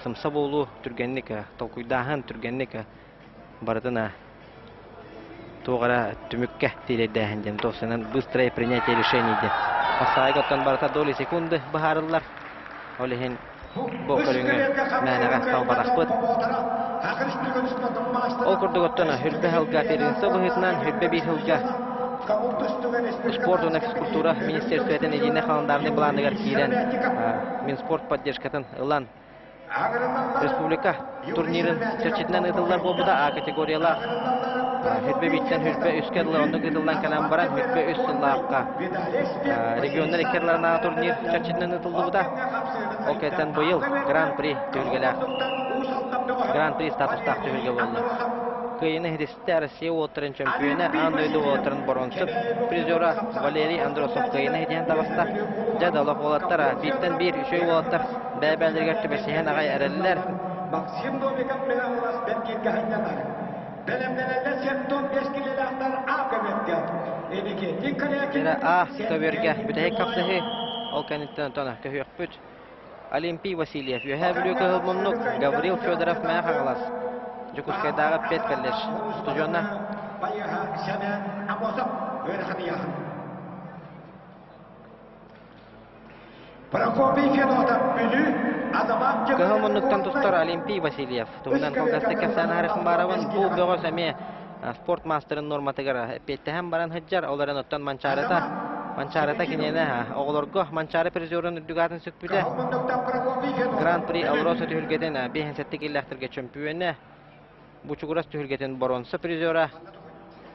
Сымса буолуу, түргэнник толкуйдааһын, түргэнник барытын туох эрэ түмүккэ тириэрдээһин диэн туохсунан быстрое принятие решений диэн. Хапсаҕайга оттон барыта доли секунды быһаарыллар. Ол иһин Бу көрүҥү мээнэҕэ талбатахпыт. Ол курдук оттон хүрбэ сылга первенство быһыытынан хүрбэ биир сылга спорт уонна физкультура министерствотын единый халандаарный планыгар киирэн Минспорт поддержкатын ылан республика турнирын чэрчитинэн ыытыллар буолбута А категориялаах хүрбэ бииртэн хүрбэ үскэ дылы оннук ыытыллан кэлэн баран хүрбэ үс сыллаахха регионнар икки ардыларынааҕы турнир чэрчитинэн ыытыллыбыта. Ол кэнниттэн быйыл Гран-при түһүлгэлээх Гран-при статустаах түһүлгэ буолла. Кыайыыны иһитистэ Россия уолаттарын чөмпүйүөнэ, аан дойду уолаттарын боруонсук призера Валерий Андросов кыайыыны иһитиһэн таҕыста. Дьэ да олох уолаттар бииртэн биир үчүгэй уолаттар бэйэ-бэйэлэригэр түбэсиһэн аҕай эрэллэр. Максим Новиков Беларусь бэркииргэ сынньанар. Бэлэмнэнэллэр 75 килэлээхтэр А көбүөргэ. Энергетик Корякин А көбүөргэ бүтэһик хапсыһыы. Ол кэнниттэн онтон көһүөхпүт. Олимпий Васильев, Үөһээ Бүлүү Кыһыл Муннук, Гаврил Федоров Мэҥэ Хаҥалас, Дьокуускайдааҕы педколледж устудьуона. Байыаһа Сэмэн Амосов ыарахан ыйааһын. Прокопий Федотов Бүлүү Азамат Кыһыл муннуктан тустар Олимпий Васильев туһунан кылгастык кэпсээн аһарыхын бу бөҕөс эмиэ спорт маастарын нуорматыгар эппиэттэһэн баран сылдьар. Ол эрэн оттон Манчаарыта Манчаарыта киниэнэ оҕолорго Манчаары призерун үрдүк аатын сүкпүтэ. Гран-при Алроса түһүлгэтин 57 киллэхтэргэ чөмпүйүөнэ, Бучугурас түһүлгэтин боруонса призера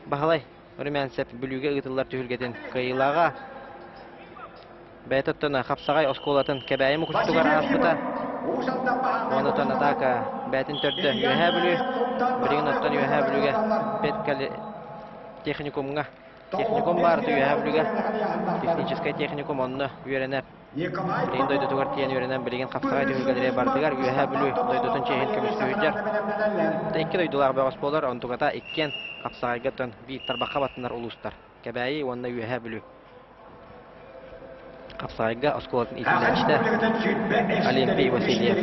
Баһылай Румянцев Бүлүүгэ ыытыллар түһүлгэтин кыайыылааҕа. Бэйэтэ оттон Хапсаҕай оскуолатын Кэбээйи Мукучутугар ааспыта. Уонна оттон атака бэйэтин төрдө Үөһээ Бүлүү. Билигин оттон Үөһээ Бүлүүгэ педколле техникумҥа. Техникум баар Үөһээ Бүлүүгэ техническэй техникум онно үөрэнэр. Билигин дойдутугар тиийэн үөрэнэн билигин хапсаҕай түһүлгэлэри барытыгар Үөһээ Бүлүү дойдутун чиэһин көмүскүү сылдьар. Икки дойдулаах бөҕөс буолар, онтуката иккиэн хапсаҕайга оттон биир тарбахха баттанар улуустар. Кэбээйи уонна Үөһээ Бүлүү. Хапсаҕайга оскуолатын иитиллээччитэ Олимпий Васильев.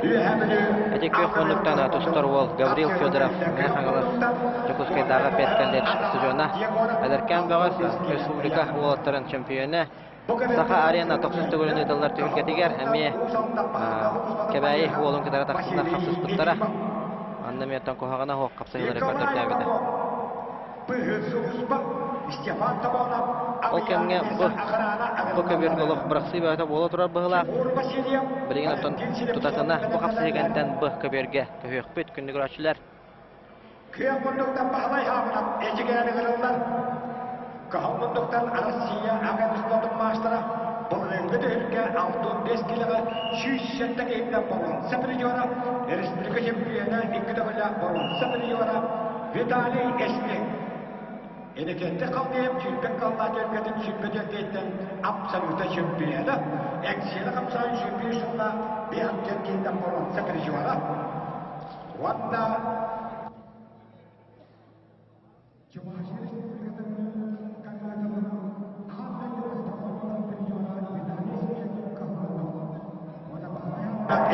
Ити күөх муннуктан тустар уол Гаврил Федоров Мэҥэ Хаҥалас Дьокуускайдааҕы педколледж устудьуона, эдэркээн бөҕөс республика уолаттарын чөмпүйүөнэ, Саха арена тохсус төгүлүн ыытыллар түһүлгэтигэр эмиэ Кэбээйи уолун кытары тахсыннар хапсыспыттара. Анна эмиэ оттон куһаҕана суох хапсыһыылары көрдөрдөөбүтэ. Ол кэмҥэ бу бу көбүөргэ олох бырахсыы бөҕөтө буола турар быһыылаах. Билигин оттон тутатына бу хапсыһыы кэнниттэн бу көбүөргэ көһүөхпүт күндү көрөөччүлэр. Күөх муннуктан Баһылай Хаамынап эдьигээни ыҥырыллар. Кыһыл муннуктан Россия аҕа спордун маастара былырыыҥҥы түһүлгэ 65 килоҕа 107 киһиттэн боруонса призера, республика чемпиона икки төгүллээх боруонса призера Виталий Эспек. Энекетти Халдеев сүүрбэт каллаа түөлбэтин сүүрбэ түөртүттэн абсолюта чемпиона, Эксиэли хамсаан сүүрбүү сылла биэс киһиттэн боруонса призера. Уонна Чувашия Республикатын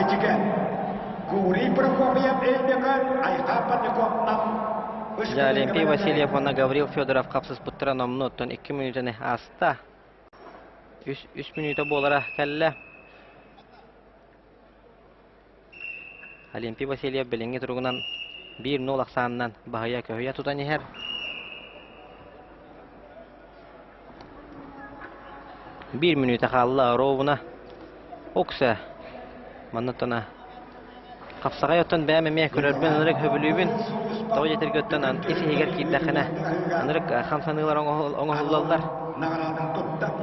Эдьигэ Гурий Прокопьев Эймекан Айхал Парников Нам Дьэ, Олимпий Васильев уонна Гаврил Федоров хапсыспыттара номнуо оттон 2 мүнүүтэни ааста. Үс мүнүүтэ буолара кэллэ. Олимпий Васильев билиҥҥи туругунан 1-0 ахсаанынан баһыйа-көһүйэ тутан иһэр. Биир мүнүүтэ хаалла ровно. Укса. Манна хапсаҕай оттон бэйэм эмиэ көрөрбүн ынырык сөбүлүүбүн. Тоҕо диэтэргэ оттон ис иһигэр киирдэххинэ ынырык хамсаныылар оҥоһуллаллар.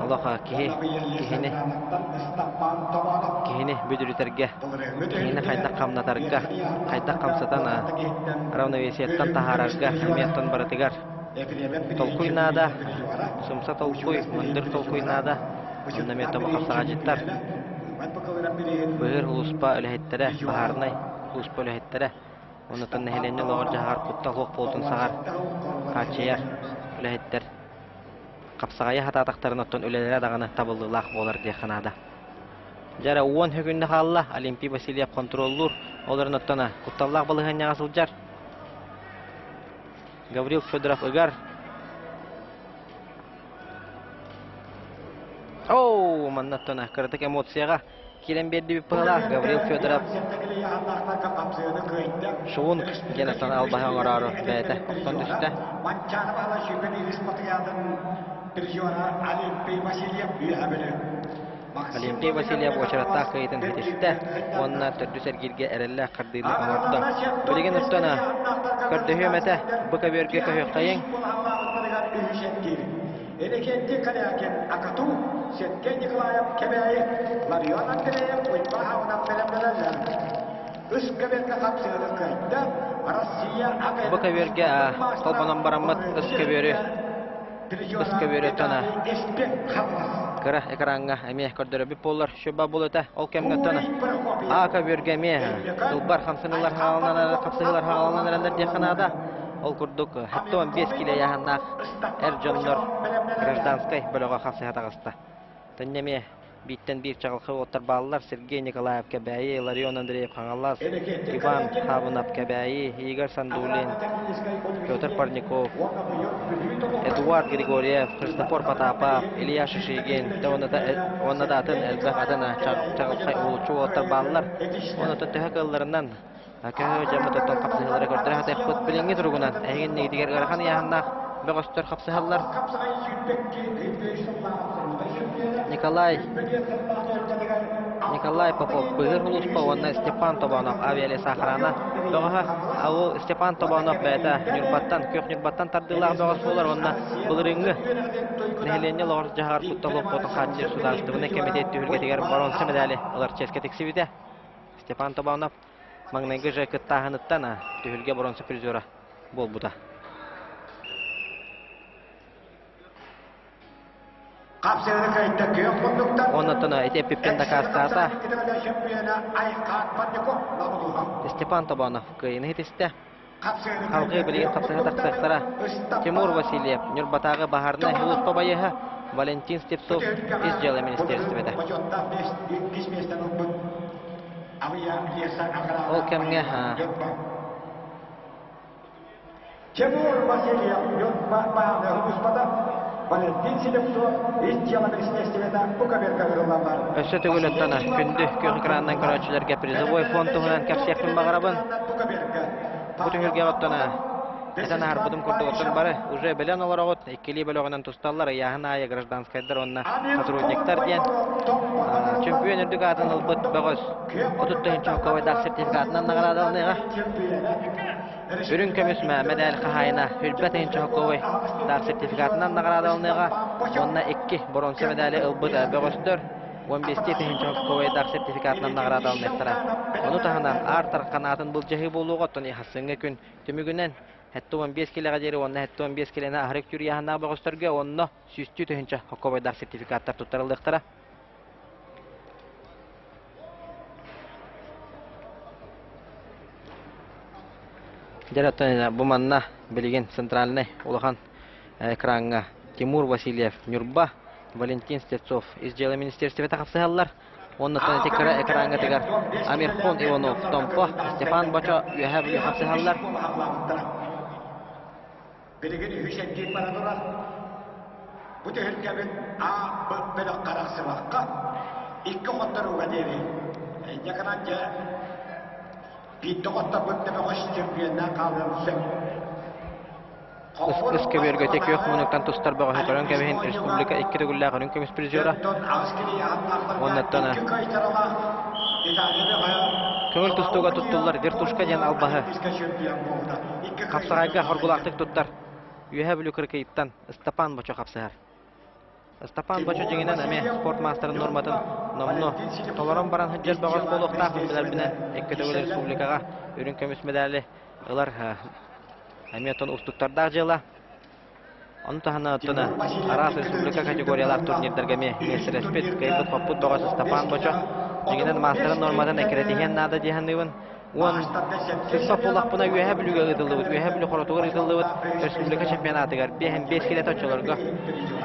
Олох киһи киһини киһини бүдүрүтэргэ, киһини хайдах хамнатарга, хайдах хамсатан равновесиеттан таһаарарга эмиэ оттон барытыгар толкуй наада, сымса толкуй, мындыр толкуй наада. Онно эмиэ тобо хапсаҕадьыттар, быһыр улууспа үлэһиттэрэ, баһаарынай улууспа үлэһиттэрэ Оннуттан нэһилиэнньэ олоҕор-дьаһаҕар куттал суох буолтун саҕар, хааччыйар үлэһиттэр хапсаҕайы хатаатахтарына оттон үлэлэрэ даҕаны табыллыылаах буолар диэххэ наада. Дьэ эрэ уон күннэ хаалла, Олимпий Васильев хонтуруоллуур, ол эрэн оттон кутталлаах балаһыанньаҕа сылдьар. Гаврил Федоров ыгар. Оу, манна оттон кыратык эмоцияҕа киирэн биэрдибит быһыылаах Гаврил Федоров Шунг диэн аттан албаһы оҥороору бэйэтэ охтон түстэ. Олимпий Васильев уочараттаах кыайыытын ситистэ уонна төрдүс эргииргэ эрэллээх хардыыны оҥордо. Билигин оттон көрдөһүөм этэ, бу көбүөргэ көһүөххэйиҥ. Иннокентий Корякин Акату, Сергей Николаев Кэбээйи, Ларион Андреев Уйбаа Аҕынан бэлэмнэнэллэр. Үс көбүөргэ хапсыһыыны кыайда Россия Бу көбүөргэ холбонон бараммыт ыс көбүөрү ыс көбүөрү тона кыра экраҥҥа эмиэ көрдөрөбүт буоллар шөба буол этэ. Ол кэмҥэ тона А көбүөргэ эмиэ ылбар хамсаныылар хааланан хапсыһыылар хааланан эрэллэр диэххэ наада. Ол курдук 75 килэ ыйааһыннаах эр дьоннор гражданскай бөлөҕө хапсыһа таҕыста. Төннө эмиэ бииртэн биир чаҕылхай уолаттар бааллар Сергей Николаев Кэбээйи, Ларион Андреев Хаҥалас, Иван Хабынов Кэбээйи, Игорь Сандулин, Петр Парников, Эдуард Григорьев, Христофор Потапов, Илья Шишигин уонна да атын элбэх атын чаҕылхай уһулуччу уолаттар бааллар. Онон төһө кыалларынан Көһө дьоммут оттон хапсыһыылары көрдөрө сатыахпыт. Билиҥҥи туругунан эһиги иннигитигэр ыарахан ыйааһыннаах бөҕөстөр хапсыһаллар. Николай Николай Попов Быһыр улууспа уонна Степан Тобонов авиалесохрана бөҕөһө. Ол Степан Тобонов бэйэтэ Ньурбаттан, Күөх Ньурбаттан тардыылаах бөҕөс буолар уонна былырыыҥҥы нэһилиэнньэ олоҕор дьаһаҕар куттал суох хааччыйар судаарыстыбаннай кэмитиэт түһүлгэтигэр боруонса медали ылар чиэскэ тиксибитэ. Степан Тобонов. Маҥнайгы же кыттааһыныттан түһүлгэ боруонса призера буолбута. Оннуттан ити эппиппин дакаастаата. Степан Тобонов кыайыыны ситистэ. Халгыы билигин хапсыһа тахсыахтара. Тимур Васильев, Ньурбатааҕы баһаарынай сулууспа байыаһа, Валентин Степцов, Ис дьыала министиэристибэтэ. Ол кэмҥэ Тимур Васильев Ньурба баһаарынай сулууспата, Валентин Слепцов Ис дьыала министиэристибэтэ бу көбүөргэ ыҥырыллаллар. Өссө төгүл оттон күндү күөх экранынан көрөөччүлэргэ призовой фонд туһунан кэпсиэхпин баҕарабын. Бу түһүлгэҕэ оттон этэн аһарбытым курдук оттон бары уже билэн олороҕут иккилии бөлөҕүнэн тусталлар ыйааһын аайы гражданскайдар уонна сотрудниктар диэн чөмпүйүөн үрдүк аатын ылбыт бөҕөс 30 тыһыынча холкуобайдаах сертификатынан наҕараадаланыаҕа. Үрүҥ көмүс мэдээль хаһаайына Үрбэ тыһыынча холкуобай даах сертификатынан наҕараадаланыаҕа уонна икки боруонса мэдээли ылбыт бөҕөстөр 15 тыһыынча холкуобайдаах сертификатынан наҕараадаланыахтара. Ону таһынан Аар Тархан аатын былдьаһыы буолуоҕа, оттон хассыҥҥы күн түмүгүнэн 75 килэҕэ диэри уонна 75 килэни аһары үктүүр ыйааһыннаах бөҕөстөргө онно сүүстүү тыһыынча холкуобайдаах сертификаттар туттарыллыахтара. Дьэ, оттон бу манна билигин центральнай улахан экраҥҥа Тимур Васильев Ньурба, Валентин Слепцов ис дьыала министиэристибэтэ хапсыһаллар. Уонна оттон ити кыра экраҥҥытыгар Амирхон Иванов Томпо, Степан Бочо Үөһээ Бүлүү хапсыһаллар. Билигин үһүс эргиир бара турар. Бу түһүлгэбит А, Б бөлөххө арахсыбакка, икки хотторууга диэри. Инньэ гынан дьэ, биирдэ хотторбут төбөҕөс чемпионнаан хаалыан сөп. Ыс көбүөргэтэ күөх муннуктан тустар бөҕөһү көрөн кэбиһин республика икки төгүллээх үрүҥ көмүс призера. Уоннаттан көҥүл тустууга туттуллар вертушка диэн албаһы Хапсаҕайга хоргулаахтык туттар. Үөһээ Бүлүү Кырыкыйыттан Ыстапаан Бочо хапсыһар. Ыстапаан Бочо дьиҥинэн эмиэ спорт маастарын нуорматын номнуо толорон баран сылдьар бөҕөс буолуохтаахпын билэрбинэн икки төгүл республикаҕа үрүҥ көмүс медали ылар эмиэ оттон уустуктардаах дьыала. Ону таһынан оттон араас республика категориялаах турнирдарга эмиэ миэстэлэспит, кыайбыт-хоппут бөҕөс Ыстапаан Бочо дьиҥинэн маастарын нуорматын эккирэтиһиэн наада дии саныыбын. Уон сыспах буоллахпына Үөһээ Бүлүүгэ ыытыллыбыт, Үөһээ Бүлүү Хоротугар ыытыллыбыт республика чемпионатыгар 5 килэтэ оччолорго.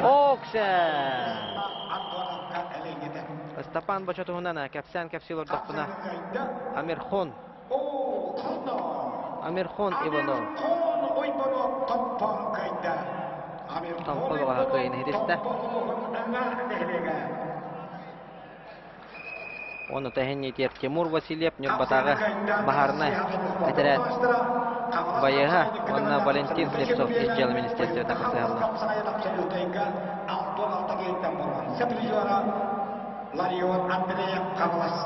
Оксе! Ыстапаан Бочо туһунан кэпсээн кэпсии олордохпуна Амирхон Амирхон Иванов Томпо бөҕөһө кыайыыны ситистэ. Уонна тэһинньитиэр Тимур Васильев Ньурбатааҕы баһаарынай этэрээт байыаһа уонна Валентин Слепцов ис дьыала министиэристибэтэ хасыһаллар. Ларион Андреев Хаҥалас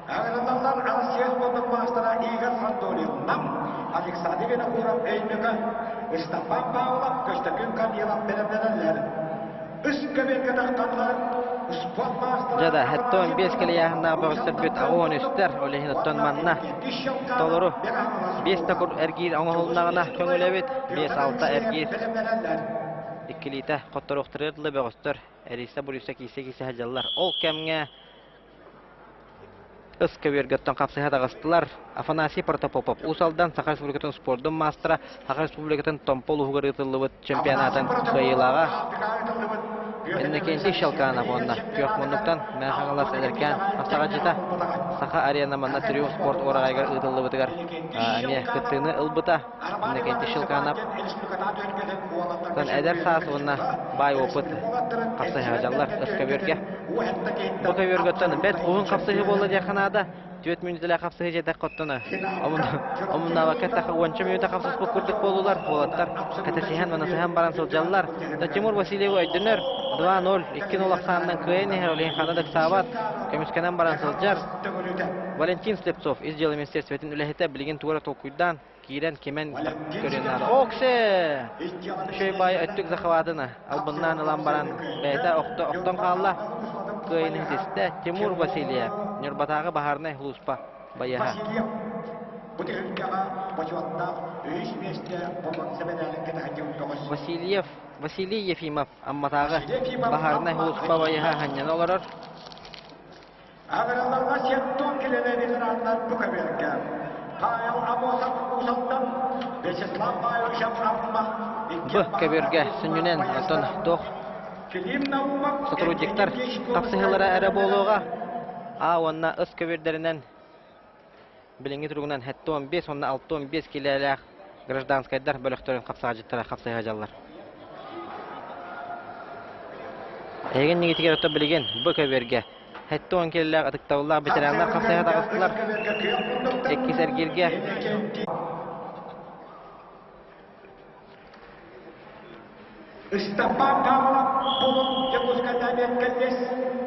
Ыҥырыллаллар Арассыыйа спордун маастара Игорь Хандолин Нам, Александр Винокуров Өймөкөөн, Ыстапаан Павлов, Көстөкүүн Камилов бэлэмнэнэллэр. Үс көбүөргэ тахханнар спорт маастара Дьэ да, хэттон биэс килийааһыннаах бөҕөстөрбүт аҕуон үстэр, ол иһин оттон манна толору биэс да кур эргиир оҥоһулуннаҕына көҥүлэбит, биэс-алта эргиир иккилиитэ хотторуохтарыгар дылы бөҕөстөр эрийсэ-буруйса киирсэ-киирсэ сылдьаллар. Ол кэмҥэ Ыс көбүөргэ хапсыһа таҕыстылар. Афанасий Протопопов Уус Алдан Саха Республикатын спордун маастара, Саха Республикатын Томпо улууһугар ыытыллыбыт чемпионатын кыайыылааҕа Иннокентий Щелканов уонна күөх муннуктан Мэҥэ Хаҥалас эдэркээн хапсаҕайдьыта Саха арена манна Триумф спорт уораҕайыгар ыытыллыбытыгар эмиэ кыттыыны ылбыта. Иннокентий Щелканов эдэр саас уонна баай опыт хапсыһа дьаллар ыс көбүөргэ. Бу көбүөргөттөн бэрт уһун хапсыһыы буолла диэххэ наада. Түөрт мүнүүтэлээх хапсыһыы дьиэтэх хоттоно. Омуннаабакка эттэххэ уонча мүнүүтэ хапсыспыт курдук буоллулар. Уолаттар кэтэсиһэн, манасыһан баран сылдьаллар. Да Тимур Васильевы өйдөнөр. 2-0, 2-0 ахсаанынан кыайан иһэр, ол иһин ханна да ыксаабат. Көмүскэнэн баран сылдьар. Валентин Слепцов ис дьыала министерствотын үлэһитэ билигин тугу эрэ толкуйдаан киирэн кимэн көрүөн наада. Оксе! Үчүгэй баай өттүк захватына албыннаан ылан баран бэйэтэ охтон хаалла. Кыайыны ситистэ Тимур Васильев, Ньурбатааҕы баһаарынай сулууспа байыаһа. Бу түһүлгэҕэ бочуоттаах үһүс миэстэ боруонса мэдээлин кэтэһэн көҕүс. Васильев Василий Ефимов Амматааҕы баһаарынай сулууспа байыһа ханньана олорор. Аграларга сеттон килэлэ ветераннар бу көбүөргэ. Павел Амосов Усалтан, Вячеслав Павлович Амма, Бу көбүөргэ сүнньүнэн оттон туох сотрудниктар тапсыһыылара эрэ буолуоҕа. А уонна ыс көбүөрдэринэн билиҥҥи туругунан 75 уонна 65 килэлээх гражданскайдар бөлөхтөрүн хапсаҕадьыттара хапсыһа дьаллар. Эһигин нигитигэр ото билигин бу көбүөргэ 70 килэлээх ытыктабыллаах ветераннар хапсыһа таҕыстылар. Иккис эргииргэ Ыстапаан Павлов Булун Дьокуускайдаан кэллиэс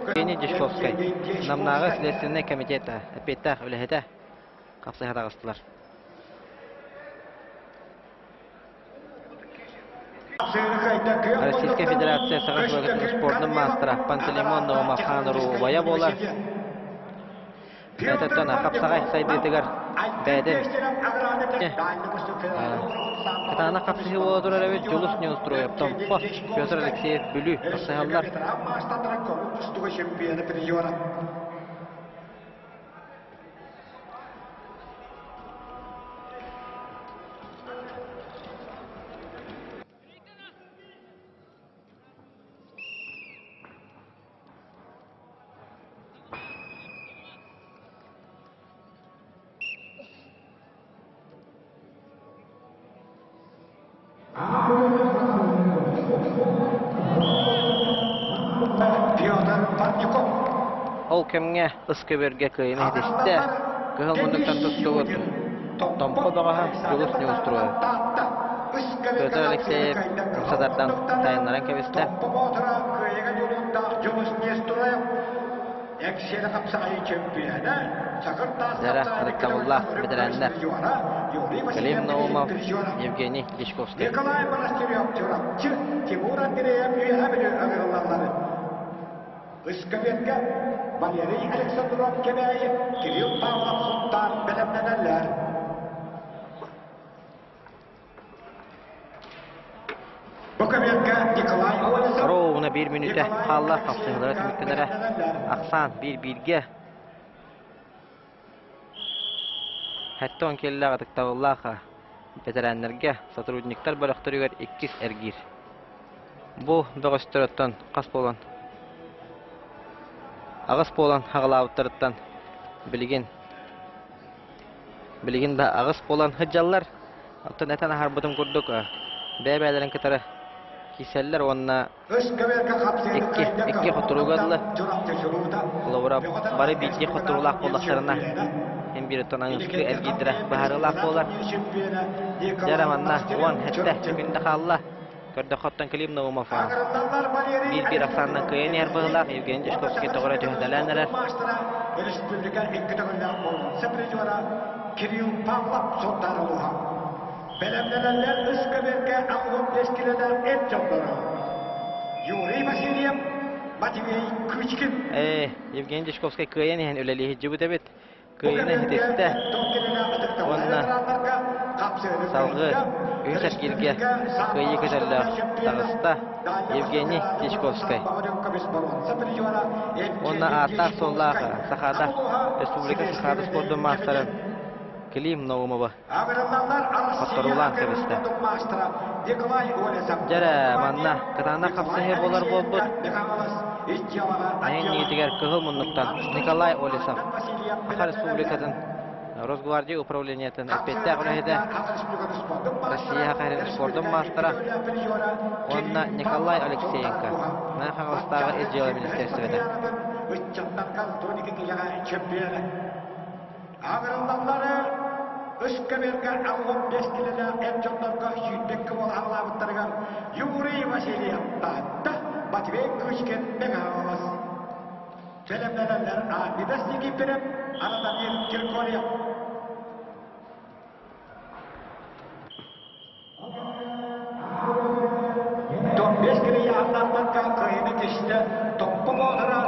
Евгений Дьячковскай Намнааҕы Следственнай комитет эппиэттээх үлэһитэ хапсыһа таҕыстылар. Российскай Федерация Саха Республикатын спордун маастара Пантелеймон Наумов Хааныру убайа буолар. Бэйэтиттэн хапсаҕай сайдыытыгар бэйэтин кытаанах хапсыһыы буола турар эбит Дьулус Неустроев, Томпо, Петр Алексеев, Бүлүү хапсыһаллар. Ол кэмҥэ ыскөбүөргэ кыайыыны ситистэ, кыһыл муннуктан туттубут Томпо бөҕөһө Дьулус Неустроев. Петр Алексеев садардан тайыннаран кэбистэ. Дьара ытыктабыллаах бэтэрээннэр Клим Наумов, Евгений Дьячковскай. Николай Монастырев Чурапчы, Тимур Андреев Үөһэ Бүлүү ыҥырыллаллар. Ыскаветка Валерий Александров Кэбээйи, Кирилл Павлов Сунтаар бэлэмнэнэллэр. Бу көбүөргэ Николай Олесов Ровно биир мүнүүтэ хаалла хапсыһыылара түмүктэнэрэ. Ахсаан биир-бииргэ. Хэттон киэллээх ытыктабыллаах бэтэрээннэргэ сотрудниктар бөлөхтөрүгэр иккис эргиир. Бу бөҕөстөр оттон хас буолан аҕыс буолан аҕалаабыттарыттан билигин билигин да аҕыс буолан сылдьаллар. Оттон этэн аһарбытым курдук бэйэ-бэйэлэрин кытары киирсэллэр уонна икки икки хотторууга дылы холобура бары биирдии хотторуулаах буоллахтарына эн биир оттон аҥыскы эргиирдэрэ быһаарыылаах буолар. Дьэ манна уон сэттэ секунда хаалла. Көрдөххө оттон Клим Наумов биир-биир ахсаанынан кыайан иһэр быһыылаах Евгений Дьячковский тоҕо эрэ түһүтэлээн эрэр. Республика икки төгүллээх боруонса призера Кирилл Павлов Сунтаар улууһа. Бэлэмнэнэллэр үс көбүөргэ 85 килэлээх эр дьонноро. Юрий Васильев, Матвей Кычкин. Ээ, Евгений Дьячковский кыайан иһэн үлэлии сылдьыбыт эбит. Кыайыыны ситистэ уонна салгыы үһүс эргииргэ кыайыы көтөллөөх таҕыста Евгений Дьячковскай. Уонна ааттаах-суоллаах Сахаада Республика Сахаада спордун маастарын Клим Наумова хотторуулаан кэбистэ. Дьэрэ, манна кытаанах хапсыһыы буолар буолбут. Айан ниитигэр кыһыл муннуктан Николай Олесов, Саха Республикатын Росгвардия управлениетын эппиэттээх үлэһитэ, Россия Саха спордун маастара уонна Николай Алексеенко, Нам Хаҥаластааҕы ис дьыала министиэристибэтэ. Аҕырыллаллары Ыскаберга 65 килэлээх эр дьоннорго сүүрбэккэ буола аҕалаабыттарыгар Юрий Васильев Таатта, Матвей Кычкин Мэҥэ Хаҥалас. Бэлэмнэнэллэр Армидас Никифоров, Анатолий Киркорьев. Томбес кирияаннаахтарга кыайыны тистэ Томпо Боотура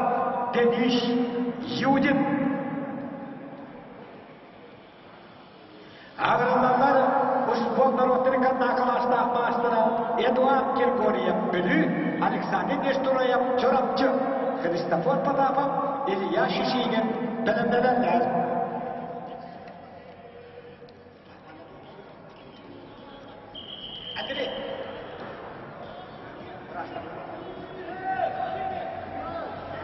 Денис Юдин. норуоттарын кылаастаах маастара Эдуард Григорьев Бүлүү, Александр Нестураев Чурапчы, Христофор Потапов, Илья Шишигин бэлэмнэнэллэр.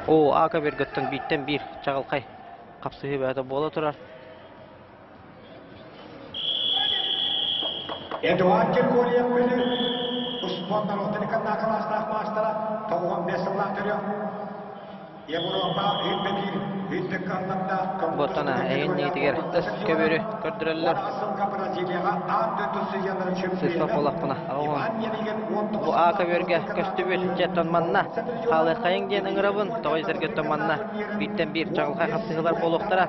Оо, ака бергөттөн бииртэн биир чаҕылхай хапсыһыы бөҕөтө буола турар. Эдуард Григорьев Бүлүү успуорт норуоттарын кылаастаах маастара 95 сыллаах төрүөх Ботана эйин ниитигэр көбүөрү көрдөрөллөр. Сыспа буолахпына. Бу А көбүөргэ көстүбүт дьэттон манна хаалыаххайыҥ диэн ыҥырабын. Тоҕой сэргэттэн манна бииртэн биир чаҕылхай хапсыһыылар буолуохтара.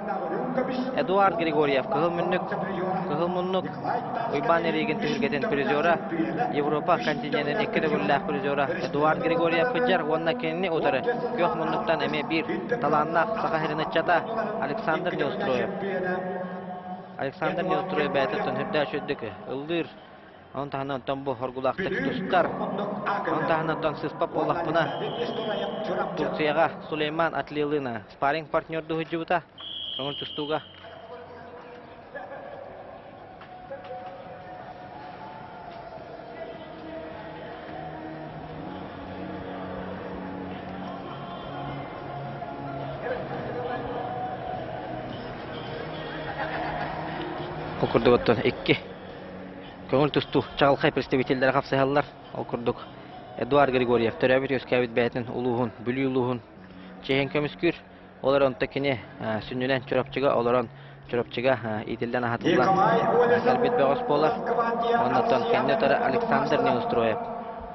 Эдуард Григорьев кыһыл муннук, кыһыл муннук Уйбаан Эригин түһүлгэтин призера, Европа континенын икки төгүллээх призера Эдуард Григорьев кыдьар уонна кинини утары күөх муннуктан эмиэ биир талааннаах саха сирин ыччата Александр Неустроев. Александр Неустроев бэйэтиттэн үрдээх үрдүк ыллыыр. Onun таһынан оттон бу хоргулаахтык тустар. Onun таһынан оттон сыспап буоллахпына Турцияҕа Сулейман Атлилына спарринг партнерду сылдьыбыта. Көҥүл тустууга. Ол курдук оттон икки көҥүл тустуу чаҕылхай представителлэрэ хапсыһаллар. Ол курдук Эдуард Григорьев төрөөбүт-үөскээбит бэйэтин улууһун, Бүлүү улууһун чиэһин көмүскүүр. Ол эрэ онто кини сүнньүнэн Чурапчыга олорон Чурапчыга иитиллэн аһатыллан кэлбит бөҕөс буолар. Оннуттан кэнни утары Александр Неустроев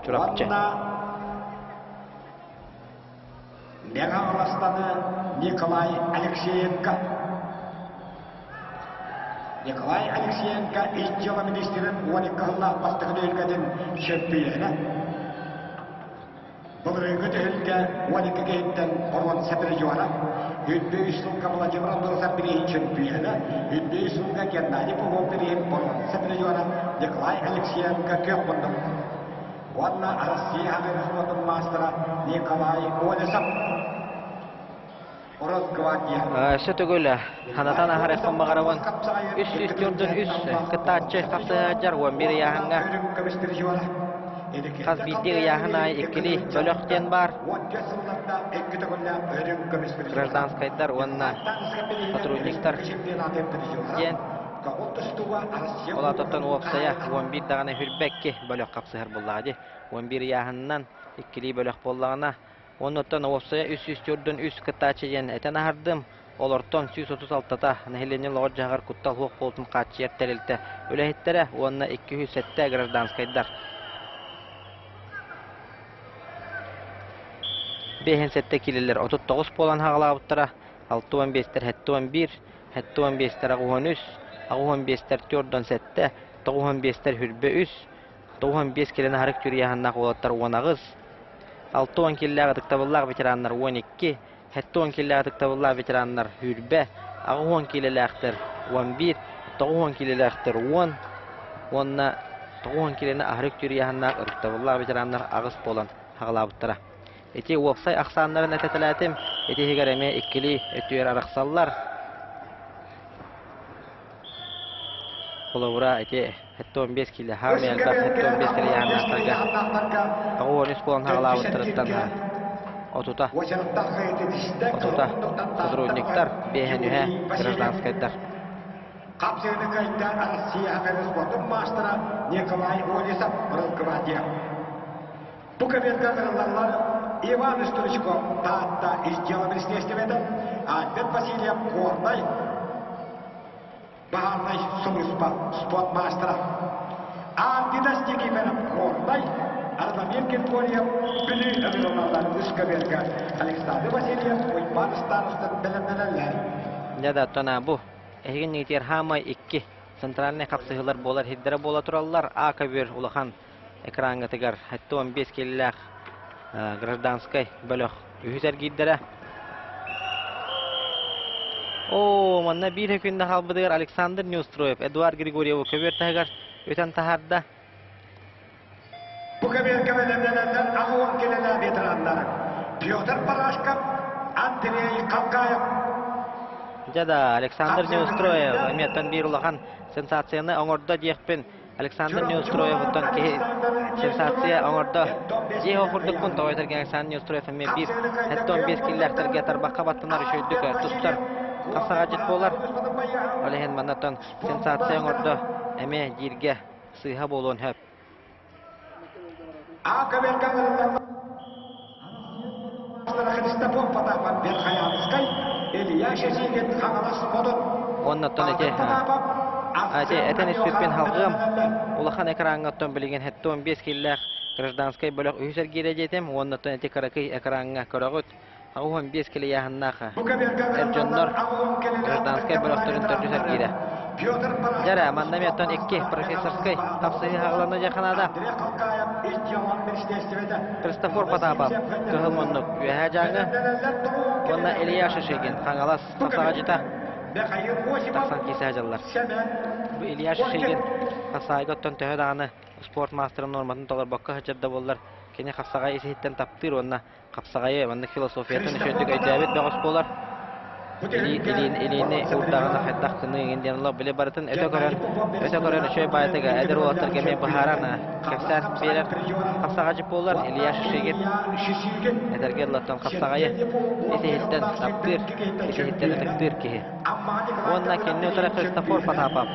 Чурапчы. Мэҥэ Николай Алексеенко. Николай Алексеенко ис дьыала министрин 12 сыллаах бастакы түһүлгэтин чөмпүйүөнэ. Былырыыҥҥы түһүлгэ 12 киһиттэн боруонса призера, үрдү үс сылга Владимир Амбросов бирииһин чөмпүйүөнэ, үрдү үс сылга Геннадий Попов бирииһин боруонса призера Николай Алексеенко күөх муннук уонна Россия хаһыатын маастара Николай Олесов Өссө төгүл ханатан аһарыахпын баҕарабын. Үс үс төрдүн үс кыттааччы хапсыһааччар 11 ыйааһыҥҥа хас биирдии ыйааһын аайы иккилии бөлөх диэн баар. Гражданскайдар уонна сотрудниктар диэн. Ол аатыттан уопсайа 11 даҕаны хүрбэкки бөлөх хапсыһар буоллаҕа дии. 11 ыйааһынынан иккилии бөлөх буоллаҕына Оннуттан уопсайа 343 кыттааччы диэн этэн аһардым. Олортон 136-та нэһилиэнньэ олоҕор-дьаһаҕар куттал суох буолуутун хааччыйар тэрилтэ үлэһиттэрэ уонна 207 гражданскайдар. 57 киилэлэр 39 буолан хаҕалаабыттара, 65-тэр 71, 75-тэр 83, 85-тэр 47, 95-тэр 23, 95 килэни аһарык түрүйэһаннаах уолаттар 18, 60 киллээх ытыктабыллаах ветераннар 12, 70 киллээх ытыктабыллаах ветераннар 20, 80 киилэлээхтэр 11, 90 киилэлээхтэр 10 уонна 90 киилэни аһарык түрүйэһаннаах ытыктабыллаах ветераннар 8 буолан хаҕалаабыттара. Ити уопсай ахсааннарын этэтэлээтим, ити иһигэр эмиэ иккилии өттүгэр арахсаллар. Холобура, ити 75 киилэ хаамай элбэх 75 киилэ яһаннаахтарга 93 буолан хаҕалаабыттарыттан отута отута сотрудниктар, биэһэн үһэ гражданскайдар. Хапсыгыны кыайда Россия спортун маастара Николай Олесов Росгвардия. Бу кэмиэргэ ыҥырыллаллар Иван Стручков Таатта ис дьыала министиэристибэтэ, Альберт Васильев Горнай баһаарынай сулууспа спорт маастара, Ардида Никифоров Горнай, Радомир Григорьев Бүлүү ыҥырыллаллар үс көбүөргэ Александр Васильев Уйбаан Ыстааныстан бэлэмнэнэллэр. Дьэ да, оттон бу эһигин хаамай икки центральнай хапсыһыылар буолар сирдэрэ буола тураллар. А көбүөр улахан экраҥҥытыгар 75 киилэлээх гражданскай бөлөх үһүс эргиирдэрэ. Оо, манна биир күннэ хаалбытыгар Александр Неустроев, Эдуард Григорьеву көбүөр таһыгар үтэн таһаарда. Бу кэмиэркэ бэлэмнэнэллэр 80 килэлээх ветераннар Петр Парашков, Андрей Халкаев. Дьэ да, Александр Неустроев эмиэттэн биир улахан сенсацияны оҥордо диэхпин Александр Неустроевыттан киһи сенсация оҥордо. Дьиэ курдукпун тоҕо этэргэ Александр Неустроев эмиэ биир 75 киллээхтэргэ тарбахха баттанар үчүгэйдик тустар хапсаҕайдьыт буолар. Ол иһин маннаттан сенсация оҥордо эмиэ дииргэ сыыһа буолуон сөп. Христофор Потапов Верхоянскай, Илья Шесигин Хаҥалас Модут. Оннуттан ити ати этэн испиппин халҕыам улахан экраҥҥа оттон билигин 75 киллээх гражданскай бөлөх үһүс эргиирэ диэтим уоннуттан ити кыракый экраҥҥа көрөҕүт 85 килийааһыннаах эр дьоннор гражданскай бөлөхтөрүн төрдүс эргиирэ. Дьэрэ, манна эмиэ икки профессорскай хапсыһыы хаҕыланна дьаханаада. Христофор Потапов кыһыл муннук Үөһээ Дьааҥы уонна Илья Шишигин Хаҥалас хапсаҕадьыта тахсан киирсэ сылдьаллар. Бу Илья Шишигин хапсаҕайга оттон төһө даҕаны спорт маастарын нуорматын толорбокко сылдьар да буоллар, кини хапсаҕай ис-иһиттэн таптыыр уонна хапсаҕайы маннык философиятын үчүгэйдик өйдөөбүт бөҕөс буолар. Илиини уурдаҕына хайдах гыныҥ иҥин диэн олох били барытын өтө көрөн, өтө көрөн үчүгэй баайытыга эдэр уолаттарга эмиэ быһааран кэпсээн биэрэр хапсаҕайдьыт буолар Илья Шишигин эдэргэ ыллаттан хапсаҕайы ис-иһиттэн таптыыр, ис-иһиттэн ытыктыыр киһи. Уонна кинини утары Христофор Потапов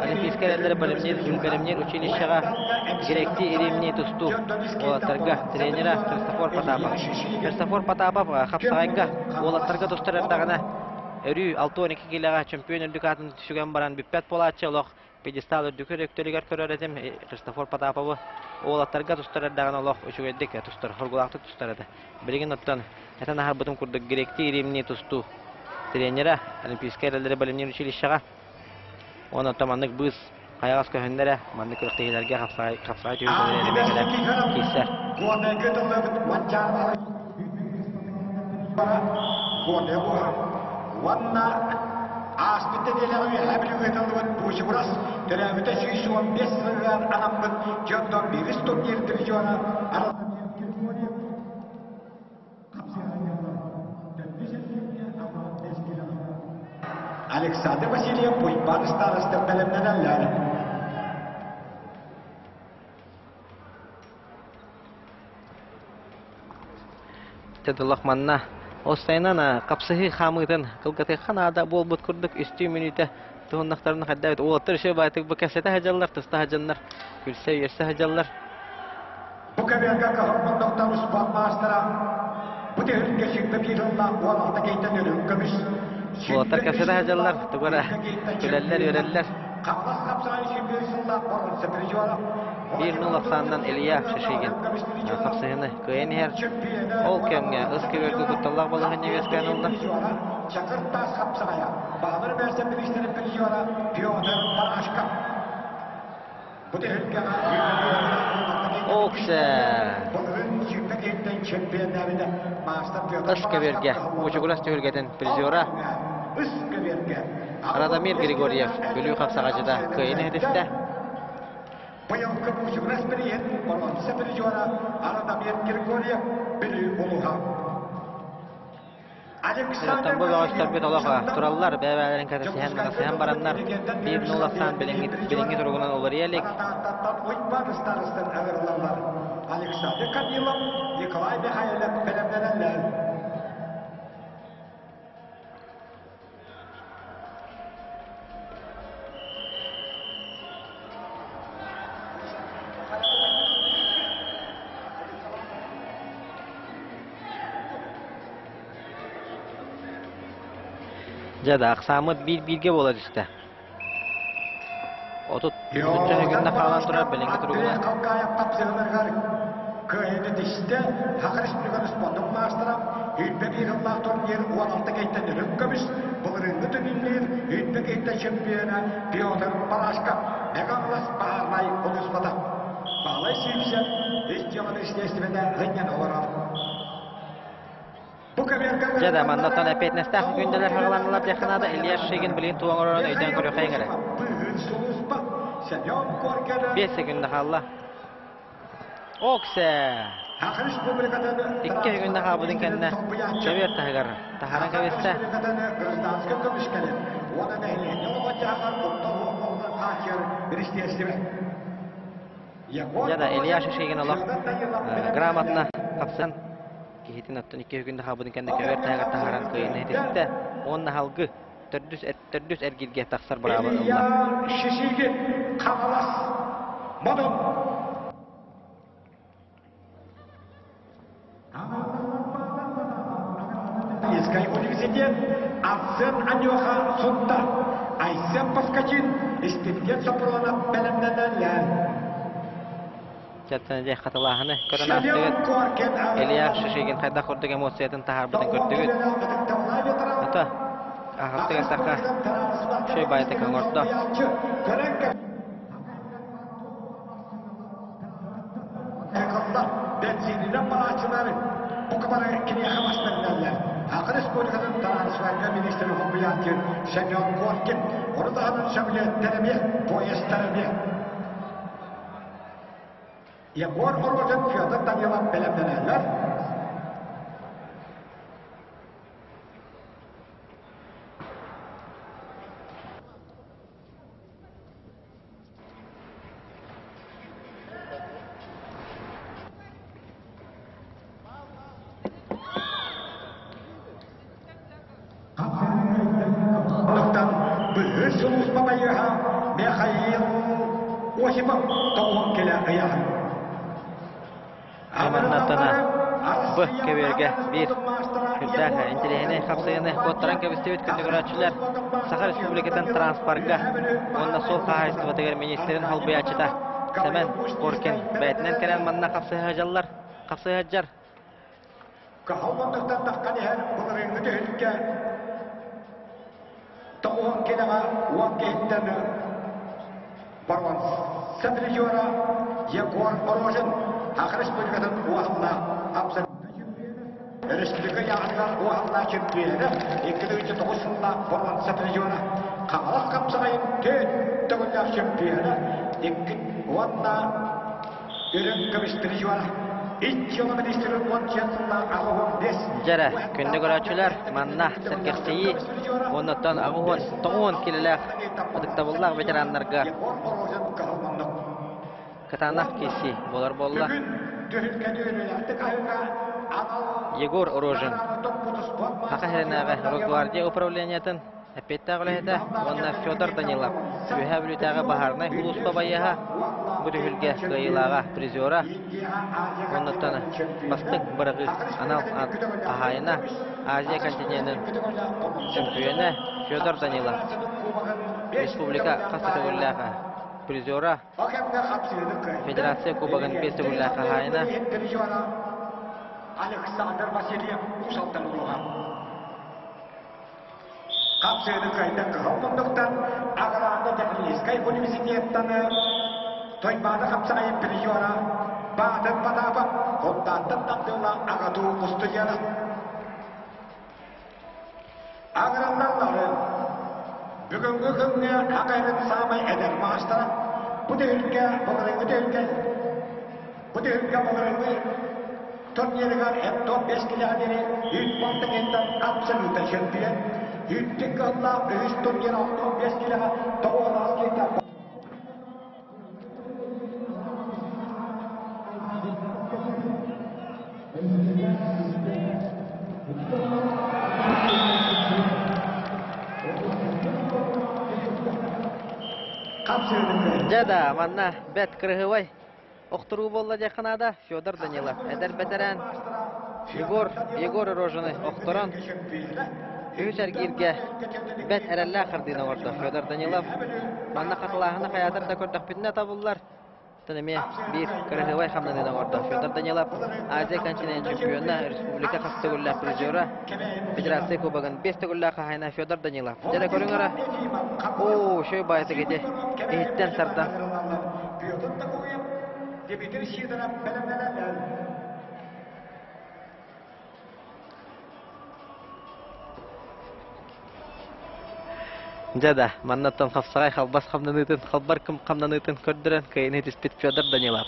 Олимпийскай эрэллэри бэлэмниир бэлэмниир училищеҕа гректии иримнии тустуу уолаттарга тренерэ Христофор Потапов. Христофор Потапов хапсаҕайга уолаттарга тустар эрдэҕинэ өрүү 62 киилэҕэ чөмпүйүөн үрдүк аатын сүгэн баран бүппэт буолааччы олох пьедестал үрдүкү өрөктөрүгэр көрөр этим Христофор Потаповы уолаттарга тустар эрдэҕинэ олох үчүгэйдик тустар, хоргулаахтык тустар этэ. Билигин оттон этэн аһарбытым курдук гректии иримнии тустуу тренерэ Олимпийскай эрэллэри бэлэмниир училищеҕа уонна оттон маннык быыс хайаҕас көһүннэрэ маннык күрэхтэһиилэргэ хапсаҕай хапсаҕай түһүлгэлэри эмиэ кэлэн киирсэр. Горнайга тыллабыт Манчаары Горнай уонна ааспыт нэдиэлэҕэ Үөһээ Бүлүүгэ тыллыбыт Буучугурас төрөөбүтэ 115 сылыгар анаммыт дьонтон биирис турнир призера Александр Васильев Уйбаан староста бэлэмнэнэллэр. Тедулах манна Остайынан хапсыһыы хаамыытын кылгатыахха наада буолбут курдук үстүү мүнүүтэ туһуннахтарына хайдабыт уолаттар үчүгэй баайтык бу кэпсэтэ сылдьаллар, туста сылдьаннар, күлсэ үөрсэ сылдьаллар. Бу кэмэргэ кыһыл успуорт маастара бу түһүлгэ 21 сыллаах 16 кейтэн үрүҥ көмүс Уолаттар кэпсэтэ сылдьаллар, тугу эрэ күлэллэр, үөрэллэр. Хаҥалас хапсаҕай 21 сыллаах боруонса призера 1-0 ахсаанынан Илья Шишигин хапсыһыыны кыайан иһэр. Ол кэмҥэ ыс көбүөргэ кутталлаах балаһыанньа үөскээн ылла. Чакыр таас хапсаҕайа Баһылар бэрсэ бириистэрин призера Петр Парашков. Бу түһүлгэҕэ Оксе! Ыс көбүөргэ Мучугурас түһүлгэтин призера Радомир Григорьев Бүлүү хапсаҕайдьыта кыайыыны ситистэ. Быйылгы Мучугурас бирииһин боруонса призера Радомир Григорьев Бүлүү улууһа. Оттон бу бөҕөстөрбүт олох тураллар, бэйэ-бэйэлэрин кэтэсиһэн, манасыһан бараннар, биир нул ахсаан билиҥҥи, билиҥҥи туругунан уларыйа илик. Александр Корнилов, Николай Михайлов бэлэмнэнэллэр. Дьэ да, ахсааммыт биир-бииргэ буола түстэ. 30 үччэ хаалан турар билиҥҥи туругунан. Кыайыыны тистэ Саха Республикатын спордун маастара, Үүтбэ биир турнир 16 кейтен үрүҥ көмүс, былырыыҥҥы турнир Үүтбэ кейтен чемпиона Петр Парашков, Мегаглас баһаарынай улууспата. Баһылай Сивцев ис дьыаланы естественнэ һынньан олорор. Дьэ да, маннаттан эппиэтинэстээх күндэлэр хаҕаланнылар диэххэ наада. Илья Шигин билигин туох оҥорорун өйдөөн көрүөххэйиҥ эрэ. 5 секунда хаалла. Оксе! Икки күннэ хаалбытын кэннэ көбүөр таһыгар таһааран кэбистэ. Дьэ да, Илья Шишигин олох грамотно хапсан киһитин оттон икки күннэ хаалбытын кэннэ көбүөр таһыгар таһааран кыайыыны иһититтэ. Уонна халгы төрдүс, төрдүс эргииргэ тахсар бырааба ылла. Илья Шишигин, Хаҥалас, Модун. Киевскай университет Арсен Анюха Сунта, Айсен Поскачин, Истипиэн Сопронов бэлэмнэнэллэр. Чаттан дьэ хатылааһыны көрөн аастыгыт. Илья Шишигин хайдах курдук эмоциятын таһаарбытын көрдүгүт. Ото аһаптык эттэххэ, үчүгэй баайытык оҥордо. Бэнсиининэн барааччылар бука бары киниэхэ бастарыналлар. Саха Республикатын транспорка министрин солбуйааччы Семен Коркин, ону таһынан сөмөлүөттэр эмиэ, поездтар эмиэ. Егор Рожин, Федор Данилов бэлэмнэнэллэр. Онуктан быһыы сулууспа байыаһа Михаил Осипов тоҕуһун кэлэ ыйаһын. Маннаттана б кэбиэргэ биир сүрдээх интэриэһинэй хапсыйыны куоттаран кэбистибит күндү көрөөччүлэр Саха Республикатын транспорга уонна суол хаһаайыстыбатыгар министрин солбуйааччыта Сэмэн Коркин бэйэтинэн кэлэн манна хапсыһа хапсыһа Кыһыл муннуктан таххан иһэр былырыыҥҥы түһүлгэ тоҕуһун килэҕэ уон киһиттэн боруонса призера Егор Рожин Саха Республикатын уоһаллаах Республика яҕатыгар уоһаллаах чемпиона 2009 сыллаах боруонса призера Хаҥалас хапсаҕайын төрт төгүллээх чемпиона икки уонна Үрүҥ көмүс призера Дьэрэ, күндү көрөөччүлэр, манна сэргэхсийии уоннаттан аҕыс тоҕуон килэлээх ытыктабыллаах ветераннарга кытаанах киирсии буолар буолла. Егор Рожин, Саха сиринээҕи Росгвардия управлениетын Эппиэттээх үлэһитэ уонна Федор Данилов Үөһээ Бүлүүтээҕи баһаарынай сулууспа байыаһа бу түһүлгэ кыайыылааҕа, призера уоннаттан бастыҥ быраҕыы анал аат хаһаайына Азия континенын чөмпүйүөнэ Федор Данилов республика хас да төгүллээх призера Федерация Кубогын биэс төгүллээх хаһаайына Александр Васильев Уус-Алдан улууһа. Хапсыыны кыайда кыһыл муннуктан Аграрно техническай университеттан Тойбааны хапсаҕайын призера Баатын Потапов Кундааттан тардыылаах АГАТУ устудьуона. Аграрлары бүгүҥҥү күҥҥэ Хакайрын саамай эдэр маастара бу түһүлгэ былырыыҥҥы түһүлгэ бу түһүлгэ былырыыҥҥы Турнирыгар Эптон бэс килэҕэ диэри үүт балтыҥыттан абсолютно чемпион. Үүттүк кыһыллаах үһүс турнир 65 килэҕэ тоҕуолаах киирдэ. Дьэ да, манна бэт кырыһыбай Охторуу буолла диэххэ наада. Федор Данилов эдэр бэтэрээн Егор Егор Рожины охторон үһүс эргииргэ бэт эрэллээх хардыыны оҥордо Федор Данилов. Манна хатылааһыны хайаатар да көрдөхпүтүнэ табыллар. Оттон эмиэ биир кыраһыабай хамнаныыны оҥордо Федор Данилов Азия континент чемпиона, республика хас төгүллээх призера, Федерация кубогын биэс төгүллээх хаһаайына Федор Данилов. Дьэ көрүҥ эрэ. Оо, үчүгэй баайытык ити иһиттэн тардан. Петр Такуев, Дмитрий Сидоров бэлэмнэнэллэр. Дьэ да, маннаттан хапсаҕай халбас хамнаныытын, халбар хамнаныытын көрдөрөн кыайыыны түспүт Федор Данилов.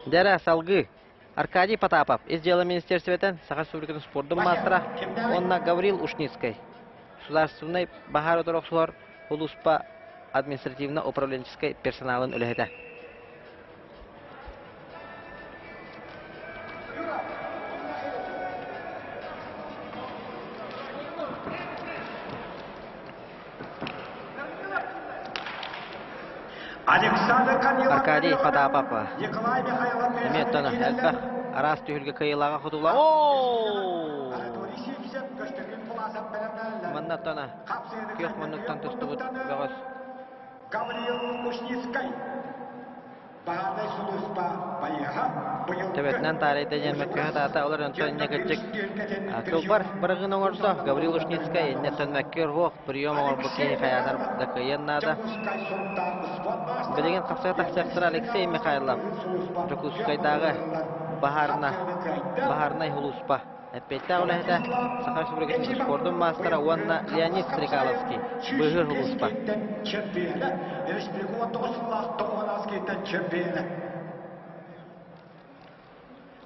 Дьэ эрэ, салгыы Аркадий Потапов, Ис дьыала министиэристибэтин Саха Республикатын спордун маастара уонна Гаврил Ушницкай, Государственнай баһаар утары охсуһар улууспа административно-управленческай персоналын үлэһитэ. Аркадий Потапов эмиэ оттон элбэх араас түһүлгэ кыайыылааҕа хотула. Манна оттон күөх муннуктан тустубут бөҕөс Гавриил Ушницкай Баһаарынай сулууспа байыаһа быйылгы Төбөтүнэн таарыйда диэн мөккүһэ таата олор онтон инньэ кырдьык кылбар бырагын оҥордо Гаврил Ушницкай иннеттэн мөккүөр суох прием оҥорбут киһи хайаатар да кыайыан наада. Билигин хапсыга тахсыахтара Алексей Михайлов Дьокуускайдааҕы баһаарына баһаарынай сулууспа эппиэттээх үлэһитэ Саха Республикатын спордун маастара уонна Леонид Стрекаловский быыһыыр сулууспа.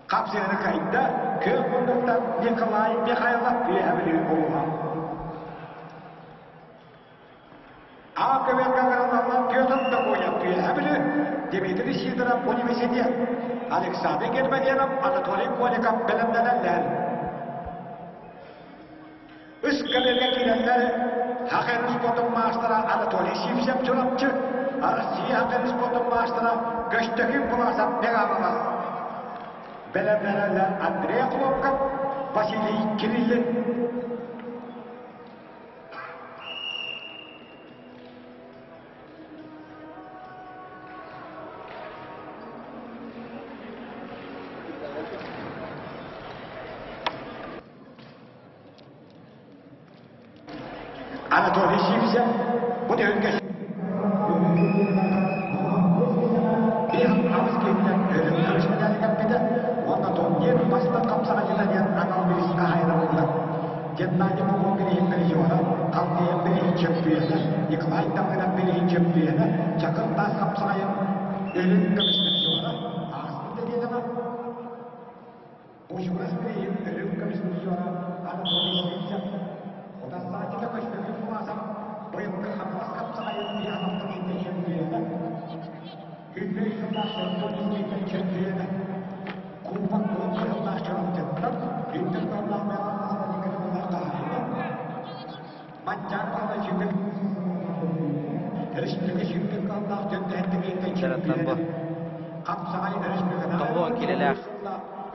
Хапсыаны кайда күөх муннуктан Николай Михайлов үөһэ Бүлүү улууһа. А көбүөргэ ыҥырыллаллар Петр Докуев Үөһэ Бүлүү, Дмитрий Сидоров Университет, Александр Гермогенов, Анатолий Голиков бэлэмнэнэллэр. Үс көбүөргэ киирэллэр Хахер спортун маастара Анатолий Сивцев Чурапчы, Россия Хахер спортун маастара Көстөкүүн Куласов Мегаалас. Бэлэмнэнэллэр Андрей Хлопков, Василий Кириллин. Анатолий Сивцев бу түһүлгэ биир аҕыс киһиттэн өлүм көмүс медали кэппитэ уонна турнир бастыҥ хапсаҕайдьыта диэн анал бириис хаһаайына буолла. Геннадий Попов бирииһин призера, Халтыйан бирииһин чөмпүйүөнэ, Николай Тамынов бирииһин чөмпүйүөнэ, Чакыр таас хапсаҕайын өлүм көмүс призера, ааспыт нэдиэлэҕэ Бочугурас бирииһин өлүм көмүс призера Анатолий Сивцев, Утарсааччыта Көстөкүүн Куласов быйылгы Хаҥалас хапсаҕайын биһиэхэ киинтэн чөмпүйүөнэ, Күннэй сыллаах Сентон киинтэн чөмпүйүөнэ, Кубок 10 сыллаах Чурапчыттан үрдүк таһымнаах Николаевна хаһаайына, Манчаары Баһылай сүүрбэ Өрөспүүбүлүкэ сүүрбэ кыаллаах дьон киинтэн чөмпүйүөнэ, Хапсаҕай өрөспүүбүлүкэтээҕи Тоҕуон килэлээх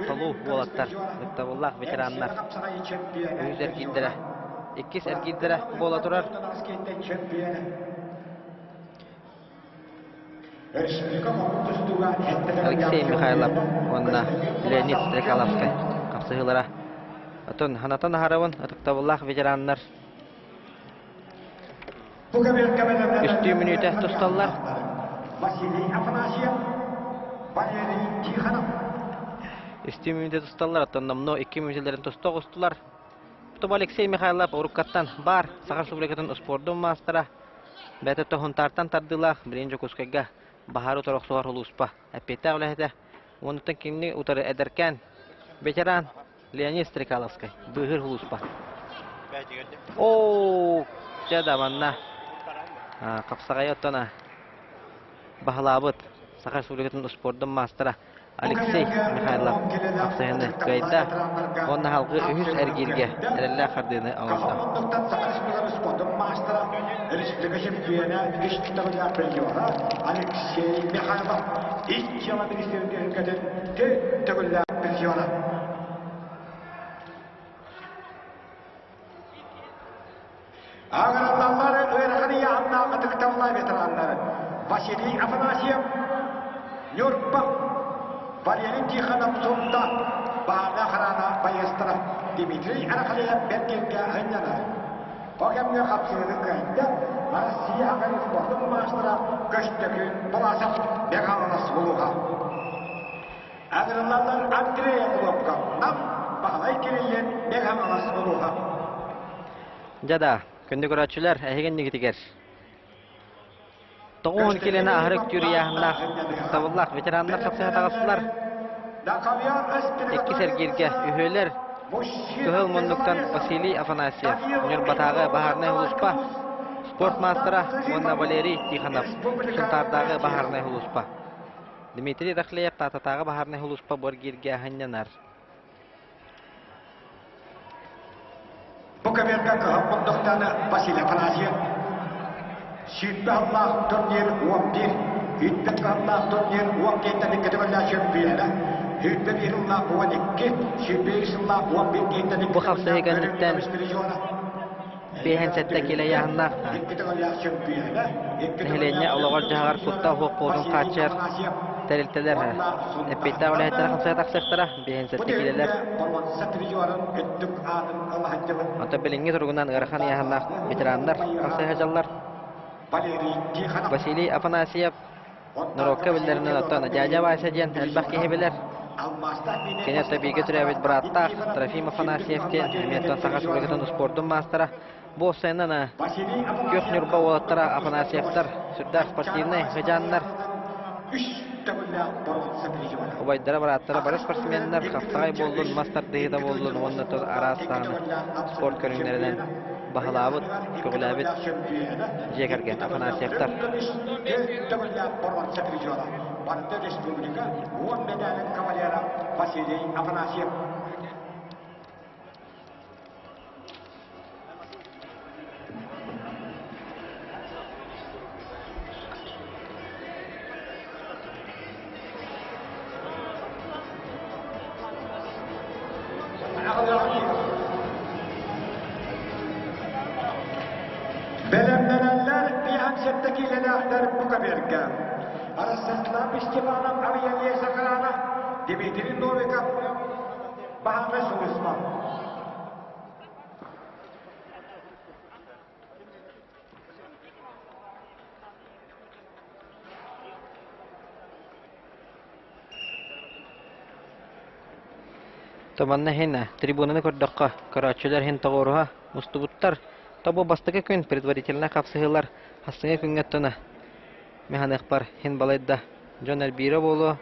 толуу уолаттар, ытыктабыллаах ветераннар үһүс эргиирдэрэ, иккис эргиирдэрэ буола турар. Алексей Михайлов уонна Леонид Стрекаловскай хапсыһыылара. Отон ханатан аһарабын ытыктабыллаах ветераннар үстүү мүнүүтэ тусталлар. Василий Афанасьев, Валерий Тихонов. Үстүү мүнүүтэ тусталлар, оттон номнуо икки мүнүүтэлэрин туста оҕустулар. Тобо Алексей Михайлов уруккаттан баар Саха Республикатын успуордун маастара, бэйэтэ Тоһунтаартан тардыылаах, билигин Дьокуускайга баһаары утары охсуһар улууспа эппиэттээх үлэһитэ. Онуттан кинини утары эдэркээн ветеран Леонид Стрекаловскай быыһыыр улууспа. Оо, дьэ да манна хапсаҕайы оттон баһылаабыт Саха Республикатын успуордун маастара Алексей Михайлов хапсаһыыны кыайда уонна салгыы үһүс эргииргэ эрэллээх хардыыны оҥордо. Саха Республикатын спордун маастара, республика чемпиона, үс төгүллээх призера Алексей Михайлов ис дьыала министиэристибэтин төгүллээх призера. Аграрлаллар ыарахан ыйааһыннаах ытыктабыллаах ветераннар Василий Афанасьев, Ньурба, Валерий Тихонов Сунта, Баана Харана байыастара Дмитрий Арахалеев Бэргэнгэ ынньанар. Ол кэмҥэ хапсыһыыны кыайда Россия спордун маастара Көстөкүүн Баласов Бегаланас улууһа. Аграрлаллар Андрей Хлопков, Нам, Баһылай Кириллин Бегаланас улууһа. Дьэ да, күндү көрөөччүлэр, эһиги иннигитигэр. 90 килэни аһары үктүүр ыйааһыннаах ытыктабыллаах ветераннар хапсыһа таҕыстылар. Иккис эргииргэ үһүөлэр Кыһыл муннуктан Василий Афанасьев, Ньурбатааҕы баһаарынай сулууспа спорт маастара уонна Валерий Тихонов, Сунтаардааҕы баһаарынай сулууспа. Дмитрий Рахлеев Таататааҕы баһаарынай сулууспа бу эргииргэ аһынньанар. Бу кэмэргэ кыһыл муннуктан Василий Афанасьев сүүрбэ сыллаах турнир 11, үттэн кыһыллаах турнир 10 киһиттэн икки төгүллээх чөмпүйүөнэ, 21 сыллаах 12, 21 сыллаах 11 киһиттэн Бу икки хапсыһыы төгүллээх кэнниттэн көмүс призера. биэһэн сэттэ киилэ ыйааһыннаах нэһилиэнньэ олоҕор-дьаһаҕар куттал суох буолуутун хааччыйар тэрилтэлэр эппиэттээх үлэһиттэрэ хамсыга тахсыахтара биэһэн сэттэ киилэлэр. Онтон билиҥҥи туругунан ыарахан ыйааһыннаах ветераннар хамсыы сылдьаллар. Василий Афанасьев норуокка биллэринэн оттон дядя Вася диэн элбэх киһи билэр. Кини оттон бииргэ төрөөбүт бырааттаах Трофим Афанасьев диэн эмиэ оттон Саха Республикатын успуордун маастара. Бу уопсайынан Күөх Ньурба уолаттара Афанасьевтар сүрдээх спортивнай сыдьааннар. Убайдара, бырааттара бары спортсменнар, хаптаҕай буоллун, мас тардыһыыта буоллун уонна араас даҕаны спорт көрүҥнэринэн баһылаабыт, көҕүлээбит дьиэ кэргэн Афанасьевтар. Барыта республика 10 медалин кавалера Василий Афанасьев. Бэлэмнэнэллэр биһан киилэлээхтэр бука берге. Ростислав Степанов Авиалия Сахарана, Дмитрий Новиков Баһаҕа сулуспа. Туманна иһин трибунаны көрдөххө, көрөөччүлэр иһин тоҕуоруһа мустубуттар. Тобу бастакы күн предварительнай хапсыһыылар хастыҥы күҥҥэ оттоно механыахпар иһин балайда дьон элбиирэ буолуо.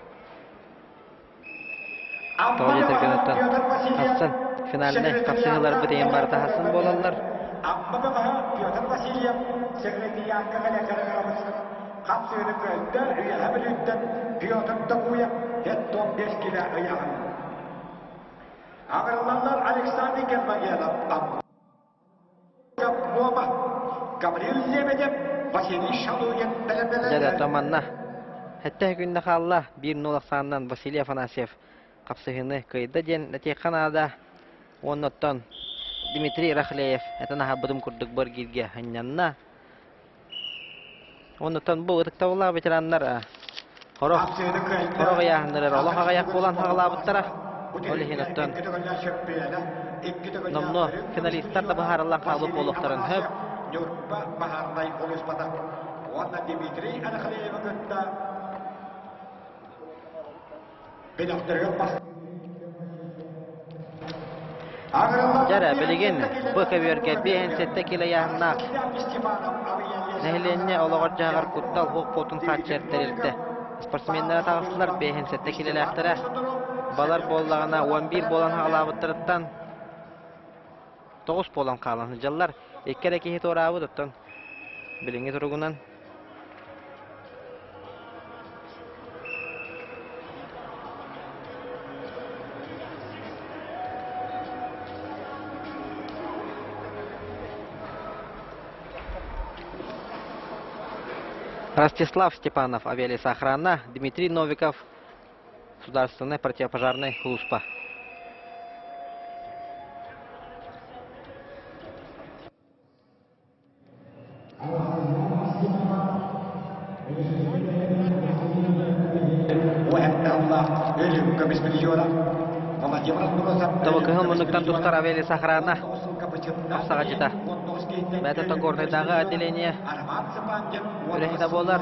Тоҕо диэтэргин хассын финальнай хапсыһыыларбыт ийэм барыта хассын буолаллар. Амма бөҕөһө Петр Васильев Секретариатка кэлэ кэлэ хапсыыны кыайда Үөһэ Бүлүүттэн Петр Токуев 75 кило ыйаҕын. Аҕырыллаллар Александр Гермогенов Муома Гаврил Лебедев Василий Шалугин Дьэ да манна сэттэ күннэ хаалла биир нуол ахсаанынан Василий Афанасьев хапсыһыыны кыайда диэн этиэххэ наада. Уонна оттон Дмитрий Рахлеев этэн аһарбытым курдук быргииргэ анньанна. Оннуттан бу ытыктабыллаах ветераннар хорох хорох ыйааһыннарыгар олох аҕыйах буолан хаҕалаабыттара. Ол иһин оттон номнуо финалистар да быһаарыллан хаалбыт буолуохтарын сөп. Ньурба баһаарынай улууспата уонна Дмитрий Анахлеевы кытта Дьэрэ, билигин бу көбүөргэ 57 кило ыйааһыннаах нэһилиэнньэ олоҕор-дьаһаҕар куттал суох буолтун хааччыйар тэрилтэ. Спортсменнара таҕыстылар 57 килэлээхтэрэ. Балар буоллаҕына 11 буолан хаҕалаабыттарыттан 9 буолан хаалан сылдьаллар. Икки эрэ киһи туораабыт, оттон билиҥҥи туругунан Ростислав Степанов авиалесоохрана, Дмитрий Новиков Государственная противопожарная служба. Тобо кыһыл муннуктан тустар авиалесоохрана хапсаҕачыта. Бэйэтэ Горнайдааҕы отделение үлэһитэ буолар.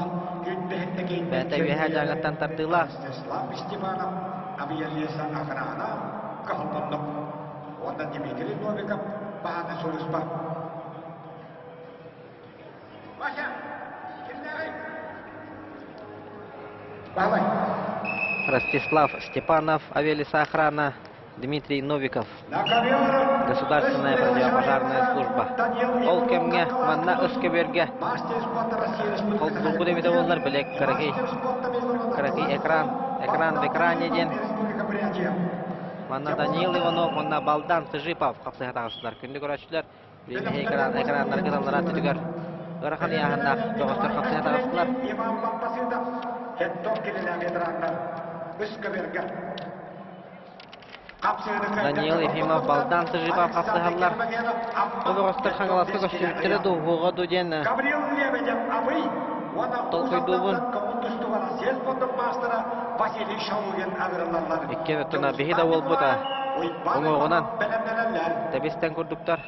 Бэйэтэ үөһээ дьааҥыттан тардыылаах. Степанов авиалесоохрана кыһыл Уонна Дмитрий Новиков баһаана сулуспа. Вася, кимнээҕий? Ростислав Степанов, Авелиса охрана, Дмитрий Новиков, Государственная противопожарная служба. Ол кэмҥэ манна өскөбүөргэ холбуурбут эбитэ буоллар бile кыракый кыракый экран экран в экране диэн манна Даниил Иванов уонна Балдан Тыжипов хапсыһа таҕыстылар. Күндү көрөөччүлэр, билиҥҥи экран экраннарга таллара түтүгэр ыарахан ыйааһыннаах бөҕөстөр хапсыһа таҕыстылар. Даниил Ефимов Балдан Тыжипов хапсыһаллар. Бу бөҕөстөр Хаҥаласка көстүбүттэрэ дуу, уһуоҕа дуу диэн толкуйдуубун. Икки өттүнэ биһи да уолбута уҥуоҕунан тэбистэн курдуктар.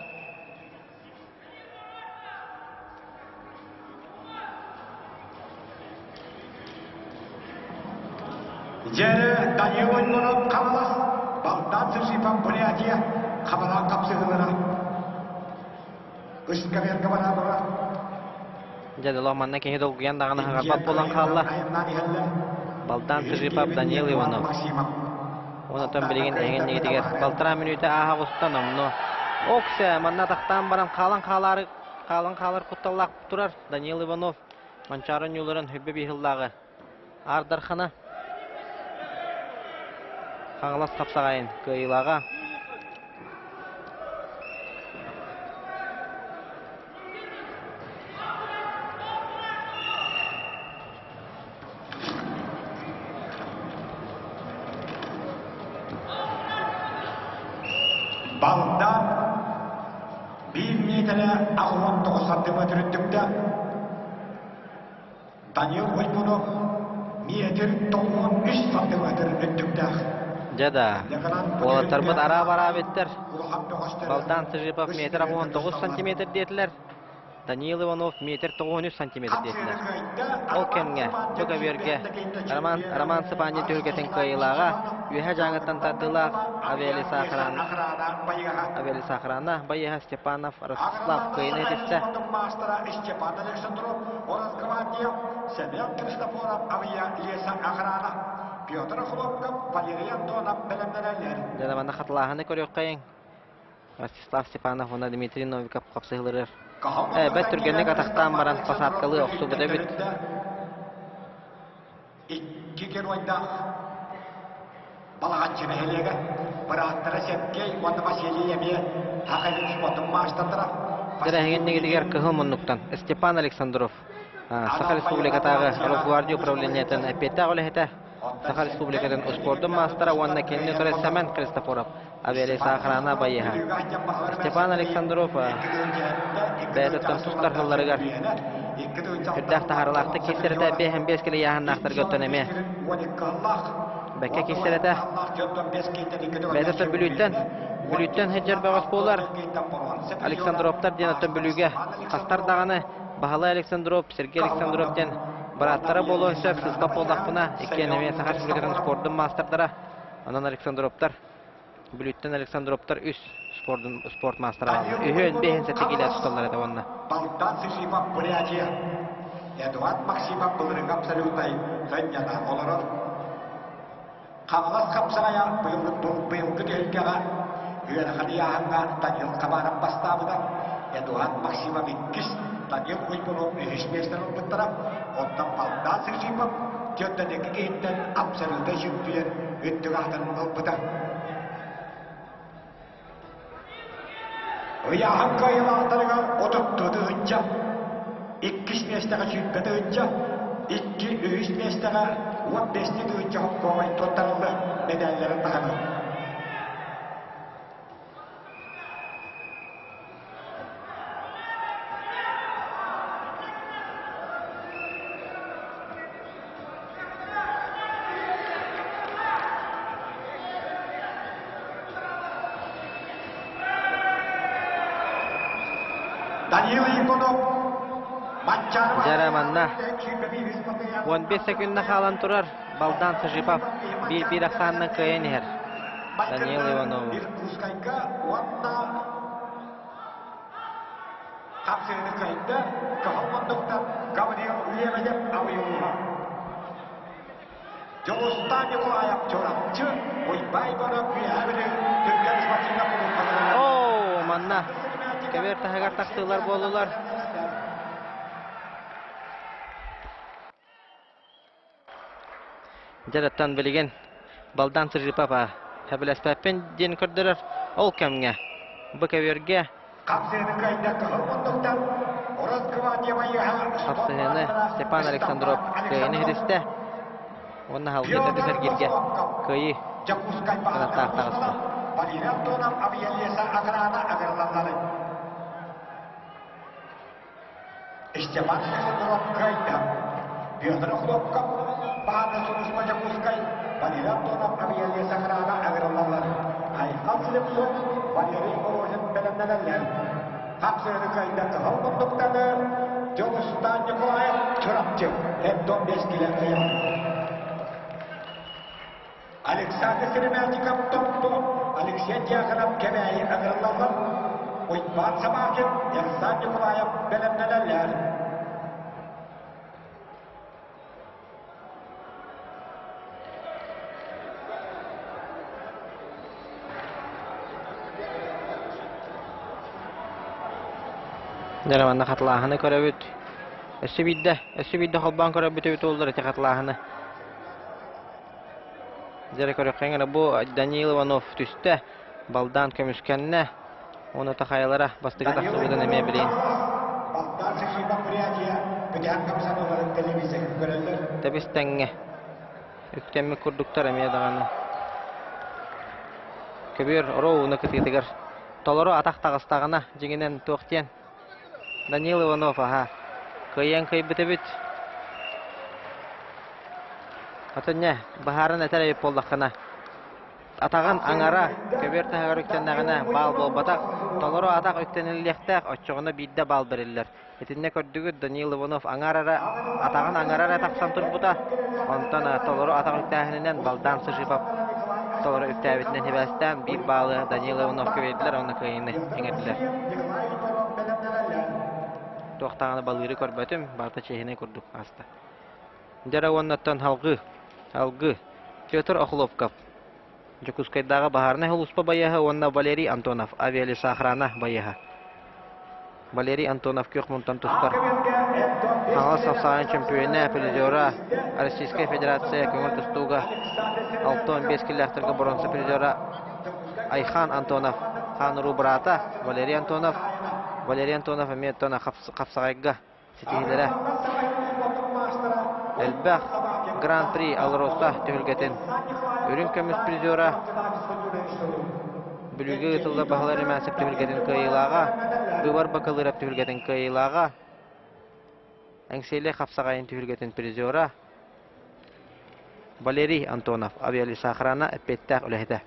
Дьэрэ Данил Оймонов Хаҥалас, Балдан Сышипов Бурятия хабалаах хапсыһыылара. Ыскаверга бараабыра. Дьэ, дыло манна киһи долгуйан даҕаны хаҥарбат буолан хаалла. Балдан Сыжипов Даниил Иванов. Онтон билигин эһигин нигитигэр балтараа мүнүүтэ ааһа оҕустан омно. Оксе, манна атахтаан баран хаалан хаалаары хаалан хаалар кутталлаах турар Даниил Иванов Манчаары ньууларын хүббэ биһыллааҕы Аар Дархана Хаҥалас хапсаҕайын кыайыылааҕа. Балдан биир миэтэрэ 89 сантиметр үрдүктээх Данил Ойбонов метр 93 сантиметр үрдүктээх. Дьэ да, уолаттарбыт араа-бараа эбиттэр. Балдан Сыжипов метр 19 сантиметр диэтилэр. Даниил Иванов метр 93 сантиметр диэтилэр. Ол кэмҥэ бу көбүөргэ Роман, Роман Сыпанин түһүлгэтин кыайыылааҕа Үөһэ Дьааҥыттан тардыылаах авиалеса охрана, авиалеса охрана байыаһа Степанов Ростислав кыайыыны ситистэ. Степан Александров, Росгвардия, Семен Христофоров, авиалеса охрана, Петр Хлопков, Валерий Антонов бэлэмнэнэллэр. Дьэ, манна хатылааһыны көрүөххэйиҥ. Ростислав Степанов уонна Дмитрий Новиков хапсыһыларыгар бэрт түргэнник атахтаан баран посадкалыы охсубут эбит. Икки геройдаах Балаҕаччы нэһилиэгэ бырааттара Сергей уонна Василий эмиэ Саха спортун маастардара. Тэрээһиҥин кыһыл муннуктан Степан Александров Саха Республикатааҕы Росгвардия управлениетын эппиэттээх үлэһитэ, Саха Республикатын успуордун маастара уонна кинини утары Сэмэн Христофоров авиалесоохрана байыаһа. Степан Александров бэйэтиттэн тустар сылларыгар үрдээх таһаарыылаахтык киирсэрэтэ 55 кило ыйааһыннаахтарга оттон эмиэ бэккэ киирсэрэтэ. Бэйэтиттэн Бүлүүттэн Бүлүүттэн сылдьар бөҕөс буолар. Александровтар диэн оттон Бүлүүгэ хастар даҕаны Баһылай Александров, Сергей Александров диэн бырааттара буолуон сөп, сыспат буоллахпына, иккиэн эмиэ Саха Республикатын спордун маастардара. Онон Александровтар Бүлүүттэн Александровтар үс спордун спорт маастара бааллар. Үһүөн биэһин сэттэ киилэ тусталлар этэ уонна. Богдан Сысипов Бурятия. Эдуард Максимов былырыҥҥы абсолютнай сынньана олорор. Хаҥалас хапсаҕайа быйылгы быйылгы түһүлгэҕэ үөрэххэ ыйааһыҥҥа Данил Хабаров бастаабыта, Эдуард Максимов иккис, Данил Уйгунов үһүс миэстэни ылбыттара. Оттон Богдан Сысипов түөртэники киһиттэн абсолютнай чөмпүйүөн үрдүк аатын ылбыта. Ыйааһын кыайыылаахтарыгар 34 тыһыынча, иккис миэстэҕэ 20 тыһыынча, икки үһүс миэстэҕэ 15 тыһыынча хоккуобай туттарыллыа мэдээллэрин таһынан. Даниил Егоров Дьэрэ манна 15 секунда хаалан турар Балдан Сажипов биир-биир ахсаанынан кыайан иһэр. Даниил Иванов. Иркутскайга уонна Хапсыһыны кыайда Кыһыл муннуктан Гаврил Лебедев абыйыллыга. Дьулустаан Николаев Чурапчы, Уйбай Иванов Үөһээ Бүлүү, Түргэн спортивнай кулууппаларынан. Оо, манна көбүөр таһыгар тахсыылар буоллулар. Дьарыттан билигин Балдан Сыжипов сөбүлэспэппин диэн көрдөрөр. Ол кэмҥэ бу көбүөргэ хапсыһыыны Степан Александров кыайыыны иһитистэ уонна салгыы төрдүс эргииргэ кыайыы кынаттаах таҕыста. Степан Александров кыайда. Петр Охлопков, Баана Сулуспа Дьокуускай, Валерий Антонов авиалиэс охрана ыҥырыллаллар. Айхал Слепцов, Валерий Рожин бэлэмнэнэллэр. Хапсыһыны кыайда кыһыл мундуктаны Дьулустаан Николаев Чурапчы, Эддон Бескилэ ыйан. Александр Сыромятников Томпо, Алексей Дьяконов Кэбээйи ыҥырыллаллар. Уйбаан Собакин, Эрсан Николаев бэлэмнэнэллэр. Дьэ, манна хатылааһыны көрөбүт. Өссө биирдэ, өссө биирдэ холбоон көрөрбүт эбит буоллар ити хатылааһыны. Дьэ көрүөххэ эрэ бу Даниил Иванов түстэ, балдаан көмүскэннэ. Уонна тахайалара бастакы тахсыбытын эмиэ билин. Тэбис тэҥҥэ үктэммит курдуктар эмиэ даҕаны. Көбүөр оруобуна кытыытыгар толору атах таҕыстаҕына дьиҥинэн туох диэн Данил Иванов аһа кыайан кыайбыт эбит. Атын баһаарын этэр эбит буоллаххына атаҕын аҥара көбүөр таһыгар үктэннэҕинэ баал буолбатах, толору атах үктэниллиэхтээх, оччоҕуна биирдэ баал бэриллэр. Итиннэ көрдүгүт Даниил Иванов аҥар эрэ атаҕын аҥара эрэ тахсан турбута, онтон толору атах үктээһининэн Балдан Сышипов толору үктээбитинэн сибээстээн биир баалы Даниил Ивановка биэрдилэр уонна кыайыыны иҥэрдилэр. Туох даҕаны балыыры көрбөтүм, барыта чиэһинэй курдук ааста. Дьара уоннаттан халгыы, алгыы Петр Охлопков, Дьокуускайдааҕы баһаарынай сулууспа байыаһа уонна Валерий Антонов, авиалесоохрана байыаһа. Валерий Антонов күөх мунтан тустар. Хаҥалас сапсаҕайын чөмпүйүөнэ, призера Российскай Федерация көҥүл тустууга 65 киллээхтэргэ боруонса призера Айхан Антонов, хаан уруу быраата Валерий Антонов. Валерий Антонов эмиэ хапсаҕайга ситиһиилэрэ элбэх. Гран-при Алроса түһүлгэтин үрүҥ көмүс призера Бүлүүгэ ыытыллар Баһылай Румянцев түһүлгэтин кыайыылааҕа, Быыбар Бакалыров түһүлгэтин кыайыылааҕа, Эҥсиэли хапсаҕайын түһүлгэтин призера Валерий Антонов, авиалесоохрана эппиэттээх үлэһитэ.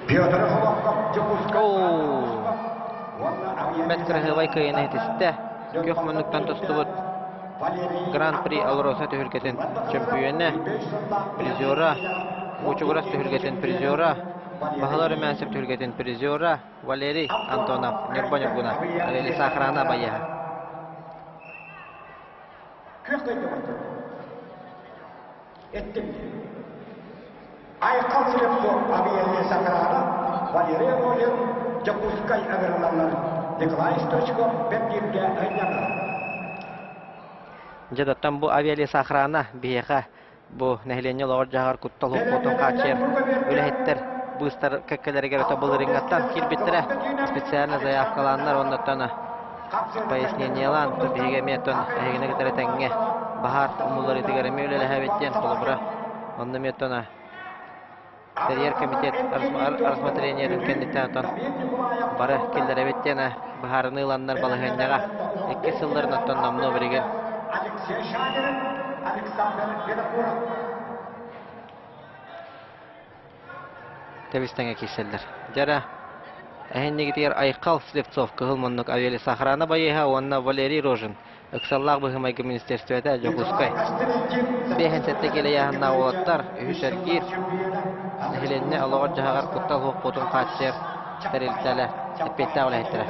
Петр Холоков Дьокуускай Бэрт кыраһыабай кыайыыны ситистэ. Күөх муннуктан тустубут Гран-при Алроса түһүлгэтин чөмпүйүөнэ, призера, Мучугурас түһүлгэтин призера, Баһылай Румянцев түһүлгэтин призера Валерий Антонов, Ньурба Ньургуна, Лесоохрана байыаһа. Эттим. Айхал Слепцов авиалесохрана Валерий Рожин Дьокуускай ыҥырыллаллар. Николай Стручков бэрдииргэ ынньанар. Дьэ, оттон бу авиалесоохрана биһиэхэ бу нэһилиэнньэ олоҕор-дьаһаҕар куттал уоппутун хааччыйар үлэһиттэр быыстар кэккэлэригэр өтө былырыыҥҥаттан киирбиттэрэ специально заявкалааннар уоннаттан пояснениелаан биһиги эмиэ оттон эһигини кытары тэҥҥэ баһаар умулларыытыгар эмиэ үлэлэһэбит диэн холобура онно эмиэ оттон тэрийэр комитет рассмотрениетын кэнниттэн оттон бары киллэрэбит диэн быһаарыныы ыланнар балаһыанньаҕа икки сылларын оттон номнуо билигин тэбис-тэҥэ киирсэллэр. Дьэ эрэ, эһиннигитигэр Айхал Слепцов кыһыл муннук авиалесоохрана байыаһа уонна Валерий Рожин. Ыксаллаах быһыы-майгы министиэристибэтэ Дьокуускай. 57 киилэ ыйааһыннаах уолаттар үһүс эргиир нэһилиэнньэ олоҕор-дьаһаҕар куттал суох буолуутун хааччыйар тэрилтэлэр эппиэттээх үлэһиттэрэ.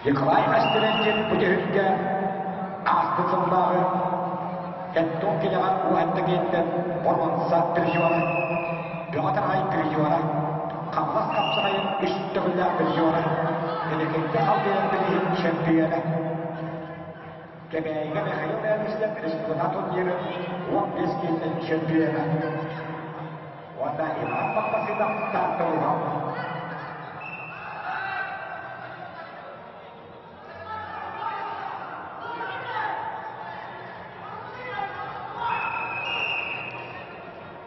Николай Астерентьев бу түһүлгэ ааспыт сыллааҕы Кэттон килэҕэр уһанта киэттэн боруонса призера, Бөҕө Тараҕай призера, Хаҥалас хапсаҕайын үс төгүллээх призера, Элекэйгэ халдыйан билиһин чөмпүйүөнэ. Кэбээйигэ Михаил Леонидович республика турнирын 15 киһиттэн чөмпүйүөнэ. Уонна Иван Бахтасытов Таатталыга.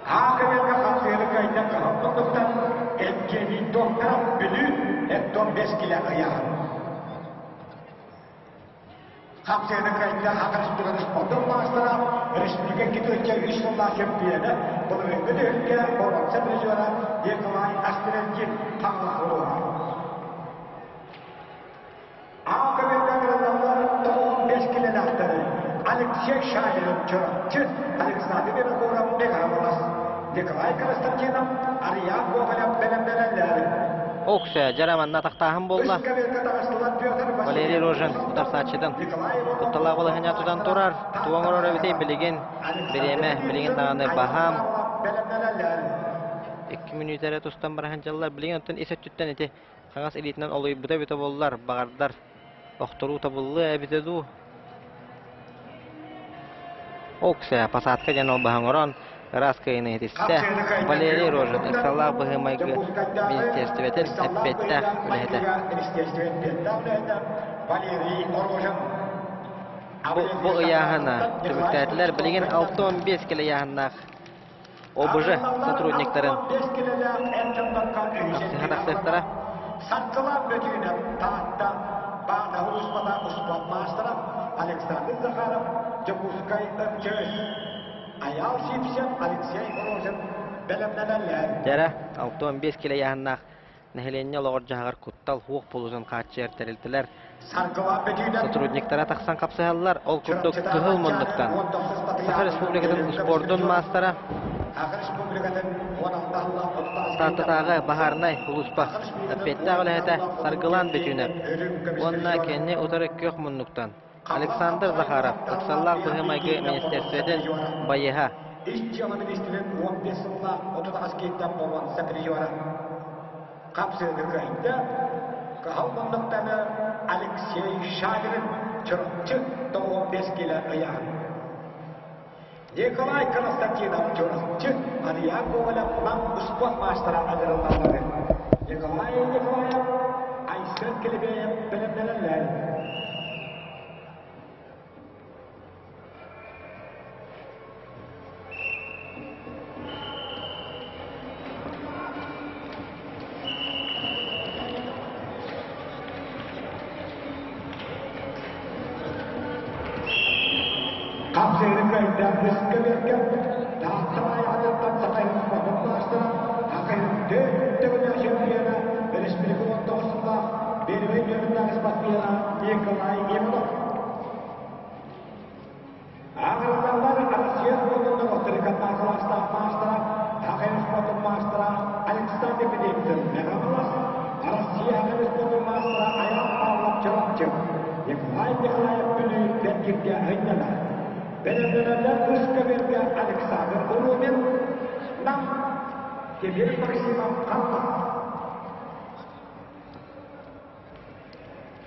Аакыбыга хапсыыры кыайда кыһыл муннуктан Евгений Докторов Бүлүү Эттон Бэскилэ ыйаһын. Хапсыаны кыайда Саха Республикатын спордун маастара, республика икки үс сыллаах чөмпүйүөнэ, былырыыҥҥы түһүлгэ боруонса призера Николай Астрелгин Хаҥалас улууһа. Аакыбыга кыраллар 95 килэлээхтэри Алексей Шаверин Чурапчы, Александр Винокуров Мегаполос, Николай Константинов, Ариан Гоголев бэлэмнэнэллэр. Оксэ, дьара манна атахтааһын буолла. Валерий Рожин утарсааччытын кутталаах балаһыанньа тутан турар. Тугу оҥорор эбитий билигин бириэмэ билигин даҕаны баһаам. Икки мүнүүтэ эрэ тустан баран дьаллар. Билигин оттон ис өттүттэн ити хаҥас илиитинэн олуйбута эбитэ буоллар, баҕардар охторуу табыллыа эбитэ дуу. Оксэ, посадка диэн ол баһан оҥорон, ыраас кыайыыны иһитистэ. Валерий Рожин ыксаллаах быһыы-майгы министиэристибэтин эппиэттээх үлэһитэ. Бу, бу ыйааһына түмүктээтилэр. Билигин 65 килэ ыйааһыннаах ОБЖ сотрудниктарын тахсыһа тахсыахтара. Саргылаах Бөтүүнэп Таатта Баатаһы улууспата успуорт маастара Александр Захаров Дьокуускай МЧС Айаал Сивцев Алексей Рожин бэлэмнэнэллэр. Дьэрэ, 65 килэ ыйааһыннаах нэһилиэнньэ олоҕор-дьаһаҕар куттал суох буолуутун хааччыйар тэрилтэлэр сотрудниктара тахсан хапсыһаллар. Ол курдук Кыһыл муннуктан Саха Республикатын успуордун маастара Тааттатааҕы баһаарынай улууспа эппиэттээх үлэһитэ Саргылаан Бөтүүнэп уонна кэнни утары күөх муннуктан Александр Захаров ыксаллаах быһыы-майгы министиэристибэтин байыһа. Ис дьыала министрин 15 сыллаах 38 киһиттэн боруонса призера хапсыыны кыайда. Кыһыл муннуктаны Алексей Шадрин Чурапчы 95 килэ ыйаан. Николай Константинов Чурапчы Арыйаан Гоголев Нам успуорт маастара ыҥырыллаллар. Николай Николаев Айсен Килибеев бэлэмнэнэллэр. Хапсыыры кыайда Ыскаберга Таатта Баайаҕатыттан Саха спортун маастара Хахайын төгүлэ чемпиона республика 19 сыллаах первый нүөмэрдээх спортсмена Николай Иванов. Ааҕыллаллар Россия спордун норуоттарыгар кылаастаах маастара, Хахайын спортун маастара Александр Петревич Михайлов, Россия Хахайын спортун маастара Аян Павлов Чурапчы, Николай Николаев Бүлүү Бэргиргэ ыйдана. Бэлэмнэнэллэр Ыскабергэ Александр Урумин, Нам, Кирилл Максимов Халлах.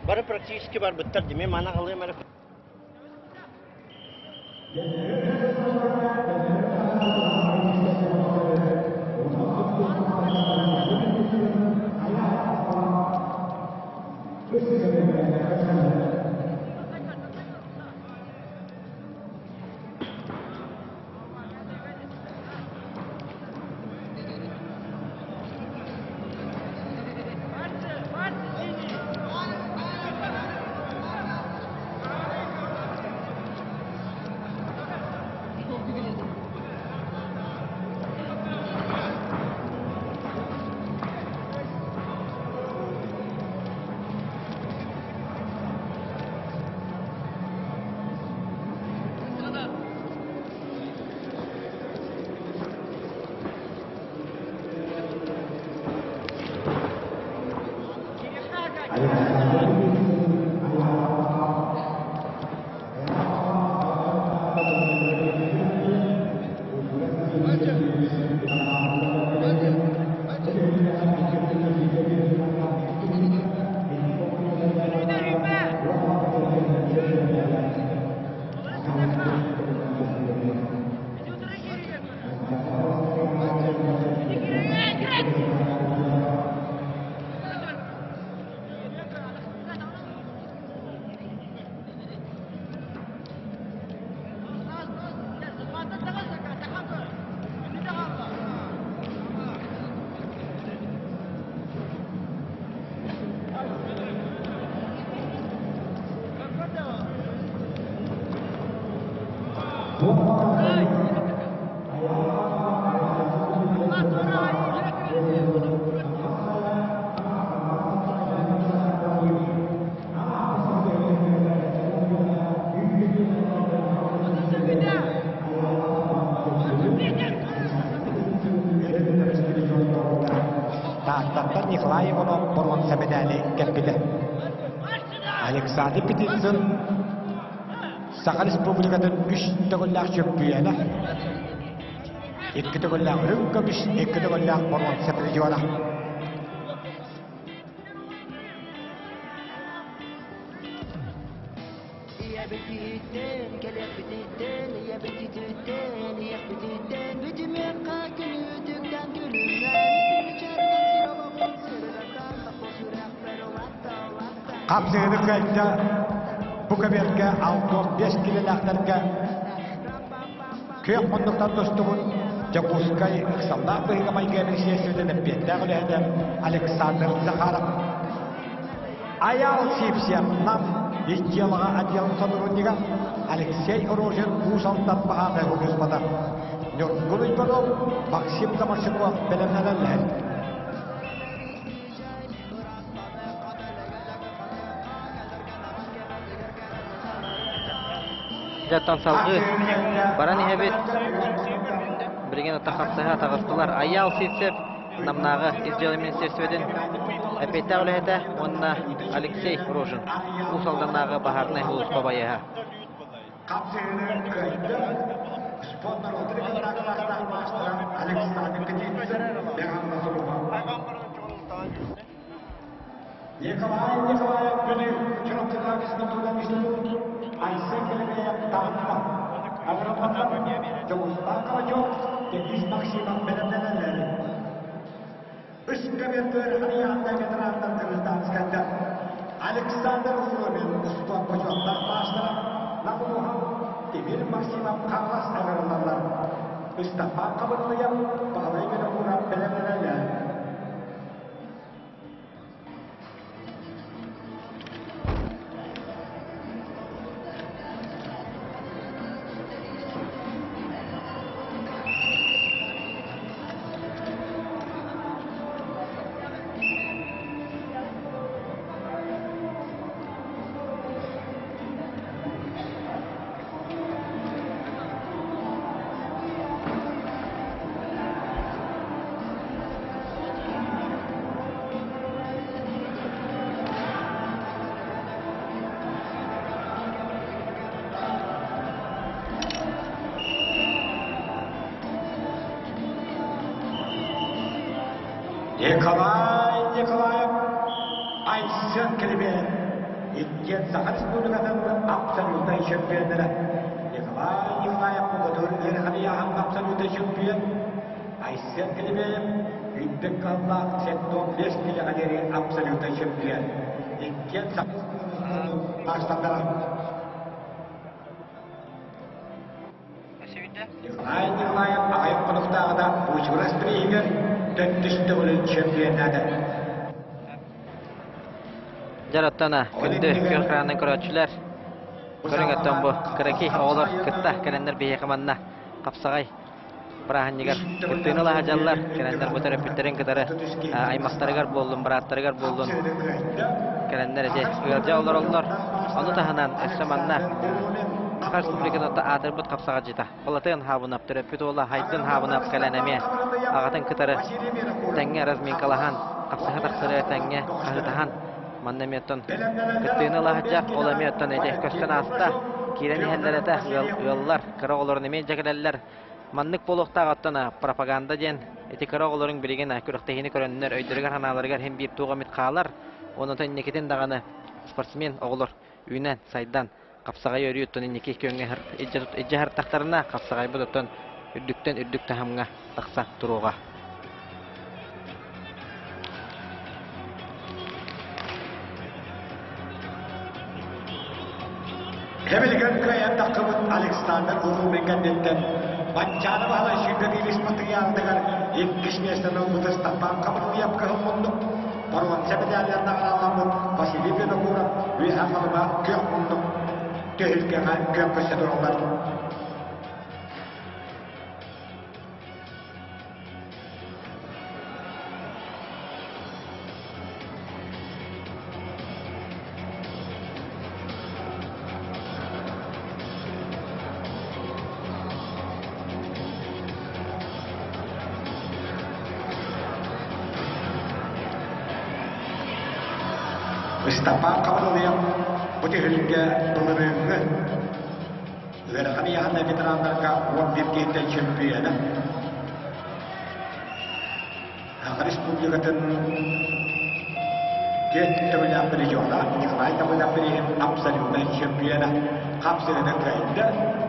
Бары практически барбыттар дими мана халыым эрэ. Тааттаттан Николай Иванов боруонса мэдээли кэлбитэ. Александр Птицын Саха Республикатын үс төгүллээх чөмпүйүөнэ, икки төгүллээх үрүҥ көмүс, икки төгүллээх боруонса призера. Ийэбититтэн, кэлэппититтэн, ийэбититтэн, ийэппититтэн, бүтүмүөххэ күнүүтүктэн күлүмнээн, мичээрдэн сир олоҕун сырдатан, тохтол сүрэхпэр улатта, улатта. Хапсыһыны кыайда бу көбүөргэ 65 килэлээхтэргэ күөх муннуктан тустубут Дьокуускай ыксаллаах быһыыга-майгыга министиэристибэтин эппиэттээх үлэһитэ Александр Захаров. Айаал Сивцев Нам ис дьыалаҕа отделын сотруднига Алексей Рожин Уус Алдан баһаатай улууспата Ньургун Уйбанов, Максим Заморщиков бэлэмнэнэллэр. Дьаттан салгыы баран иһэбит. Билигин ата хапсыһа таҕыстылар. Айаал Сивцев Намнааҕы ис дьыала министиэристибэтин эппиэттээх үлэһитэ уонна Алексей Рожин Уус Алданнааҕы баһаарынай сулууспа байыаһа. Николай Николаев Бүлүү Чурапчытааҕы физкультурнай институт Айсен Еремеев Таатта Агрономнар Дьулустаан Карачев Денис Максимов бэлэмнэнэллэр. Үс көмүөттүөр Харыйаантай ветераннар Кыргызстанскайдар Александр Уровин успуорт бочуоттаах маастара Нам улууһа Тимир Максимов Хаҥалас ыҥырыллаллар. Ыстапаан Хабырылыйап Баһылай Винокуров бэлэмнэнэллэр. Николай Николаев Айсен Килбиэн иккиэн Саха Республикатын абсолютнай чемпионнара Николай Николаев муҥутуур ыарахан ыйааһын абсолютнай чемпион Айсен Килибеев үрдүк кыаллаах 75 килэҕэ диэри абсолютнай чемпион. Иккиэн Саха маастардара. Николай Николаев аҕыйах хонуктааҕыта Уучурас бирииһигэр төрдүс төгүлүн чемпионнаата. Дьароттана күндү күөх экранын көрөөччүлэр көрүҥ оттон бу кыракий оҕолор кытта кэлэннэр биһиэхэ манна хапсаҕай бырааһынньыгар кыттыыны ыла сылдьаллар. Кэлэннэр бу төрөппүттэрин кытары аймахтарыгар буоллун, бырааттарыгар буоллун кэлэннэр ити ыалдьа олороллор. Ону таһынан өссө манна Саха Республикатын аатырбыт хапсаҕадьыта Балатыан Хаабынап төрөппүт уола Хайдын Хаабынап кэлэн эмиэ аҕатын кытары тэҥҥэ разминкалаһан, хапсыһа тахсары тэҥҥэ хаһыытаһан. Манна эмиэ оттон кыттыыны ыла сылдьар, ол эмиэ оттон ити көстөн ааста. Киирэн иһэллэр этэ, ыал, ыаллар, кыра оҕолорун эмиэ илдьэ кэлэллэр. Маннык буолуохтаах оттон пропаганда диэн ити кыра оҕолоруҥ билигин күрэхтэһиини көрөннөр өйдөрүгэр-санааларыгар иһин биир туох эмит хаалар. Онон инникитин даҕаны спортсмен оҕолор үүнэн, сайдан, хапсаҕай өрүү оттон инники күөҥҥэ илдьэ сырыттахтарына, хапсаҕайбыт оттон үрдүктэн үрдүк таһымҥа тахса туруоҕа. Кэмилигэр кыайан таххыбыт Александр Улуумин кэнниттэн Манчаары Баһылай сүүрбэ матырыйаалыгар иккис миэстэни ылбыт Ыстапаан Хабырылыйап кыһыл муннук, боруонса медаллар наҕарааламмыт Василий Винокуров Үөһээ Халыма күөх муннук түһүлгэҕэ күөн көрсө тураллар. Ыстапаан Хабырылыйап бу түһүлгэ былырыыҥҥы Ыарахан ыйааһыннай ветераннарга 11 киһиттэн чөмпүйүөнэ. Саха Республикатын түөрт төгүлээх призера Николай Табылов бирииһин абсолютнай чемпиона хапсыһыны кыайда.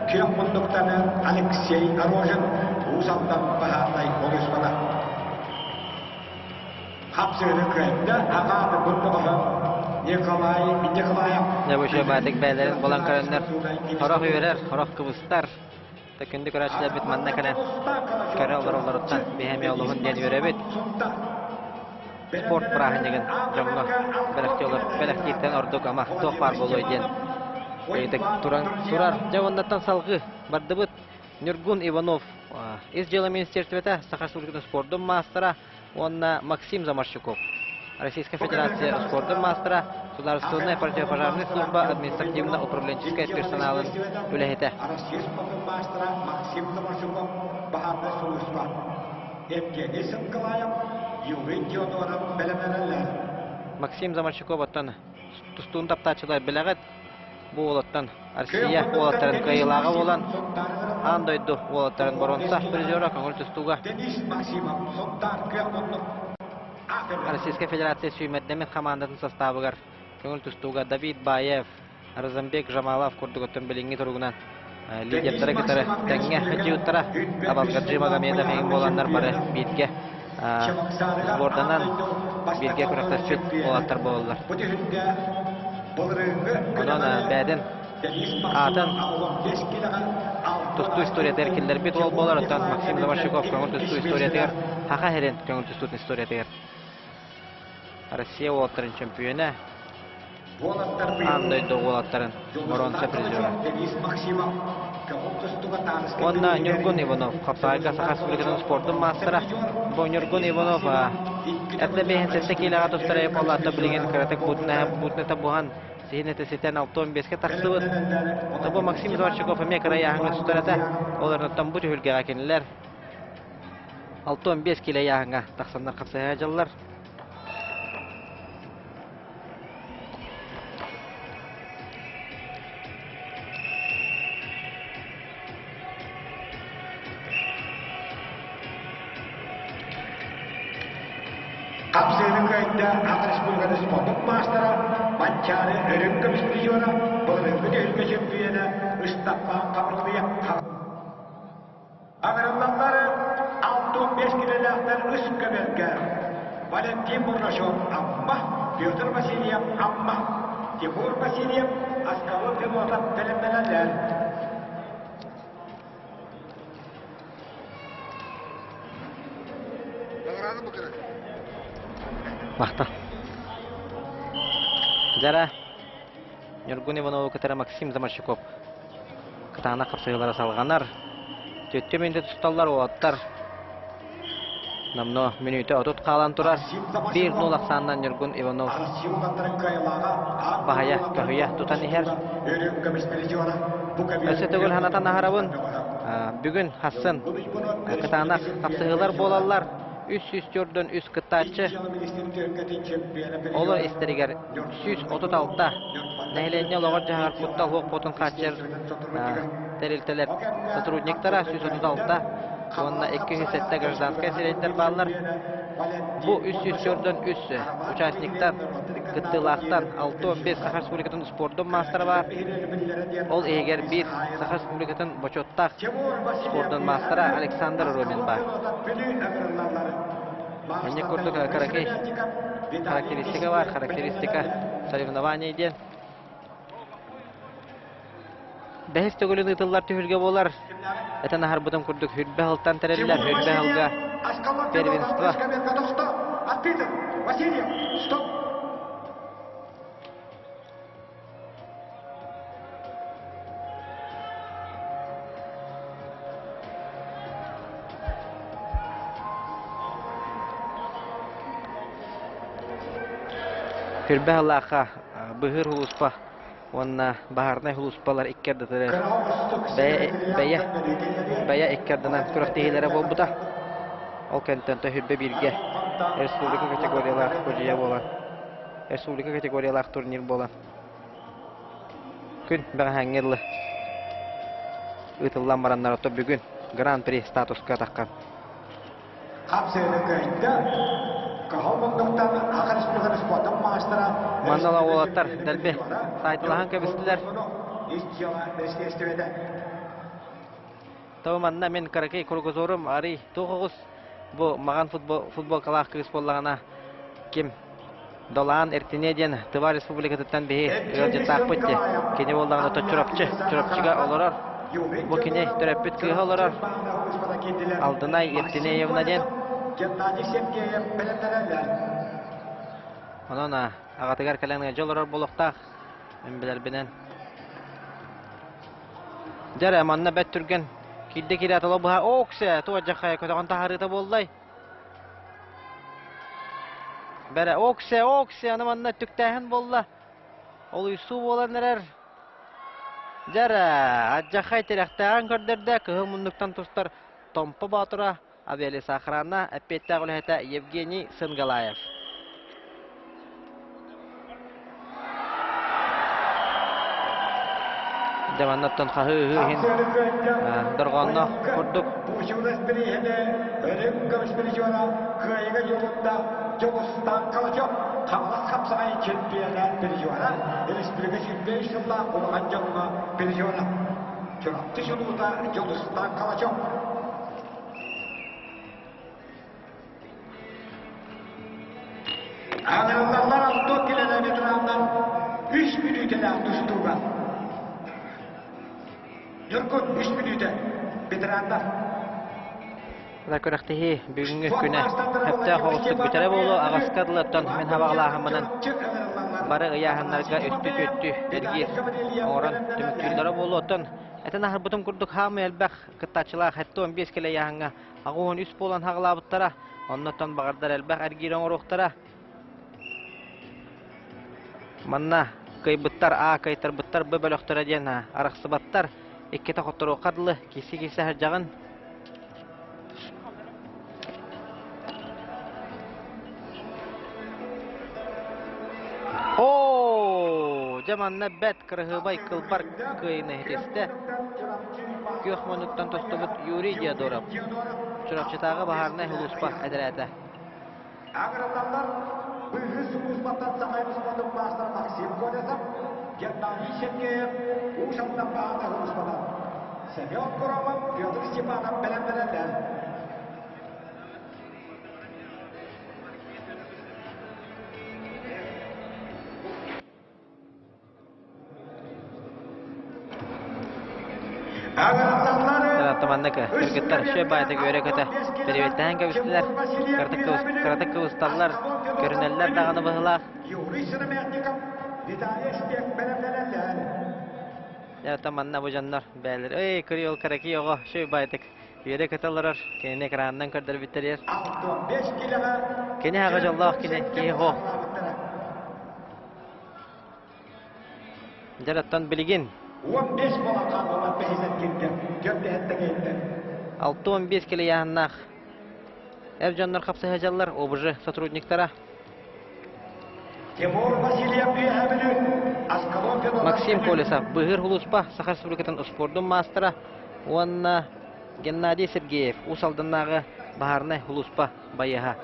Күөх муннуктаны Алексей Рожин Уус Алдан баһаарынай олуспата. Хапсыһыны кыайда. Аҕааты бырдоҕоһо Николай Николаев. Дьэ бу үчүгэй бэйэлэрин булан көрөннөр хорох үөрэр, хорох кыбыстар. Күндү көрөөччүлэрбит манна кэлэн көрө олороллоруттан биһи эмиэ олуһун диэн үөрэбит. Спорт бырааһынньыгын дьоҥҥо бэлэхтииртэн ордук ама туох баар буолуой диэн ыйытык туран турар. Дьэ уоннаттан салҕыы бардыбыт. Ньургун Иванов Ис дьыала министерствота Саха Республикатын спордун маастара уонна Максим Заморщуков Российская Федерация спордун маастара, Судаарыстыбаннай противопожарнай служба административно-управленческай персоналын үлэһитэ. Россия спордун маастара Максим Заморщуков баһаарынай сулууспа Евгений Сынкалаев, Юрий Теодоров бэлэмнэнэллэр. Максим Заморщуков оттон тустуун таптааччылар билэҕит. Бу уолаттан Россия уолаттарын кыайыылааҕа буолан, аан дойду уолаттарын боруонса призера көҥүл тустууга Российскай Федерация сүүмэрдэммит хамаандатын састаабыгар көҥүл тустууга Давид Баев, Разамбек Жамалов курдук оттон билиҥҥи туругунан лидердары кытары тэҥҥэ сылдьыбыттара. Абалгаджи Магомедов эҥин буоланнар бары бииргэ сборданан бииргэ күрэхтэспит уолаттар буолаллар. Онон бэйэтин аатын тустуу историятыгар киллэрбит уол буолар, оттон Максим Заморщиков көҥүл тустуу историятыгар Саха сирин көҥүл тустуутун историятыгар Россия уолаттарын чөмпүйүөнэ, аан дойду уолаттарын боруонса призера. Уонна Ньургун Иванов, хапсаҕайга Саха Республикатын спордун маастара. Бу Ньургун Иванов эрдэ 57 киилэҕэ тустар буоллаата билигин кыратык бутуната буһан сиһин этэ ситэн 65-кэ тахсыбыт. Бу Максим Зорчиков эмиэ кыра ыйааһыҥҥа тустар этэ. Олорнуттан бу түһүлгэҕэ кинилэр 65 киилэ ыйааһыҥҥа тахсаннар хапсыһа дьаллар. Хапсыыны кыайда Саха Республикатын спордун маастара, Манчаары өрүҥ көмүс призера, былырыыҥҥы түһүлгэ чөмпүйүөнэ Ыстаппаан Хабырылыйа Аҥырыллаллар 65 килэлээхтэр үс көбөлгө Валентин Бурнашов Амма, Петр Васильев Амма, Тимур Васильев Аскалон Федотов бэлэмнэнэллэр. Махтал. Дьара Ньургун Иванову кытары Максим Заморщиков кытаанах хапсыһыылара салҕанар. Түөттүү мүнүүтэ тусталлар уолаттар. Номнуо мүнүүтэ 30 хаалан турар. 1-0 ахсаанынан Ньургун Иванов баһыйа, көһүйэ тутан иһэр. Өссө төгүл санатан аһарабын. Бүгүн хассын кытаанах хапсыһыылар буолаллар. 343 кыттааччы, олор истэригэр 136 нэһилиэнньэ олоҕор-дьаһаҕар куттал суох буотун хааччыйар тэрилтэлэр сотрудниктара 136 уонна 207 гражданскай сирэйдэр бааллар. Бу 343 участниктар кыттыылаахтар 65 Саха Республикатын спордун маастара баар. Ол иһигэр биир Саха Республикатын бочуоттаах спордун маастара Александр Ромин баар. Инник курдук кыракый характеристика баар, характеристика соревнований диэн. Бэһис төгүлүн ыытыллар түһүлгэ буолар. Этэн аһарбытым курдук хүрбэ сылтан тэриллэр, хүрбэ сылга первенство. Васильев, стоп! Хүрбэ сыллаахха быһыыр улууспа уонна баһаарынай сулууспалар икки ардытыгар бэйэ бэйэ икки ардынан күрэхтэһиилэрэ буолбута. Ол кэнниттэн Төһүрбэ бииргэ республика категориялаах судьуйа буолан республика категориялаах турнир буолан күн бэҕэһээҥҥи дылы ыытыллан бараннар ото бүгүн гран-при статуска таххан Хапсыаны кыайда. Каһыл муннуктан Аха Республикатын спортун маастара Манна уолаттар дэлби саайтылаһан кэбистилэр. Ис дьыала министиэристибэтэ. Того манна мин кыракый кругозорум арый туох оҕус бу маҕан футболкалаах кыыс буоллаҕына ким Долаан Эртине диэн Тыва Республикатыттан биһи ыалдьыттаахпыт дии. Кини буоллаҕына то Чурапчы, Чурапчыга олорор. Бу кини төрөппүт кыыһа олорор. Алдынай Ертинеевна диэн. Геннадий Сергеев бэлэмнэнэллэр. Онон аҕатыгар кэлэн ыалдьа олорор буолуохтаах. Мин билэрбинэн. Дьэ манна бэт түргэн киирдэ киирээт оло быһа ооксе туох дьаххайа көтөҕөн таһаарыыта буоллай. Бэрэ оксе оксе аны манна түктээһин буолла. Олуйсуу буолан эрэр. Дьэрэ адьахай тирэхтээҕин көрдөрдө кыһыл муннуктан тустар Томпо Боотура авиалесоохрана эппиэттээх үлэһитэ Евгений Сынгалаев. Дьэ маннаттан хаһыы-ыһыы иһин дорҕоонноох курдук. Буучугунас бирииһэни Өрүҥ көмүс призера кыайыыга дьулунда Дьулустаан Калачев Хаҥалас хапсаҕай чемпиона призера республика 25 сыллаах улахан дьоҥҥо призера Чурапчы чулуута Дьулустаан Калачев Аҕырыллаллар алтыа километраннар үс мүнүүтэлээх тустууга. Ньургун үс мүнүүтэ ветераннар. Күрэхтэһии бүгүҥҥү күнэ сөптөөх оҕустук бүтэрэ буолуо аҕаска дылыттан мин хабаҕалааһыммынан бары ыйааһыннарга үстү-түөттү эргиир оҥорон түмүктүүллэрэ буолуо. Оттон этэн аһарбытым курдук хаамыы элбэх кыттааччылаах 75 килэ ыйааһыҥҥа 83 буолан хаҕылаабыттара. Оннуттан баҕардар элбэх эргиир оҥоруохтара. Манна кыайбыттар А, кыайтарбыттар Б бөлөхтөрө диэн арахсыбаттар. Иккитэ хотторуохха дылы киирсэ-киирсэ сылдьаҕын. Оо, дьэ манна бэт кыраһыабай кылбар кыайыыны иһитистэ. Күөх муннуктан тустубут Юрий Диодоров, Чурапчытааҕы баһаарынай сулууспа этэрээтэ. Агроталлар быыһы сулууспаттан Саха Республикатын маастара Максим Колесов, Геннадий Сергеев, Уус Алдан баһаарынай сулууспата, Семен Громов, Петр Степанов бэлэмнэнэллэр. Маннык кыргыттар үчүгэй баайдык үөрэ-көтө приветтэһэн кэбистилэр. Кыратык кыбысталлар, көрүнэллэр даҕаны быһыылаах. Дьэ, манна бу дьоннор бээлэр. Эй, кырыйыл кыракий оҕо, үчүгэй баайдык үөрэ-көтө олорор. Кинини экранынан көрдөрбүттэригэр. Кини аҕа дьоллоох кини, киһи хоох. Дьэ, оттон билигин 15 буолан хааллылар бэһис эргииргэ, түөрт дэһэттэ киһиттэн. 65 килийааһыннаах. Эр дьоннор хапсыһа ОБЖ сотрудниктара. Тимур Васильев Үөһээ Бүлүү, Аскалон Федотов Максим Колесов, Быһыыр Улууспа, Саха Республикатын успуордун маастара уонна Геннадий Сергеев, Уус Алданнааҕы баһаарынай улууспа байыаһа.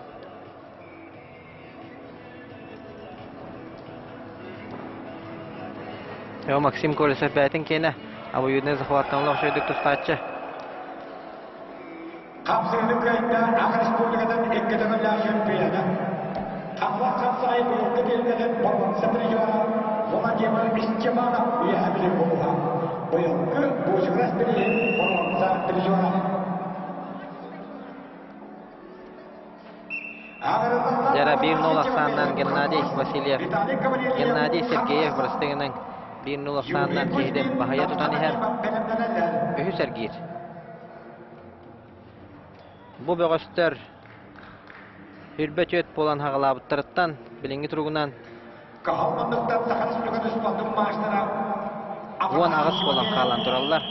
Максим Колесов бэйэтин киэнэ обоюдный захваттан олох үчүгэйдик тустааччы. Хапсыыны кыайда Аха Республикатын икки төгүллээх чемпиона. Хамлах хапсаҕай быйылгы түөлбэтин боруонса призера Владимир Степанов үөһэ билим булуһа. Быйылгы Бучугурас бирииһин боруонса призера. Дьара 1-0 ахсаанынан Геннадий Васильев, Геннадий Сергеев бырастыгынан 1-0 ахсаанынан киһиди баһыйа тутан иһэр. Үһүс эргиир. Бу бөҕөстөр үрбэ түөт буолан хаҕалаабыттарыттан билиҥҥи туругунан 18 буолан хаалан тураллар.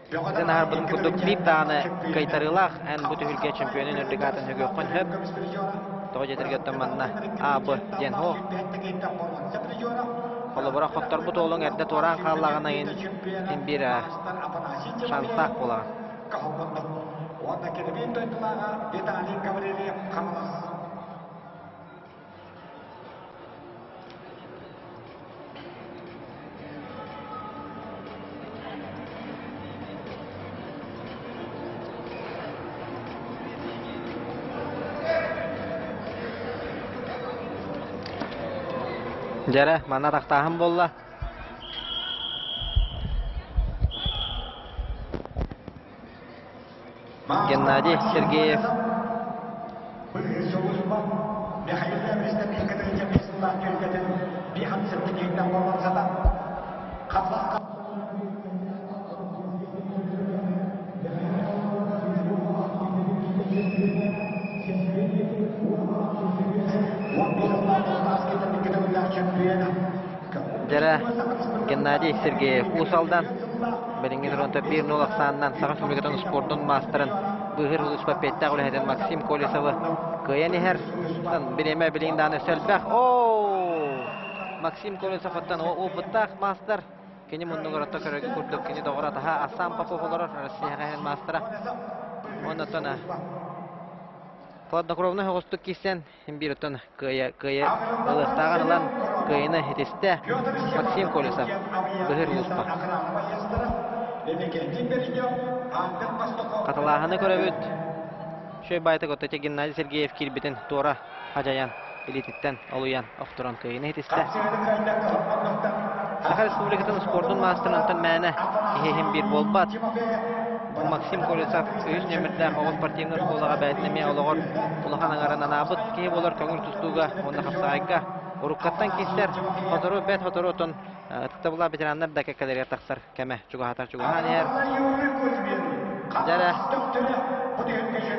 Итин аһарбытым курдук биир даҕаны кыайтарыылаах эн бу түһүлгэ чемпионун үрдүк аатын сөгүөххүн сөп. Тоҕо дьэтэргэ оттон манна А, Б диэн һуох. Холобура хотторбут уолуҥ эрдэ туораан хааллаҕына иһин биир шанстаах буолаҕын. Уонна кэлбит дойдулааҕа Виталий Гаврильев Хаҥалас. Дьэрэ, манна тахтааһын буолла. Геннадий Сергеев Дьэрэ Геннадий Сергеев Уус Алдан билиҥҥи Торонто 1-0 ахсаанынан Саха Республикатын спордун маастарын быыһыыр улууспа эппиэттээх үлэһитин Максим Колесовы кыайан иһэр. Бириэмэ билигин даҕаны өссө элбэх. Оо! Максим Колесов оттон опыттаах маастар. Кини муннугар отто көрөргө курдук кини доҕоро атаһа Асан Попов олорор Россияҕа иһэр маастара. Уонна оттон хладнокровно соҕустук киирсэн биир оттон кыайа кыайа ылыахтааҕын ылан кыайыны итистэ Максим Колесов быһыр улууспа. Хатылааһыны көрөбүт. Шөй байтык оттоте Геннадий Сергеев киирбитин туора хадьайан илиититтэн олуйан охторон кыайыны итистэ. Саха Республикатын спордун маастарын онтон мээнэ киһи биир буолбат. Максим Колесов үһүс нүөмэрдээх оҕо спортивнай оскуолаҕа бэйэтин эмиэ олоҕор улахан аҥарын анаабыт киһи буолар көҥүл тустууга уонна хапсаҕайга уруккаттан киирсэр сотору бэрт сотору отон ытыктабыллаах ветераннар да кэккэлэригэр тахсар кэмэ чугаһатар чугаһаан иһэр. Дьэрэ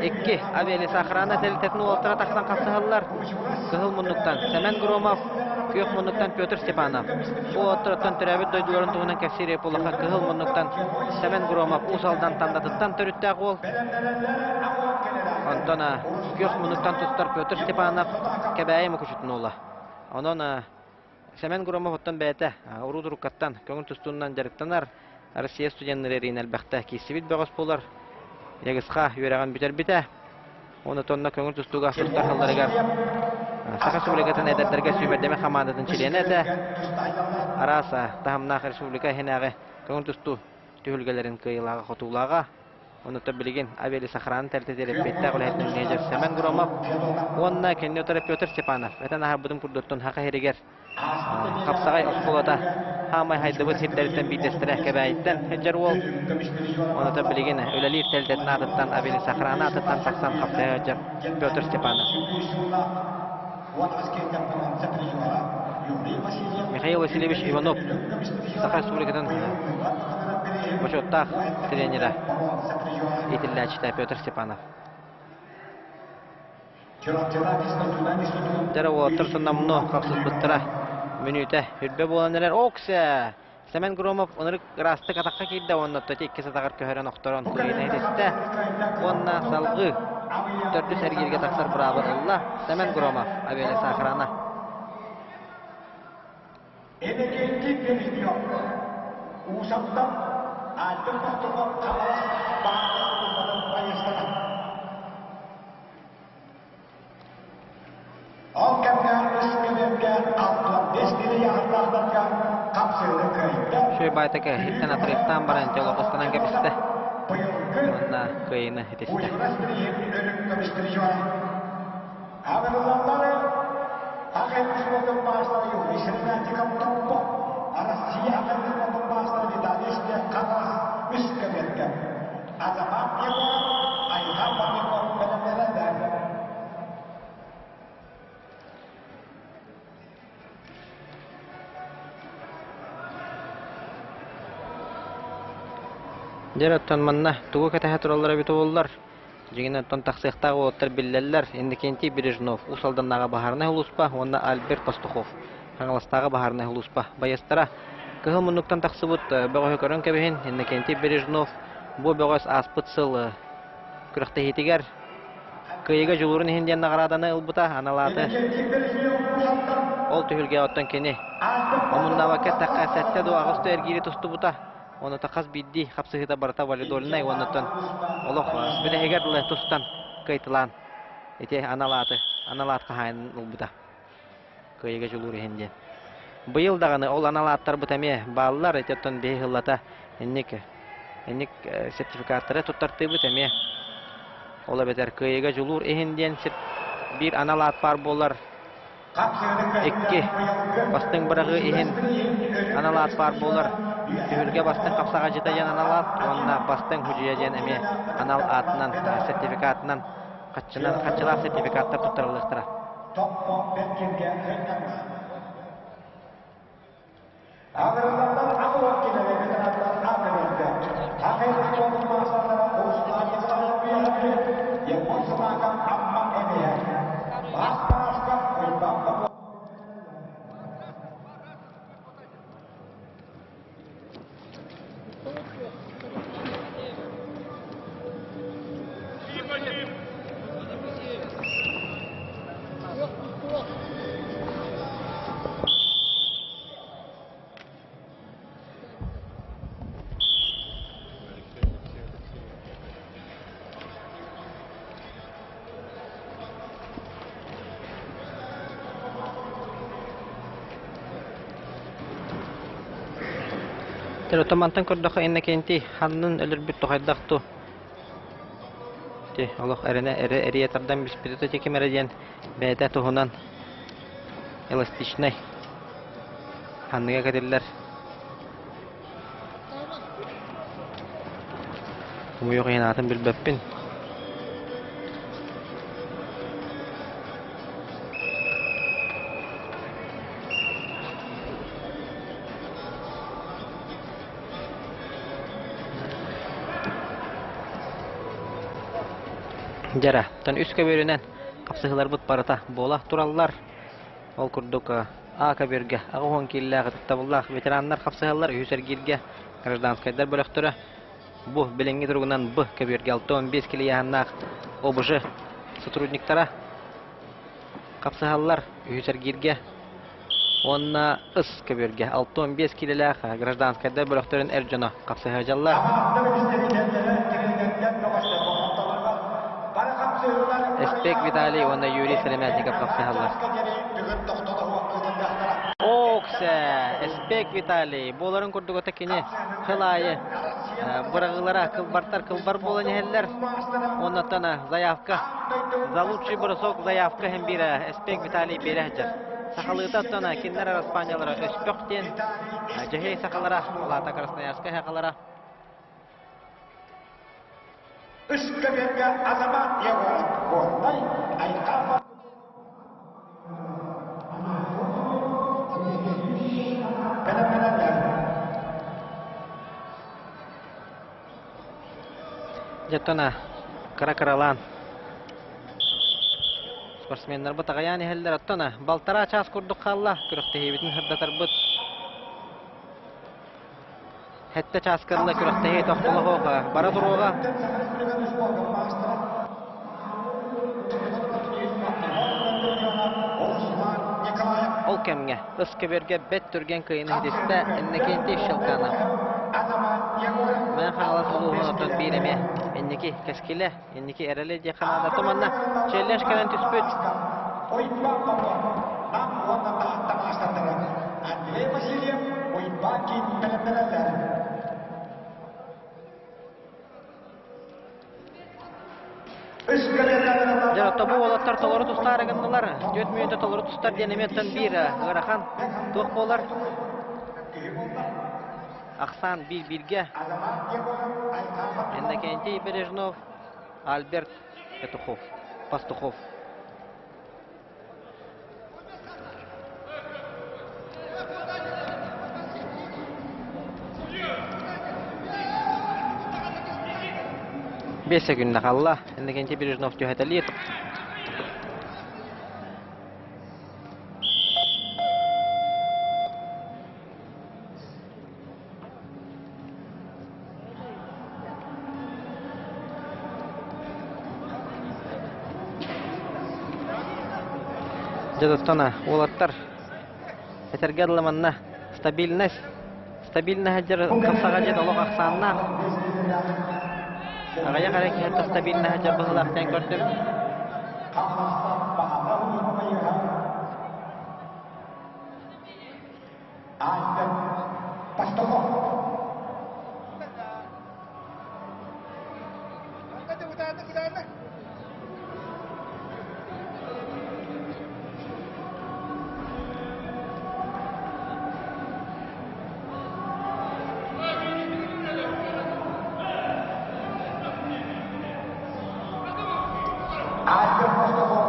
икки Авелис охрана тэрилтэтин уолаттара тахсан хапсыһаллар. Кыһыл муннуктан Сэмэн Громов, күөх муннуктан Петр Степанов. Бу уолаттар төрөөбүт дойдуларын туһунан кэпсиир Эпулаха кыһыл муннуктан Сэмэн Громов Уус Алдан Тандатыттан төрүттээх уол. Онтон күөх муннуктан тустар Петр Степанов Кэбээйи Мукучутун уола. Онон Сэмэн Громов оттон бэйэтэ уруу-туруккаттан көҥүл тустуунан дьарыктанар Россия студеннара эриин элбэхтэ киирсибит бөҕөс буолар. Ягысха үөрэҕин бүтэрбитэ. Уонна тонна көҥүл тустууга тустар сылларыгар Саха Республикатын эдэрдэргэ сүүмэрдэмэ хамаандатын чилиэнэ этэ. Араас таһымнаах республика иһинээҕи көҥүл тустуу түһүлгэлэрин кыайыылааҕа-хотуулааҕа. Онута билигин авиалесохрана тэрилтэтигэр эппиэттээх үлэһитинэн менеджер Сэмэн Громов уонна кэнни утары Петр Степанов этэн аһарбытым курдуктун Саха сиригэр хапсаҕай оскуолата хаамай хайдыбыт сирдэриттэн биирдэстэрэ Кэбээйиттэн сылдьар уол. Онута билигин үлэлиир тэрилтэтин аатыттан авиалесохрана аатыттан тахсан хапсаҕай сылдьар Петр Степанов. Михаил Васильевич Иванов Саха Республикатын бочуоттаах тренерэ, иитиллээччитэ Петр Степанов. Дьэ уолаттар сонномно хапсыспыттара мүнүүтэ үрбэ буолан эрэр. Оксе! Сэмэн Громов ынырык ыраастык атахха киирдэ уонна тоти иккис атаҕар көһөрөн охторон кыайыыны ситистэ уонна салгыы төрдүс эргииргэ тахсар быраабы ылла Сэмэн Громов авиалес охрана. Энергетик Бережнев Уусаттан Альтын Тохтоков Хаҥалас баһаарынай сулууспатын байыастара. Ол кэмҥэ үс кэлиэккэ 65 диэри аһардаахтарга хапсыыны кыайда. Үчүгэй баайтака иһиттэн отрывтаан баран дьолоҕостанан кэбистэ уонна кыайыыны ситистэ. Уйгурас билигин өлүк көмүстүрү Аҕырылаллары Ах Элбисботун маастара Юрий Сергеевич Топпо, Россия Ах Элбисботун маастара Виталий Хаҥалас үс көмүөккэ, Азамат Егоров, Айхан Бабиков бэлэмнэнэллэр. Дьэ, оттон манна тугу кэтэһэ тураллар эбитэ буоллар, дьиҥинэн оттон тахсыахтаах уолаттар биллэллэр. Иннокентий Бережнов, Уус Алданнааҕы баһаарынай сулууспа уонна Альберт Пастухов, Хаҥаластааҕы баһаарынай сулууспа байыастара. Кыһыл муннуктан тахсыбыт бөҕөһү көрөн кэбиһин, Иннокентий Бережнов бу бөҕөс ааспыт сыл күрэхтэһиитигэр Кыайыыга дьулуурун иһин диэн наҕарааданы ылбыта, анал ааты ол түһүлгэҕэ оттон кини омуннаабакка эттэххэ, сэттэ дуо аҕыс дуо эргиири тустубута. Онута хас биирдии хапсыһыыта барыта валидольнай уоннаттан олох бүтэһигэр дылы тустан кыайтылаан ити анал ааты анал аат хаһаайынын ылбыта. Кыайыыга дьулуур иһин диэн. Быйыл даҕаны ол анал ааттарбыт эмиэ бааллар, ити оттон биһи сыллата инник инник сертификаттары туттартыыбыт эмиэ. Ол эбэтэр кыайыыга дьулуур иһин диэн биир анал аат баар буолар. Икки бастыҥ быраҕыы иһин анал аат баар буолар. Түһүлгэ бастыҥ хапсаҕайдьыта диэн анал аат уонна бастыҥ худьуйа диэн эмиэ анал аатынан сертификатынан хаччынан хаччылаах сертификаттар туттарыллыахтара. Топпо бэркиргэ кыттарга. Агырыллартан ақ кинеле ветерандар ақ берді. Ақ спортун маастардара Руслан Николаев Япон Сатака Амма Эмиэ. Бас Парашка Уйбаппа Төрөтө мантан көрдөххө Иннокентий ханнын өлөрбүт тухайдах ту Ти олох эрэнэ эрэ эрийэ тардан биспитэ ким эрэ диэн бэйэтэ туһунан эластичнай ханныга кэтиллэр Хомойуох иһин аатын билбэппин. Дьара, тон үс көбүөрүнэн хапсыһыыларбыт барыта буола тураллар. Ол курдук А көбүөргэ 80 киилэлээх ытыктабыллаах ветераннар хапсыһаллар, үһүс эргииргэ гражданскайдар бөлөхтөрө бу билиҥҥи туругунан Б көбүөргэ 65 килийааһыннаах ОБЖ сотрудниктара хапсыһаллар, үһүс эргииргэ уонна Ыс көбүөргэ 65 киилэлээх гражданскайдар бөлөхтөрүн эр дьоно хапсыһыадьаллар. Эспек Виталий уонна Юрий Сыромятников хапсыһаллар. Оксе, Эспек Виталий, буоларын курдук ото кини сыл аайы быраҕыылара кылбартар кылбар буолан иһэллэр. Оннуттан заявка за лучший бросок заявка иһин биирэ Эспек Виталий биэрэ сылдьар. Сахалыыта оттон кинилэр араспаанньалара Өспөх диэн Дьэһиэй сахалара, Улаата Красноярскай сахалара. Үс көбүөргэ Азамат Егоров Горнай Айхал Дьэ, кыра-кыралаан спортсменнарбыт аҕыйаан иһэллэр. Оттон балтараа чаас курдук хаалла. Күрэхтэһиибитин сырдатарбыт. Хэттэ чааскарла күрэхтэһии тохтолоһуоҕа бара туруоҕа. Ол кэмҥэ Ыскэбэргэ бэт түргэн кыайыыны ситистэ Иннокентий Щелканов. Мэҥэ Хаҥалас улууһун отон биир эмиэ инники кэскилэ, инники эрэлэ диэххэ наада. Манна челлендж кэлэн түспүт. Андрей Васильев, Уйбаакин бэлэмнэнэллэр. Дьэ, тобу уолаттар толору тустаары гыннылар. Түөрт мүнүүтэ толору тустар диэн эмиэттэн биир ыарахан туох буолар? Ахсаан биир-бииргэ. Иннокентий Бережнов, Альберт Петухов, Пастухов. Биэс секунда хаалла. Иннокентий Бережнов түһэтэлиир. Дьэ оттон уолаттар этэргэ дылы манна стабильность стабильно сылдьар хапсаҕа дьиэ олох ахсааннаах. Аҕыйах эрэ киһиттэн стабильно сылдьар быһыылаах диэн көрдүм. Альберт Пастухов. Альберт Пастухов.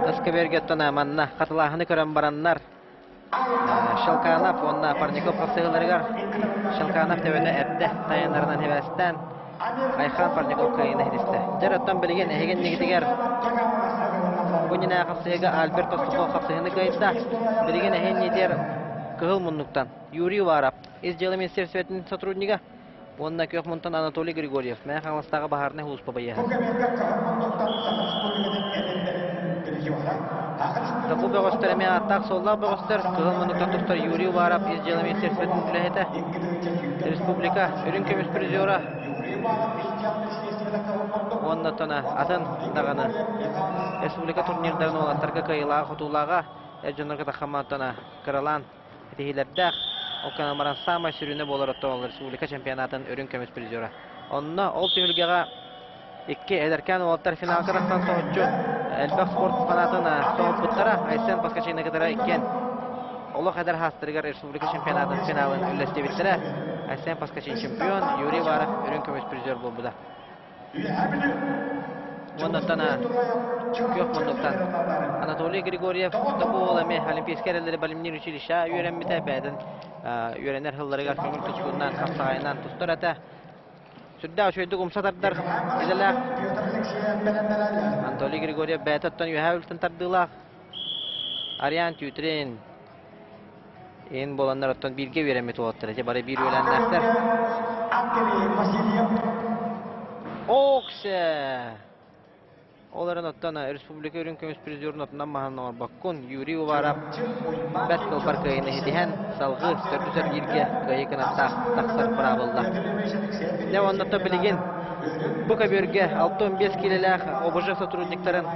Эскэбэргэттэн манна хатылааһыны көрөн бараннар Щелканов уонна Парников хапсыһыыларыгар Щелканов төбөтө эрдэ тайанарынан хибээстээн Айхан Парников кыайыыны ситистэ. Дьэр оттон билигин эһиги иннигитигэр бу иннинэ хапсыһыыга Альберт Пастухов хапсыһыыны кыайда. Билигин эһи иннитигэр кыһыл муннуктан Юрий Уваров, ис дьыала министерствотын сотруднига уонна күөх мунтан Анатолий Григорьев, Мэҥэ Хаҥаластааҕы баһаарынай сулууспа байыаһа. Бу бөҕөстөр эмиэ ааттаах-суоллаах бөҕөстөр. Кыһыл муннуктан тустар Юрий Уваров ис дьыала министерствотын үлэһитэ, республика үрүҥ көмүс призера уонна тона атын даҕаны республика турнирдарын уолаттарга кыайыылааҕа-хотуулааҕа эр дьоннорго таххамматтана кыралаан ситиһиилэрдээх. Ол гынан баран саамай сүрүнэ буолар оттон республика чемпионатын үрүҥ көмүс призера. Онно ол түһүлгэҕэ икки эдэркээн уолаттар финалга тахсан соһуччу элбэх спорт фанатын соһуппуттара. Айсен Поскачины кытары иккиэн олох эдэр хаастарыгар республика чемпионатын финалын үллэстибиттэрэ. Айсен Поскачин чемпион, Юрий Варов үрүҥ көмүс призер буолбута. Уоннаттан күөх муннуктан Анатолий Григорьев тобу уол эмиэ Олимпийскай эрэллэри балимнир училищеҕа үөрэммитэ, бэйэтин үөрэнэр сылларыгар көҥүл тустуунан, хапсаҕайынан тустар этэ. Сүрдээх үчүгэйдик умса тардар идэлээх Анатолий Григорьев бэйэтэ оттон үөһээ үлтэн тардыылаах. Ариан Тютрин Ин буоланнар оттон бииргэ үөрэммит уолаттар ити бары биир үөлээннээхтэр. Оксе! Ол эрэн оттон республика үрүҥ көмүс призерун отунан маһын оҥорбоккун Юрий Уваров бэрт кылбар кыайыыны ситиһэн, салгыы төрдүс эргииргэ кыайыы кынаттаах тахсар быраабылла. Дьэ оннуттан билигин бу көбүөргэ 65 киилэлээх ОБЖ сотрудниктарын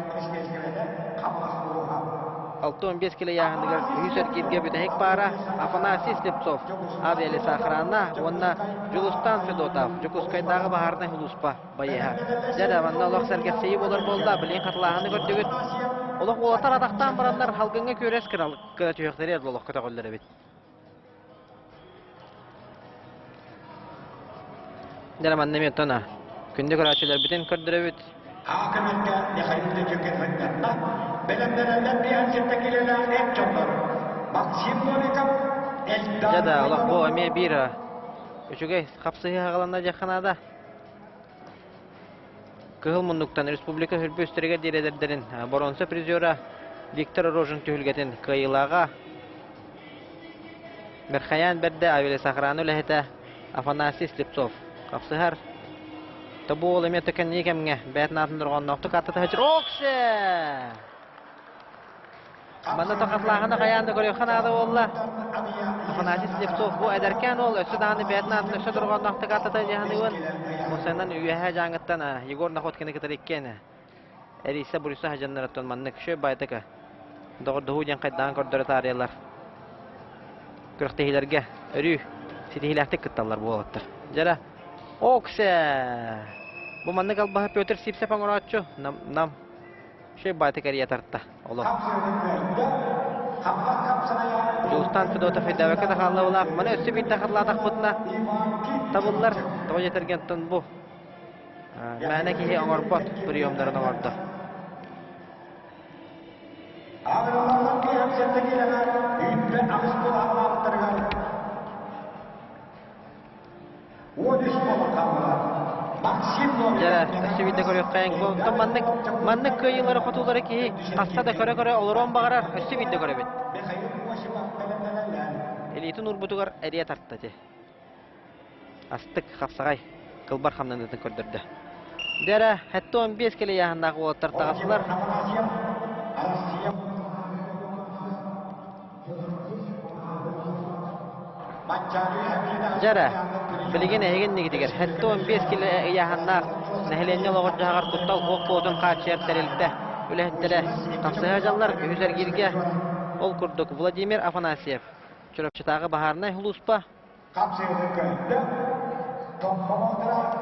65 килэ ыйааһыныгар үһүс эргииргэ бүтэһик паара Афанасий Слепцов, Авиалеса охрана уонна Дьулустан Федотов Дьокуускайдааҕы баһаарынай сулууспа байыаһа. Дьэ да, манна олох сэргэхсийии буолар буолла, билигин хатылааһыны көрдүгүт. Олох уолаттар атахтаан бараннар халгыҥҥа күөрэс гына түһүөхтэрэ олох көтөҕөллөр эбит. Дьэ манна эмиэ оттон күндү көрөөччүлэрбитин көрдөрөбүт. Хаакымыкка Михаил Дедюкин бэлэмнэнэллэр диэн сиртэ килэлээх эр дьоннор Максим Новиков, Эльдар Дьэ да, олох бу эмиэ биир үчүгэй хапсыһыы хаҕаланна диэххэ наада. Кыһыл муннуктан республика үрбү үстэригэр диэри эдэрдэрин боруонса призера Виктор Рожин түһүлгэтин кыайыылааҕа Мерхаян бэрдэ авиалесохрана үлэһитэ Афанасий Слепцов хапсыһар. Тобуол эмиэ төкэннии кэмҥэ бэйэтин аатын дорҕоонноохтук ааттатыһаччы Оксе! Манна тохатлааһына хайаан да көрүөххэ наада буолла. Афанасий Слепцов бу эдэркээн уол өссө даҕаны бэйэтин аатын өссө дорҕоонноохтук ааттата дьаһаныыбын. Мусанан үөһээ дьааҥыттан Егор Находкины кытары иккиэн эрийсэ буруйса сылдьаннарыттан маннык шөй байтака доҕордоһуу диэн хайдаан көрдөрө таарыйаллар. Күрэхтэһиилэргэ өрүү ситиһиилээхтик кытталлар буолаттар. Дьэрэ, Оксе! Бу маннык албаһы Петр Сипсев оҥорооччу нам, нам Шөй бааты кэрийэ тарта. Олох. Дьулустан Федотов өйдөөбөккө да хааллабылаах. Маны өссө биирдэ хатылаатахпытына табыллар. Тоҕо дьэтэргэнтэн бу мээнэ киһи оҥорбот приемнарын оҥордо. Дьэ, өссө биирдэ көрүөххэйиҥ. Бу онтон маннык маннык кыайыылары хотуулары киһи хаста да көрө-көрө олоруон баҕарар, өссө биирдэ көрөбүт. Илиитин уурбутугар эрийэ тарта ити. Астык, хапсаҕай, кылбар хамнаныытын көрдөрдө. Дьэ эрэ, 75 килэ ыйааһыннаах уолаттар таҕыстылар. Дьэ эрэ, билигин эһиги иннигитигэр 75 килэ ыйааһыннаах нэһилиэнньэ олоҕор-дьаһаҕар куттал суох буолуутун хааччыйар тэрилтэ үлэһиттэрэ тахсыһа дьаллар үһүс эргииргэ. Ол курдук Владимир Афанасьев, Чурапчытааҕы баһаарынай сулууспа Хапсыһыыны көрдө, Томпо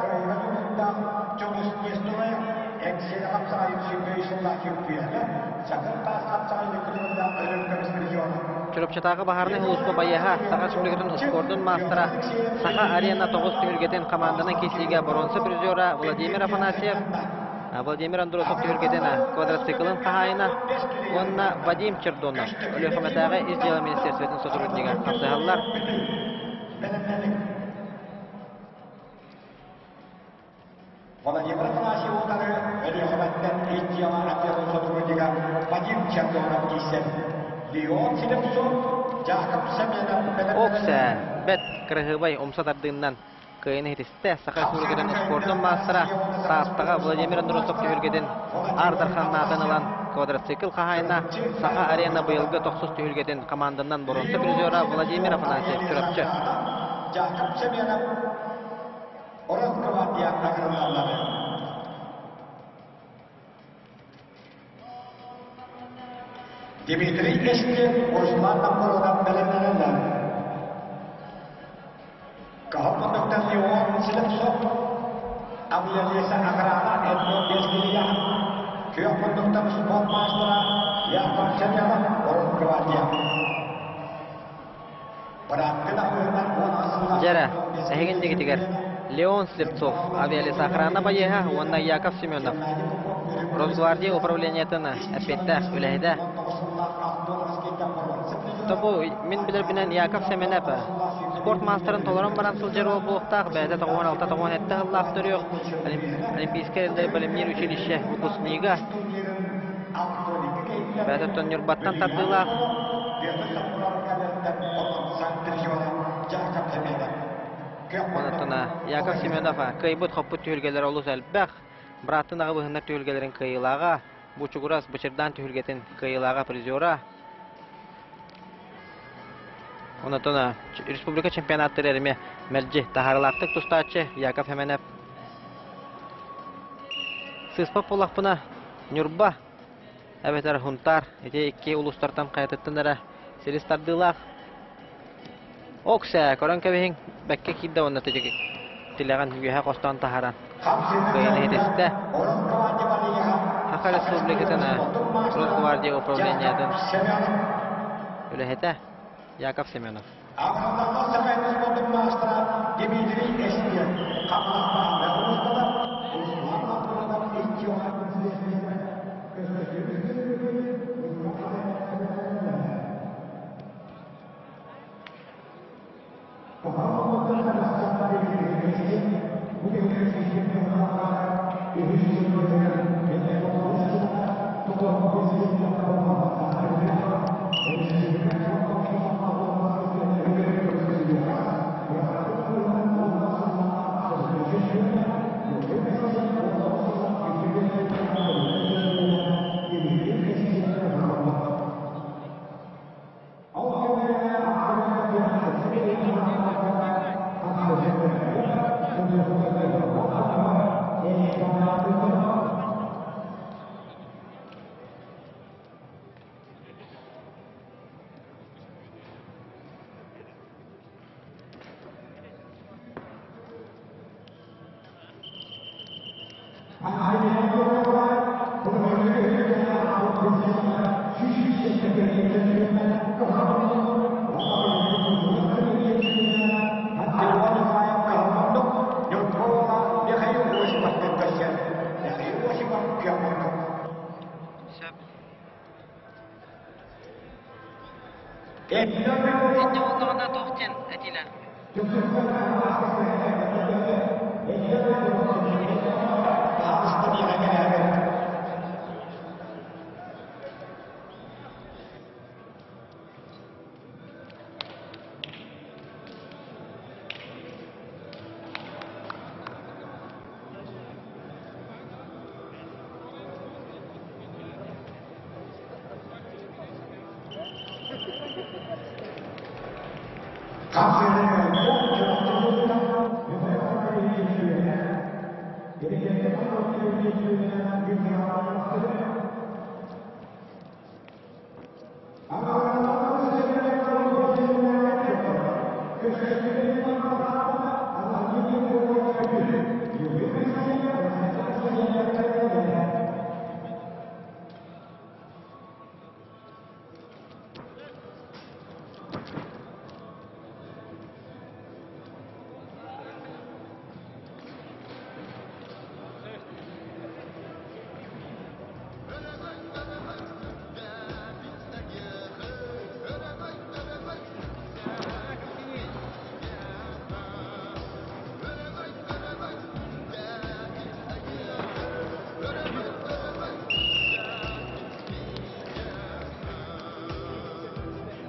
кыайыыга дьулуурдаах Дьулус Нестеров, Эҥсиэли хапсаҕайын сүүрбэ сыллаах чөмпүйүөнэ, Чакыр таас хапсаҕай Лүкүтүгүннээх Өлөөн көмүс призера. Чурапчытааҕы баһаарынай сулууспа байыаһа, Саха Республикатын успуордун маастара, Саха Арена тоҕус түһүлгэтин команданан киирсиигэ боруонса призера Владимир Афанасьев, Владимир Андросов түһүлгэтин квадроциклын хаһаайына уонна Вадим Чердонов, Өлүөхүмэтээҕи Ис дьыала министерствотын сотруднига хапсыһаллар. Владимир Афанасьев утары Өлүөхүмэттэн Ис дьыала отделын сотруднига Вадим Чердонов киирсэр. Леон Слепцов, Яков Семенов Оксэ, бэт кыраһыабай умса тардыыннан кыайыыны ситистэ. Саха Республикатын спордун маастара Тааттаҕа Владимир Андросов түһүлгэтин Аар Дархан аатын ылан квадроцикл хаһаайына Саха Арена быйылгы тохсус түһүлгэтин команданан боруонса призера Владимир Афанасьев Чурапчы. Яков Семенов Росгвардия наградалары. Дмитрий Эстин Руслан Намгородов бэлэмнэнэллэр. Каһыл муннуктан Леон Слепцов, Авиалеса охрана Эдмон Безгилья, күөх муннуктан спорт маастара Яков Семенов Росгвардия. Дьэрэ, эһигин дигитигэр Леон Слепцов, авиалесоохрана байыаһа уонна Яков Семенов, Росгвардия управлениетын эппиэттээх үлэһитэ. Тобу мин билэрбинэн Яков Семенов спорт маастарын толорон баран сылдьар уол буолуохтаах, бэйэтэ 96-97 сыллаах төрүөх Олимпийскай бэлэмниир училище выпускнига. Бэйэтэ Ньурбаттан тардыылаах. Онтон Яков Семенов кыайбыт-хоппут түһүлгэлэрэ олус элбэх. Бырааттын аҕа быһыннар түһүлгэлэрин кыайыылааҕа, Бучугурас Бычырдаан түһүлгэтин кыайыылааҕа призера. Онотон республика чемпионаттары эмиэ мэлдьи таһаарылаахтык тустааччы Яков Хэмэнэп. Сыыспат буоллахпына, Ньурба эбэтэр Хунтаар ити икки улуустартан хайатыттан эрэ силис тардыылаах. Оксэ, көрөн кэбиһиҥ, бэккэ киирдэ уонна тилэҕин үөһэ хостоон таһааран кыайан иһитистэ. Саха Республикатын Росгвардия управлениетын үлэһитэ Яков Семенов. Инньэ буоллаҕына туох диэн этиилээх?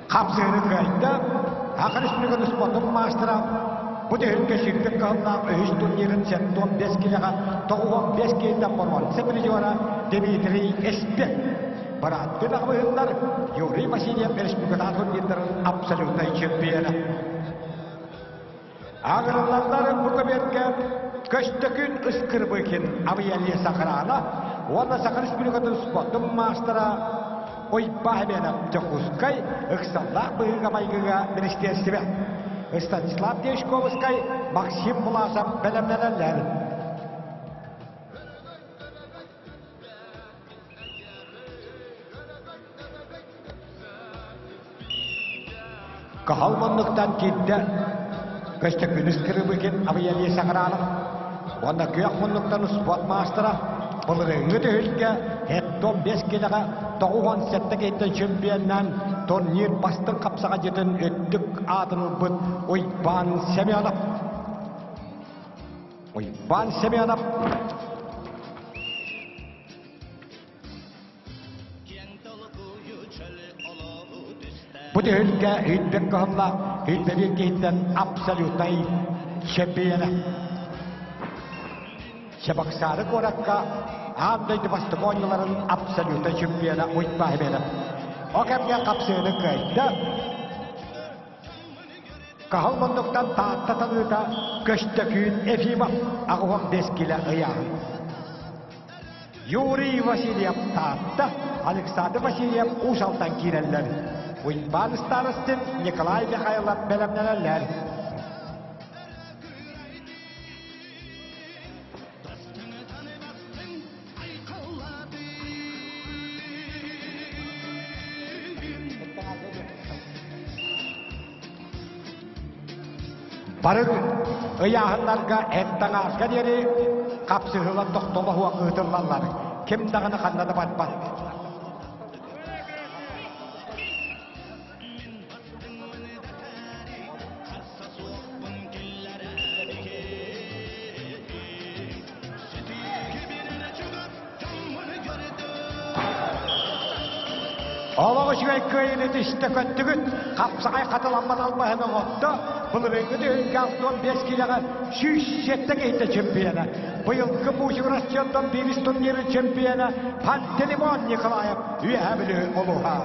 Хапсыһыны кыайда, Саха Республикатын спордун маастара бу түһүлгэ сүүрбэт кыһыллаах үһүс турнирын 75 килэҕэ 95 киһиттэн боруонса призера Дмитрий Эспек. Бырааттыы аҕабыһыннар Юрий Васильев республикатааҕы турнирдарын абсолютнай чемпиона. Агырыллаллар бу көбүөргэ Көстөкүүн Ыскырбыкин Авиалия Сахарана уонна Саха Республикатын спордун маастара Уйбаһменов Дьокуускай ыксаллаах быһыыга-майгыга министиэристибэ Станислав Дьячковскай, Максим Власов бэлэмнэнэллэр. Каһал муннуктан киирдэ Көстөкүүнүс Кырыбыкин Авиалия Сагаранов уонна күөх муннуктан спорт маастара былырыыҥҥы түһүлгэ хеттон 5 килэҕэ 97 киһиттэн чемпионнаан турнир бастыҥ хапсаҕайдьытын үрдүк аатын ылбыт Уйбаан Семенов. Уйбаан Семенов Бу түһүлгэ Үйбек кыһыллаах Үйбэбиир киһиттэн абсолютнай чемпиона. Чебоксары куоракка аан дойду бастакы оонньууларын абсолютнай чемпиона Уйбаа Хименов. О кэмҥэ хапсыһыыны кыайда. Каһыл муннуктан Таатта талыыта Көстөкүүн Ефимов 85 килэ ыйааһын. Юрий Васильев Таатта, Александр Васильев Уус Алтан киирэллэр. Уйбаан Старостин, Николай Михайлов бэлэмнэнэллэр. Бары ыйааһыннарга эт-таҥаарга диэри хапсыһыылар тохтоло суох ыытыллаллар. Ким даҕаны ханна да барбат. Олох үчүгэй кыайыыны түстэ көттүгүт, хапсаҕай хатыламмат албаһын оҥотто, былырыыҥҥы түһүлгэ 65 киилэҕэ 107 киһитэ чемпиона, быйылгы Мусик Россияттан биирис турнирын чемпиона Пантелеймон Николаев Үөһээ Бүлүү улууһа.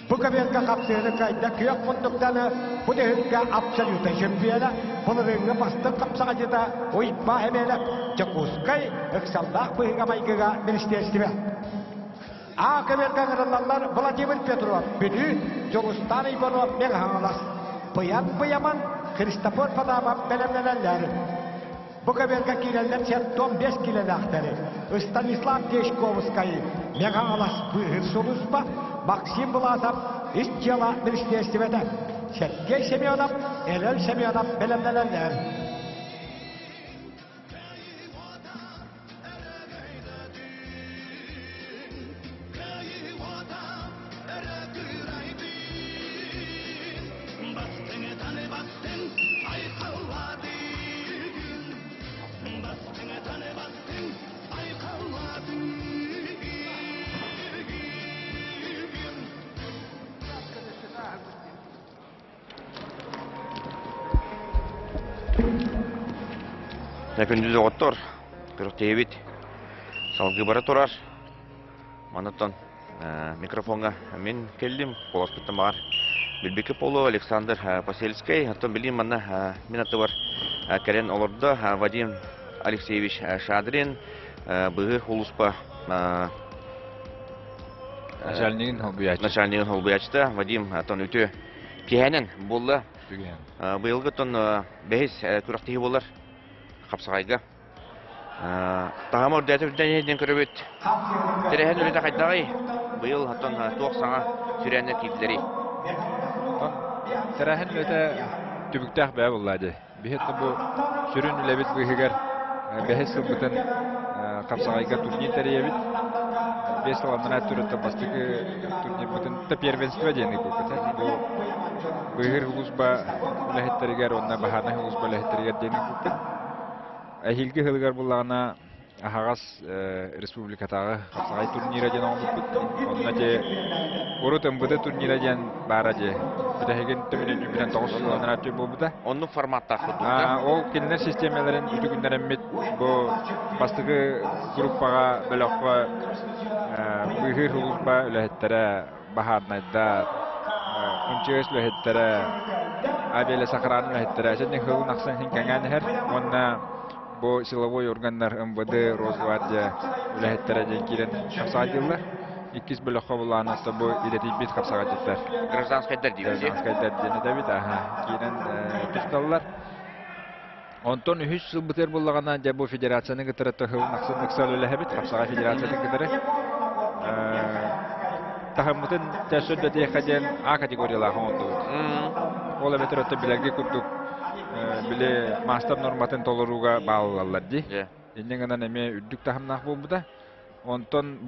Бу көбүөргэ хапсыһыны кыайда күөх муннуктаны бу түһүлгэ абсолютнай чемпиона, былырыыҥҥы бастыҥ хапсаҕайдьыта Уйбаа Хэмиэлэп, Дьокуускай ыксаллаах быһыыга-майгыга министиэристибэ. А көбүөргэ ыҥырыллаллар Владимир Петров, Бүлүү, Дьулустаан Иванов, Мэҥэ Хаҥалас, Быйан Быйаман, Христофор Потапов бэлэмнэнэллэр. Бу көбүөргэ киирэллэр 75 килэлээхтэри Станислав Дьячковскай, Мэҥэ-Хаҥалас быыһыыр сулууспа, Максим Власов ис дьыала министиэристибэтэ, Сергей Семенов, Эрэл Семенов бэлэмнэнэллэр. Күндү доҕоттор, күрэхтэһиибит салгыы бара турар. Манаттан микрофоҥҥа мин кэллим, куоласпыттан баҕар билбиккэ буолуо Александр Посельскай. Оттон билигин манна мин аттыбар кэлэн олордо Вадим Алексеевич Шадрин, быһыы улууспа Начальнигын холбуйааччы. Начальнигын холбуйааччыта Вадим оттон үтүө киһэнэн буолла. Быйылгы оттон бэһис күрэхтэһии буолар хапсаҕайга. Таһыма үрдээтэ үрдээн диэн көрөбүт. Тэрээһин үлэтэ хайдаҕый? Быйыл оттон туох саҥа сүрээннэр киирдилэрий? Тэрээһин үлэтэ түбүктээх бэйэ буолла дии. Биһиэхэ бу сүрүн үлэбит быыһыгар бэһис сылбытын хапсаҕайга турнир тэрийэбит. 5 сыл анараа өттүттэн бастакы турнирбытын первенство диэн ыыппыппыт. Бу быыһыыр улууспа үлэһиттэригэр уонна баһаарынай улууспа үлэһиттэригэр диэн ыыппыппыт. Эһиилги сылыгар буллаҕына аһаҕас республикатааҕы хапсаҕай турнира диэн оҥорбуппут. Онно дьэ урут МВД турнира диэн баара дьэ. Бүтэһигин төбөнү тоҕус сылланар буолбута. Оннук форматтаах курдук да? Ол кинилэр систиэмэлэрин үтүгүннэрэммит бу бастакы группаҕа бөлөххө быыһыыр сулууспа үлэһиттэрэ, баһаарынайдар, МЧС үлэһиттэрэ, авиалесохрана үлэһиттэрэ синник сылын ахсын син кэҥээн иһэр уонна бу силовой органнар МВД, Росгвардия үлэһиттэрэ диэн киирэн хапсаҕайдыыллар. Иккис бөлөххө булаанатта бу идэтийбит хапсаҕайдьыттар. Гражданскайдар диибит. Гражданскайдар диэн этэбит, аха, киирэн тусталлар. Онтон үһүс сылбытыгар буллаҕына, дьэ бу федерацияны кытары тыһылын ахсын ыкса үлэлэһэбит, хапсаҕай федерациятын кытары. Таһыммытын төссө да диэн А категориялаах оҥордубут. Ол эбэтэр өттө билэргэ курдук били маастар норматын толорууга бааллаллар дии. Инньэ гынан эмиэ үрдүк таһымнаах буолбута. Онтон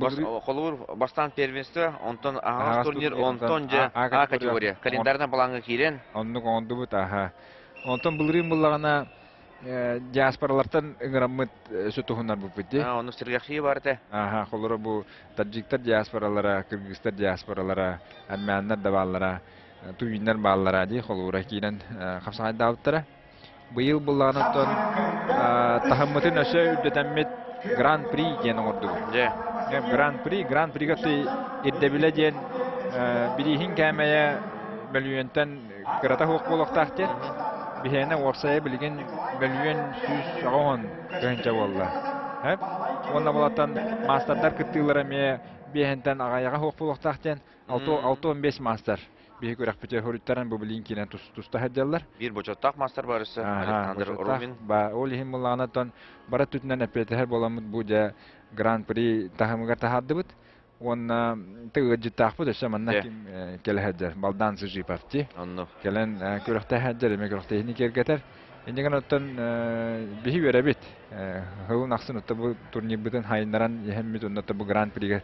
Холобур, бастаан первенство, онтон аһаҕас турнир, онтон дьэ А категория. Календарынан балаҥҥа киирэн. Оннук оҥордубут, аха. Онтон былырыын буллаҕына диаспоралартан ыҥыраммыт өссө туһуннарбыппыт дии. Ону сэргэхсийии бар этэ. Аха, холоро бу таджиктар диаспоралара, кыргызтар диаспоралара, армяннар да бааллара, туйуннар бааллара дии холуура киирэн хапсаҕайдаабыттара. Быйыл буллаҕына таһыммытын өссө үрдэтэммит Гран-при диэн оҥордубут. Гран-при, Гран-прига ирдэбилэ диэн бирииһин кээмэйэ мөлүйүөнтэн кырата суох буолуохтаах диэн. Биһиэнэ уопсайа билигин мөлүйүөн 180 тыһыынча буолла. Уонна булаттан маастардар кыттыылара эмиэ биэһинтэн аҕайаҕа суох буолуохтаах диэн 65 маастар биһи күрэхпитигэр хоруйтаран бу билигин киирэн туста сылдьаллар. Биир бочуоттаах маастар барысы Александр Румин. Ол иһин буллаҕына бара түтүнэн эппиэтэһэр буоламмыт бу дьэ Гран-при таһымыгар таһаардыбыт. Уонна ыалдьыттаахпыт өссө манна ким кэлэ сылдьар Балдан Сыжипов ти. Кэлэн күрэхтэһэ сылдьар, эмиэ күрэхтэһиини киэргэтэр. Иннигэн оттон биһи үөрэбит. Хылын ахсын отто бу турнирбытын хайыннаран иһэммит онно бу Гран-прига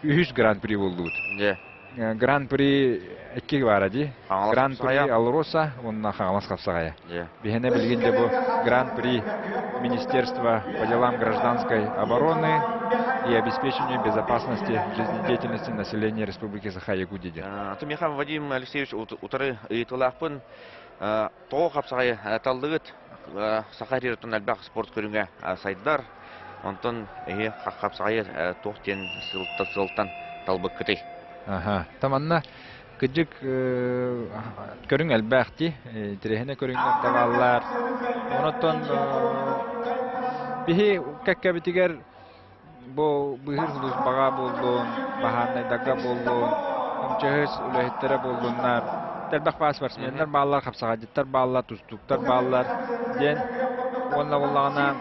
үһүс Гран-при буоллубут. Гран-при икки баара дии. Гран-при Алроса уонна Хаҥалас Хапсаҕайа. Биһиэнэ билигин дьэ бу Гран-при Министерства по делам гражданской обороны и обеспечению безопасности жизнедеятельности населения Республики Саха-Якутия диэн. Аты Михаил Вадим Алексеевич утары ыйытылаахпын. Тоҕо хапсаҕайы таллыгыт Саха сириттэн элбэх спорт көрүҥэ сайдар. Онтон эһи хапсаҕайы туох диэн сылтан талбыккытый? Аха. Таманна кыдьык көрүҥ элбэх дии. Интэриэһинэй көрүҥнэр да бааллар. Онотон биһи кэккэбитигэр бу быыһыыр сулууспаҕа буоллун, баһаарынайдарга буоллун, МЧС үлэһиттэрэ буоллуннар, элбэх баар спортсменнар бааллар, хапсаҕайдьыттар бааллар, тустууктар бааллар диэн уонна буоллаҕына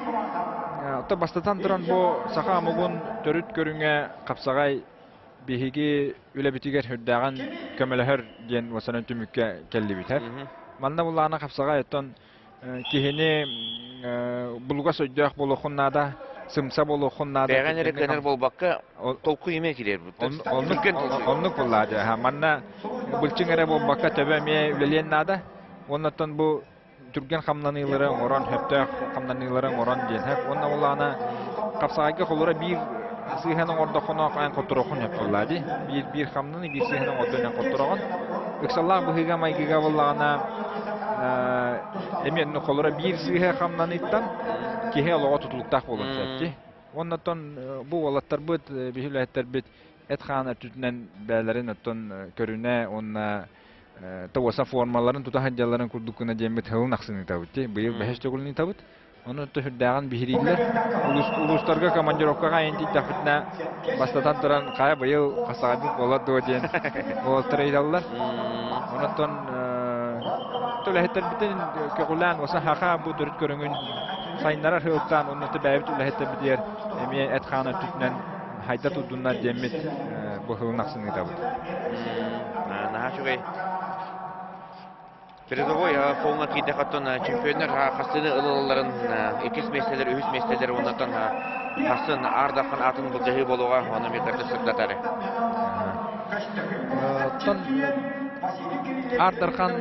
оттон бастатан туран бу саха омугун төрүт көрүҥэ хапсаҕай биһиги үлэбитигэр үрдээҕин көмөлөһөр диэн уосанан түмүккэ кэллибит. Манна буллаҕына хапсаҕай оттон киһини булугас өйдөөх буолуоххун наада, сымса буолуоххун наада. Бэҕэн эрэ көнөр буолбакка, толкуй эмиэ киирэр Оннук оннук буллаа Манна былчыҥ эрэ буолбакка төбө эмиэ үлэлиэн наада. Оннуттан бу түргэн хамнаныылары оҥорон, сөптөөх хамнаныылары оҥорон диэн. Уонна улаана хапсаҕайга холура биир сыыһан оҥордоххуна эн хоттороххун сөп буоллаа дии. Биир биир хамнаны биир сыыһан оҥордон эн хоттороҕун. Ыксаллаах быһыыга-майгыга буоллаҕына эмиэ холура биир сыыһа хамнаныыттан киһи олоҕо тутулуктаах буолуон сөп дии. Уоннаттан бу уолаттарбыт, биһи үлэһиттэрбит эт-хаан өттүтүнэн бэйэлэрин оттон көрүнэ уонна тоҕуоса формаларын тута сылдьалларын курдук гына диэммит сылын ахсын ыытабыт дии. Быйыл бэһис төгүлүн ыытабыт. Ону сүрдээҕин биһирииллэр. Улуустарга командировкаҕа айан тиийдэхпитинэ бастатан туран хайа быйыл хасаҕайбыт буолар дуо диэн уолаттар ыйыталлар. Онон үлэһиттэрбитин көҕүлээн уоса хаха бу төрүт көрүҥүн сайыннарар сыалтан онно бэйэбит үлэһиттэрбитигэр эмиэ эт-хаан өттүтүнэн хайда турдуннар диэммит бу сылын ахсын ыытабыт. Наһаа үчүгэй. Призовой фоҥҥа киирдэххэ чемпионнар хастыыны ылалларын иккис миэстэлэр, үһүс миэстэлэр уоннаттан хасын аардахан атын былдьаһыы буолуоҕа, ону эмиэ кырдьык сырдатар. Оттон Аар Дархан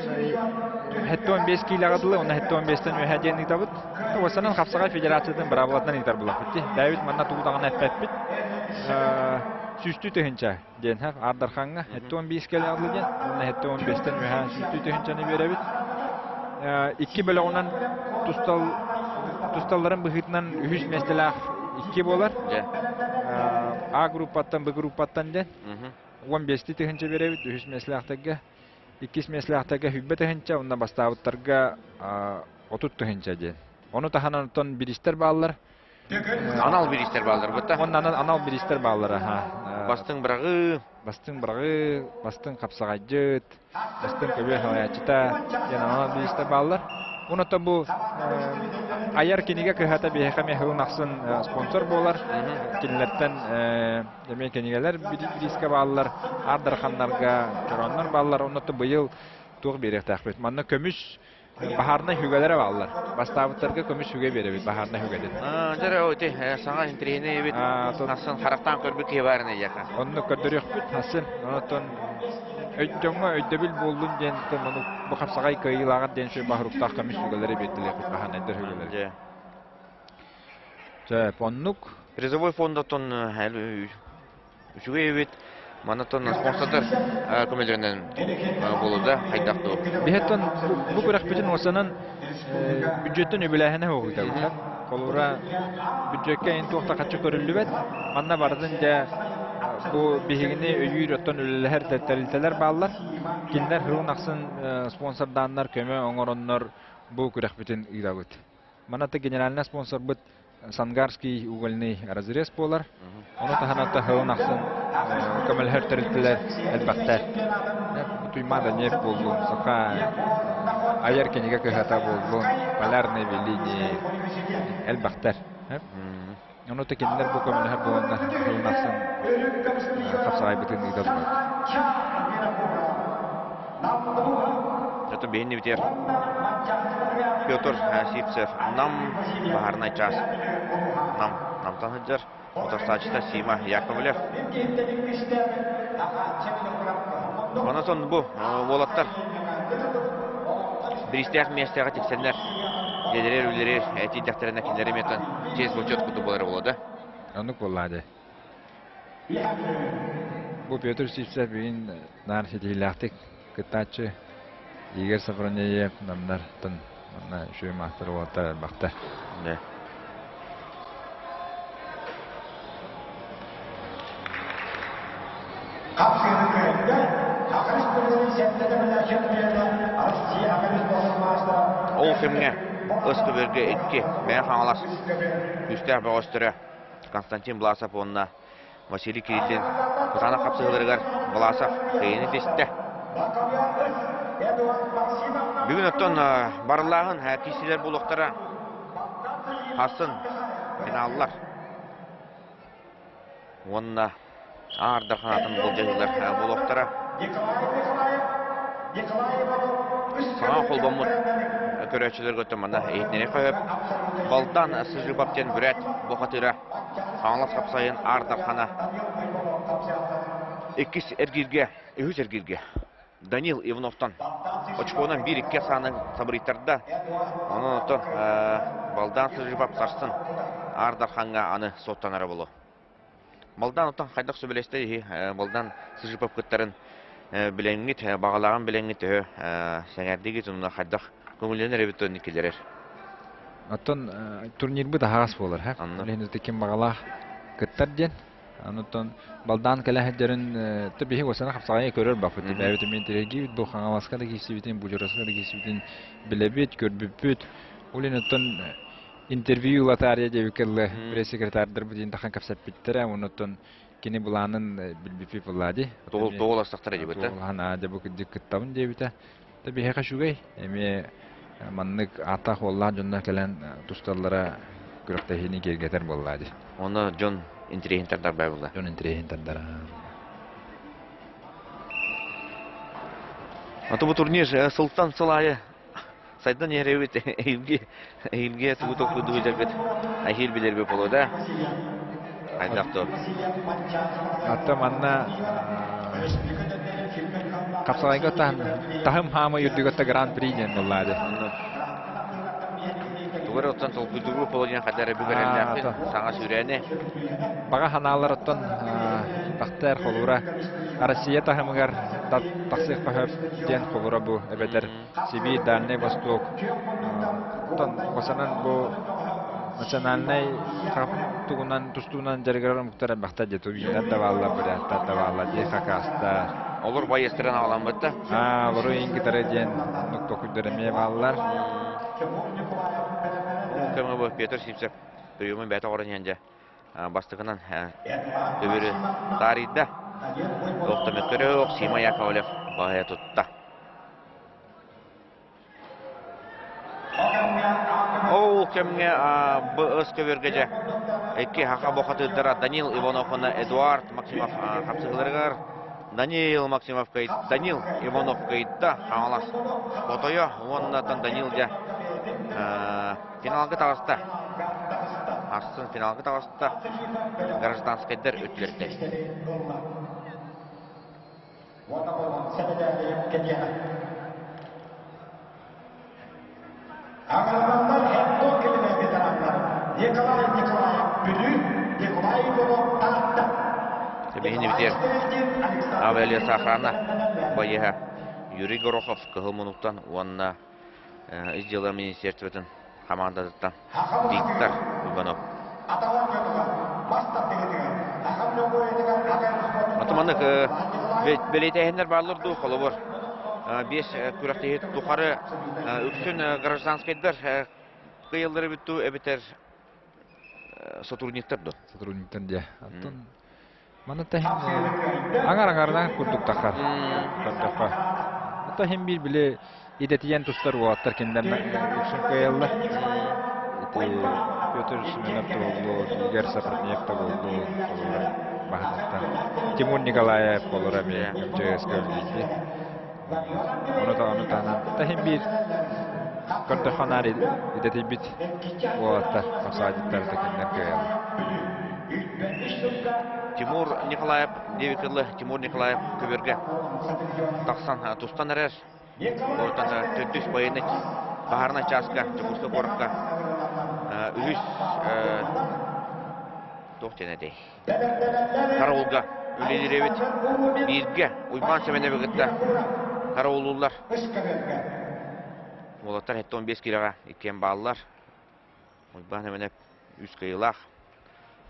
75 киилэҕэ дылы, уонна 75-тэн үөһэ диэн ыытабыт. Уоссанан Хапсаҕай Федерациятын быраабылатынан ыытар булахпыт дии. Бэйэбит манна тугу даҕаны эппэппит. Сүүстүү тыһыынча диэн Аар Дархаҥҥа 75 киилэҕэ дылы диэн, уонна 75-тэн үөһэ сүүстүү тыһыынчаны биэрэбит. Икки бөлөҕүнэн тустал тусталларын быһыытынан үһүс миэстэлээх икки буолар. А группаттан, Б группаттан диэн. 15 тыһыынча биэрэбит үһүс миэстэлээхтэргэ. Иккис миэстэлээхтэргэ 120 тыһыынча, уонна бастаабыттарга 30 тыһыынча диэн. Ону таһынан оттон бириистэр бааллар. Анал бириистэр бааллар бытта. Уонна анал бириистэр бааллар, аха. Бастыҥ быраҕыы. Бастыҥ быраҕыы, бастыҥ хапсаҕайдьыт, бастыҥ көбүөр салайааччыта диэн анал бириистэр бааллар. Онон бу айар кинигэ кыһата биһиэхэ эмиэ сылын ахсын спонсор буолар. Кинилэртэн эмиэ кинигэлэр бириискэ бааллар, аардарханнарга чорооннор бааллар. Онно быйыл туох биэриэхтээхпит? Манна көмүс баһаарынай сүгэлэрэ бааллар. Бастаабыттарга көмүс сүгэ биэрэбит, баһаарынай сүгэтин. Дьэ, ити саҥа интэриэһинэй эбит. Асын харахтаан көрбүт киһи баар эйиэхэ. Онно көрдөрүөхпүт, асын. Онон дьоҥҥо өйдөбүл буоллун диэн бу хапсаҕай кыайыылааҕар диэн сүр баһыруктаах көмүс сүгэлэри биэрдилэр, баһаарынайдар сүгэлэри. Чэ, оннук. Призовой фондаттан үчүгэй эбит. Манатон спонсордар көмөлөрүнэн буолуда хайдах дуу? Биһэттэн бу күрэхпитин уосанан бюджеттен үбүлээһинэ хоһуйдабыт. Холура бюджекка ин туохта хаччы көрүллүбэт. Манна бардын дьэ бу биһигини өйүүр оттон үлэлэһэр тэрилтэлэр бааллар. Кинилэр сылын ахсын спонсордааннар көмө оҥороннор бу күрэхпитин ыытабыт. Манна генеральный спонсорбыт Сангарский угольный разрез буолар. Ону таһынан сылын ахсын көмөлөһөр тэрилтэлэр элбэхтэр. Туймаада нефть буоллун, саха айар кинигэ кыһата буоллун, полярные велини элбэхтэр. Ону та кинилэр бу көмөлөһөр буоланнар сылын ахсын хапсаҕайбытын ыыталлар. Это бэйин битер Петр Сивцев нам баһарнай час нам намтан сылдьар утарсааччыта Сима Яковлев. Онон бу уолаттар биристээх миэстэҕэ тиксэннэр дьиэлэрэр үлэлэрэр этиидэхтэринэ кинилэри метан честь бочуот курдук буолар буолла да. Оннук буолла дии. Бу Петр Сивцев бүгүн наар ситиһиилээхтик кыттааччы Игорь Софронеев намнартан манна үчүгэй маастар уолаттар элбэхтэр. Да. Ол кэмҥэ ыс көбүөргэ икки Мэҥэ Хаҥалас күүстээх бөҕөстөрө Константин Власов уонна Василий Кириллин кытаанах хапсыһыыларыгар Власов кыайыыны тистэ. Бүгүн оттон барыллааһын киирсиилэр буолуохтара. Хасын финаллар уонна аардар ханаатын былдьаһыылар буолуохтара. Саҥа холбоммут көрөөччүлэргэ оттон манна иһитиннэри хөп. Балдан Сыжыбап диэн бүрээт бухатыыра Хаҥалас хапсайын Аар Дархана иккис эргииргэ, үһүс эргииргэ Данил Ивановтан очконан 1-2 саанан сабырыйтарда. Онон оттон Балдан Сыжыбап сарсын Аар Дархаҥҥа аны суоттанара буолуо. Балдан оттон хайдах сөбүлэстэ иһи Балдан Сыжипов кыттарын билэҥҥит, баҕалааҕын билэҥҥит төһө сэҥээрдигит уонна хайдах көҥүллэнэр эбит оннук киллэрэр? Оттон турнирбыт аһаҕас буолар, һэ? Билигин ким баҕалаах кыттар диэн. Онтон балдаан кэлэ сылдьарын то биһи осана хапсаҕайы көрөр баппыт. Бэйэбит эмиэ интэриэһиргиибит, бу Хаҥаласка да киирсибитин, Бужураска да киирсибитин билэбит, көрбүппүт. Ол иһин оттон интервью ылатаарыйа диэбиккэ дылы пресс-секретардарбыт иин тахан кэпсэппиттэрэ, оннуттан кини былаанын билбиппит буоллаа дии. Туоластахтара диэбитэ. Туолаһан аа дьэ бу кырдьык кыттабын диэбитэ. Та биһиэхэ үчүгэй, эмиэ маннык ааттаах уоллаах дьоннор кэлэн тусталлара күрэхтэһиини киэргэтэр буоллаа дии. Онно дьон интэриэһин тардар бай буолла. Дьон интэриэһин тардар. А то бу турнир сылтан сыл аайы сайдан иһэр эбит эһиилги эһиилги тугу толкуйдуу дьаргыт эһиил билэрби буолуо да хайдах то Атта манна хапсаҕайга таһым хаама үрдүгэтте гран-при диэн буоллаады. Тугу эрэ оттон толкуйдууру буолуо диэн хайда эрэ бүгэрэллээхпин саҥа сүүрээни. Баҕа ханаалар оттон тахтар холуура Россия таһымыгар тахсыахха сөп диэн холуура бу эбэтэр Сибиир, Дальнай Восток, оттон осанан бу национальнай тугунан тустуунан дьарыгырар омуктар элбэхтэр дии тувиннар да бааллар, буряттар да бааллар дии хакастар. Олор байыастарын аҕаламмыт да? Аа, олору иҥгитары диэн оннук токуйдар эмиэ бааллар. Кэмҥэ бу Петр Сивцев приемун бэйэтэ оҥорон иһэн дьэ бастакынан төбөрү таарыйда. Тохтомөттөрөөх Сима Яковлев баһыйа тутта. Ол кэмҥэ БС көбүөргэ дьэ икки саха бухатыырдара Данил Иванов уонна Эдуард Максимов хапсыһыыларыгар Данил Максимов Данил Иванов кыайда Хаҥалас хотойо уонна Данил дьэ финалга таҕыста. Ахсын финалга таҕыста гражданскайдар өттүлэртэн. Биһини битиэр авиалесоохрана байыһа Юрий Горохов Кыһыл Мунуктан уонна Ис дьыала министерствотын хамаандатыттан Виктор Иванов. Атыманнык бэлиэтээһиннэр бааллар дуу, холобур, биэс күрэхтэһии тухары үксүн гражданскайдар кыайаллар эбит дуу, эбэтэр сотрудниктар дуо? Сотрудниктар дьэ. Оттон маны таһын аҥар аҥарынан курдук тахар. Көрдөххө. Ото хин биир били идэтийэн тустар уолаттар кинилэр үксүн кыайаллар. Ити Петр Семенов да буоллун, Игорь Сафронев да буоллун, олора баһыныттан. Тимур Николаев олора эмиэ МЧС-ка үлэлиир. Ону даҕаны таһынан таһын биир көрдөххө наар идэтийбит уолаттар хапсаҕайдыттар кинилэр кыайаллар. Тимур Николаев диэбиккэ Тимур Николаев көбүөргэ тахсан тустан эрэр. Оттон төрдүс военный баһаарынай чааска Дьокуускай куоракка үһүс туох диэн этэй Караулга үлэлиир эбит. Бииргэ Уйбаан Сэмэнэби кытта караулууллар. Уолаттар 75 киилэҕэ иккиэн бааллар. Уйбаан Сэмэнэп үс кыайыылаах.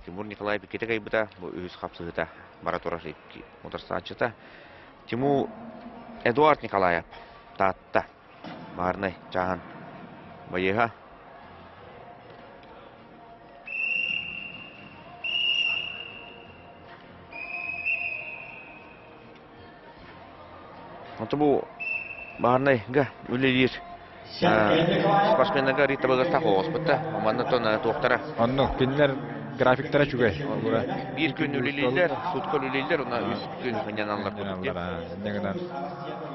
Тимур Николаев иккитэ кыайбыта, бу үһүс хапсыһыыта бара турар икки утарсааччыта. Тимур Эдуард Николаев Таатта баарынай чааһын байыаһа. Онто бу баарнайга үлэлиир спортсменнарга Рита Багастах оҕоспутта. Манна тон туохтара. Онно кинилэр графиктара үчүгэй. Биир күн үлэлииллэр, сутка үлэлииллэр, уонна үс күн сынньаналлар курдук. Инньэ гынан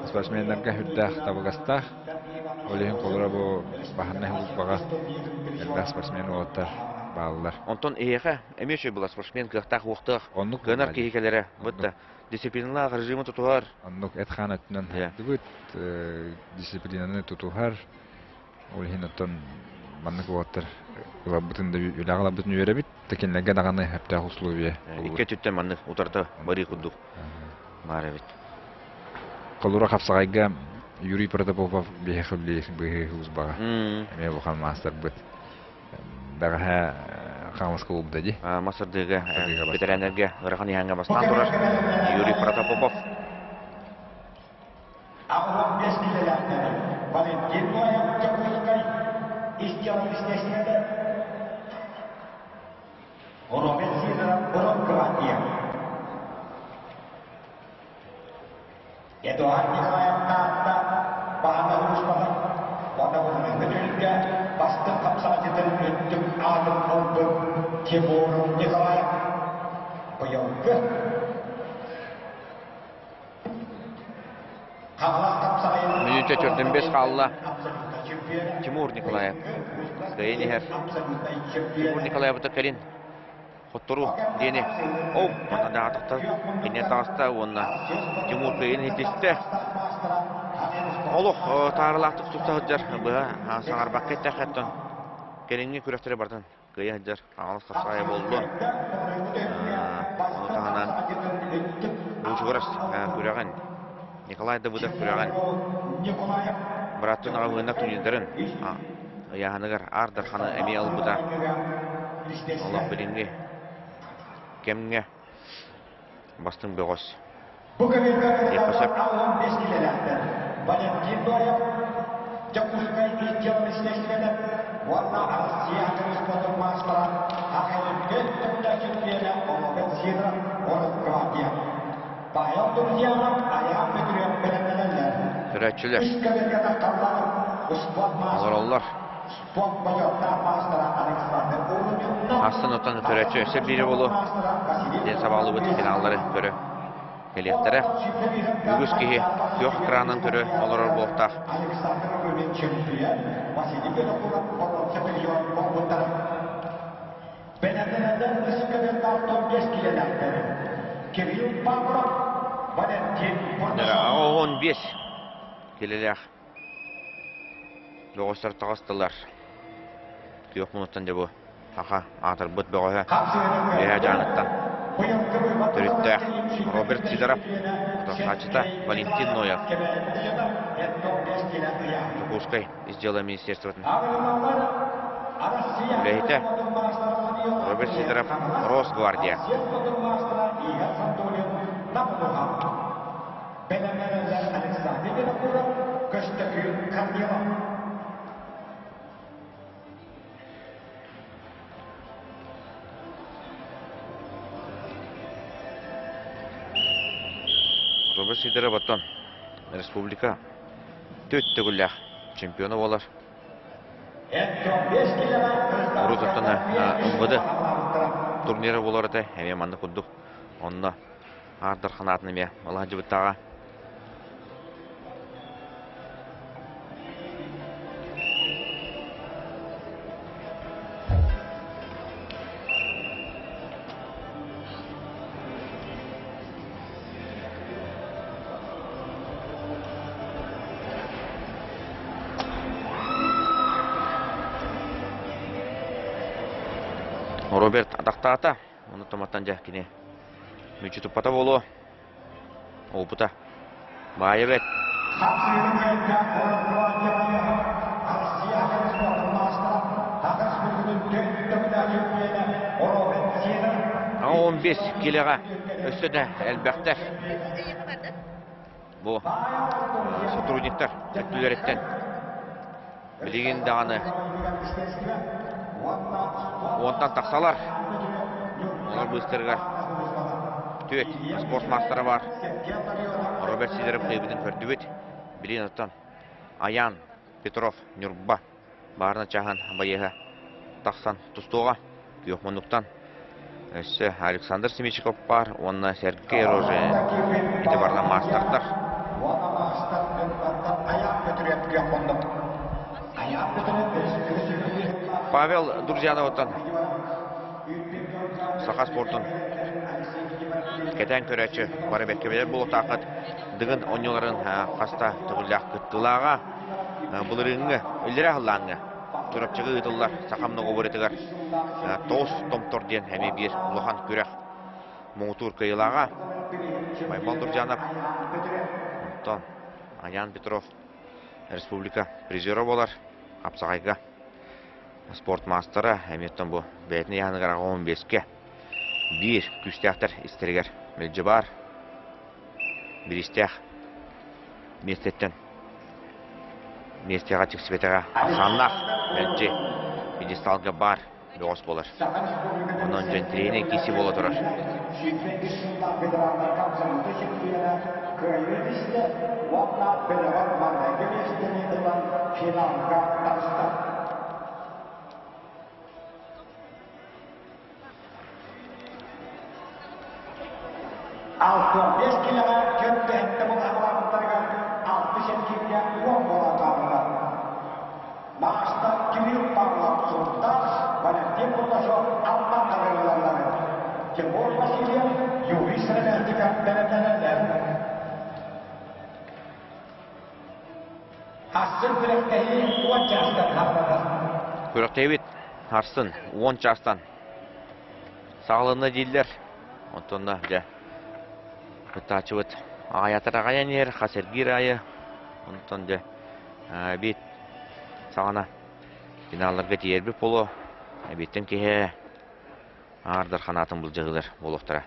спортсменнарга үрдээх табыгастаах. Ол иһин холоро бу баһарнай һулуспаҕа элбэх спортсмен уолаттар бааллар. Онтон эһиэхэ эмиэ үчүгэй буолар спортсмен кыахтаах уохтаах Оннук кыанар киһи кэлэрэ бытта дисциплиналаах режимы тутуһар. Оннук эт-хаан өттүнэн сайдыбыт, дисциплинаны тутуһар. Ол иһин оттон маннык уолаттар ыларбытын да үлэҕэ ыларбытын үөрэбит. Кинилэргэ даҕаны сөптөөх условия. Икки өттүттэн маннык утарыта барыы курдук баар эбит. Холура хапсаҕайга Юрий Протопопов биһиэхэ үлэлиир быһыы службаҕа. Эмиэ улахан маастарбыт. Бэҕэһээ Хаҥаласка буолбута дии. Масырдыыга бэтэрээннэргэ ыарахан иһээҥҥэ бастаан турар Юрий Протопопов. 85 килэлээхтэрэ Валентин Ноев Дьокуускай ис дьыала Роберт Сидоров Росгвардия Эдуард Николаев Таатта баһана улууспата уонна былырыыҥҥы түһүлгэ бастыҥ хапсаҕайдьытын үрдүк аатын ылбыт Тимур Николаев быйылгы Мүнүүтэ төрдүн бэс хаалла. Тимур Николаев. Кыайан иһэр. Тимур Николаевыта кэлин хоттору диэни. Оу, манна даҕатахта киниэ таҕыста уонна Тимур кыайан иһитистэ. Олох таарылаахтык тутта сылдьар быһа саҥарбакка эттэххэ кэлиҥҥи күрэхтэри барытын кыайа сылдьар Хаҥалас хапсаҕайа буоллун. Ону таһынан Буучугурас күрэҕин, Николай Давыдов күрэҕин, бырааттын аҕабыына турнирдарын ыйааһыныгар Аар Дарханы эмиэ ылбыта. Олох билиҥҥи кэмҥэ бастыҥ бөҕөс. Бу көбүөргэ Диэххэ сөп. 65 килэлээхтэр Валентин Ноев, Дьокуускай естественнэ уонна Россия спортун маастара АХЛ төгүллээх чемпиона Роберт Сидоров Росгвардия. Павел Друзьянов Айаан Бөтүрүөп бэлэмнэнэллэр. Көрөөччүлэр Үс көбүөргэ тахталлар спорт маастара олороллор. спорт бочуоттаах маастара Александр Урунюннов Астын оттон көрөөччү өссө биири буолуо диэн сабаҕалыыбыт финаллары көрө кэлиэхтэрэ. Үгүс киһи күөх экранын көрө олорор буолуохтаах. Александр Рубин чемпион, Василий Винокуров боруонса призер буолбуттара. Бэлэмнэнэллэр үс 5 килэлээхтэри. Кирилл Павлов, Валентин Бурнашов. 15 килэлээх бөҕөстөр таҕыстылар. Күөх мунуттан дьэ бу Саха аатырбыт бөҕөһө Үөһээ Дьааҥыттан төрүттээх. Өктөөх Роберт Сидоров, утарсааччыта Валентин Ноев. Дьокуускай ис дьыала министерствотын үлэһитэ Роберт Сидоров Росгвардия. Роберт Сидоров оттон республика төрт төгүллээх чемпиона буолар. Урут оттон МВД турнира буолар этэ, эмиэ маннык курдук. Онно Аар Дархан аатын эмиэ алаһдьыбыттааҕа. Роберт атахтаата. Ону томаттан дьэ кини мүччү туппата буолуо. Опыта баайа бэт. А 15 килеҕэ өссө да элбэхтэр. Бу сотрудниктар өттүлэриттэн билигин даҕаны уонтан тахсалар. Олор быыстарыгар түөрт спорт маастара бар. Роберт Сидоров кыайбытын көрдүбүт. Билигин оттон Аян Петров Ньурба баарына чааһын байыаһа тахсан тустуоҕа. Күөх муннуктан өссө Александр Семичиков баар уонна Сергей Рожин ити барыта маастардар. Павел Друзьяновтан саха спортун кэтээн көрөөччү бары бэркэ билэр буолуохтааххыт. Дыгын оонньууларын хаста төгүллээх кыттыылааҕа былырыыҥҥы үллэрэ аһыллааҥҥы Чурапчыга ыытыллар саха многоборьетыгар Тоҕус томтор диэн эмиэ биир улахан күрэх муҥутуур кыайыылааҕа Байбал Туржанов, онтон Аян Петров республика призера буолар Хапсаҕайга спорт маастара эмиэттэн бу бэйэтин ыйааһыныгар 15-кэ биир күүстээхтэр истэригэр мэлдьи баар бириистээх миэстэттэн миэстэҕэ тиксибэтэҕэ ахсааннаах мэлдьи пьедесталга баар бөҕөс буолар. Онон дьон тренинг киси буола турар. 65 килэҕэ көнтөһүттэ булаһалаабыттарыгар 60 эргииргэ уон буолан хааллылар. Маастар Кирилл Павлов Сунтаар, Валентин Бурнашов Алдан хаһыылаллары. Тимур Васильев, Юрий Сыромятников бэлэмнэнэллэр. Ахсын күрэхтэһии 10 чаастан хаалланар. Күрэхтэһиибит Арсын 10 чаастан саҕаланна дииллэр. Онтон да дьэ кыттааччыбыт аҕайатар аҕайан иһэр, хас эргиир аайы. Онтон дьэ эбиэт саҕана финалларга тиийэрбит буолуо. Эбиэттэн киһи аардар ханаатын былдьаһыылар буолуохтара.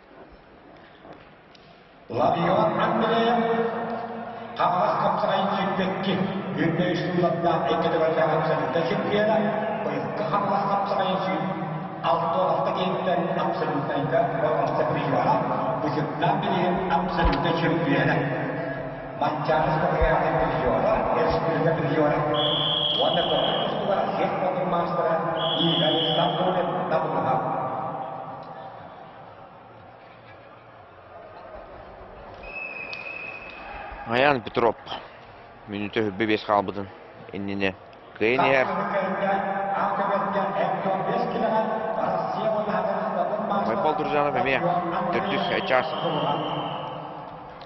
Лавион Андреев Хаҥалас хапсаҕайын сүүрбэкки үрдэ үс сыллардаах икки төгүллээх абсолютнай чемпиона, быйылгы Хаҥалас хапсаҕайын сүүр 66 киһиттэн абсолютнайга боруонса призера, бычыттаан билигин абсолютнай чемпиона. Манчаары спартакиадатын призера, республика призера уонна көҥүл тустууга Россия спордун маастара Игорь Сандулин табыллыһа. Аян Петров мүнүүтэ хүрбэ биэс хаалбытын иннинэ кыайан иһэр. Байбал Туржанов эмиэ төрдүс чаас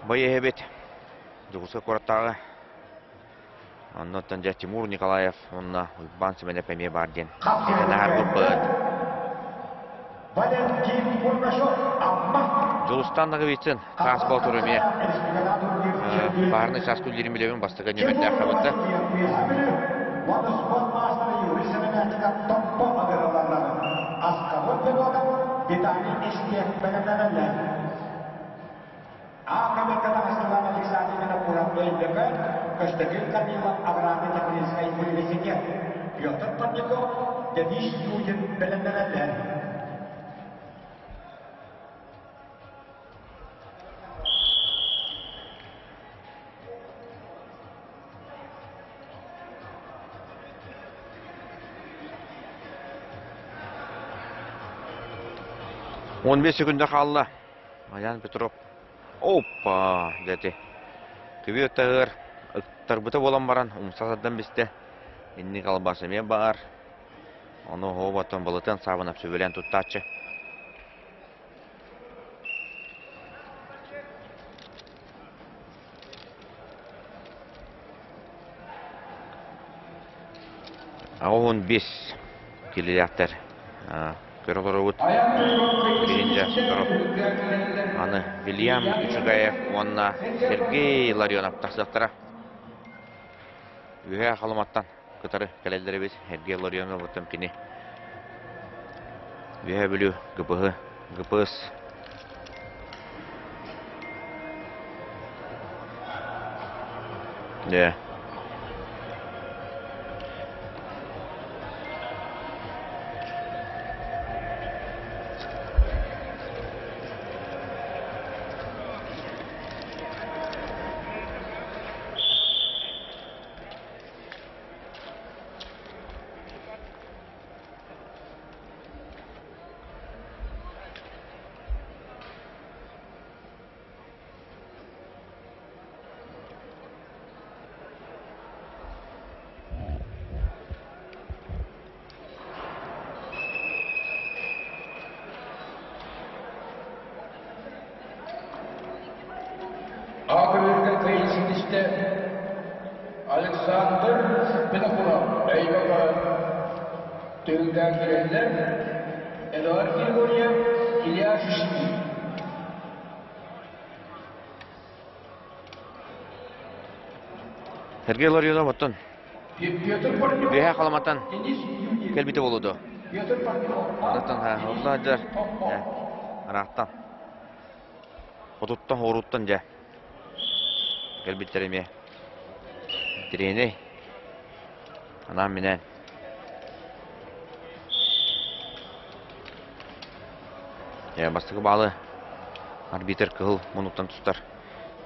байыһыбыт Дьокуускай куораттааҕы Оннуттан дьэ Тимур Николаев уонна Уйбаан Сэмэнэп эмиэ баар диэн этэн аһарбыппыт. Дьулустан Ноговицын хаас боотур эмиэ баарынай саас күллэрин билэбин бастакы нүөмэрдээх хабытта. 15 секунда хаалла. Аян Петров. Опа, дьэ Күбү ыттаһыар ыктарбыта буолан баран умса сардан бистэ. Инник албас эмиэ баар. Ону оһоботтон балытын саабынап сөбүлээн туттааччы. 85 килилээхтэр көрө олоробут. Билинде сотору аны Вильям Үчүгэев уонна Сергей Ларионов тахсыахтара. Үөһээ Халыматтан кытары кэлэллэр эбит. Сергей Ларионов оттон кини Үөһээ Бүлүү ГПХ ГПС Yeah. Акырырга кыайыы Александр Винокуров Өймөкөөн Түһүлгээн киирэллэр Эдуард Григорьев, Илья Шишкин. Сергей Ларионов оттон Үөһээ Халыматтан кэлбитэ буолуо дуо? Онтон орто сылдьар ыраахтан хотуттан хоруттан дьэ кэлбиттэр эмиэ Интэриэһинэй анаан-минээн Бастакы баалы арбитр кыһыл муннуктан тустар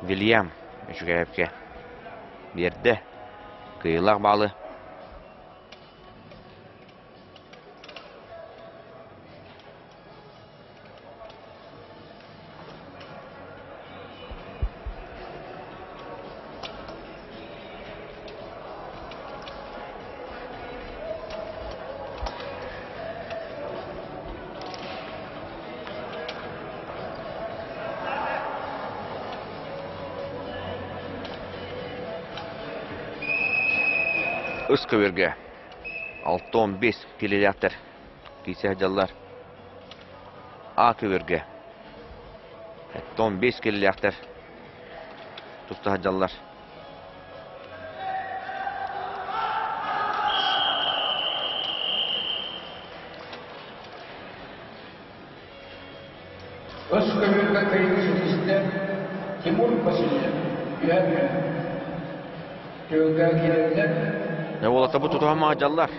Вильям Үчүгэйэпкэ биэрдэ. Кыайыылаах баалы Үс көбүөргэ 6-15 килилээхтэр киирсэ сылдьаллар. А көбүөргэ 15 килилээхтэр туста сылдьаллар. Өс көбүөргэ кыайыы ситистэ Тимур Васильев, Үһээ Бүлүү. Түөлгэ киирэллэр. Дьэ уолаттар бу тутуһан маадьаллар.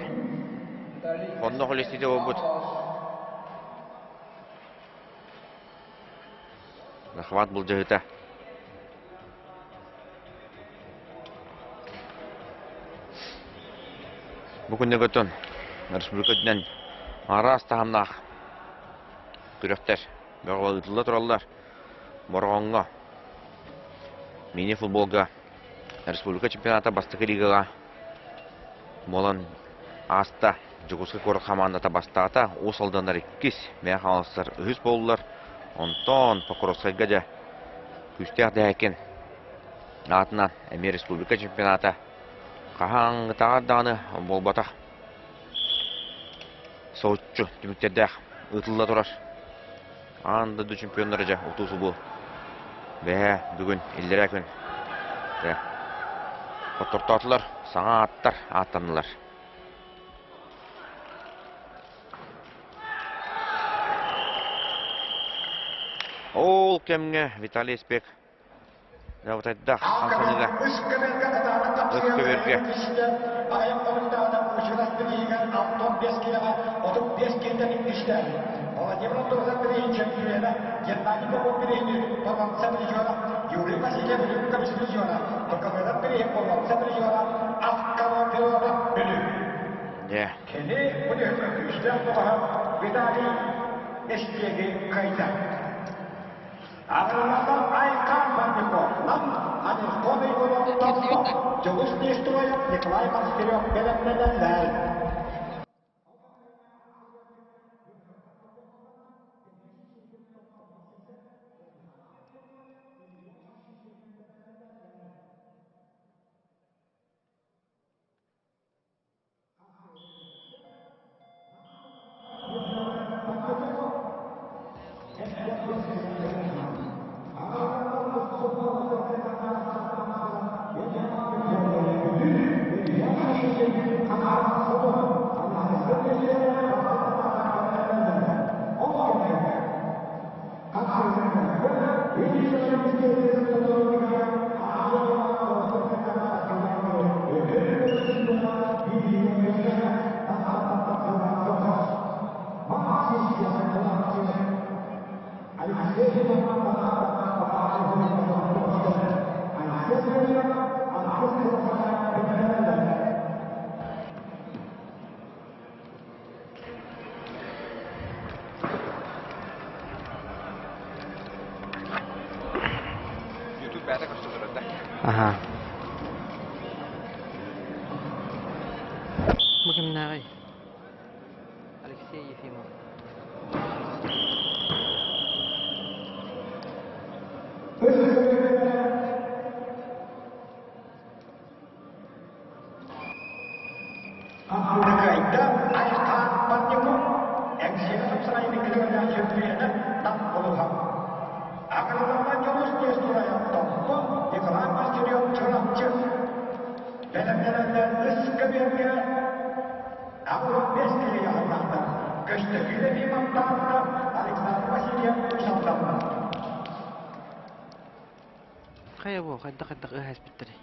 Онно холестите буолбут. Захват былдьаһыта. Бу күннэргэ оттон республика үрдүнэн араас таһымнаах күрэхтэр бөҕө ыытылла тураллар. Бороҕоҥҥо мини-футболга республика чемпионата бастакы лигаҕа буолан ааста. Дьокуускай куорат хамаандата бастаата, Уус Алданнар иккис, Мэҥэ Хаҥаластар үһүс буоллулар. Онтон Покровскайга дьэ күүстээх Дэһэкин аатынан эмиэ республика чемпионата хаһааҥҥытааҕар даҕаны буолбатах. Соһуччу түмүктэрдээх ыытылла турар. Аан дойду чемпионнара дьэ утуу-субуу бэһээ бүгүн иллэрээ күн дьэ хоттортоотулар, саҥа ааттар ааттаннылар. Ол кэмҥэ Виталий Спек Дабытайдаах хамсаныыга өс көбүөргэ Дьэ. Кини бу күүстээх доҕоһо Виталий Эстиэги кыайда. Аҕалалар Айкан Барбиков, Нам Анисхоный Томпо, Дьулус Нестроев, Николай Монастырев бэлэмнэнэллэр. Аха. Бу кимнээҕий? Алексей Ефимов. Кыайда Айхаан Парников, Эҥсиэли тупсаҕайын иккилэрдээх чөмпүйүөнэ Нам улууһа. Аҕаларга Дьулус Несторайа Томпо, Николай Мастерев Чурапчы. Бэлэмнэнэллэр үс көбүөргэ 85 киһи аһыллаахтар. Көстөкүүн Ефимов Таатта, Александр Васильев Усалданна. Хайа бу, хайдах-хайдах ыһа испиттэрий?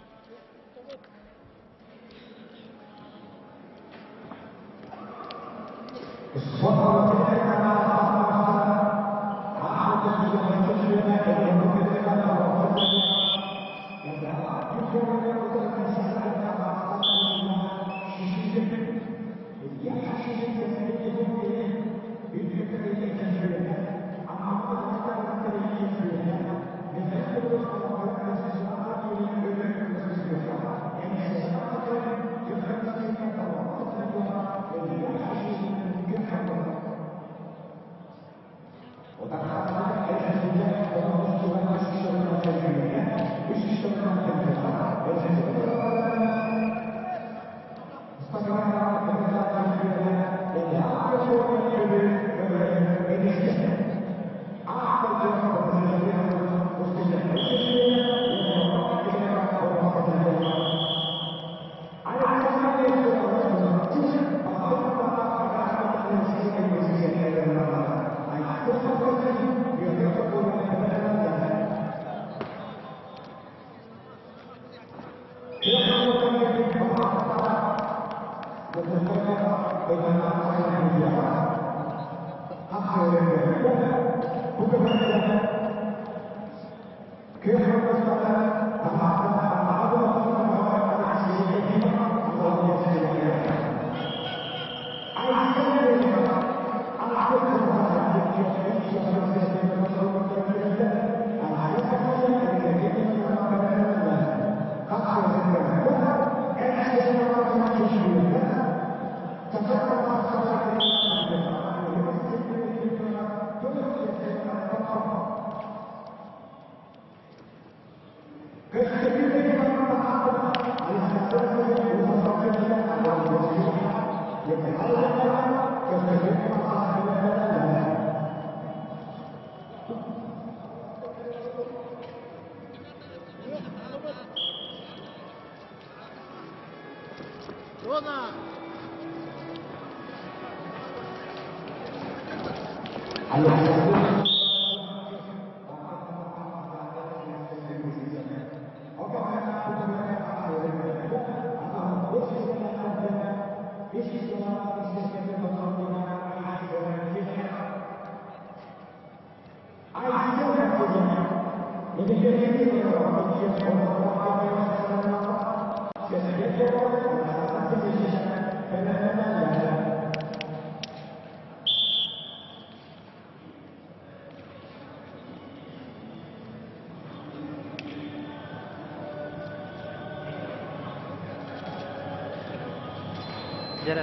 Дьэр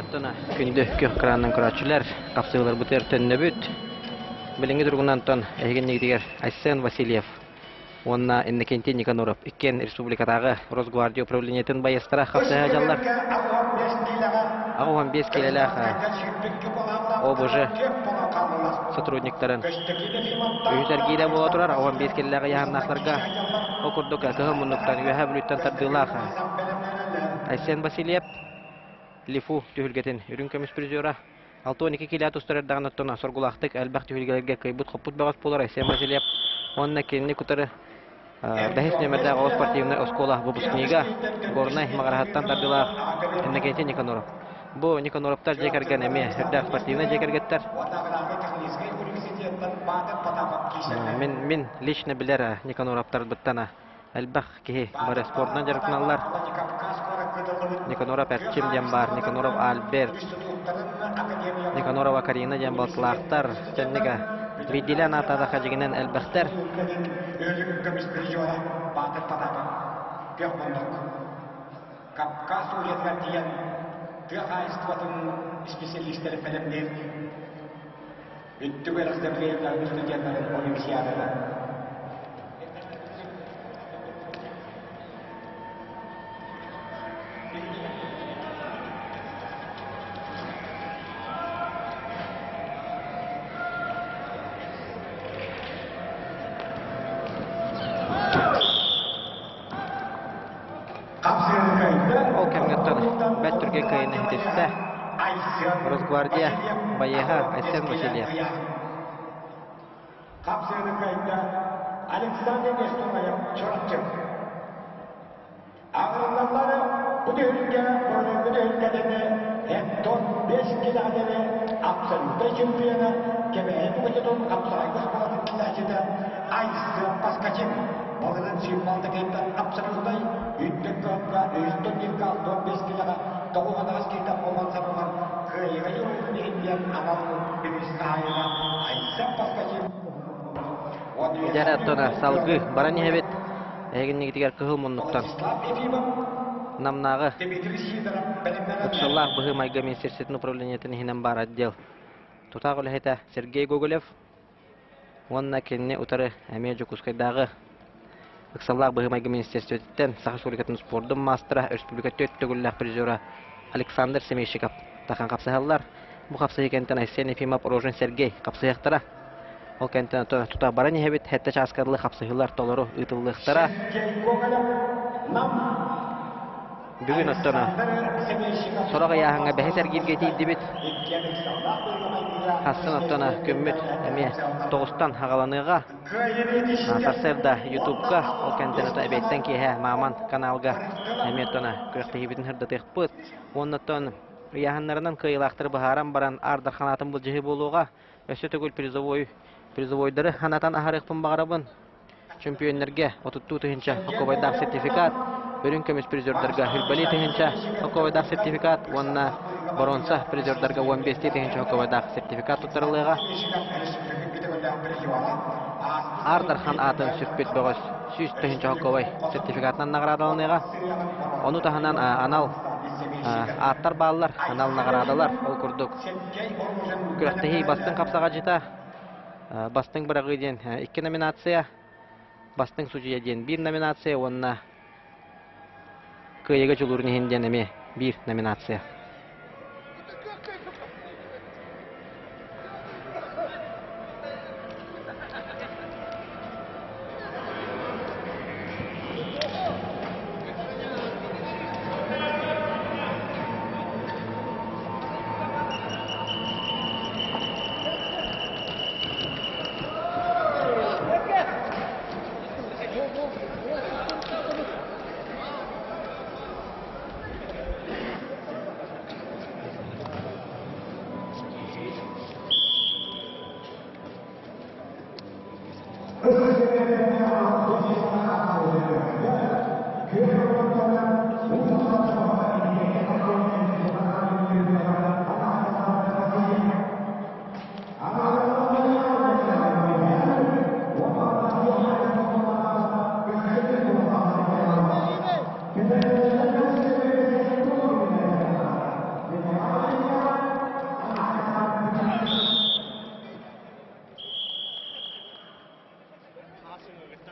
күндү күөх кырааннан көрөөччүлэр, хапсыһыыларбытыгар төннөбүт. Билиҥҥи туругунан тон эһигиннигитигэр Айсен Васильев уонна Иннокентий Никаноров иккиэн республикатааҕы Росгвардия управлениетын байыастара хапсыһа дьаллар. 85 киилэлээх ОБЖ сотрудниктарын үһүс эргиирэ буола турар 15 киилэлээх ыйааһыннаахтарга ол курдук кыһыл муннуктан Үөһээ Бүлүүттэн тардыылаах Айсен Васильев Лифу түһүлгэтин үрүҥ көмүс призера 62 киилэ тустар эрдэҕинэ оттон соргулаахтык элбэх түһүлгэлэргэ кыайбыт-хоппут бөҕөс буолар Айсен Васильев уонна кинини кытары бэһис нүөмэрдээх оҕо спортивнай оскуола выпускнига Горнай Маҕараһыттан тардыылаах Иннокентий Никаноров. Бу Никаноровтар дьиэ кэргэн эмиэ сүрдээх спортивнай дьиэ кэргэттэр. Мин, мин лично билэр Никаноровтарбыттан элбэх киһи бары спордунан дьарыктаналлар. Никаноров Эрчим диэн баар, Никаноров Альберт, Никанорова Карина диэн балтылаахтар, Чэннига биирдиилээн аатаатахха дьиҥинэн элбэхтэр. Кавказ уйатыгар тиийэн тыа хаһаайыстыбатын исписэлиистэрин бэлэмниир Үрдүк үөрэхтэргэ студеннарын олимпиадата. Ол кэмҥэ бэрт түргэн кыайыыны ситистэ Росгвардия байыаһа Айсен Васильев. Хапсыаны кыайда Александр Нестороев Чурапчы. Аҕырыллаллары бу түһүлгэ бұрынғы түһүлгэлэри Эттон 5 километры абсолютнай чемпиона Кэбээйи Букатытын хапсаҕайга оскуолатын килээччитэ Айсен Паскачев Балыгын сүүрбалтакыттан абсолютнай үрдүк кыһынга үстэн бииргэ 65 килэҕэ тоҕус киһитэ буолан сабыллан кыайыыга дьулуһун иһин диэн анал бириис хаһаайына Айсен Паскачев Дьэ оттон салгыы баран иһэбит. Эһигиннигитигэр кыһыл муннуктан Намнааҕы ыксаллаах быһыы-майгы министерствотын управлениетын иһинэн баар отдел тутаах үлэһитэ Сергей Гоголев уонна кинини утары эмиэ Дьокуускайдааҕы ыксаллаах быһыы-майгы министерствотыттан Саха Республикатын спордун маастара, республика төрт төгүллээх призера Александр Семейщиков тахан хапсыһаллар. Бу хапсыһыы кэнниттэн Айсен Ефимов, Рожин Сергей хапсыһыахтара. Ол кэнниттэн тута баран иһэбит, сэттэ чааска дылы хапсыһыылар толору ыытыллыахтара. Бүгүн оттон сорох ыйааһыҥҥа бэһис эргииргэ тиийдибит. Хассын оттон күммүт эмиэ тоҕустан аҕаланыаҕа. Сарсыарда Ютубка, ол кэнниттэн ото эбиэттэн киэһэ Мааман каналга эмиэ оттон күрэхтэһиибитин сырдатыахпыт. Уонна оттон ыйааһыннарынан кыайыылаахтары быһааран баран Аар Дархан аатын былдьаһыы буолуоҕа. Өссө төгүл призовой призовойдары санатан аһарыахпын баҕарабын. Чөмпүйүөннэргэ отуттуу тыһыынча хоккобайдаах сертификат, үрүҥ көмүс призердарга хүрбэлии тыһыынча хоккобайдаах сертификат уонна боруонса призердарга 15 тыһыынча хоккобайдаах сертификат туттарыллыаҕа. Аар Дархан аатын сүкпүт бөҕөс 100 тыһыынча хоккобай сертификатынан наҕараадаланыаҕа. Ону таһынан анал ааттар бааллар, анал наҕараадалар. Ол курдук күрэхтэһии бастыҥ хапсаҕадьыта Бастыҥ быраҕыы диэн икки номинация, Бастыҥ судьуйа диэн биир номинация уонна Кыайыыга дьулуурун иһин диэн эмиэ биир номинация.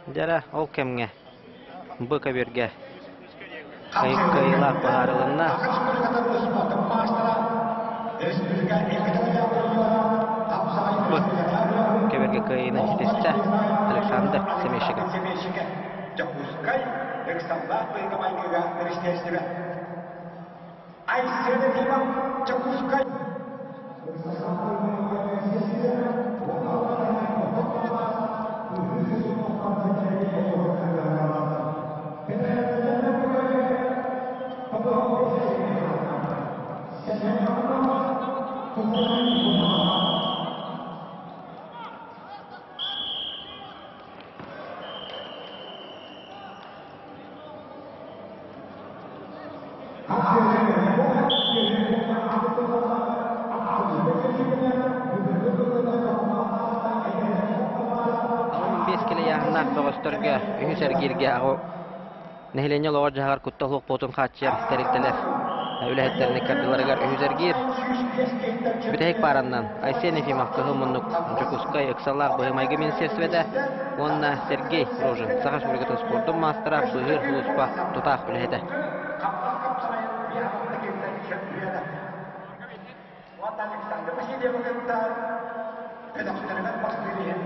Дьэрэ, ол кэмҥэ бу көбүөргэ кыайыылаах быһаарылынна. Бу көбүөргэ кыайыыны ситистэ Александр Семещиков. Дьокуускай ыксаллаах быһыыга-майгыга министиэристибэ Айсен Ефимов Дьокуускай Алын 5 килэ бөҕөстөргө үһүс эргииргэ нэһилиэнньэ олоҕор-дьаһаҕар куттал суох буолуутун хааччыйар тэрилтэлэр үлэһиттэрин ыккардыларыгар үһүс эргиир. Бүтэһик паараннан Айсен Ефимов Кыһыл муннук Дьокуускай ыксаллаах быһыы-майгы министиэристибэтэ уонна Сергей Рожин Саха Республикатын спордун маастара быыһыыр сулууспа тутаах үлэһитэ. Александр Васильевы кытта бөлөхтөрүгэр бастыыр иһин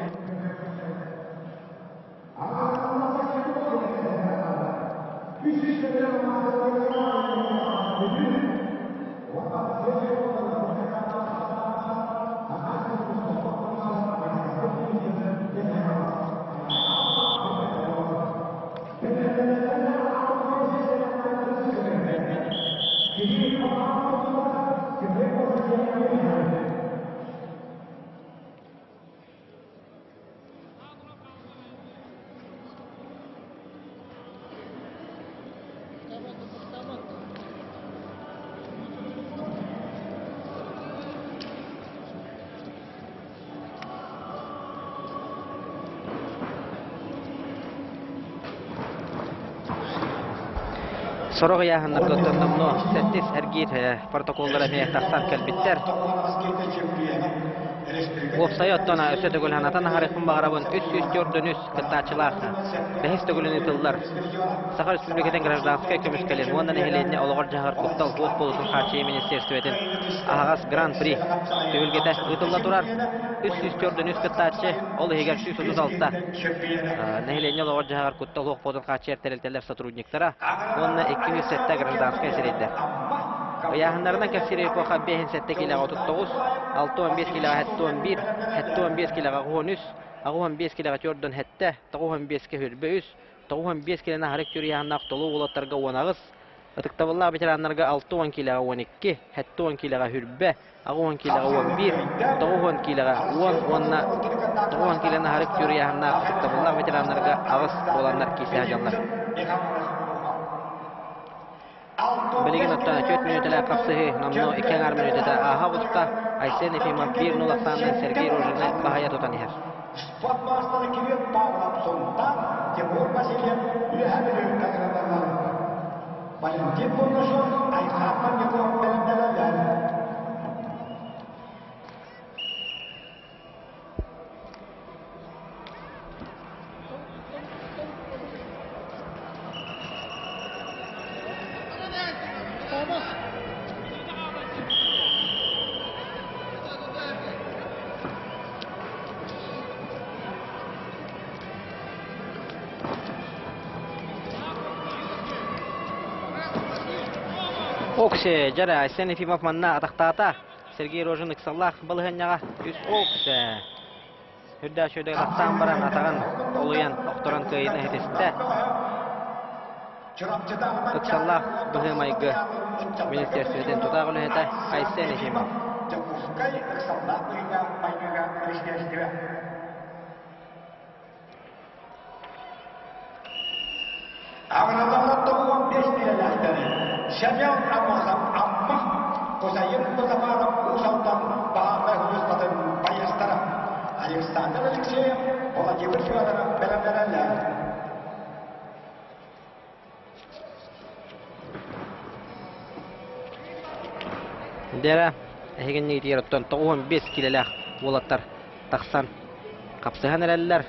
Сорох ыйааһыннарга оттон сэттис эргиир протоколлара эмиэ тахсан кэлбиттэр. Уопсайа оттон өссө төгүл санатан аһарыахпын баҕарабын 343 кыттааччылаах бэһис төгүлүн ыытыллар Саха Республикатын гражданскай көмүскэлин уонна нэһилиэнньэ олоҕор-дьаһаҕар куттал суох буолуутун хааччыйыы министиэристибэтин аһаҕас Гран-при түһүлгэтэ ыытылла турар. 343 кыттааччы, ол иһигэр 136 нэһилиэнньэ олоҕор-дьаһаҕар куттал суох буолуутун хааччыйар тэрилтэлэр сотрудниктара уонна 207 гражданскай сирэйдэр. Ыйааһыннарынан кэпсиир эпоха 57 килэҕэ 39, 65 килэҕэ 71, 75 килэҕэ 13, 85 килэҕэ 47, 95 кэ 23, 95 килэни аһарык түрүйэһаннаах толуу уолаттарга 18, ытыктабыллаах ветераннарга 60 килэҕэ 12, 70 килэҕэ хүрбэ, 80 килэҕэ 11, 90 килэҕэ 10 уонна 90 килэни аһарык түрүйэһаннаах ытыктабыллаах ветераннарга 8 буоланнар киирсэ сылдьаллар. Билигин оттон 4 мүнүүтэлээх хапсыһыы номнуо 2 аҥаар мүнүүтэтэ ааһа оҕуста. Айсен Ефимов 1-0 ахсаанынан Сергей Рожины баһыйа тутан иһэр. Спорт маастара Кирилл Павлов Сунтаар, Тимур Васильев Үөһээ Бүлүү кытыгыраллар. Валентин Бурнашов, Айхал Мандиков бэлэмнэнэллэр. Оксе, дьэрэ, Айсен Ефимов манна атахтаата. Сергей Рожин ыксаллаах балаһыанньаҕа үс оксе. Үрдээх үчүгэйдик тахсан баран атаҕын олуйан охторон кыайыыны иһитистэ. Ыксаллаах быһыы-майгы министиэристибэтин тутаах үлэһитэ Айсен Ефимов. Дьокуускай ыксаллаах быһыыга-майгыга министиэристибэ. Аҕыраллара 95 киилэлээхтэри Семен Аммосов Амма, Кусаин Музафаров Уус Алдан баһаарынай сулууспатын байыастара Александр Алексеев, Владимир Федоров бэлэмнэнэллэр. Дэрэ, эһигинниитигэр оттон 95 киилэлээх уолаттар тахсан хапсыһан эрэллэр.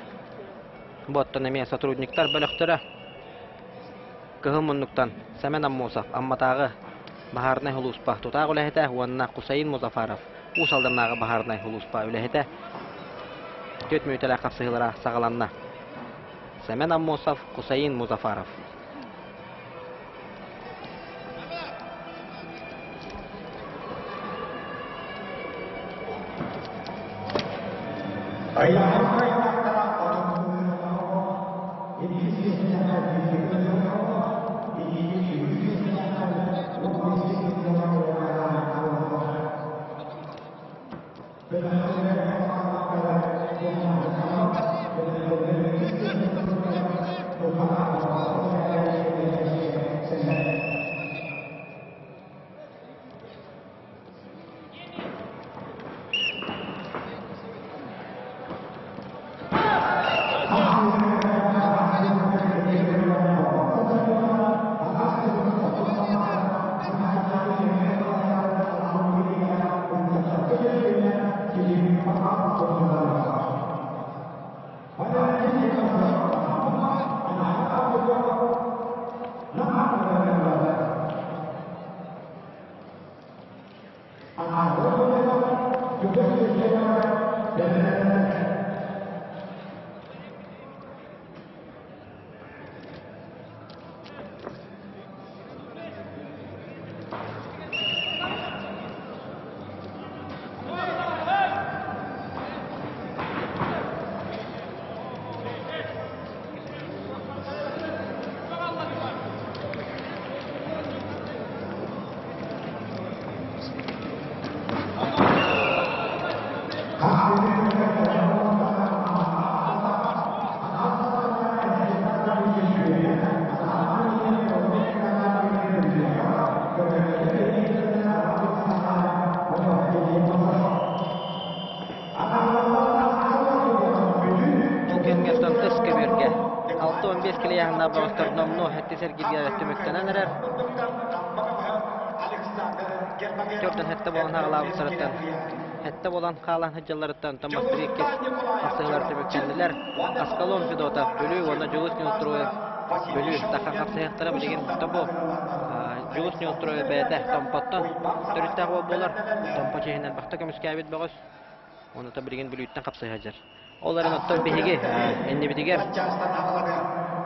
Бу оттон эмиэ сотрудниктар бөлөхтөрө Кыһыл муннуктан Сэмэн Аммосов Амматааҕы баһаарынай сулууспа тутаах үлэһитэ уонна Кусаин Музафаров Уус Алданнааҕы баһаарынай сулууспа үлэһитэ 4 мүнүүтэлээх хапсыһыылара саҕаланна. Сэмэн Аммосов, Кусаин Музафаров. Бу кэмҥэ тыс көбүөргэ 65 килийааһыннаах бөҕөстөр номнуо сэттис эргииргэ түмүктэнэн эрэр. Төрдөн сэттэ буолан хаалаабыттарыттан сэттэ буолан хаалан сылдьалларыттан Томмостор иккис хапсыһыылар түмүктэннилэр. Аскалон Федотов Бүлүү уонна Дьулус Неустроев Бүлүү тахсан хапсыһыахтара билигин тобу Дьулус Неустроев бэйэтэ Томпоттон төрүттээх уол буолар. Томпо чиэһин элбэхтэ көмүскээбит бөҕөс. Онута билигин Бүлүүттэн хапсыһа сылдьар. Ол эрэн оттон биһиги иннибитигэр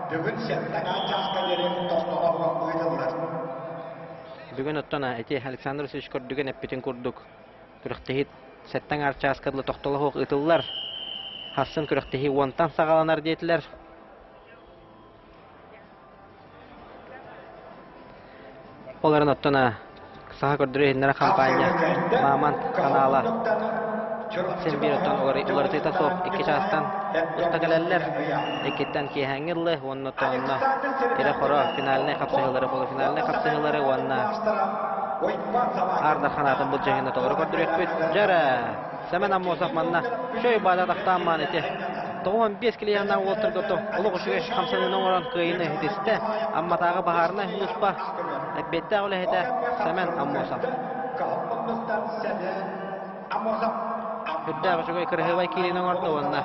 Бүгүн сэттэ чааска диэри тохтолоһуга ыытыллар. Бүгүн оттон ити Александр Васильевич көрдүгэн эппитин курдук күрэхтэһии сэттэ аҥаар чааска дылы тохтолоһуох ыытыллар. Хассын күрэхтэһии уонтан саҕаланар диэтилэр. Ол эрэн оттон саха көрдөрүү иһиннэрэ хампаанньа Мамонт ханаала син биир оттон уларытыыта суох икки чаастан уста кэлэллэр. Иккиттэн киэһээҥҥи ыллы уонна онно ирэ-хоро финальнай хапсыһыылары, полуфинальнай хапсыһыылары уонна Аар Дархан аатын былдьаһыыны толору көрдөрүөхпүт. Дьэ Сэмэн Аммосов манна шөй баада тахтаан ити 95 килияннаах уолтарга олох үчүгэй хамсаныыны оҥорон кыайыыны ситистэ. Амматааҕы баһаарынай сулууспа эппиэттээх үлэһитэ Сэмэн Аммосов. Үрдээх үчүгэй кырыһыабай киириини оҥордо уонна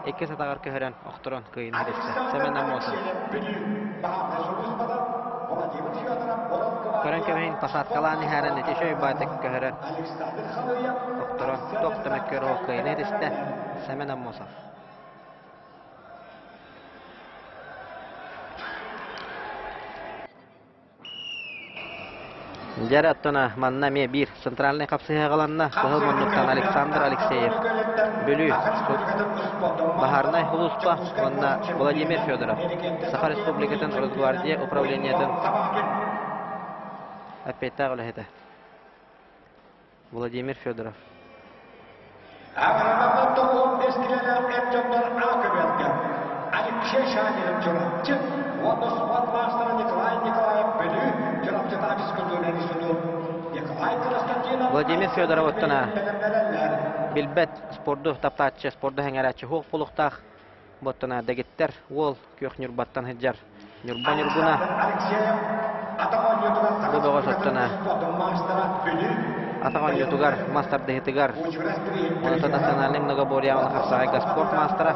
иккис атаҕар көһөрөн охторон кыайыыны ситистэ. Сэмэн Аммосов. Көрөн кэбиһин посадкалаан иһэрин ити үчүгэй баатык көһөрөн охторон туох да мөккүөр кыайыыны ситистэ Сэмэн Аммосов. Дьэ эрэ оттон манна эмиэ биир центральнай хапсыһыаҕаланна. Кыһыл муннуктан Александр Алексеев, Бүлүү баһаарынай сулууспа уонна Владимир Федоров, Саха Республикатын Росгвардия управлениетын эппиэттээх үлэһитэ Владимир Федоров. Алексей Шанин Чурапчы уонна спорт маастара Николай Николаев Бүлүү Чурапчытааҕы физкультура институт Николай Константинов Владимир Федоров оттон билбэт спорду таптааччы, спорду сэҥээрээччи суох буолуохтаах. Боттон дэгиттэр уол күөх Ньурбаттан сылдьар Ньурба Ньургуна бу бөҕөс оттон атах оонньуутугар мас тардыһыытыгар онтон национальнай многоборьеҕа хапсаҕайга спорт маастара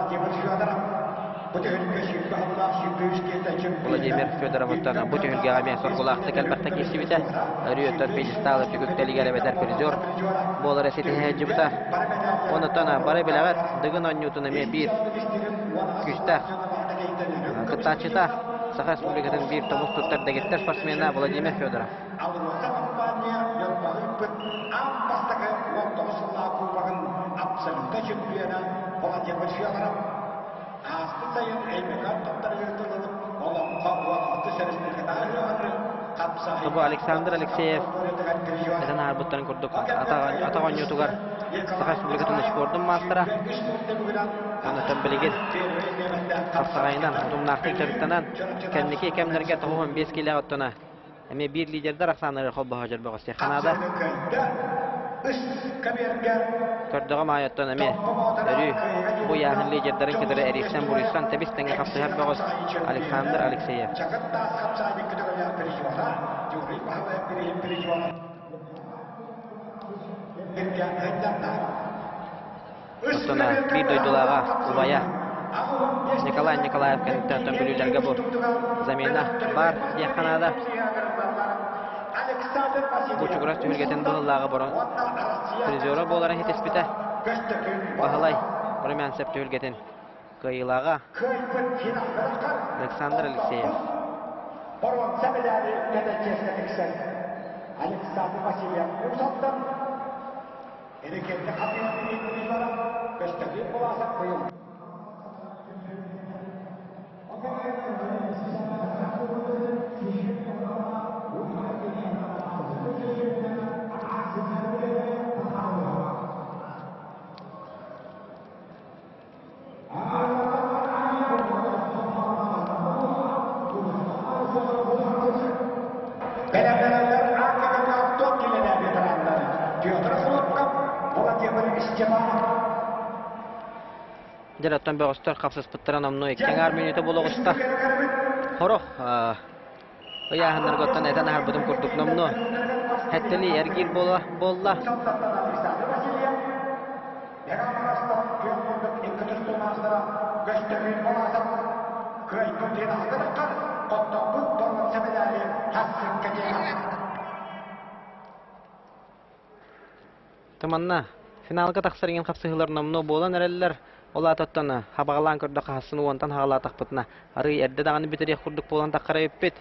Владимир Федоров оттон бу түһүлгэҕэ эмиэ соргулаахтык элбэхтэ киирсибитэ. Өрүү оттон пьедестал үрдүк эбэтэр призер буолара ситиһэ сылдьыбыта. Онтон бары билэҕит, Дыгын оонньуутун эмиэ биир күүстээх кыттааччыта Саха Республикатын биир тумус туттар дэгиттэр спортсмена Владимир Федоров. АЛРОСА компания Ньурбаҕыйбыт аан бастакы 19 сыллаах кубогын абсолютно чемпиона Владимир Федоров ааспыт сайын Өймөкөөн туттарыгар тыллыбыт Олоҥхо 16 республикатааҕы ыһыаҕын Бу Александр Алексеев этэн аарбыттарын курдук атах оонньуутугар Саха Республикатын спордун маастара. Онтон билигин хапсаҕайынан утумнаахтык дьарыктанан кэнники кэмнэргэ 95 киилээх оттона эмиэ биир лидердэр ахсааннары холбоһо дьорбоҕо Канада Көрдөҕүм аайы оттон эмиэ өрүү бу ыйааһын лидердарын кытары эрийсэн-буруйсан тэбис-тэҥҥэ хапсыһар бөҕөс Александр Алексеев. Оттон биир дойдулааҕа убайа Николай Николаев кэнниттэн оттон бүлүүлэргэ бу замена баар диэххэ наада. Бучугурас түһүлгэтин быһыллааҕы борон призера буоларын ситиспитэ. Баһылай Румянцев түһүлгэтин кыайыылааҕа Александр Алексеев. Боруонса медали кэтэччиэскэ тиксэн Александр Васильев Уус Эрикетте хатыйан билиһиннэриилара Көстөкүүн Булаасап быйыл Бэлэмнэнэллэр Арктикаҕа туох килэлээх ветераннары Петр Хлопков, Владимир Степанов. Дьэ, оттон бөҕөстөр хапсыспыттара номнуо икки аҥаар мүнүүтэ буола оҕуста. Хорох ыйааһыннарга оттон этэн аһарбытым курдук номнуо хэттэлии эргиир буола буолла. Тыманна финалга тахсар иҥин хапсыһыылар номнуо буолан эрэллэр. Ол аатыттан хабаҕалаан көрдөххө хаһысын уонтан хаҕалаатахпытына арыый эрдэ даҕаны бүтэриэх курдук буолан таххара эбиппит.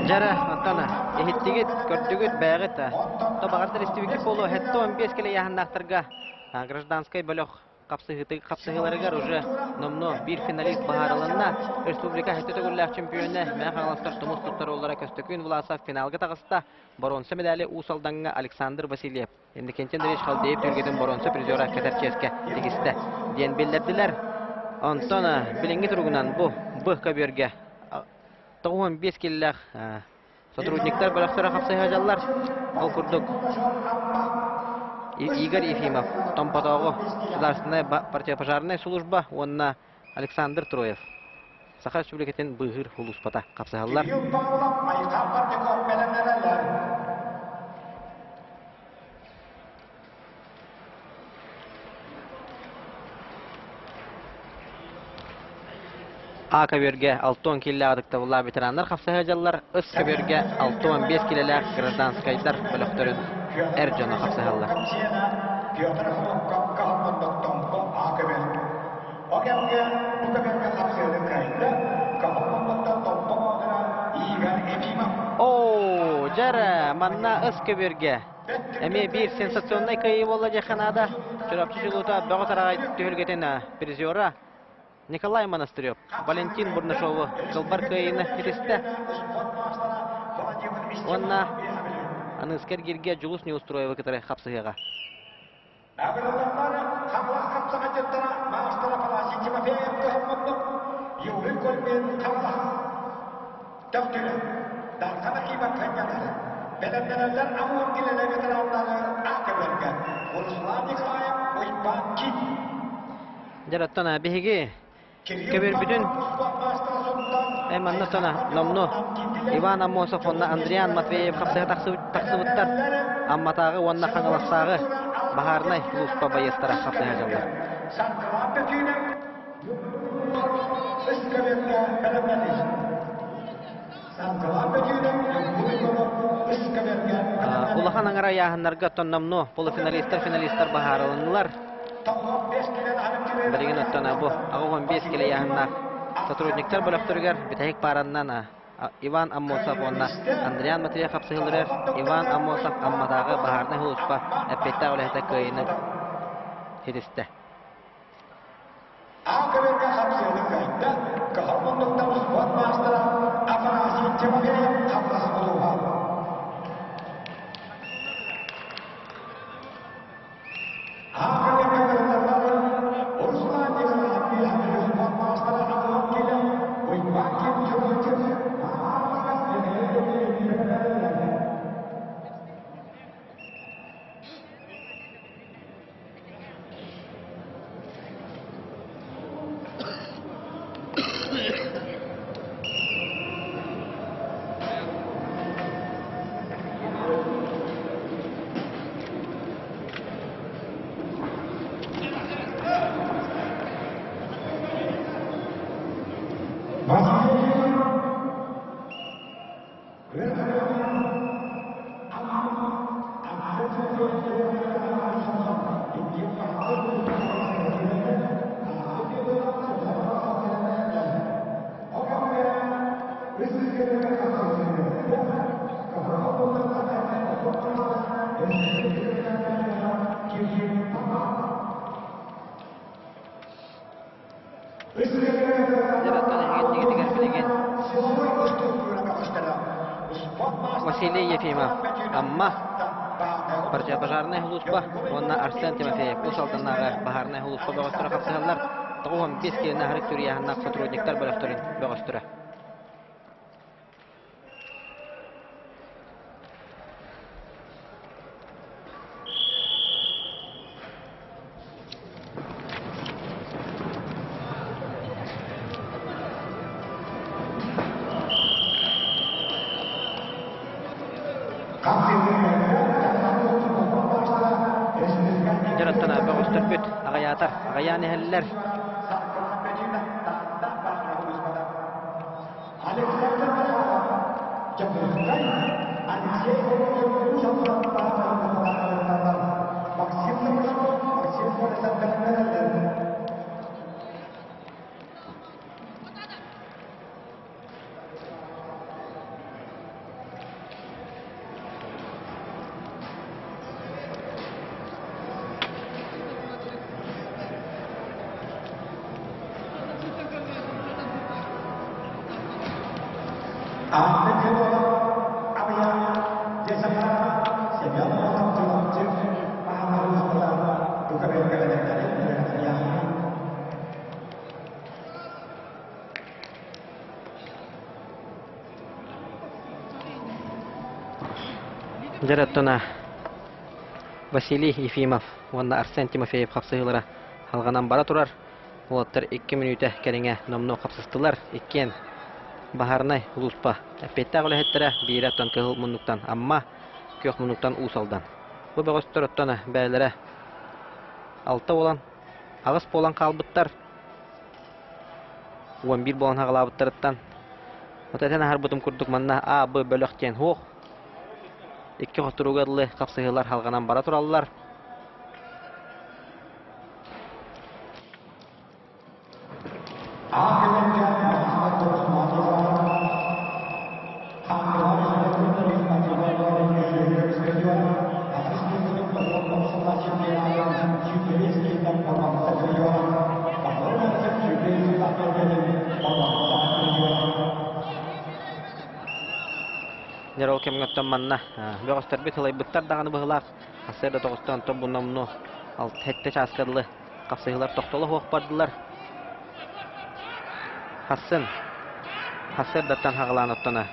Дьара, онтон иһиттигит, көрдүгүт, бэйэҕит то баҕардар истибиккит буолуо, 75 кэлэ яһаннаахтарга гражданскай бөлөх хапсыһыыларыгар уже номнуо биир финалист быһаарылынна. Республика сэттэ төгүллээх чемпиона Мэҥэ Хаҥаластар тумус туттар уоллара Көстөкүүн Власов финалга таҕыста. Боруонса медали Уус Алдаҥҥа Александр Васильев, Иннокентий Андреевич Халдеев түһүлгэтин боруонса призера кэтэр чиэскэ тигистэ диэн биллэрдилэр. Онтон билиҥҥи туругунан бу Б көбүөргэ 95 киллээх Сотрудниктар бөлөхтөрө хапсыһа дьаллар. Ол курдук Игорь Ефимов, Томпотооҕу государственная противопожарная служба уонна Александр Троев Саха Республикатын быыһыыр сулууспата хапсыһаллар. А көбүөргэ 60 киилэлээх ытыктабыллаах ветераннар хапсыһа дьаллар, С көбүөргэ 65 киилэлээх гражданскайдар бөлөхтөрүн эр дьоно хапсыһаллар. Петр Хомокко Каһаммондоктомпо А көбүөр. О кэмгэ бу көбүөргэ хапсыһыны кыайда Каһаммондоктон Томпо Боотура Игорь Ефимов. Оо, дьэрэ, манна С көбүөргэ Эмиэ биир сенсационнай кыайыы буолла диэххэ наада. Чурапчы чулуута Бөҕө Тараҕай түһүлгэтин призера Николай Монастырев Валентин Бурнашову кылбар кыайыыны ситистэ. Уонна аныгыскы эргииргэ Дьулус Неустроевы кытары хапсыһыаҕа. Агрономнар Хаҥалас хапсаҕайдьыттара маастар Афанасий Тимофеев кыһаммыттык Юрий Кольбин Хаҥалас Төхтүрэ Дархан Акимов ханньанар бэлэмнэнэллэр Амур Килэлэ ветераннары аакыбырга Руслан Николаев Уйбаан Ким Дьэ, оттон биһиги Көбүөрбүтүн манна сона номну Иван Аммосов уонна Андриан Матвеев хапсыһа тахсыбыттар. Амматааҕы уонна Хаҥаластааҕы баһаарынай сулууспа байыастара хапсыһа дьаллар. Улахан аҥара ыйааһыннарга оттон номнуо полуфиналистар, финалистар быһаарылыннылар. Билигин оттон бу 85 килэ ыйааһыннаах сотрудниктар бөлөхтөрүгэр бүтэһик паараннан Иван Аммосов уонна Андриан Матвеев хапсыһыыларыгар Иван Аммосов Амматааҕы баһаарынай сулууспа эппиэттээх үлэһитэ кыайыыны ситистэ. Аакырыга хапсыаны кыайда, кыһыл муннуктан успуорт маастара Афанасий Тимофеев хамнас улууһа. Аакырыга кыргызтары Руслан Николаев успуорт маастара Амон Килев, Уйбаан Ким Чурапчы, Василий Ефимов, Амма, пожарнай сулууспа уонна Арсен Тимофеев Уус Алданнааҕы баһаарынай сулууспа бөҕөстөрө хапсыһаллар. 95 киилэни аһарык сүрүйээһиннээх сотрудниктар бөлөхтөрүн бөҕөстөрө. Дьарыктана бөҕөстөрбүт аҕыйаатар, аҕыйаан иһэллэр. Александр Захаров, Дьокуускай, Алексей Соловьев Максим Соколов, Максим Борисов Дьарыттана Василий Ефимов уонна Арсен Тимофеев хапсыһыылара халҕанан бара турар. Уолаттар икки мүнүүтэ кэриҥэ номнуо хапсыстылар. Иккиэн баһаарынай улууспа эппиэттээх үлэһиттэрэ биирэ оттон кыһыл муннуктан Амма, күөх муннуктан Уус Алдан. Бу бөҕөстөр оттон бэйэлэрэ алта буолан, аҕыс буолан хаалбыттар. 11 буолан хаҕалаабыттарыттан вот этэн аһарбытым курдук манна А, Б бөлөх диэн суох. Икки хотуруга дылы хапсыһыылар халҕанан бара тураллар. Дьэ ол кэмҥэ оттон манна бөҕөстөрбүт сылайбыттар даҕаны быһыылаах. Сарсыарда тоҕустан онтон бу номнуо алта-сэттэ чааска дылы хапсыһыылар тохтоло суох бардылар. Хассын сарсыардаттан хаҕылаан оттоно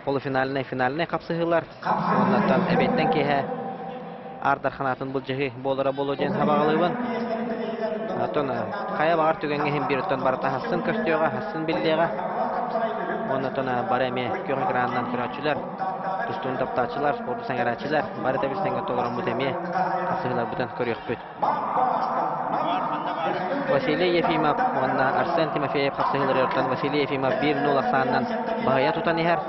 полуфинальнай, финальнай хапсыһыылар уоннаттан эбиэттэн киэһэ Аар Дархан аатын былдьаһыы буолара буолуо диэн сабаҕалыыбын. Оттон хайа баҕар түгэҥҥэ иһин биир оттон барыта хассын көстүөҕэ, хассын биллиэҕэ. Уонна бары эмиэ күөх экранынан көрөөччүлэр, тустууну таптааччылар, спорду сэҥээрээччилэр бары тэбис-тэҥҥэ толороммут эмиэ хапсыһыыларбытын көрүөхпүт. Василий Ефимов уонна Арсен Тимофеев хапсыһыыларыттан Василий Ефимов 1-0 ахсаанынан баһыйа тутан иһэр.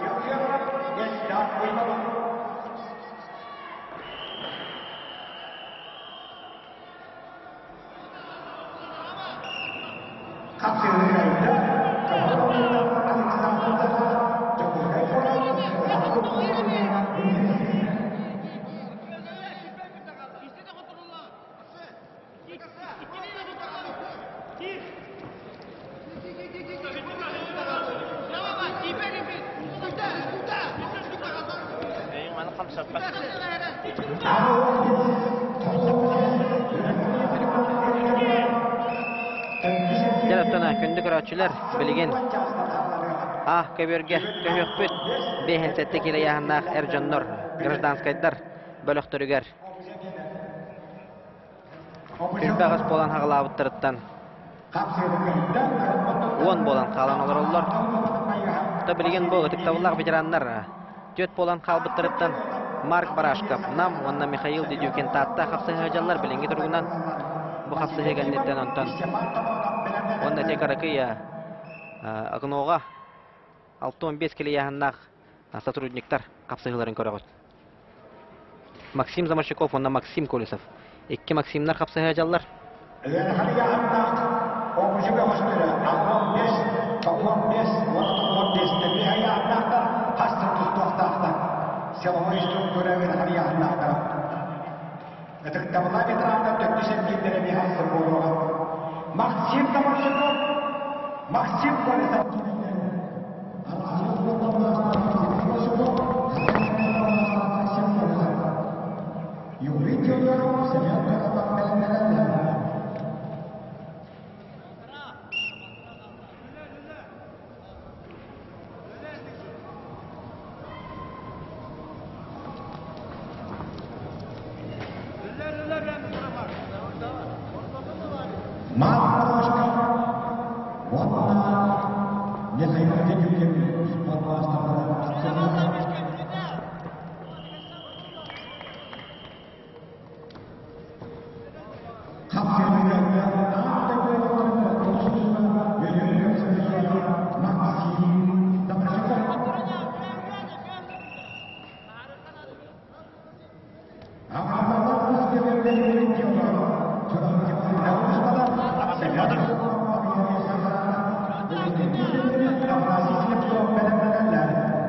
Дьэ, күндү көрөөччүлэр, билигин А көбүөргэ көһүөхпүт. 57 кило ыйааһыннаах эр дьоннор, гражданскайдар бөлөхтөрүгэр Кирбэҕэс буолан хаҕылаабыттарыттан уон буолан хаалан олороллор. То билигин бу ытыктабыллаах ветераннар түөрт буолан хаалбыттарыттан Марк Барашков, Нам уонна Михаил Дедюкин Таатта хапсыһа сылдьаллар билиҥҥи туругунан бу хапсыһыы кэнниттэн онтон уонна ити Каракыя Агнога. 65 килийааһыннаах сотрудниктар хапсыһыыларын көрөҕүт. Максим Заморщиков уонна Максим Колесов. Икки Максимнар хапсыһа дьаллар. Ыарахан ыйааһыннаах оҕучу бөҕөстөрө 65, 95 уонна 95 тэбиэһэ ыйааһыннаахтар хас да тустуохтаахтар. Силовой структура ыарахан ыйааһыннаахтара. Ытыктабыллаах ветераннар төрдүс эргиирдэрэ эмиэ хассын буолуоҕа. Максим Заморщиков, Максим Колесов. Юрий Федоров, Семен Карабах бэлэмнэнэллэр. Марк уонна Михаил Дедюкин спорт маастардара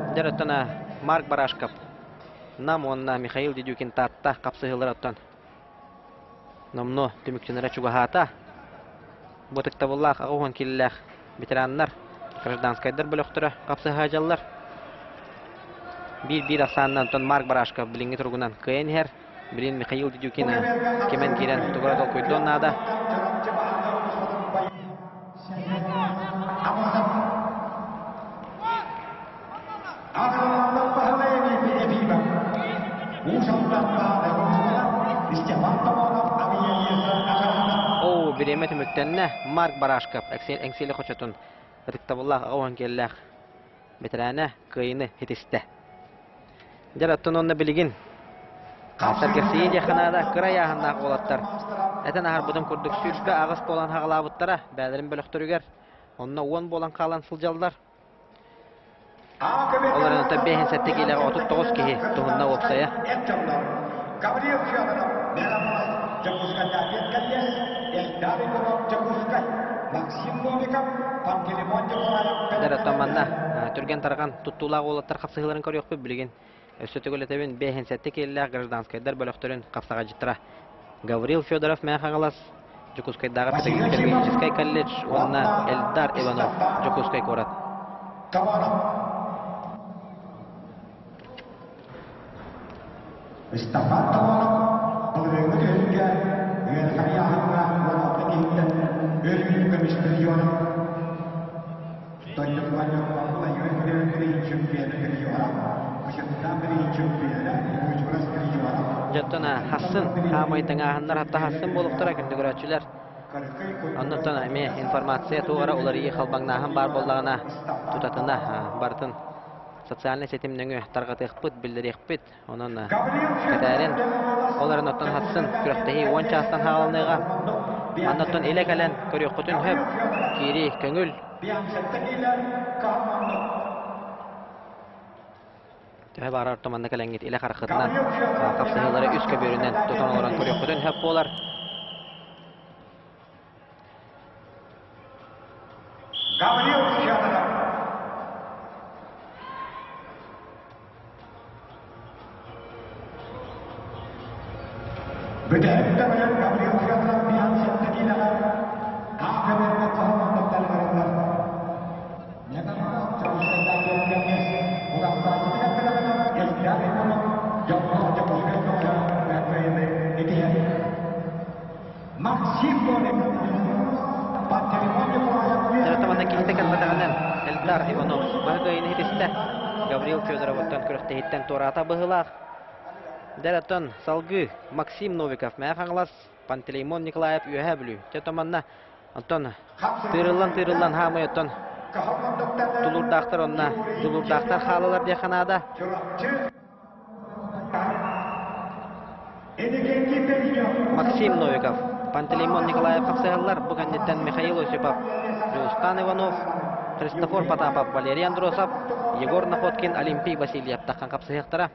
Дьэ, Марк Барашков Нам уонна Михаил Дедюкин Таатта хапсыһыылар оттон номнуо түмүктэнэрэ чугаһаата. Бу ытыктабыллаах 80 киилэлээх ветераннар, гражданскайдар бөлөхтөрө хапсыһа дьаллар. Биир-биир ахсаанынан оттон Марк Барашков билиҥҥи туругунан кыайан иһэр. Билин Михаил Дедюкин кимэн киирэн тугу эрэ толкуйдуон наада. Оо, бириэмэ түмүктэннэ. Марк Барашков Эҥсиэли хочотун ытыктабыллаах аҕа уһун киэллээх бэтэрээнэ кыайыыны ситистэ. Дьэ, оттон уонна билигин сэргэхсийии диэххэ наада, кыра ыйааһыннаах уолаттар этэн аһарбытым курдук 28 буолан хаҕалаабыттара бэйэлэрин бөлөхтөрүгэр. Онно 10 буолан хаалан сылдьаллар. Ол эрэн 57 киилэҕэ 39 киһи туһунна уопсайа. Гаврил Федоров, Мегаполис, Дьокуускайдааҕы колледж, Эльдар Егоров, Дьокуускай, Максим Новиков, Пантелеймон Николаев. Дьэ, манна түргэн-тарҕан туттуулаах уолаттар хапсыһыыларын көрүөхпүт билигин. Өссө төгүл этэбин, 57 киилэлээх гражданскайдар бөлөхтөрүн хапсаҕайдьыттара Гаврил Федоров Мэҥэ Хаҥалас, Дьокуускайдааҕы педагогическай колледж уонна Эльдар Иванов, Дьокуускай куорат. Ыстапаан Томонов былырыыҥҥы түһүлгэ үөрэххэ ыйааһыҥҥа 16 киһиттэн өрүү көмүс призера Дьоттон хассын хаамай тыҥааһыннар хатта хассын буолуохтара күндү көрөөччүлэр. Оннуттан эмиэ информация туох эрэ уларыйыы халбаҥнааһын баар буоллаҕына тутатына барытын социальнай ситим нөҥүө тарҕатыахпыт, биллэриэхпит. Онон кэтээрин ол эрэн оттон хассын күрэхтэһии 10 чаастан хааланыаҕа. Маннаттан илэ кэлэн көрүөххүтүн сөп. Киирии көҥүл. Төһө баарар туманна кэлэҥҥит илэ хараххытынан хапсыһыылары үс көбүөрүнэн тутан олорон көрүөххүтүн сөп буолар. Гаврил Федоров. Бүтэһик төгүлүн Гаврил Федоров биһан сэттэ киилэҕэ таах көбүөргэ хоһооннордор бараллар. Дьарыктаманна киһитэ кэлбэтэҕинэн Эльдар Иванов баһы кыайыыны ситистэ. Гаврил Федоровыттан күрэхтэһииттэн туораата быһыылаах. Дьэ, салгыы Максим Новиков Мэҥэ Хаҥалас, Пантелеймон Николаев Үөһээ Бүлүү. Дьэ, манна Онтон тыырыллан-тыырыллан хаамай оттон тулуурдаахтар онно дьулуурдаахтар хаалалар диэххэ наада. Максим Новиков, Пантелеймон Николаев хапсыһаллар. Бу кэнниттэн Михаил Осипов, Дьулустаан Иванов. Христофор Потапов, Валерий Андросов, Егор Находкин, Олимпий Васильев таххан хапсыһыахтара.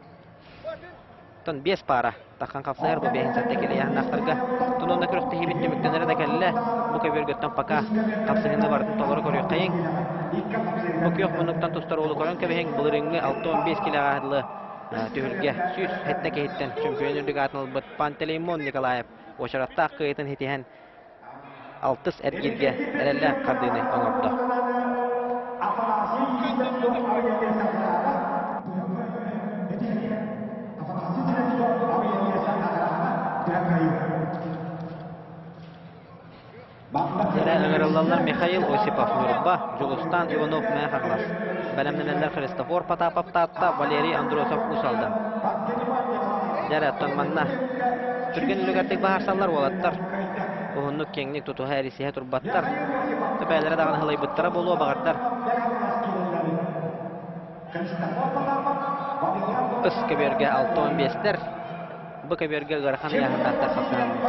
Оттон биэс паара таххан хапсыһар бу биэһин сэттэ килийаһыннаахтарга. Тунуонна күрэхтэһиибит түмүктэнэрэ да кэллэ. Бу көбүөргөттөн пока хапсыһыыны барытын толору көрүөххэйиҥ. Бу күөх муннуктан тустар уолу көрөн кэбиһиҥ. Былырыыҥҥы 65 килэҕэ дылы түһүлгэ 107 киһиттэн чөмпүйүөн үрдүк аатын ылбыт Пантелеймон Николаев уочараттаах кыайыытын ситиһэн алтыс эргииргэ эрэллээх хардыыны оҥордо. Дьэрэ ыҥырыллаллар Михаил Осипов Ньурба, Дьулустаан Иванов Мэҥэ Хаҥалас. Бэлэмнэнэллэр Христофор Потапов Таатта, Валерий Андросов Уус Алдан. Дьэрэ, оттон манна түргэн үлүгэрдик баһарсаллар уолаттар. Уһуннук киэҥник тутуһа эрисиһэ турбаттар. Төбөлөрө даҕаны һылайбыттара буолуо баҕардар. Ыс көбүөргэ 65-тэр, бу көбүөргэ ыарахан ыйааһыннаахтар хапсыһаллар.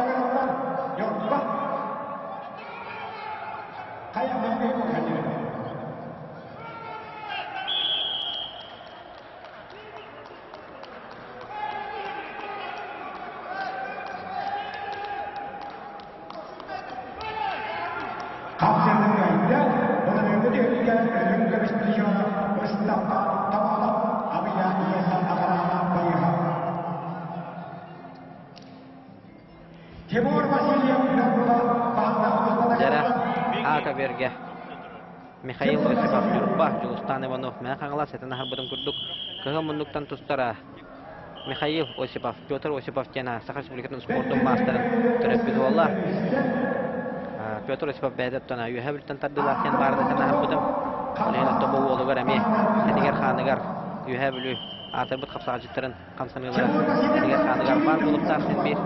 Хапсыһыҥҥайда былырыыҥҥы түһүлгэ үрүҥ көмүс призера Ыстаппа Томолов Абыйа Иеса Аҕараана байыһа. Тимур Васильев Ньурба Дьэрэ А көбүөргэ Михаил Осипов Ньурба, Дьулустаан Иванов Мэҥэ Хаҥалас этэн аһарбытын курдук кыһыл муннуктан тустара Михаил Осипов, Петр Осипов диэн Саха Республикатын спордун маастарын төрөппүт уола. Петр Осипов бэйэтэ оттон үөһэ бүлтэн тардыылаах диэн баарын этэн аһарбытым. Ол иһин оттон бу уолугар эмиэ этигэр-хааныгар Үөһээ Бүлүү аатырбыт хапсаҕайдьыттарын хамсаныылара этигэр-хааныгар баар буолуохтаах син биир.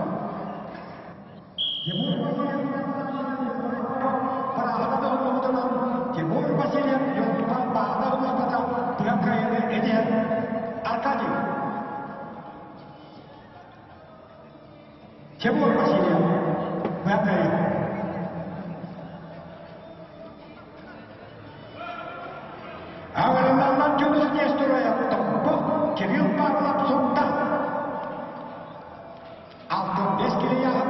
Тимур Васильев Ньурба Баада улууспата тыа кыайыыны этиһэр Аркадий Тимур Васильев тыа кыайыы Аҕырыллаллар Дьулус Нестероев Томпо Кирилл Павлов Сунтар 65 килияһын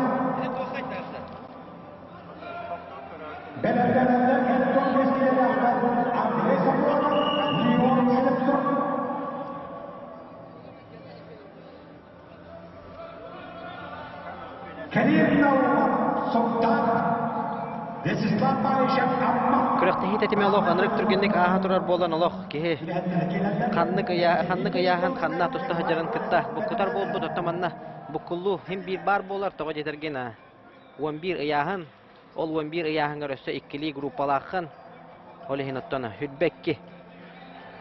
Бэлэмнэнэллэр 75 килэлээхтэр Андрей Сапронов, Леон Слепцов. Кирилл Наумов, Сунтар, Вячеслав Баишев, Амма. Күрэхтэһии тэтимэ олох анырык түргэнник ааһа турар буолан олох киһи ханнык ыйаа ханнык ыйааһын ханна туста сылдьарын кытта буккутар буолбут оттон манна буккуллуу син биир баар буолар тоҕо диэтэргин 11 ыйааһын ол 11 ыйааһыҥҥар өссө иккилии группалааххын ол иһин оттон хүрбэкки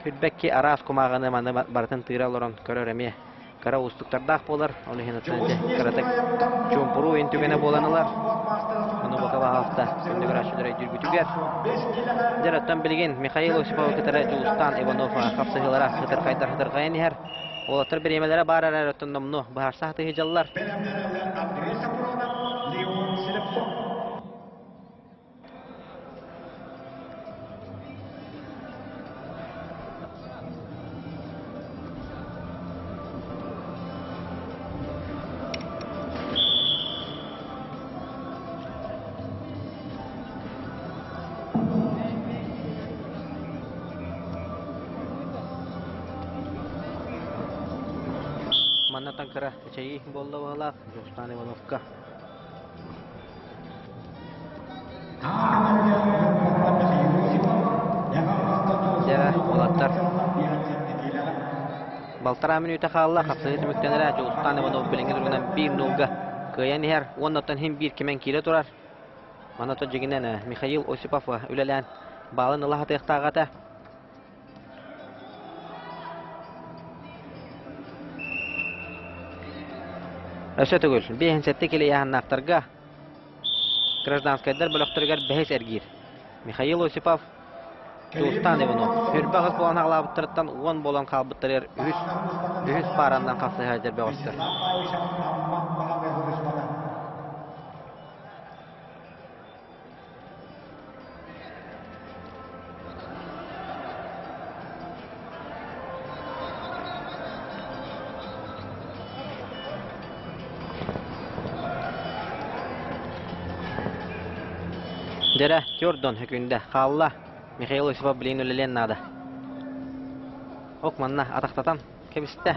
хүрбэкки араас кумааҕыны маны барытын тыыра олорон көрөр эмиэ кыра уустуктардаах буолар ол иһин оттон ити кыратык чуумпуруу ин түгэнэ буолан ылар ону бакалаһалта күндүгүрээччилэр өйдүүргүтүгэр дьэр оттон билигин Михаил Осиповы кытары Дьулустаан Иванов хапсыһыылара хытырхайдар хытырхайан иһэр Уолаттар бириэмэлэрэ баар эрэр оттон номнуо быһаарса сатыы дьаллар. Андрей Сапронов, Леон Слепцов. Манна таҥкыра эчэйии буолла быһалаах Дьулустаан Ивановка. Дьэ, уолаттар балтараа мүнүүтэ хаалла, хапсыһыы түмүктэнэрэ Дьулустаан Иванов билиҥҥи туругунан биир нуулга кыайан иһэр уонна оттон иһин биир кимэн киирэ турар. Манна то дьиҥинэн Михаил Осипов үлэлээн баалын ыла сатыахтаах этэ. Өссө төгүл 57 килийааһыннаахтарга гражданскайдар бөлөхтөрүгэр бэһис эргиир. Михаил Осипов, Дьулустаан Иванов сүрбэ аҕыс буолан аҕалаабыттарыттан уон буолан хаалбыттарыгар үһүс үһүс паараннан хапсыһа сылдьар бөҕөстөр. Дьэрэ, Тёрдон хөкүндэ хаалла. Михаил Осипов билигин үлэлиэн наада. Ок манна атахтатан кэбистэ.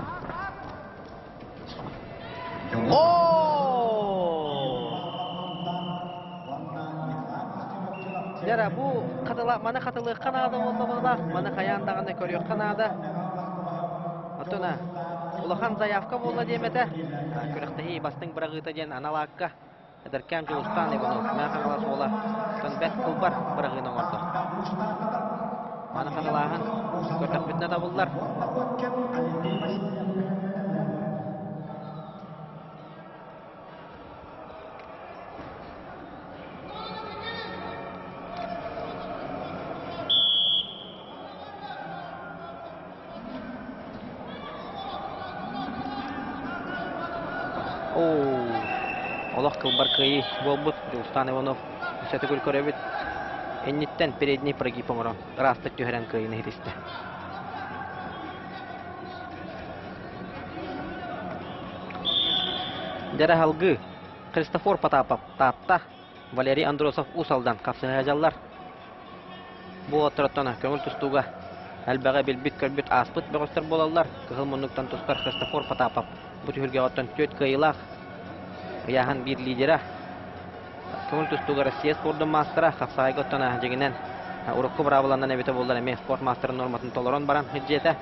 Дьэрэ, бу хатыла, маны хатылыахха наада буолла быһыылаах, маны хайаан даҕаны көрүөххэ наада. Оттон улахан заявка буолла диэм этэ. Күрэхтэһии бастыҥ быраҕыыта диэн анал аакка Эдэркээн Дьулустаан Иванов Мэҥэ Хаҥалас уола оттон бэрт кылбар быраҕыыны оҥордо. Маны хатылааһын көрдөхпүтүнэ табыллар. Олох кылбар кыайыы буолбут Дьулустаан Иванов үсэ төгүл көрөбүт. Инниттэн передний прогиб оҥорон ыраастык түһэрэн кыайыыны иһитистэ. Дьэрэ салгыы Христофор Потапов Таатта, Валерий Андросов Уус Алдан хапсыһа дьаллар. Бу уолаттартан көҥүл тустууга элбэҕи билбит-көрбүт ааспыт бөҕөстөр буолаллар. Кыһыл муннуктан тустар Христофор Потапов бу түһүлгэҕиттэн түөрт кыайыылаах, ыйааһын биир лидера. Көҥүл тустууга Россия спордун маастара, хапсаҕайга оттон дьиҥинэн урукку быраабыланан эбитэ буоллар эмиэ спорт маастарын нуорматын толорон баран илдьиэтэ.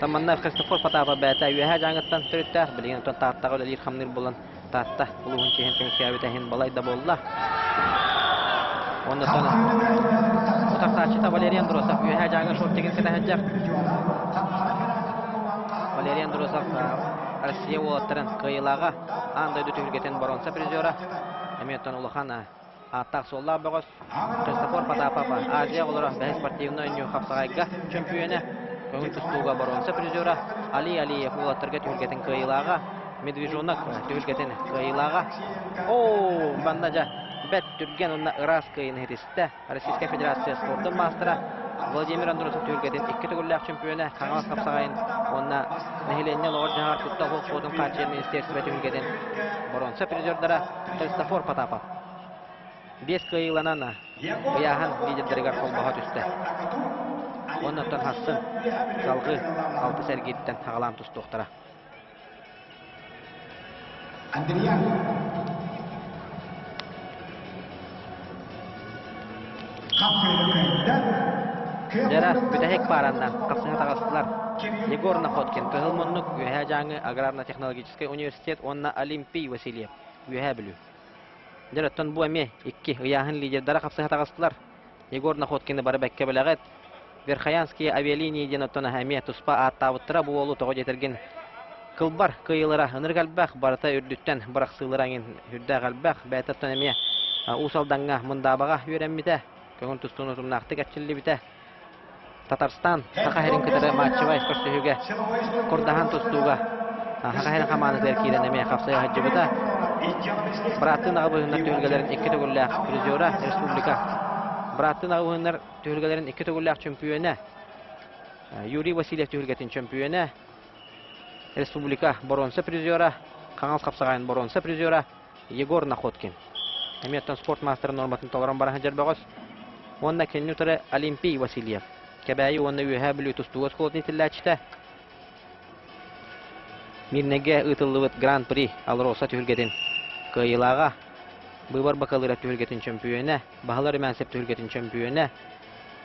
Таманна Христофор Потапов бэйэтэ Үөһээ Дьааҥыттан төрүттээх, билигин оттон Тааттаҕа үлэлиир-хамныыр буолан Таатта улууһун чиэһин көмүскээбитэ иһин балай да буолла. Оннуттан утарсааччыта Валерий Андросов Үөһээ Дьааҥы шортигын кэтэ сылдьар. Валерий Андросов Россия уолаттарын кыайыылааҕа, аан дойду түһүлгэтин боруонса призера. Эмиэ оттон улахан ааттаах-суоллаах бөҕөс Христофор Потапов Азия оҕолоро бэһис спортивнай оонньуу хапсаҕайга чөмпүйүөнэ, көҥүл тустууга боруонса призера, Али Алиев уолаттарга түһүлгэтин кыайыылааҕа, Медвежонок түһүлгэтин кыайыылааҕа. Оо, манна дьэ бэрт түргэн уонна ыраас кыайыыны иһитистэ. Российскай Федерация спордун маастара Владимир Андросов түһүлгэтин икки төгүллээх чөмпүйүөнэ Хаҥалас хапсаҕайын уонна нэһилиэнньэ олоҕор-дьаһаҕар куттал суох суотун хааччыйар министиэристибэ түһүлгэтин боруонса призердара Христофор Потапов. Биэс кыайыыланан ыйааһын лидердэригэр холбоһо түстэ. Оннуттан хассын салгыы алтыс эргииртэн хаҕалаан тустуохтара. Андриан. Дьэрэ, бүтэһик паараннан хапсыһа таҕыстылар. Егор Находкин, Кыһыл Муннук, Үөһээ Дьааҥы аграрно-технологическай университет уонна Олимпий Васильев, Үөһээ Бүлүү. Дьэ, оттон бу эмиэ икки ыйааһын лидердара хапсыһа таҕыстылар. Егор Находкины бары бэккэ билэҕит. Верхоянские авиалинии диэн оттон эмиэ туспа ааттаабыттара бу уолу тоҕо диэтэргин кылбар кыайыылара ынырык элбэх, барыта үрдүттэн бырахсыылара эҥин үрдээх элбэх. Бэйэтэ оттон эмиэ Уус Алдаҥҥа Мындаабаҕа үөрэммитэ, көҥүл тустууну утумнаахтык эрчиллибитэ. Татарстан Саха сирин кытары матчевай көрсүһүүгэ курдаһан тустууга Саха сирин хамаандатыгар киирэн эмиэ хапсайа сылдьыбыта. Бырааттыы Наҕабыһыннар түһүлгэлэрин икки төгүллээх призера республика Бырааттыы Наҕабыһыннар түһүлгэлэрин икки төгүллээх чөмпүйүөнэ Юрий Васильев түһүлгэтин чөмпүйүөнэ республика боруонса призера Хаҥалас хапсаҕайын боруонса призера Егор Находкин. Эмиэ оттон спорт маастарын нуорматын толорон баран сылдьар бөҕөс. Уонна кинини утары Олимпий Васильев. Кэбээйи уонна Үөһээ Бүлүү тустууга оскуолатын иитиллээччитэ. Мирнэйгэ ыытыллыбыт Гран-при Алроса түһүлгэтин кыайыылааҕа, Быыбар бакалыыра түһүлгэтин чөмпүйүөнэ, Баһылар Румянцев түһүлгэтин чөмпүйүөнэ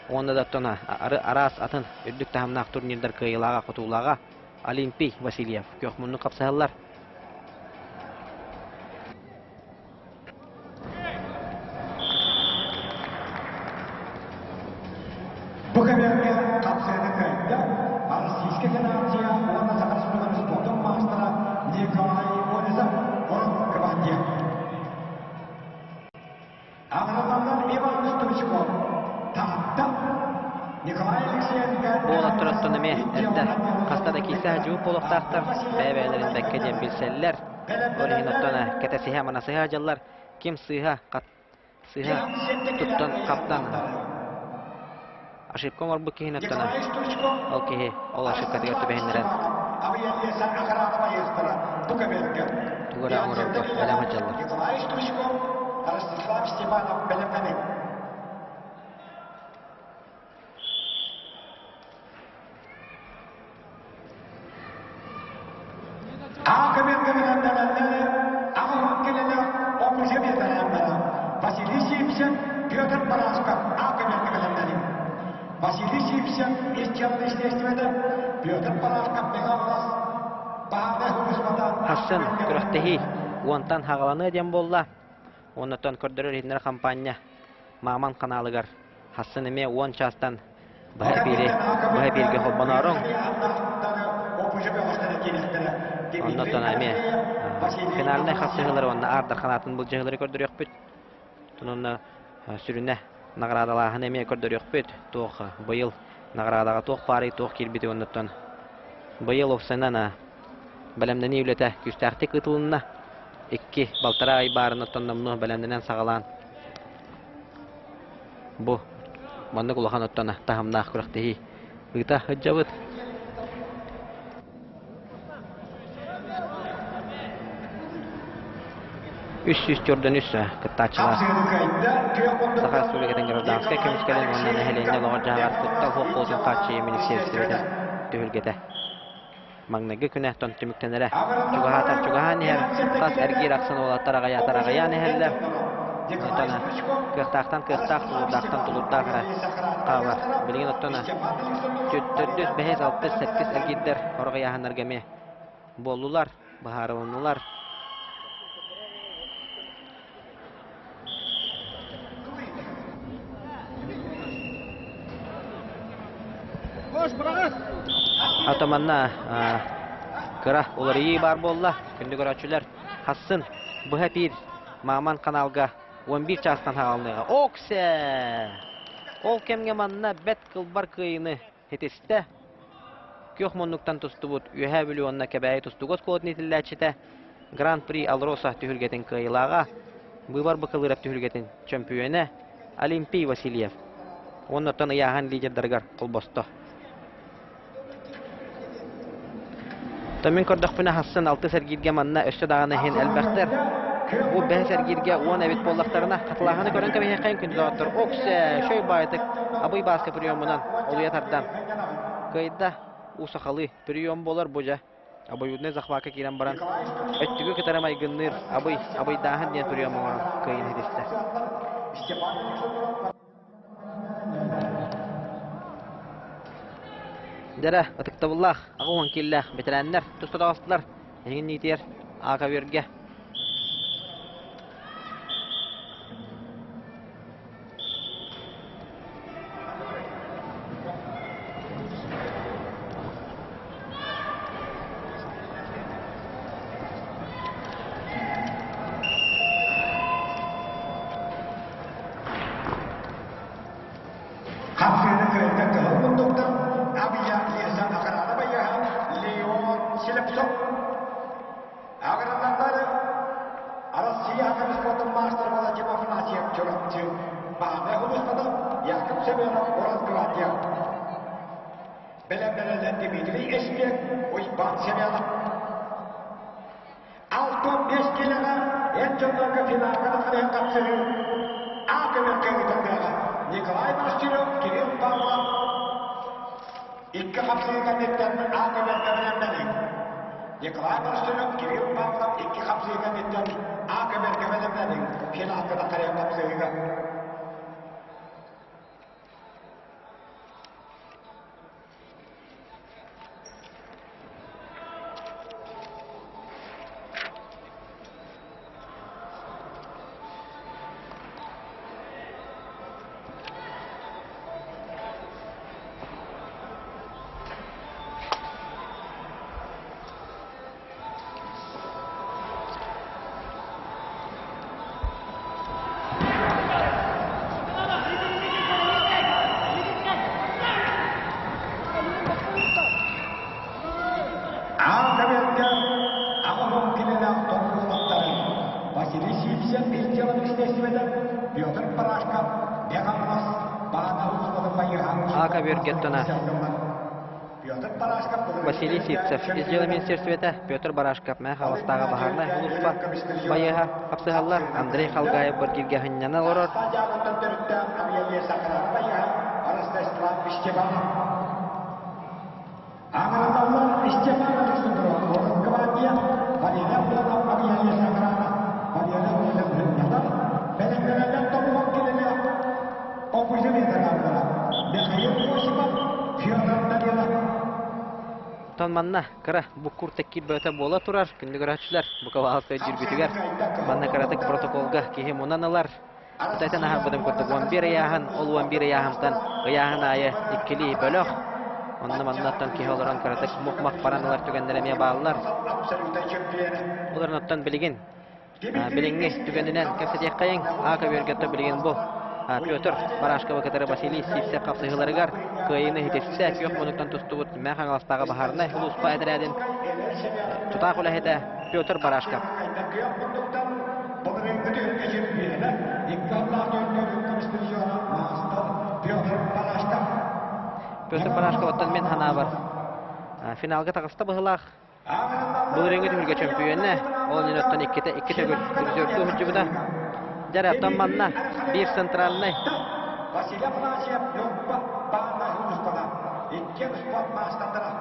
уонна да оттон араас атын үрдүк таһымнаах турнирдар кыайыылааҕа, хотуулааҕа Олимпий Васильев күөх муннук хапсыһаллар. Бу кэмҥэ хапсыаны кыайда Российскай Федерация уонна Саха Республикатын спордун маастара Николай Олесов Росгвардия. Аҕалалар Иван Стручков, Таатта, Николай Алексеенко Уолаттар оттон эмиэ эрдэ хаста да киирсэ сылдьыбыт буолуохтаахтар, бэйэ-бэйэлэрин бэккэ диэн билсэллэр. Ол иһин оттон кэтэсиһэ, манасыһа дьаллар ким сыыһа, сыыһа туттан хаптан ошибка оҥорбут киһини оттон ол киһи ол ошибкатыгар түбэһиннэрэн тугу эрэ оҥорорго бэлэм сылдьаллар. Ростислав Степанов бэлэмнэниҥ. Василий Сивцев, Петр Барашков аакыберкабелемнэрин. Василий Сивцев ис дьыаланы естественно, Петр Барашков Мегаполос баһаарынай сулууспата Хассын күрэхтэһии уонтан хаҕаланыа диэн буолла. Оннотон көрдөрөр иһитиннэрэр хампаанньа Мааман ханаалыгар Хассын эмиэ уон чаастан быһа эпиири быһа эпииргэ холбонооруҥ. Оннотон эмиэ финальнай хасыһыылары уонна аардар ханаатын былдьаһыылары көрдөрүөхпүт. Онно сүрүнэ наҕараадалааһыны эмиэ көрдөрүөхпүт. Туох быйыл наҕараадаҕа туох баарый, туох киирбитий оннуттан быйыл уопсайынан бэлэмнэнии үлэтэ күүстээхтик ыытылынна. Икки балтараа ый баарын оттон номнуо бэлэмнэнэн саҕалаан Бу маннык улахан оттон таһымнаах күрэхтэһии ыыта сылдьабыт. 343 кыттааччылар Саха Республикатын гражданскай көмүскэлин уонна нэһилиэнньэ олоҕор-дьаһаҕар куттал суох буолуутун хааччыйыы министиэристибэтин түһүлгэтэ. Маҥнайгы күнэ тон түмүктэнэрэ. Чугаһаатар чугаһаан иһэр, тас эргиир ахсын уолаттар аҕыйаатар аҕыйаан иһэллэр. Оттон кыахтаахтан кыахтаах, тулуурдаахтан тулуурдаах эрэ хаалар. Билигин оттон төрдүс, бэһис, алтыс, сэттис эргиирдэр сорох ыйааһыннарга эмиэ буоллулар, быһаарылыннылар. Ата манна кыра уларыйыы баар буолла. Күндү көрөөччүлэр, хассын быһа эпиир Мааман каналга 11 чаастан хаалыныаҕа. Оксе! Ол кэмҥэ манна бэт кылбар кыайыыны ситистэ. Күөх муннуктан тустубут Үөһээ Бүлүү уонна Кэбээйи тустууга оскуолатын иитиллээччитэ Гран-при Алроса түһүлгэтин кыайыылааҕа, Быыбар Быкылыырап түһүлгэтин чөмпүйүөнэ Олимпий Васильев уонна оттон ыйааһын лидердарыгар холбосто. Мин көрдөхпүнэ хассын алтыс эргииргэ манна өссө даҕаны иһин элбэхтэр. Бу бэһис эргииргэ уон эбит буоллахтарына, хатылааһыны көрөн кэбиһиэххэйин күндү доҕоттор. Оксе, шөй баайтык абый бааска приемунан олуйа тардан. Кыайда уу сахалыы прием буолар бу дьэ. Обоюдный захвакка киирэн баран өттүгү кытары майгынныыр абый, абыйдааһын диэн прием оҥорон кыайын ситистэ. Дьэрэ, ытыктабыллаах, 80 кииллээх бэтэрээннэр туста таҕыстылар. Эһигин иитиэр Аакабүөргэ. Хапсыыны кыайда кыһыл мундуктан Абия Леса Охрана байыаһа Леон Слепцов. Агрономнары Россия Хабиспотун маастар Владимир Афанасьев Чурапчы, Баамай улууспата Яков Семенов Урал Бэлэмнэнэллэр Дмитрий Эспек, Уйбаан Семенов. 65 киилэҕэ эр дьоннорго финалга тахсыһан хапсыһыы А көмөккө ыытыллыаҕа. Николай Монастырев, Кирилл Павлов икки хапсыһыы кэнниттэн А көмөккө бэлэмнэниҥ. Николай Монастырев, Кирилл Павлов икки хапсыһыы кэнниттэн А көмөккө бэлэмнэниҥ. Финалга тахсыһан хапсыһыыга. Аан кабинетка 80 килэлээх тоҥкуолаттарын Василий Сивцев ис дьыаланы истиэстибэтэ Петр Парашков Беҕаммас Баана Усманов Байыһан Ака Бөргеттона. Василий Сивцев, Ис дьыала министерствета, Петр Барашков, Мэҥэ Хаҥаластааҕы баһаарынай сулууспа байыаһа хапсыһаллар, Андрей Халгаев быргиргэ сынньана олорор. Оттон манна кыра буккур тэккир бөтө буола турар. Күндү көрөөччүлэр, букабаалыска өйдүүргүтүгэр манна кыратык протоколга киһи мунан ылар. Этэн аһарбытым курдук 11 ыйааһын, ол 11 ыйааһынтан ыйааһын аайы иккилии бөлөх. Онно маннаттан киһи олорон кыратык мух-мах баран ылар түгэннэр эмиэ бааллар. Олорон билигин билиҥҥи түгэнинэн кэпсэтиэххэйиҥ. А көбүөргэтэ билигин бу Петр Барашковы кытары Василий Сивцев хапсыһыыларыгар кыайыыны иһитистэ. Күөх муннуктан тустубут Мэҥэ Хаҥаластааҕы баһаарынай сулууспа этэрээдин тутаах үлэһитэ Петр Барашков. Петр Барашков оттон мин санаабар финалга таҕыста быһылаах. Былырыыҥҥы түһүлгэ чөмпүйүөнэ, ол иннинэ оттон иккитэ икки төгүл призердуу сылдьыбыта. Дьэ, оттон манна биир центральнай Василий Афанасьев Ньурба бааннай сулууспата иккиэн спорт маастардара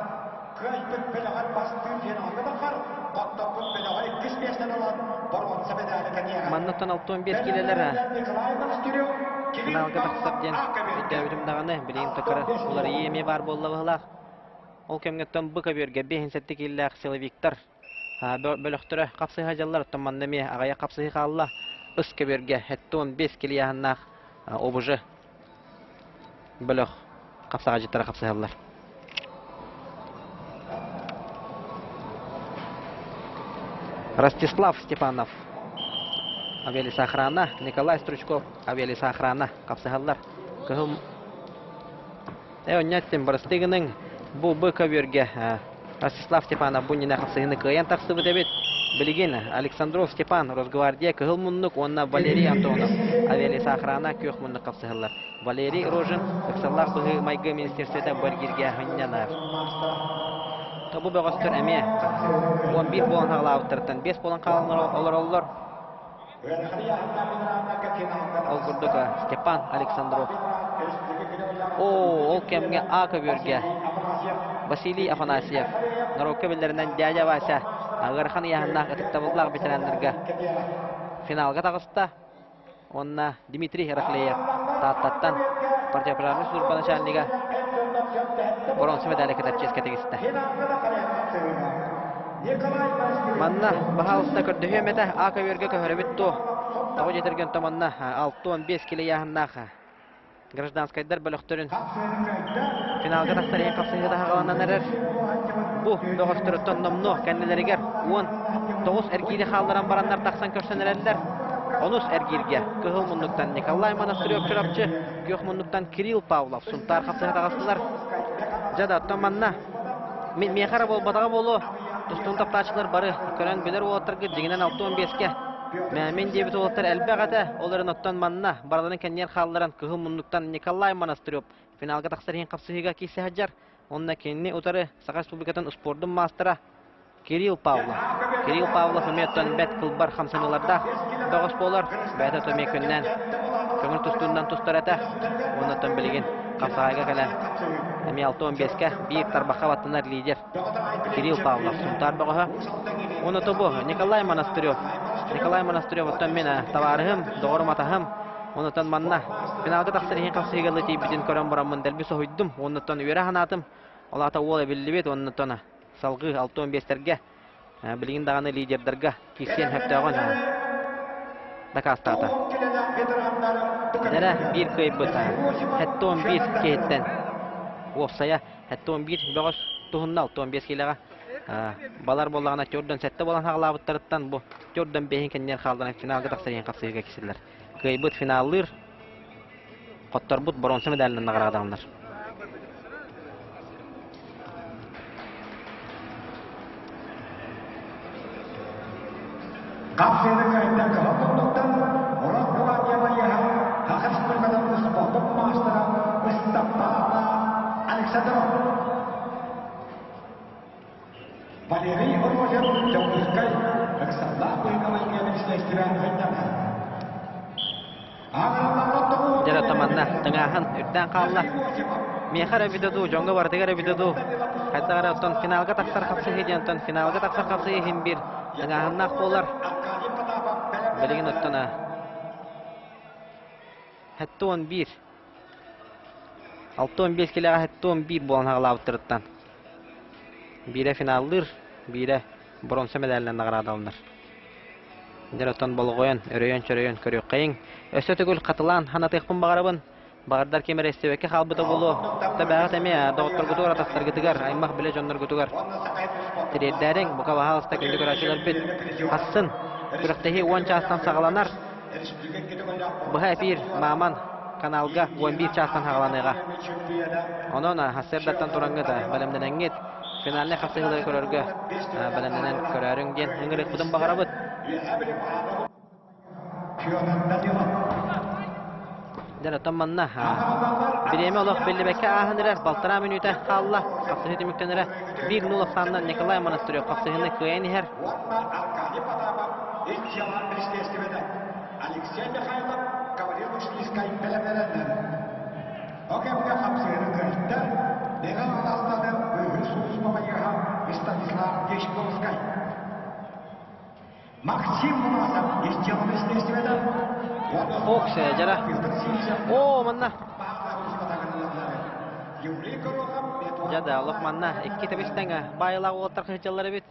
кыайбыт бөлөҕөр бастыыр финалга тахсар, хотторбут бөлөҕө иккис миэстэни ылан боруонса медали кэтиэҕэ. Маннаттан 65 киилэлэр Николай Монастырев финалга тахсар диэн өйдөөбүтүм даҕаны, билигин такара уларыйыы эмиэ баар буолла быһылаах. Ол кэмҥэттэн бу көбүөргэ 57 киилэлээх силовиктар бөлөхтөрө хапсыһа дьаллар, оттон манна эмиэ аҕыйах хапсыһыы хаалла. Ыс көбүөргэ 75 килийааһыннаах ОБЖ бөлөх хапсаҕайдьыттара хапсыһаллар. Ростислав Степанов авиалесоохрана, Николай Стручков авиалесоохрана хапсыһаллар. Кыһыл Э, онньаттын бырастыы гыныҥ, бу Б көбүөргэ Ростислав Степанов бу иннинэ хапсыһыыны кыайан тахсыбыт эбит. Билигин Александров Степан, Росгвардия Кыһыл муннук уонна Валерий Антонов, авиалесоохрана Күөх муннук хапсыһаллар. Валерий Рожин ыксаллаах быһыы-майгы министерствота бэргиргэ ханньанар. Тобу бөҕөстөр эмиэ 11 буолан хаалаабыттарыттан 5 буолан хаалан олороллор. Ол курдук Степан Александров. О, ол кэмҥэ А көбүөргэ Василий Афанасьев, норуокка биллэринэн дядя Вася, ыарахан ыйааһыннаах ытыктабыллаах ветераннарга финалга таҕыста. Уонна Дмитрий Рахлеев Тааттаттан противопожарный служба начальнига боруонса медали кытар чиэскэ тигистэ. Манна баһаалыста көрдөһүөм этэ, А көбүөргэ көһөрөбүт дуо? Тоҕо диэтэргин то манна 65 кило ыйааһыннаах гражданскайдар бөлөхтөрүн финалга тахсар иһин хапсыһыыта хаҕаланан эрэр. Бу бөҕөстөрүттэн номнуо кэннилэригэр 19 эргиири хаалларан бараннар тахсан көрсөн эрэллэр. Онус эргииргэ кыһыл муннуктан Николай Монастырев Чурапчы, күөх муннуктан Кирилл Павлов Сунтаар хапсыһа таҕыстылар. Дьэ да, оттон манна миэхэ эрэ буолбатаҕа буолуо, тустуун таптааччылар бары көрөн билэр уолаттаргыт дьиҥинэн 65-кэ Мин диэбит уолаттар элбэх этэ, ол эрэн оттон манна барыларын кэннигэр хаалларан кыһыл муннуктан Николай Монастырев финалга тахсар иһин хапсыһыыга киирсэ сылдьар. Онно кинини утары Саха Республикатын успуордун маастара Кирилл Павлов. Кирилл Павлов эмиэ оттон бэрт кылбар хамсаныылардаах бөҕөс буолар. Бэйэтэ то эмиэ күннээн көҥүл тустуунан тустар этэ. Уонна оттон билигин хапсаҕайга кэлэн эмиэ 65-кэ биир тарбахха баттанар лидер Кирилл Павлов Сунтаар бөҕөһө. Уонна тобу Николай Монастырев. Николай Монастырев оттон мин табаарыһым, доҕорум атаһым. Онутан манна финалга тахсар иһин хапсыһыыга тиийбитин көрөн бараммын дэлби соһуйдум. Оннуттан үөрэ санаатым. Ол аата уол эбиллибит, оннуттан салгыы 65-тэргэ билигин даҕаны лидердарга киирсиэн сөптөөҕүн дакаастаата. Дэрэ биир кыайбыт 71 киһиттэн уопсайа 71 бөҕөс туһунна 65 киилэҕэ балар буоллаҕына төрдөн сэттэ буолан хаалаабыттарыттан бу төрдөн бэһин кэннигэр хаалларан финалга тахсар иһин хапсыһыыга кисиллэр. Кыайбыт финаллыыр, хотторбут боруонса медалынан наҕараадаланар. Хапсыыны кыайда кыһыл муннуктан Росгвардия байыаһа Саха Республикатын спордун маастара Ыстаппаана Александров. Валерий Рожин Дьокуускай ыксаллаах быһыыга-майгыга министиэристибэ мунньаҕа. Дьэ манна тыҥааһын үрдээн хаалла. Миэхэ эрэ эбитэ дуу, дьоҥҥо барытыгар эбитэ дуу. Хайдах эрэ оттон финалга тахсар хапсыһыы диэн оттон финалга тахсар хапсыһыы иһин биир тыҥааһыннаах буолар. Билигин оттон 71 65 килэҕэ 71 буолан хаҕалаабыттарыттан биирэ финаллыыр, биирэ боруонса мэдээлинэн наҕараадаланар. Дьэ оттон болҕойон, өрөйөн-чөрөйөн көрүөххэйиҥ. Өссө төгүл хатылаан ханатыахпын баҕарабын. Баҕардар ким эрэ истибэккэ хаалбыта буолуо. Табааҕыт эмиэ доҕотторгутугар, атастаргытыгар, аймах-билэ дьонноргутугар тириэрдээриҥ. Бука баһаалыста күндү көрөөччүлэрбит. Хассын күрэхтэһии 10 чаастан саҕаланар. Быһа эпиир Мааман каналга 11 чаастан саҕаланыаҕа. Онон сарсыардаттан тураҥҥыт бэлэмнэнэҥҥит финальнай хапсыһыылары көрөргө бэлэмнэнэн көрөөрүҥ диэн ыҥырыахпытын баҕарабыт. Дьэ, оттон манна бириэмэ олох биллибэккэ ааһан эрэр, балтараа мүнүүтэ хаалла. Хапсыһыы түмүктэнэрэ 1-0 ахсаанынан Николай Монастырев хапсыһыыны кыайан иһэр. Алексей Михайлов Гаврил Ушницкай бэлэмнэнэллэр. Ол кэмҥэ хапсыһыыны кыайда Мэҥэ Хаҥаластаны быыһыыр сулууспа байыаһа Станислав Дьячковскай. Максим Власов исчеловый следствиеда Ок, жара. О, манна. Дьэ да, олох манна икки тэбис-тэҥ баайылаах уолаттар кыһычаллар эбит.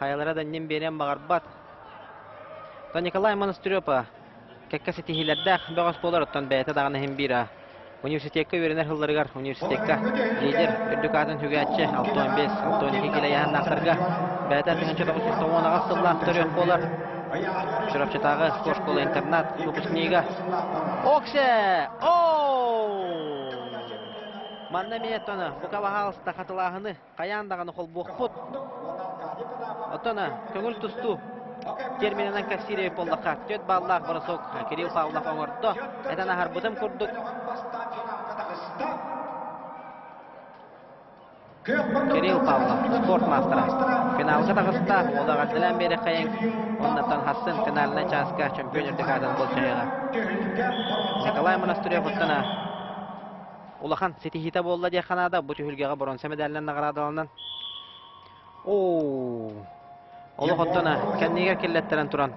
Хайалара да иннин биэриэн баҕарбат. То Николай Монастырев кэккэ ситиһиилэрдээх бөҕөс буолар, оттон бэйэтэ даҕаны иһин биир университекка үөрэнэр сылларыгар университекка лидер үрдүк аатын сүгээччи 65 62 килэ ыйааһыннаахтарга бэйэтэ 1998 сыллаах төрүөх буолар. Чурапчытааҕы спортшкола-интернат выпускнига Оксе! Оу! Манна эмиэ тоно бука баһаалыста хатылааһыны хайаан даҕаны холбуохпут. Оттон көҥүл тустуу терминынан кэпсиир эбит буоллахха, түөрт бааллаах бросок Кирилл Павлов оҥордо. Этэн аһарбытым курдук, Кирилл Павлов спорт маастара финалга таҕыста, уола эҕэрдэлээн биэрэххэйиҥ. Оннуттан хассын финальнай чааска чемпион үрдүк аатын былдьаһыаҕа. Николай Монастырев оттон Улахан ситиһиитэ буолла диэххэ наада. Бу түһүлгэҕэ боруонса мэдээлинэн наҕараадаланан. Оо! Олох оттон кэннигэр киллэттэрэн туран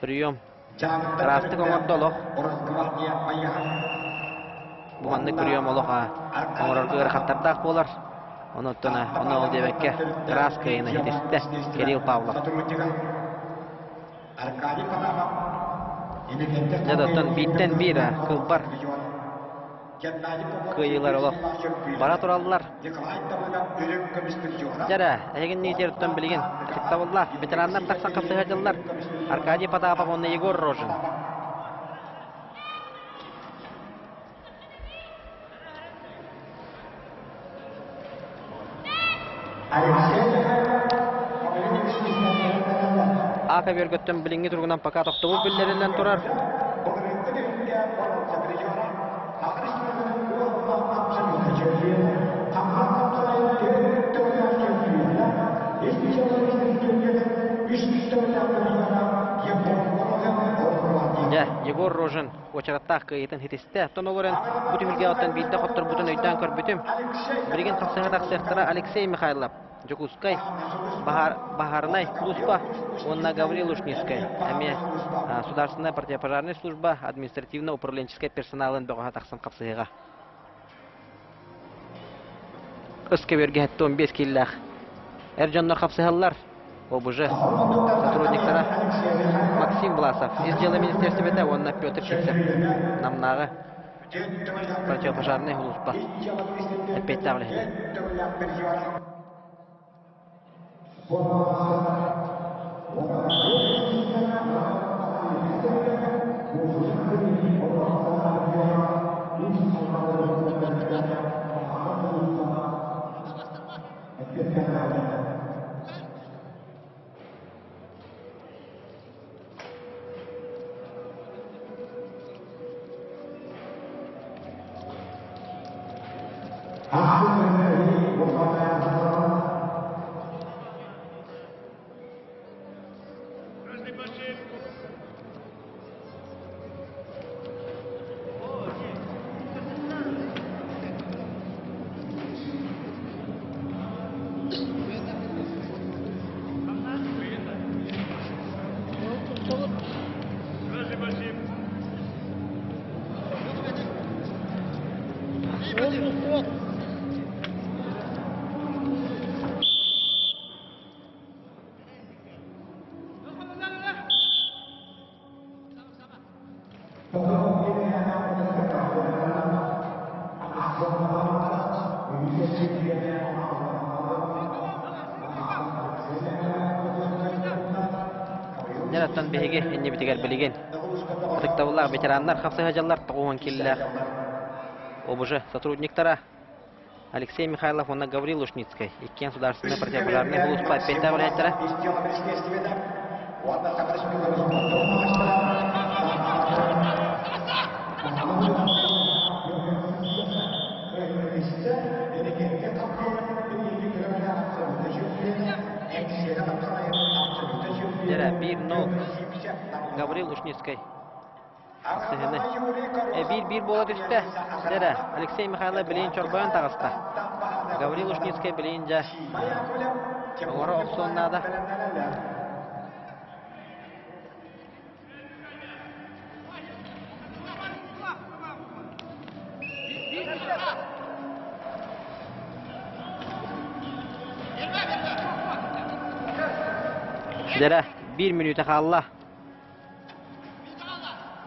прием ыраастык оҥордо олох. Бу маннык прием олох оҥорорго ыарахаттардаах буолар. Ону оттон ону ол диэбэккэ ыраас кыайыыны ситистэ Кирилл Павлов. Дьэ да оттон бииртэн биир кылбар кыайыылар олох бара тураллар. Дьэ эрэ, эһигин оттон билигин ытыктабыллаах ветераннар тахсан хапсыһа дьыллар Аркадий Потапов уонна Егор Рожин. Ака бөргөттөн билиҥҥи туругунан пока тохтобул биллэриллэн турар. Дьэ, Егор Рожин уочараттаах кыайыытын ситистэ. Оттон ол эрэн бу түһүлгэҕэ оттон биирдэ хотторбутун өйдөөн көрбүтүм. Билигин хапсыһа тахсыахтара Алексей Михайлов, Дьокуускай, Баһаарынай служба уонна Гаврил Ушницкай эмиэ Государственная противопожарная служба административно-управленческай персоналын бөҕөһө тахсан хапсыһыаҕа. Ыскэбиэргэ 75 кииллээх эр дьоннор хапсыһаллар. ОБЖ сотрудниктара Максим Власов, Ис дьыала министиэристибэтэ уонна Петр Сивцев Намнааҕы противопожарнай сулууспа эппиэттээх үлэһитэ. Дьэ, биһиги иннибитигэр билигин ытыктабыллаах ветераннар хапсыһа дьаллар 90 киллээх ОБЖ сотрудниктара Алексей Михайлов уонна Гаврил Лушницкай иккиэн судаарыстыбаннай противопожарнай сулууспа эппиэттээх үлэһиттэрэ. Дьэрэ, 1-0 Гаврил Лушницкай Сыһыны. Биир-биир буола түстэ. Дьэрэ, Алексей Михайлов билигин чорбойон таҕыста. Гаврил Ушницкай билигин дьэ оҥоро охсуон наада. Дьэрэ, биир мүнүүтэ хаалла.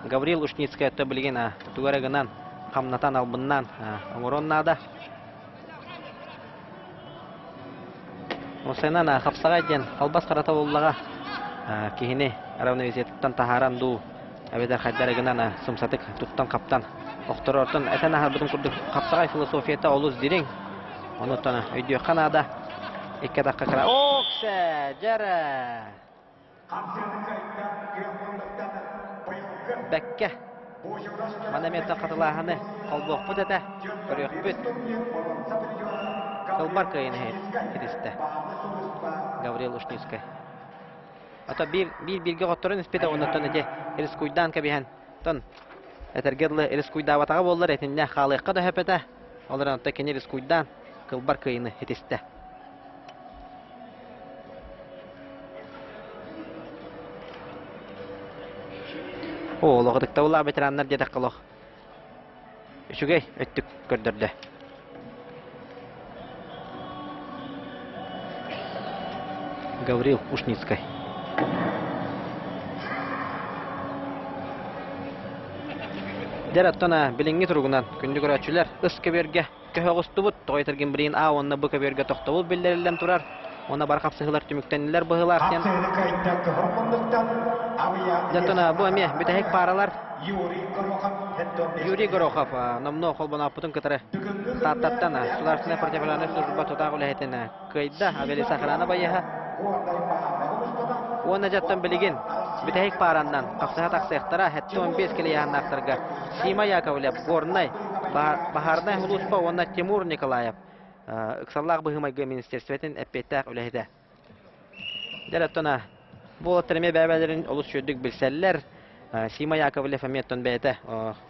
Гаврил Ушницкай өттө билигин тугу эрэ гынан хамнатан албыннаан оҥоруон наада. Осенан хапсаҕай диэн албас харата буоллаҕа киһини равновесиетыттан таһааран дуу эбэтэр хайдары гынан сымсатык туттан-хаптан охторортон этэн аһарбытым курдук хапсаҕай философията олус дириҥ. Онуттан өйдүөххэ наада. Икки атахха кыра. Оксе! Дьэрэ! Бэккэ. Маны эмиэ хатылааһыны холбуохпут этэ, көрүөхпүт. Кылбар кыайын ситистэ Гаврил Ушницкай. Ото биир биир бииргэ хотторон испитэ оннуттан ити рискуйдаан кэбиһэн тон этэргэ дылы рискуйдаабатаҕа буоллар итиннэ хаалыахха да сөп этэ. Ол эрэн оттон кини рискуйдаан кылбар кыайыны ситистэ. Оо, олох ытыктабыллаах ветераннар диэтэххэ олох үчүгэй өттүк көрдөрдө. Гаврил Ушницкай. Дьэр оттон билиҥҥи туругунан күндү көрөөччүлэр ыс көбүөргэ Көһө оҕустубут, тоҕо этэргин билигин А уонна Б көбүөргэ тохтобул биллэриллэн турар. Уонна бары хапсыһыылар түмүктэннилэр быһыылаах диэн. Дьэ, бу эмиэ бүтэһик пааралар. Юрий Горохов номнуо холбонооппутун кытары Тааттаттан Государственная противопожарная служба тутаах үлэһитин кыайда Авелиса охрана байыаһа. Уонна дьаттан билигин бүтэһик паараннан хапсыһа тахсыахтара 75 килийааннаахтарга Сима Яковлев, Горнай, Баһаарынай сулууспа уонна Тимур Николаев ыксаллаах быһыы-майгы министерствотын эппиэттээх үлэһитэ. Дьэ, оттон бу уолаттар эмиэ бэйэ-бэйэлэрин олус үчүгэйдик билсэллэр. Сима Яковлев эмиэ оттон бэйэтэ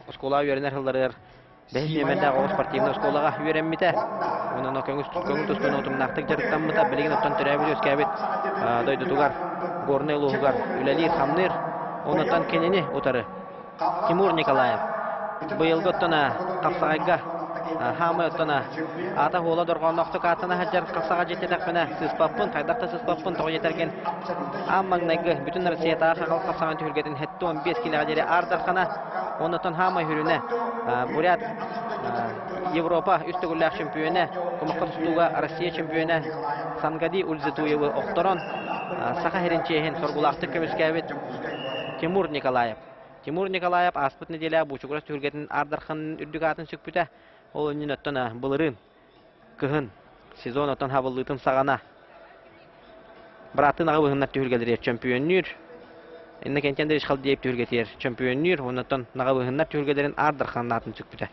оскуолаҕа үөрэнэр сылларыгар Бэһис нүөмэрдээх оҕо спортивнай оскуолаҕа үөрэммитэ. Онон көҥүл көҥүл тустууну утумнаахтык дьарыктаммыта. Билигин оттон төрөөбүт-үөскээбит дойдутугар, Горнай улууһугар үлэлиир-хамныыр. Онуттан кинини утары Тимур Николаев. Быйылгы оттон хапсаҕайга хаамай оттон аата хуола дорҕоонноохтук ааттана сылдьар хапсаҕа дьиэттэтэхпинэ сыыспаппын, хайдах да сыыспаппын, тоҕо диэтэргин аан маҥнайгы бүтүн Россиятааҕы хаҥал хапсаҕын түһүлгэтин 75 килэҕэ диэри аар дархана Оннуттан хаамай хүрүнэ Бурят Европа үс төгүллээх чөмпүйүөнэ, кумахха тустууга Россия чөмпүйүөнэ Сангади Ульзитуевы охторон Саха сирин чиэһин соргулаахтык көмүскээбит Тимур Николаев. Тимур Николаев ааспыт нэдиэлэ Буучугурас түһүлгэтин Аар Дархан үрдүк аатын сүкпүтэ. Ол иннин оттон былырыын кыһын сезон оттон хабыллыытын саҕана бырааттыы аҕа быһыннар түһүлгэлэригэр чөмпүйүөннүүр. Иннокентий Андреевич Халдеев түһүлгэтигэр чөмпүйүөннүүр, оннуттан наҕа быһыннар түһүлгэлэрин Аар Дархан аатын сүкпүтэ.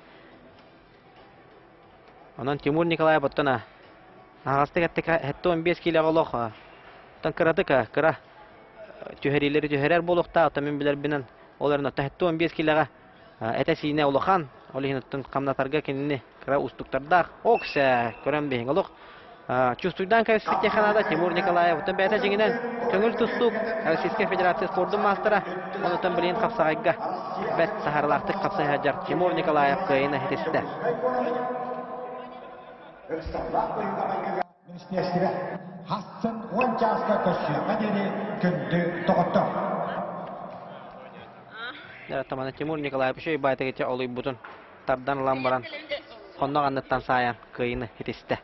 Онон Тимур Николаев оттон аһаҕастык эттик 75 киилэҕэ олох оттон кыратык кыра түһэриилэри түһэрэр буолуохтаах, оттон мин билэрбинэн ол эрэн оттон 75 киилэҕэ этэ-сиинэ улахан, ол иһин оттон хамнатарга кинини кыра уустуктардаах. Оксе көрөн биһиҥ олох. Чувствуйдаан кэбиспит диэхэ Тимур Николаев. Оттон бэйэтэ дьиҥинэн көҥүл тустуук Российскай Федерация спордун маастара. Онутан билигин хапсаҕайга бэрт таһаарыылаахтык хапсыһа сылдьар Тимур Николаев кыайыыны ситистэ. Министиэстибэ хассын 10 чааска көрсүөххэ диэри күндү доҕоттор. Тамана Тимур Николаев үчүгэй баайтыгыча олуйбутун тардан ылан баран хоннох анныттан саайан кыайыыны ситистэ.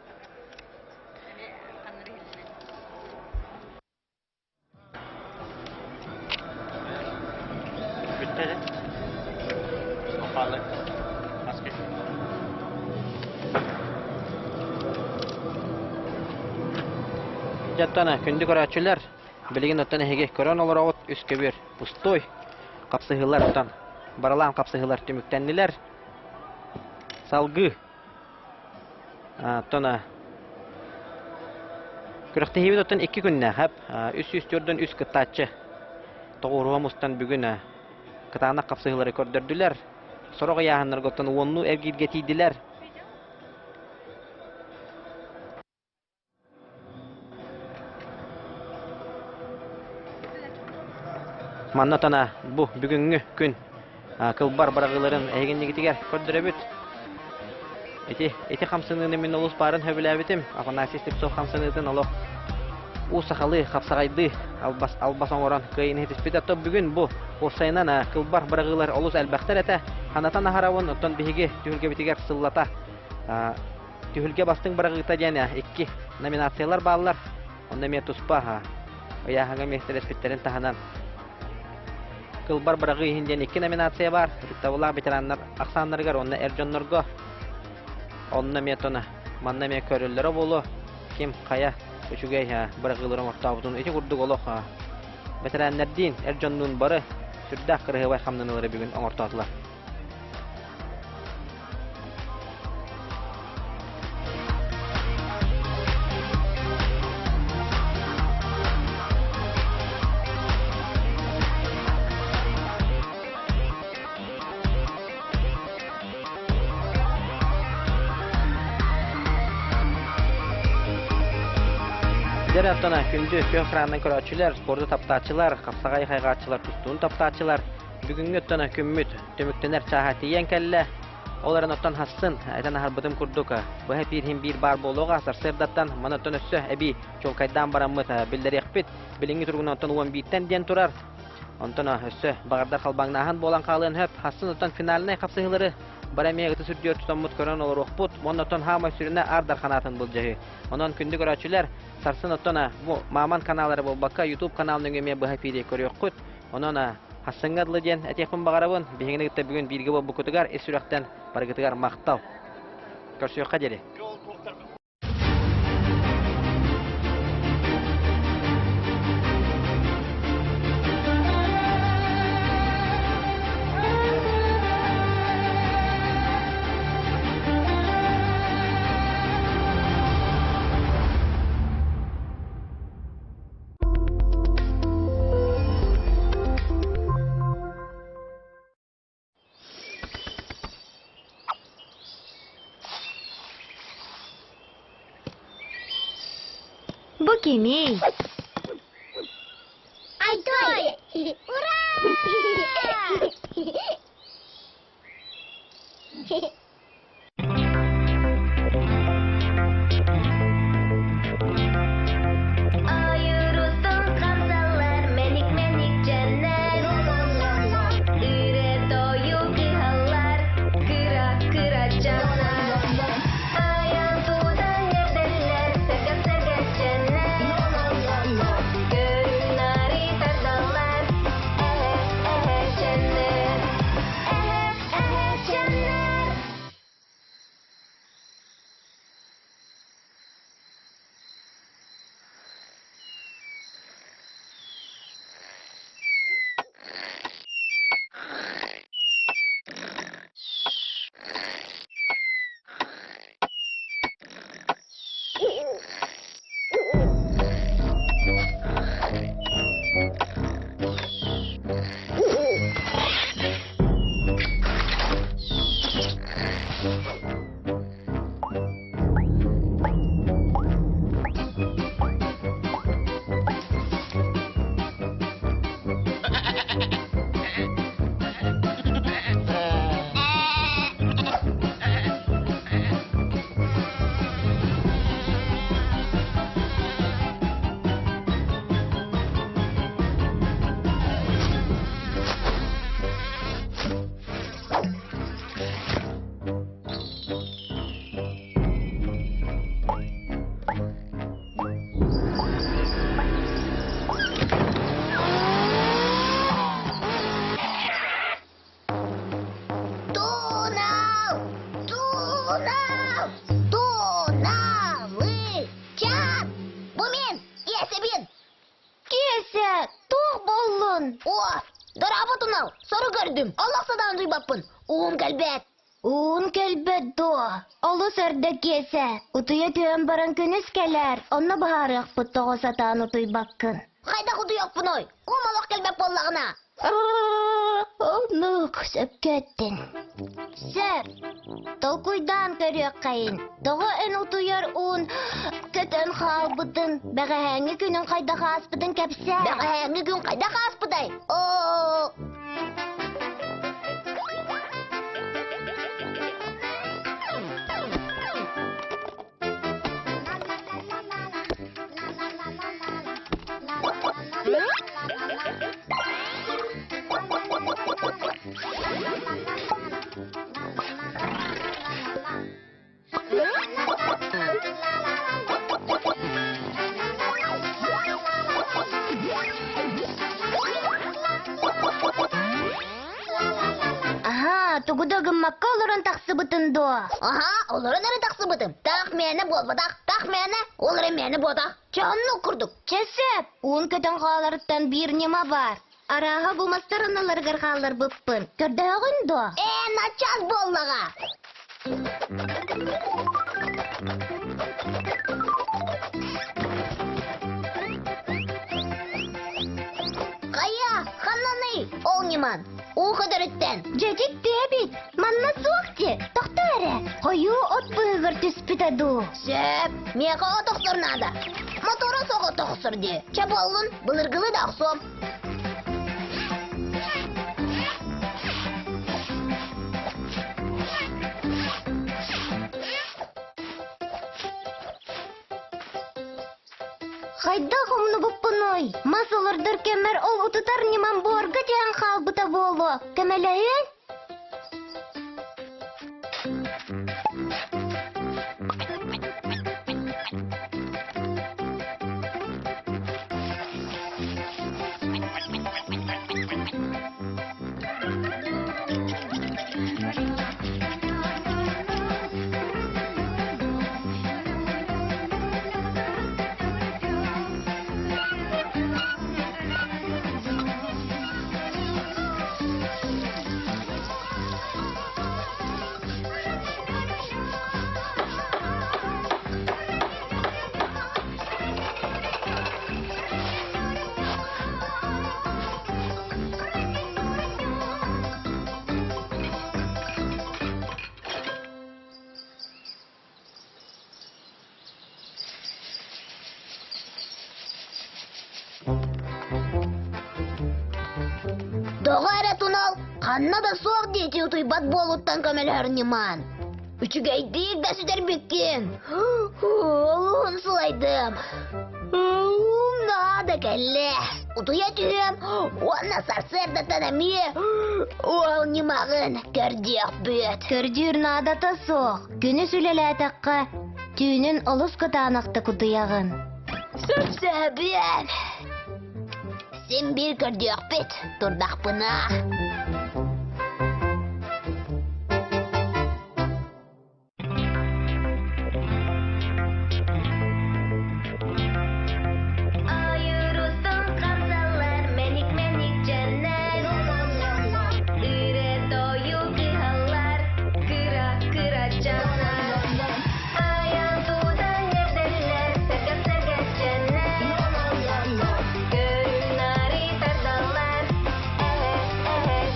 Дьэттана күндү көрөөччүлэр, билигин оттон эһиги көрөн олороҕут үс көбүөр пустой хапсыһыылар оттон барылаан хапсыһыылар түмүктэннилэр. Салгыы Оттон күрэхтэһиибит оттон икки күннээх 304 үс кыттааччы тоҕуоруһа мустан бүгүн кытаанах хапсыһыылары көрдөрдүлэр. Сорох ыйааһыннарга оттон уоннуу эргииргэ тиийдилэр. Манна тана бу бүгүҥҥү күн кылбар быраҕыыларын эһигиннигитигэр көрдөрөбүт. Ити ити хамсаныыны мин олус баарын сөбүлээбитим. Афанасий Слепцов хамсаныытын олох уу сахалыы, хапсаҕайдыы албас, албас оҥорон кыайыыны ситиспитэ. То бүгүн бу уопсайынан кылбар быраҕыылар олус элбэхтэр этэ. Ханатан аһарабын, оттон биһиги түһүлгэбитигэр сыллата Түһүлгэ бастыҥ быраҕыыта диэн икки номинациялар бааллар. Онно эмиэ туспа ыйааһыҥҥа миэстэлэспиттэрин таһынан кылбар быраҕыы иһин диэн икки номинация баар. Ытыктабыллаах ветераннар ахсааннарыгар уонна эр дьоннорго. Онно эмиэ тона манна эмиэ көрөллөрө буолуо. Ким хайа үчүгэй быраҕыылары оҥортообутун ити курдук олох бэтэрээннэрдиин, эр дьоннуун бары сүрдээх кыраһыабай хамнаныылары бүгүн оҥортоотулар. Дьэр оттон күндү күөх экранынан көрөөччүлэр, спорду таптааччылар, хапсаҕай хайҕааччылар, тустууну таптааччылар Бүгүҥҥү оттон күммүт түмүктэнэр чааһа тиийэн кэллэ. Ол эрэн оттон хассын, этэн аһарбытым курдук, быһа эпиир иһин биир баар буолуоҕа сарсыардаттан маны оттон өссө эбии чуолкайдаан бараммыт биллэриэхпит. Билиҥҥи туругунан оттон 11-тэн диэн турар. Онтон өссө баҕардар халбаҥнааһын буолан хаалыан сөп. Хассын оттон финальнай хапсыһыылары бары эмиэ ытыс үрдүгэр тутаммыт көрөн олоруохпут. Уонна оттон хаамай сүрүнэ Аар Дархан аатын былдьаһыы. Онон күндү көрөөччүлэр, сарсын оттон бу Маман каналлары буолбакка YouTube канал нөҥүө эмиэ быһа эпиири көрүөххүт. Онон хассыҥҥа дылы диэн этиэхпин баҕарабын. Биһигини кытта бүгүн бииргэ буолбуккутугар ис сүрэхтэн барыгытыгар махтал. Көрсүөххэ диэри. Бу кимий? Айтой! Ура! Ойуурустун хамсаллар мэник-мэник дьэннэр Ырэ-тойу кыһаллар кыра-кыра дьаннар Айан тутан эрдэллэр сэргэх-сэргэх дьэннэр Көрүн-нары тардаллар эһэ-эһэ дьэннэр Эһэ-эһэ дьэннэр. Тунал! Туналы! Чан! Бу мин, Киэсэбин! Киэсэ, туох буоллун? О, дорообо Тунал, сору көрдүм, олох сатаан утуйбаппын, уум кэлбэт. Уун кэлбэт дуо? Олус эрдэ Киэсэ, утуйа түһэн баран күнүс кэлээр, онно быһаарыахпыт тоҕо сатаан утуйбаккын. Хайдах утуйуохпунуй? Уум олох кэлбэт буоллаҕына. Оннук, сөпкө эттин. Сөп, толкуйдаан көрүөххэйин. Тоҕо эн утуйар уун көтөн хаалбытын, бэҕэһээҥҥи күнүн хайдах ааспытын кэпсээ. Бэҕэһээҥҥи күн хайдах ааспытай? Оо, Аһаа, тугу да гыммакка олорон тахсыбытын дуо? Аһаа, олорон эрэ тахсыбытым. Таах мээнэ буолбатах, таах мээнэ, ол эрэ мээнэ буотах. Чэ, оннук курдук. Чэ сөп, уун көтөн хааларыттан биир ньыма баар. Арааһа бу мастар оннуларыгар хаалларбыппын. Көрдөһөҕүн дуо? Ээ, начаас буоллаҕа. Хайа, ханнаный ол ньыман? Уу көтөрүттэн. Дьэдьик тиэбит, манна суох дии. Тохтоо эрэ, хойуу от быыһыгар түспүтэ дуу? Сөп, миэхэ от охсор наада. Мотора суох от охсор дии. Чэ буоллун, былыргылыы да охсуом. Хайдах умнубуппунуй? Мас олордор кэммэр ол утутар ньымам буорга түһэн хаалбыта буолуо. Көмөлөһүөҥ? Тоҕо эрэ тунал ханна да суох диэки утуйбат буолуттан көмөлөһөр ньымаан. Үчүгэйдик да сүтэрбиккин. Олуһун сылайдым. Наада кэллэ. Утуйа түһүөм уонна сарсыардаттан эмиэ уол ньымаҕын көрдүөхпүт. Көрдүүр наадата суох. Күнүс үлэлээтэххэ, түүнүн олус кытаанахтык утуйаҕын. Сөпсөбүөн. Син биир көрдүөхпүт, турдахпына. Айырыстан хамсаллар мэник-мэник дьэннэр Ырэ тойу кыһаллар кыра-кыра дьаннар Айан тутан эрдэллэр сэргэх-сэргэх дьэннэр Көрүн-нары тардаллар эһэ-эһэ.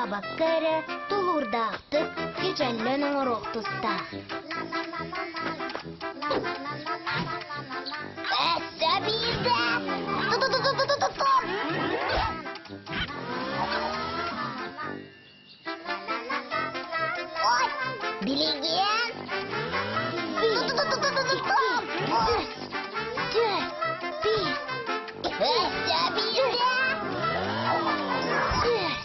Ыксаабакка эрэ тулуурдаахтык кичэллэн оҥоруох тустаах. Өссө биирдэ! Ту-ту-ту-ту-ту-ту! Ой, билигин! Ту-ту-ту-ту-ту-ту! Үс, түөрт, биэс, Өссө биирдэ! Түөрт.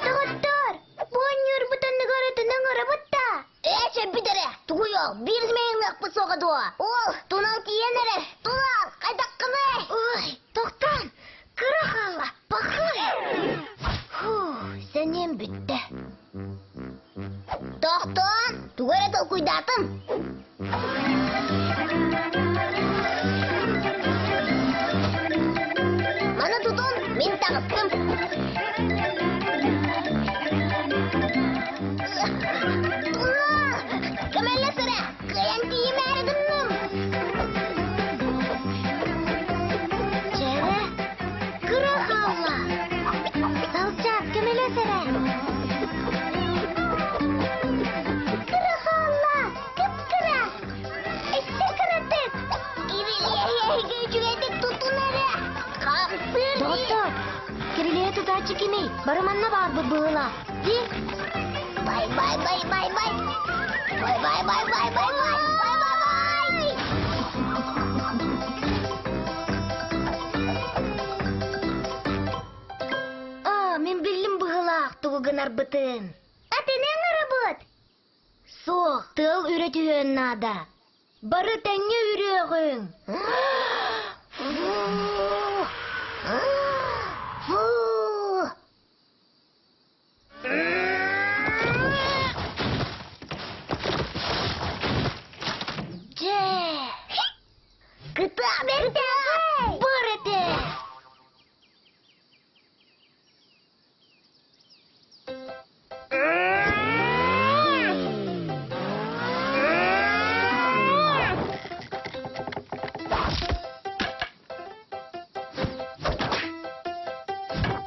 Доҕоттоор, бу оонньуурбут оннугар ытынан оҥоробут да? Ээ, чэппит эрэ! Тугуй ол? Биир мэйиҥ суоҕа дуо? Уол, тунал тиийэн эрэр! Тунал, хайдаххыный? Ой, тохтоон! Кыра хаалла, пахай! Фу, сэниэм бүттэ. Тохтоон, тугу эрэ толкуйдаатым. Маны тутун, мин таҕыстым. Тунал, көмөлөс эрэ, кыайан тиийимээри гынным. Чэрэ, кыра хаалла. Салчаат, көмөлөс эрэ. Кыра хаалла, кып-кыра. Өссө кыратык. Кирилиэһи үчүгэйдик тутун эрэ. Хамсыыр. Доҕоттоор, Кирилиэһи тутааччы кимий? Бары манна баарбыт быһыылаах. Дии. Бай бай бай бай бай. Бай бай бай бай бай бай. Бай бай бай. Аа, мин биллим быһыылаах тугу гынарбытын. Атыны ыҥырабыт. Суох, тыал үрэ түһүөн наада. Бары тэҥҥэ үрүөҕүҥ. Фу! Дьэ! Кытаа бэртэ! Бар этэ!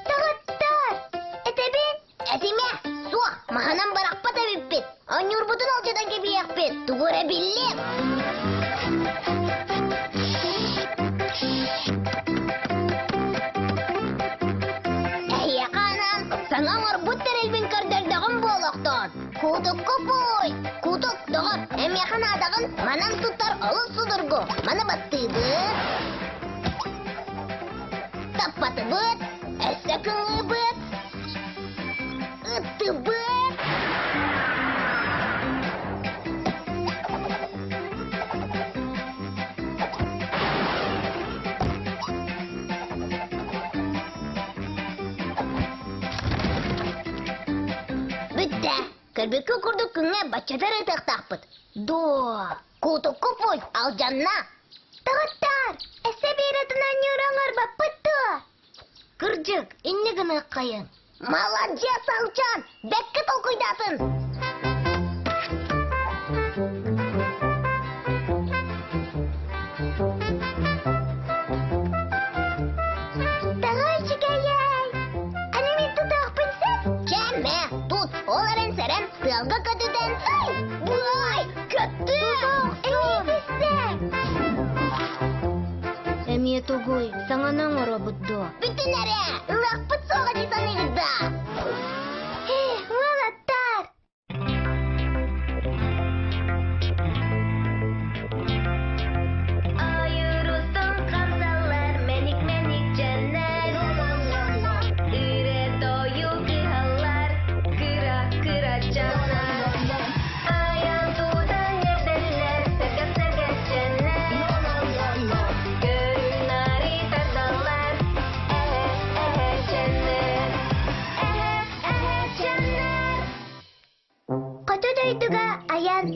Доҕоттоор, этэбин? Этимэ, суох, маһынан барахпат эбиппит. Оонньуурбутун алдьатан кэбиһиэхпит, тугу эрэ биллим. Эһиэхэ анаан саҥа оҥорбут тэрилбин көрдөрдөҕүм буолуохтун. Кутукку пуй! Кутук, доҕор, эмиэхэ наадаҕын манан туттар олус судургу. Маны баттыыбыт, таппатыбыт, өссө кыҥыыбыт, ыттыбыт. Бүттэ. Көрбүккэ курдук күҥҥэ баччатар ытыахтаахпыт. Доо, кутукку пуй, алдьанна. Доҕоттоор, өссө биэрэтин оонньуур оҥорбоппут дуо? Кырдьык, инньэ гыныаххайыҥ. Маладьыас, Алчан! Бэккэ толкуйдаатын! Тоҕо үчүгэйэй! Аны мин тутуохпун сөп? Чэ, тут, ол эрэн сэрэн, тыалга көтүтэн, ай, бай, көттүм! Эмиэ түстэ! Эмиэ тугуй, саҥаны оҥоробут дуо? Бүтүн эрэ, ылыахпыт суоҕа дии саныыгыт да? Уолаттар! Айырыстан хамсаллар мэник-мэник дьэннэр Ырэ тойу кыһаллар кыра-кыра дьаннар Айан тутан эрдэллэр сэргэх-сэргэх дьэннэр Көрүн-нары тардаллар эһэ-эһэ дьэннэр Эһэ-эһэ дьэннэр Хоту дойдуга айан.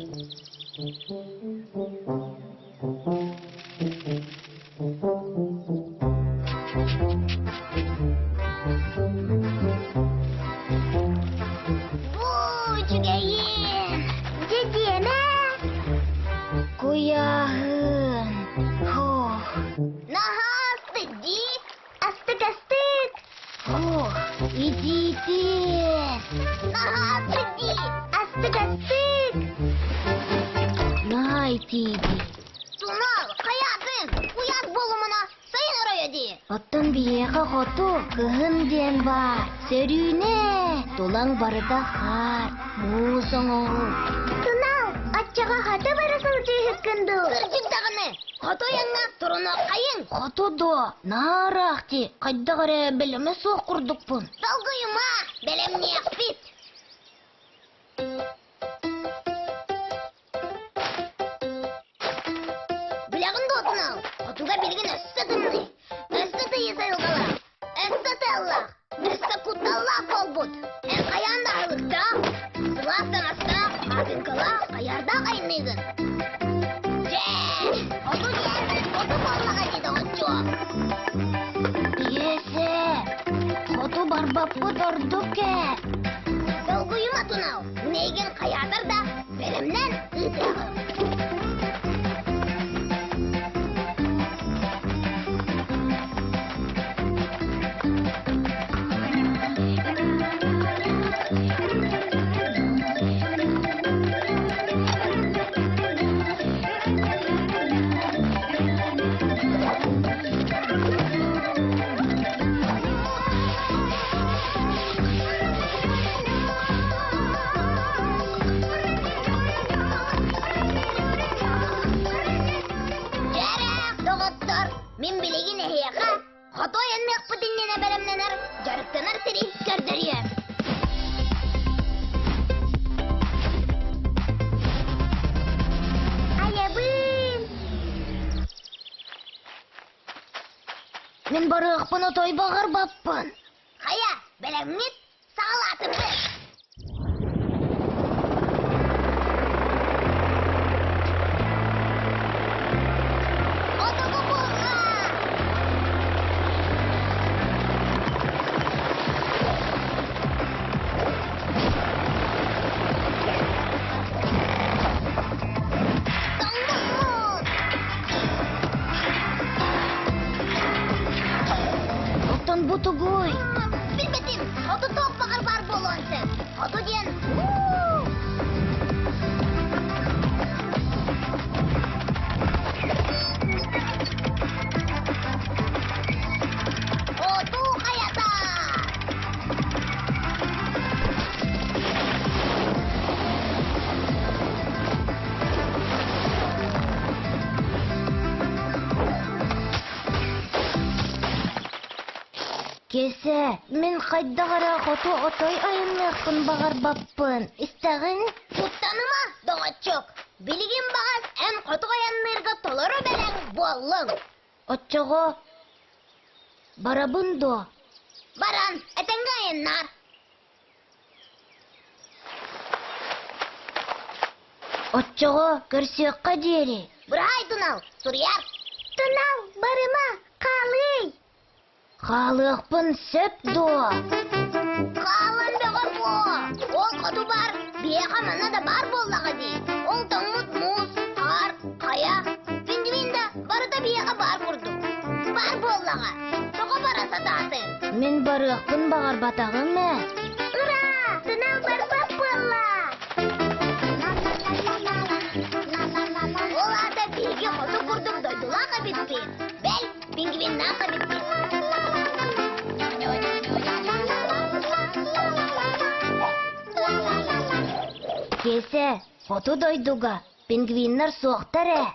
Бу үчүгэйин! Дьэ диэмэ! Куйааһын! Фух! Наһаа астык дии! Астык-астык! Фух! Итиитин! итии дии. Тунал, хайаатын? Куйаас буолумуна, сайын оройо дии. Оттон биһиэхэ хоту кыһын диэн баар. Сөрүүнэ, тулаҥ барыта хаар, муус оҥоһуу. Тунал, оччоҕо хата бара сылдьыыһыккын дуу? Кырдьык даҕаны, хоту айаҥҥа турунуоххайыҥ. Хоту дуо? Наараах дии, хайдах эрэ бэлэмэ суох курдукпун. Долгуйума, бэлэмниэхпит. Билэҕин дуо, Тунал? Хотуга билигин өссө тымныы, өссө тыйыс айылҕалаах, өссө тыаллаах, өссө кутталлаах буолбут. Эн хайаан да аһылыктаах, сылаас таҥастаах, хаатыҥкалаах, хайаардаах айанныыгын. Дьэ, хоту диэн хоту буоллаҕа дии, доҕоччуок. Киэсэ, хоту барбаппыт ордук ээ. Долгуйума, Тунал, миигин хайаатар да бэлэмнэн ыытыаҕым. Дьэрэх, доҕоттор, мин билигин эһиэхэ хотой анныахпыт иннинэ бэлэмнэнэр, дьарыктанар сири көрдөрүөм. Айабын! Мин барыахпын отой баҕарбаппын. Хайа, бэлэмҥит? Саҕалаатыбыт! Отоку буолла! Тоҥмуппут! Оттон бу тугуй? Билбэтим, хоту туох баҕар баар буолуон сөп. Хоту диэн Хоту хайата! Киэсэ, мин хайдах эрэ хоту отой айанныахпын баҕарбаппын. Истэҕин? Куттаныма, доҕоччук. Билигин баҕас эн хоту айанныырга толору бэлэм буоллуҥ. Оччоҕо барабын дуо? Баран, этэҥҥэ айаннаар. Оччоҕо көрсүөххэ диэри. Быраай, Тунал, суруйар. Тунал, барыма, хаалыый. Хаалыахпын сөп дуо? Хаалан бөҕө буо. Ол хоту бар, биһиэхэ манна да баар буоллаҕа дии. Ол тоҥмут муус, хаар, хайа, пингвин да барыта биһиэхэ баар курдук. Баар буоллаҕа. Тоҕо бара сатаатыҥ? Мин барыахпын баҕарбатаҕым ээ. Ура! Тунал барбат буолла! Ол аата биһиги хоту курдук дойдулаах эбиппит. Бэл, пингвиннаах эбиппит. Киэсэ, хоту дойдуга пингвиннэр суохтар ээ.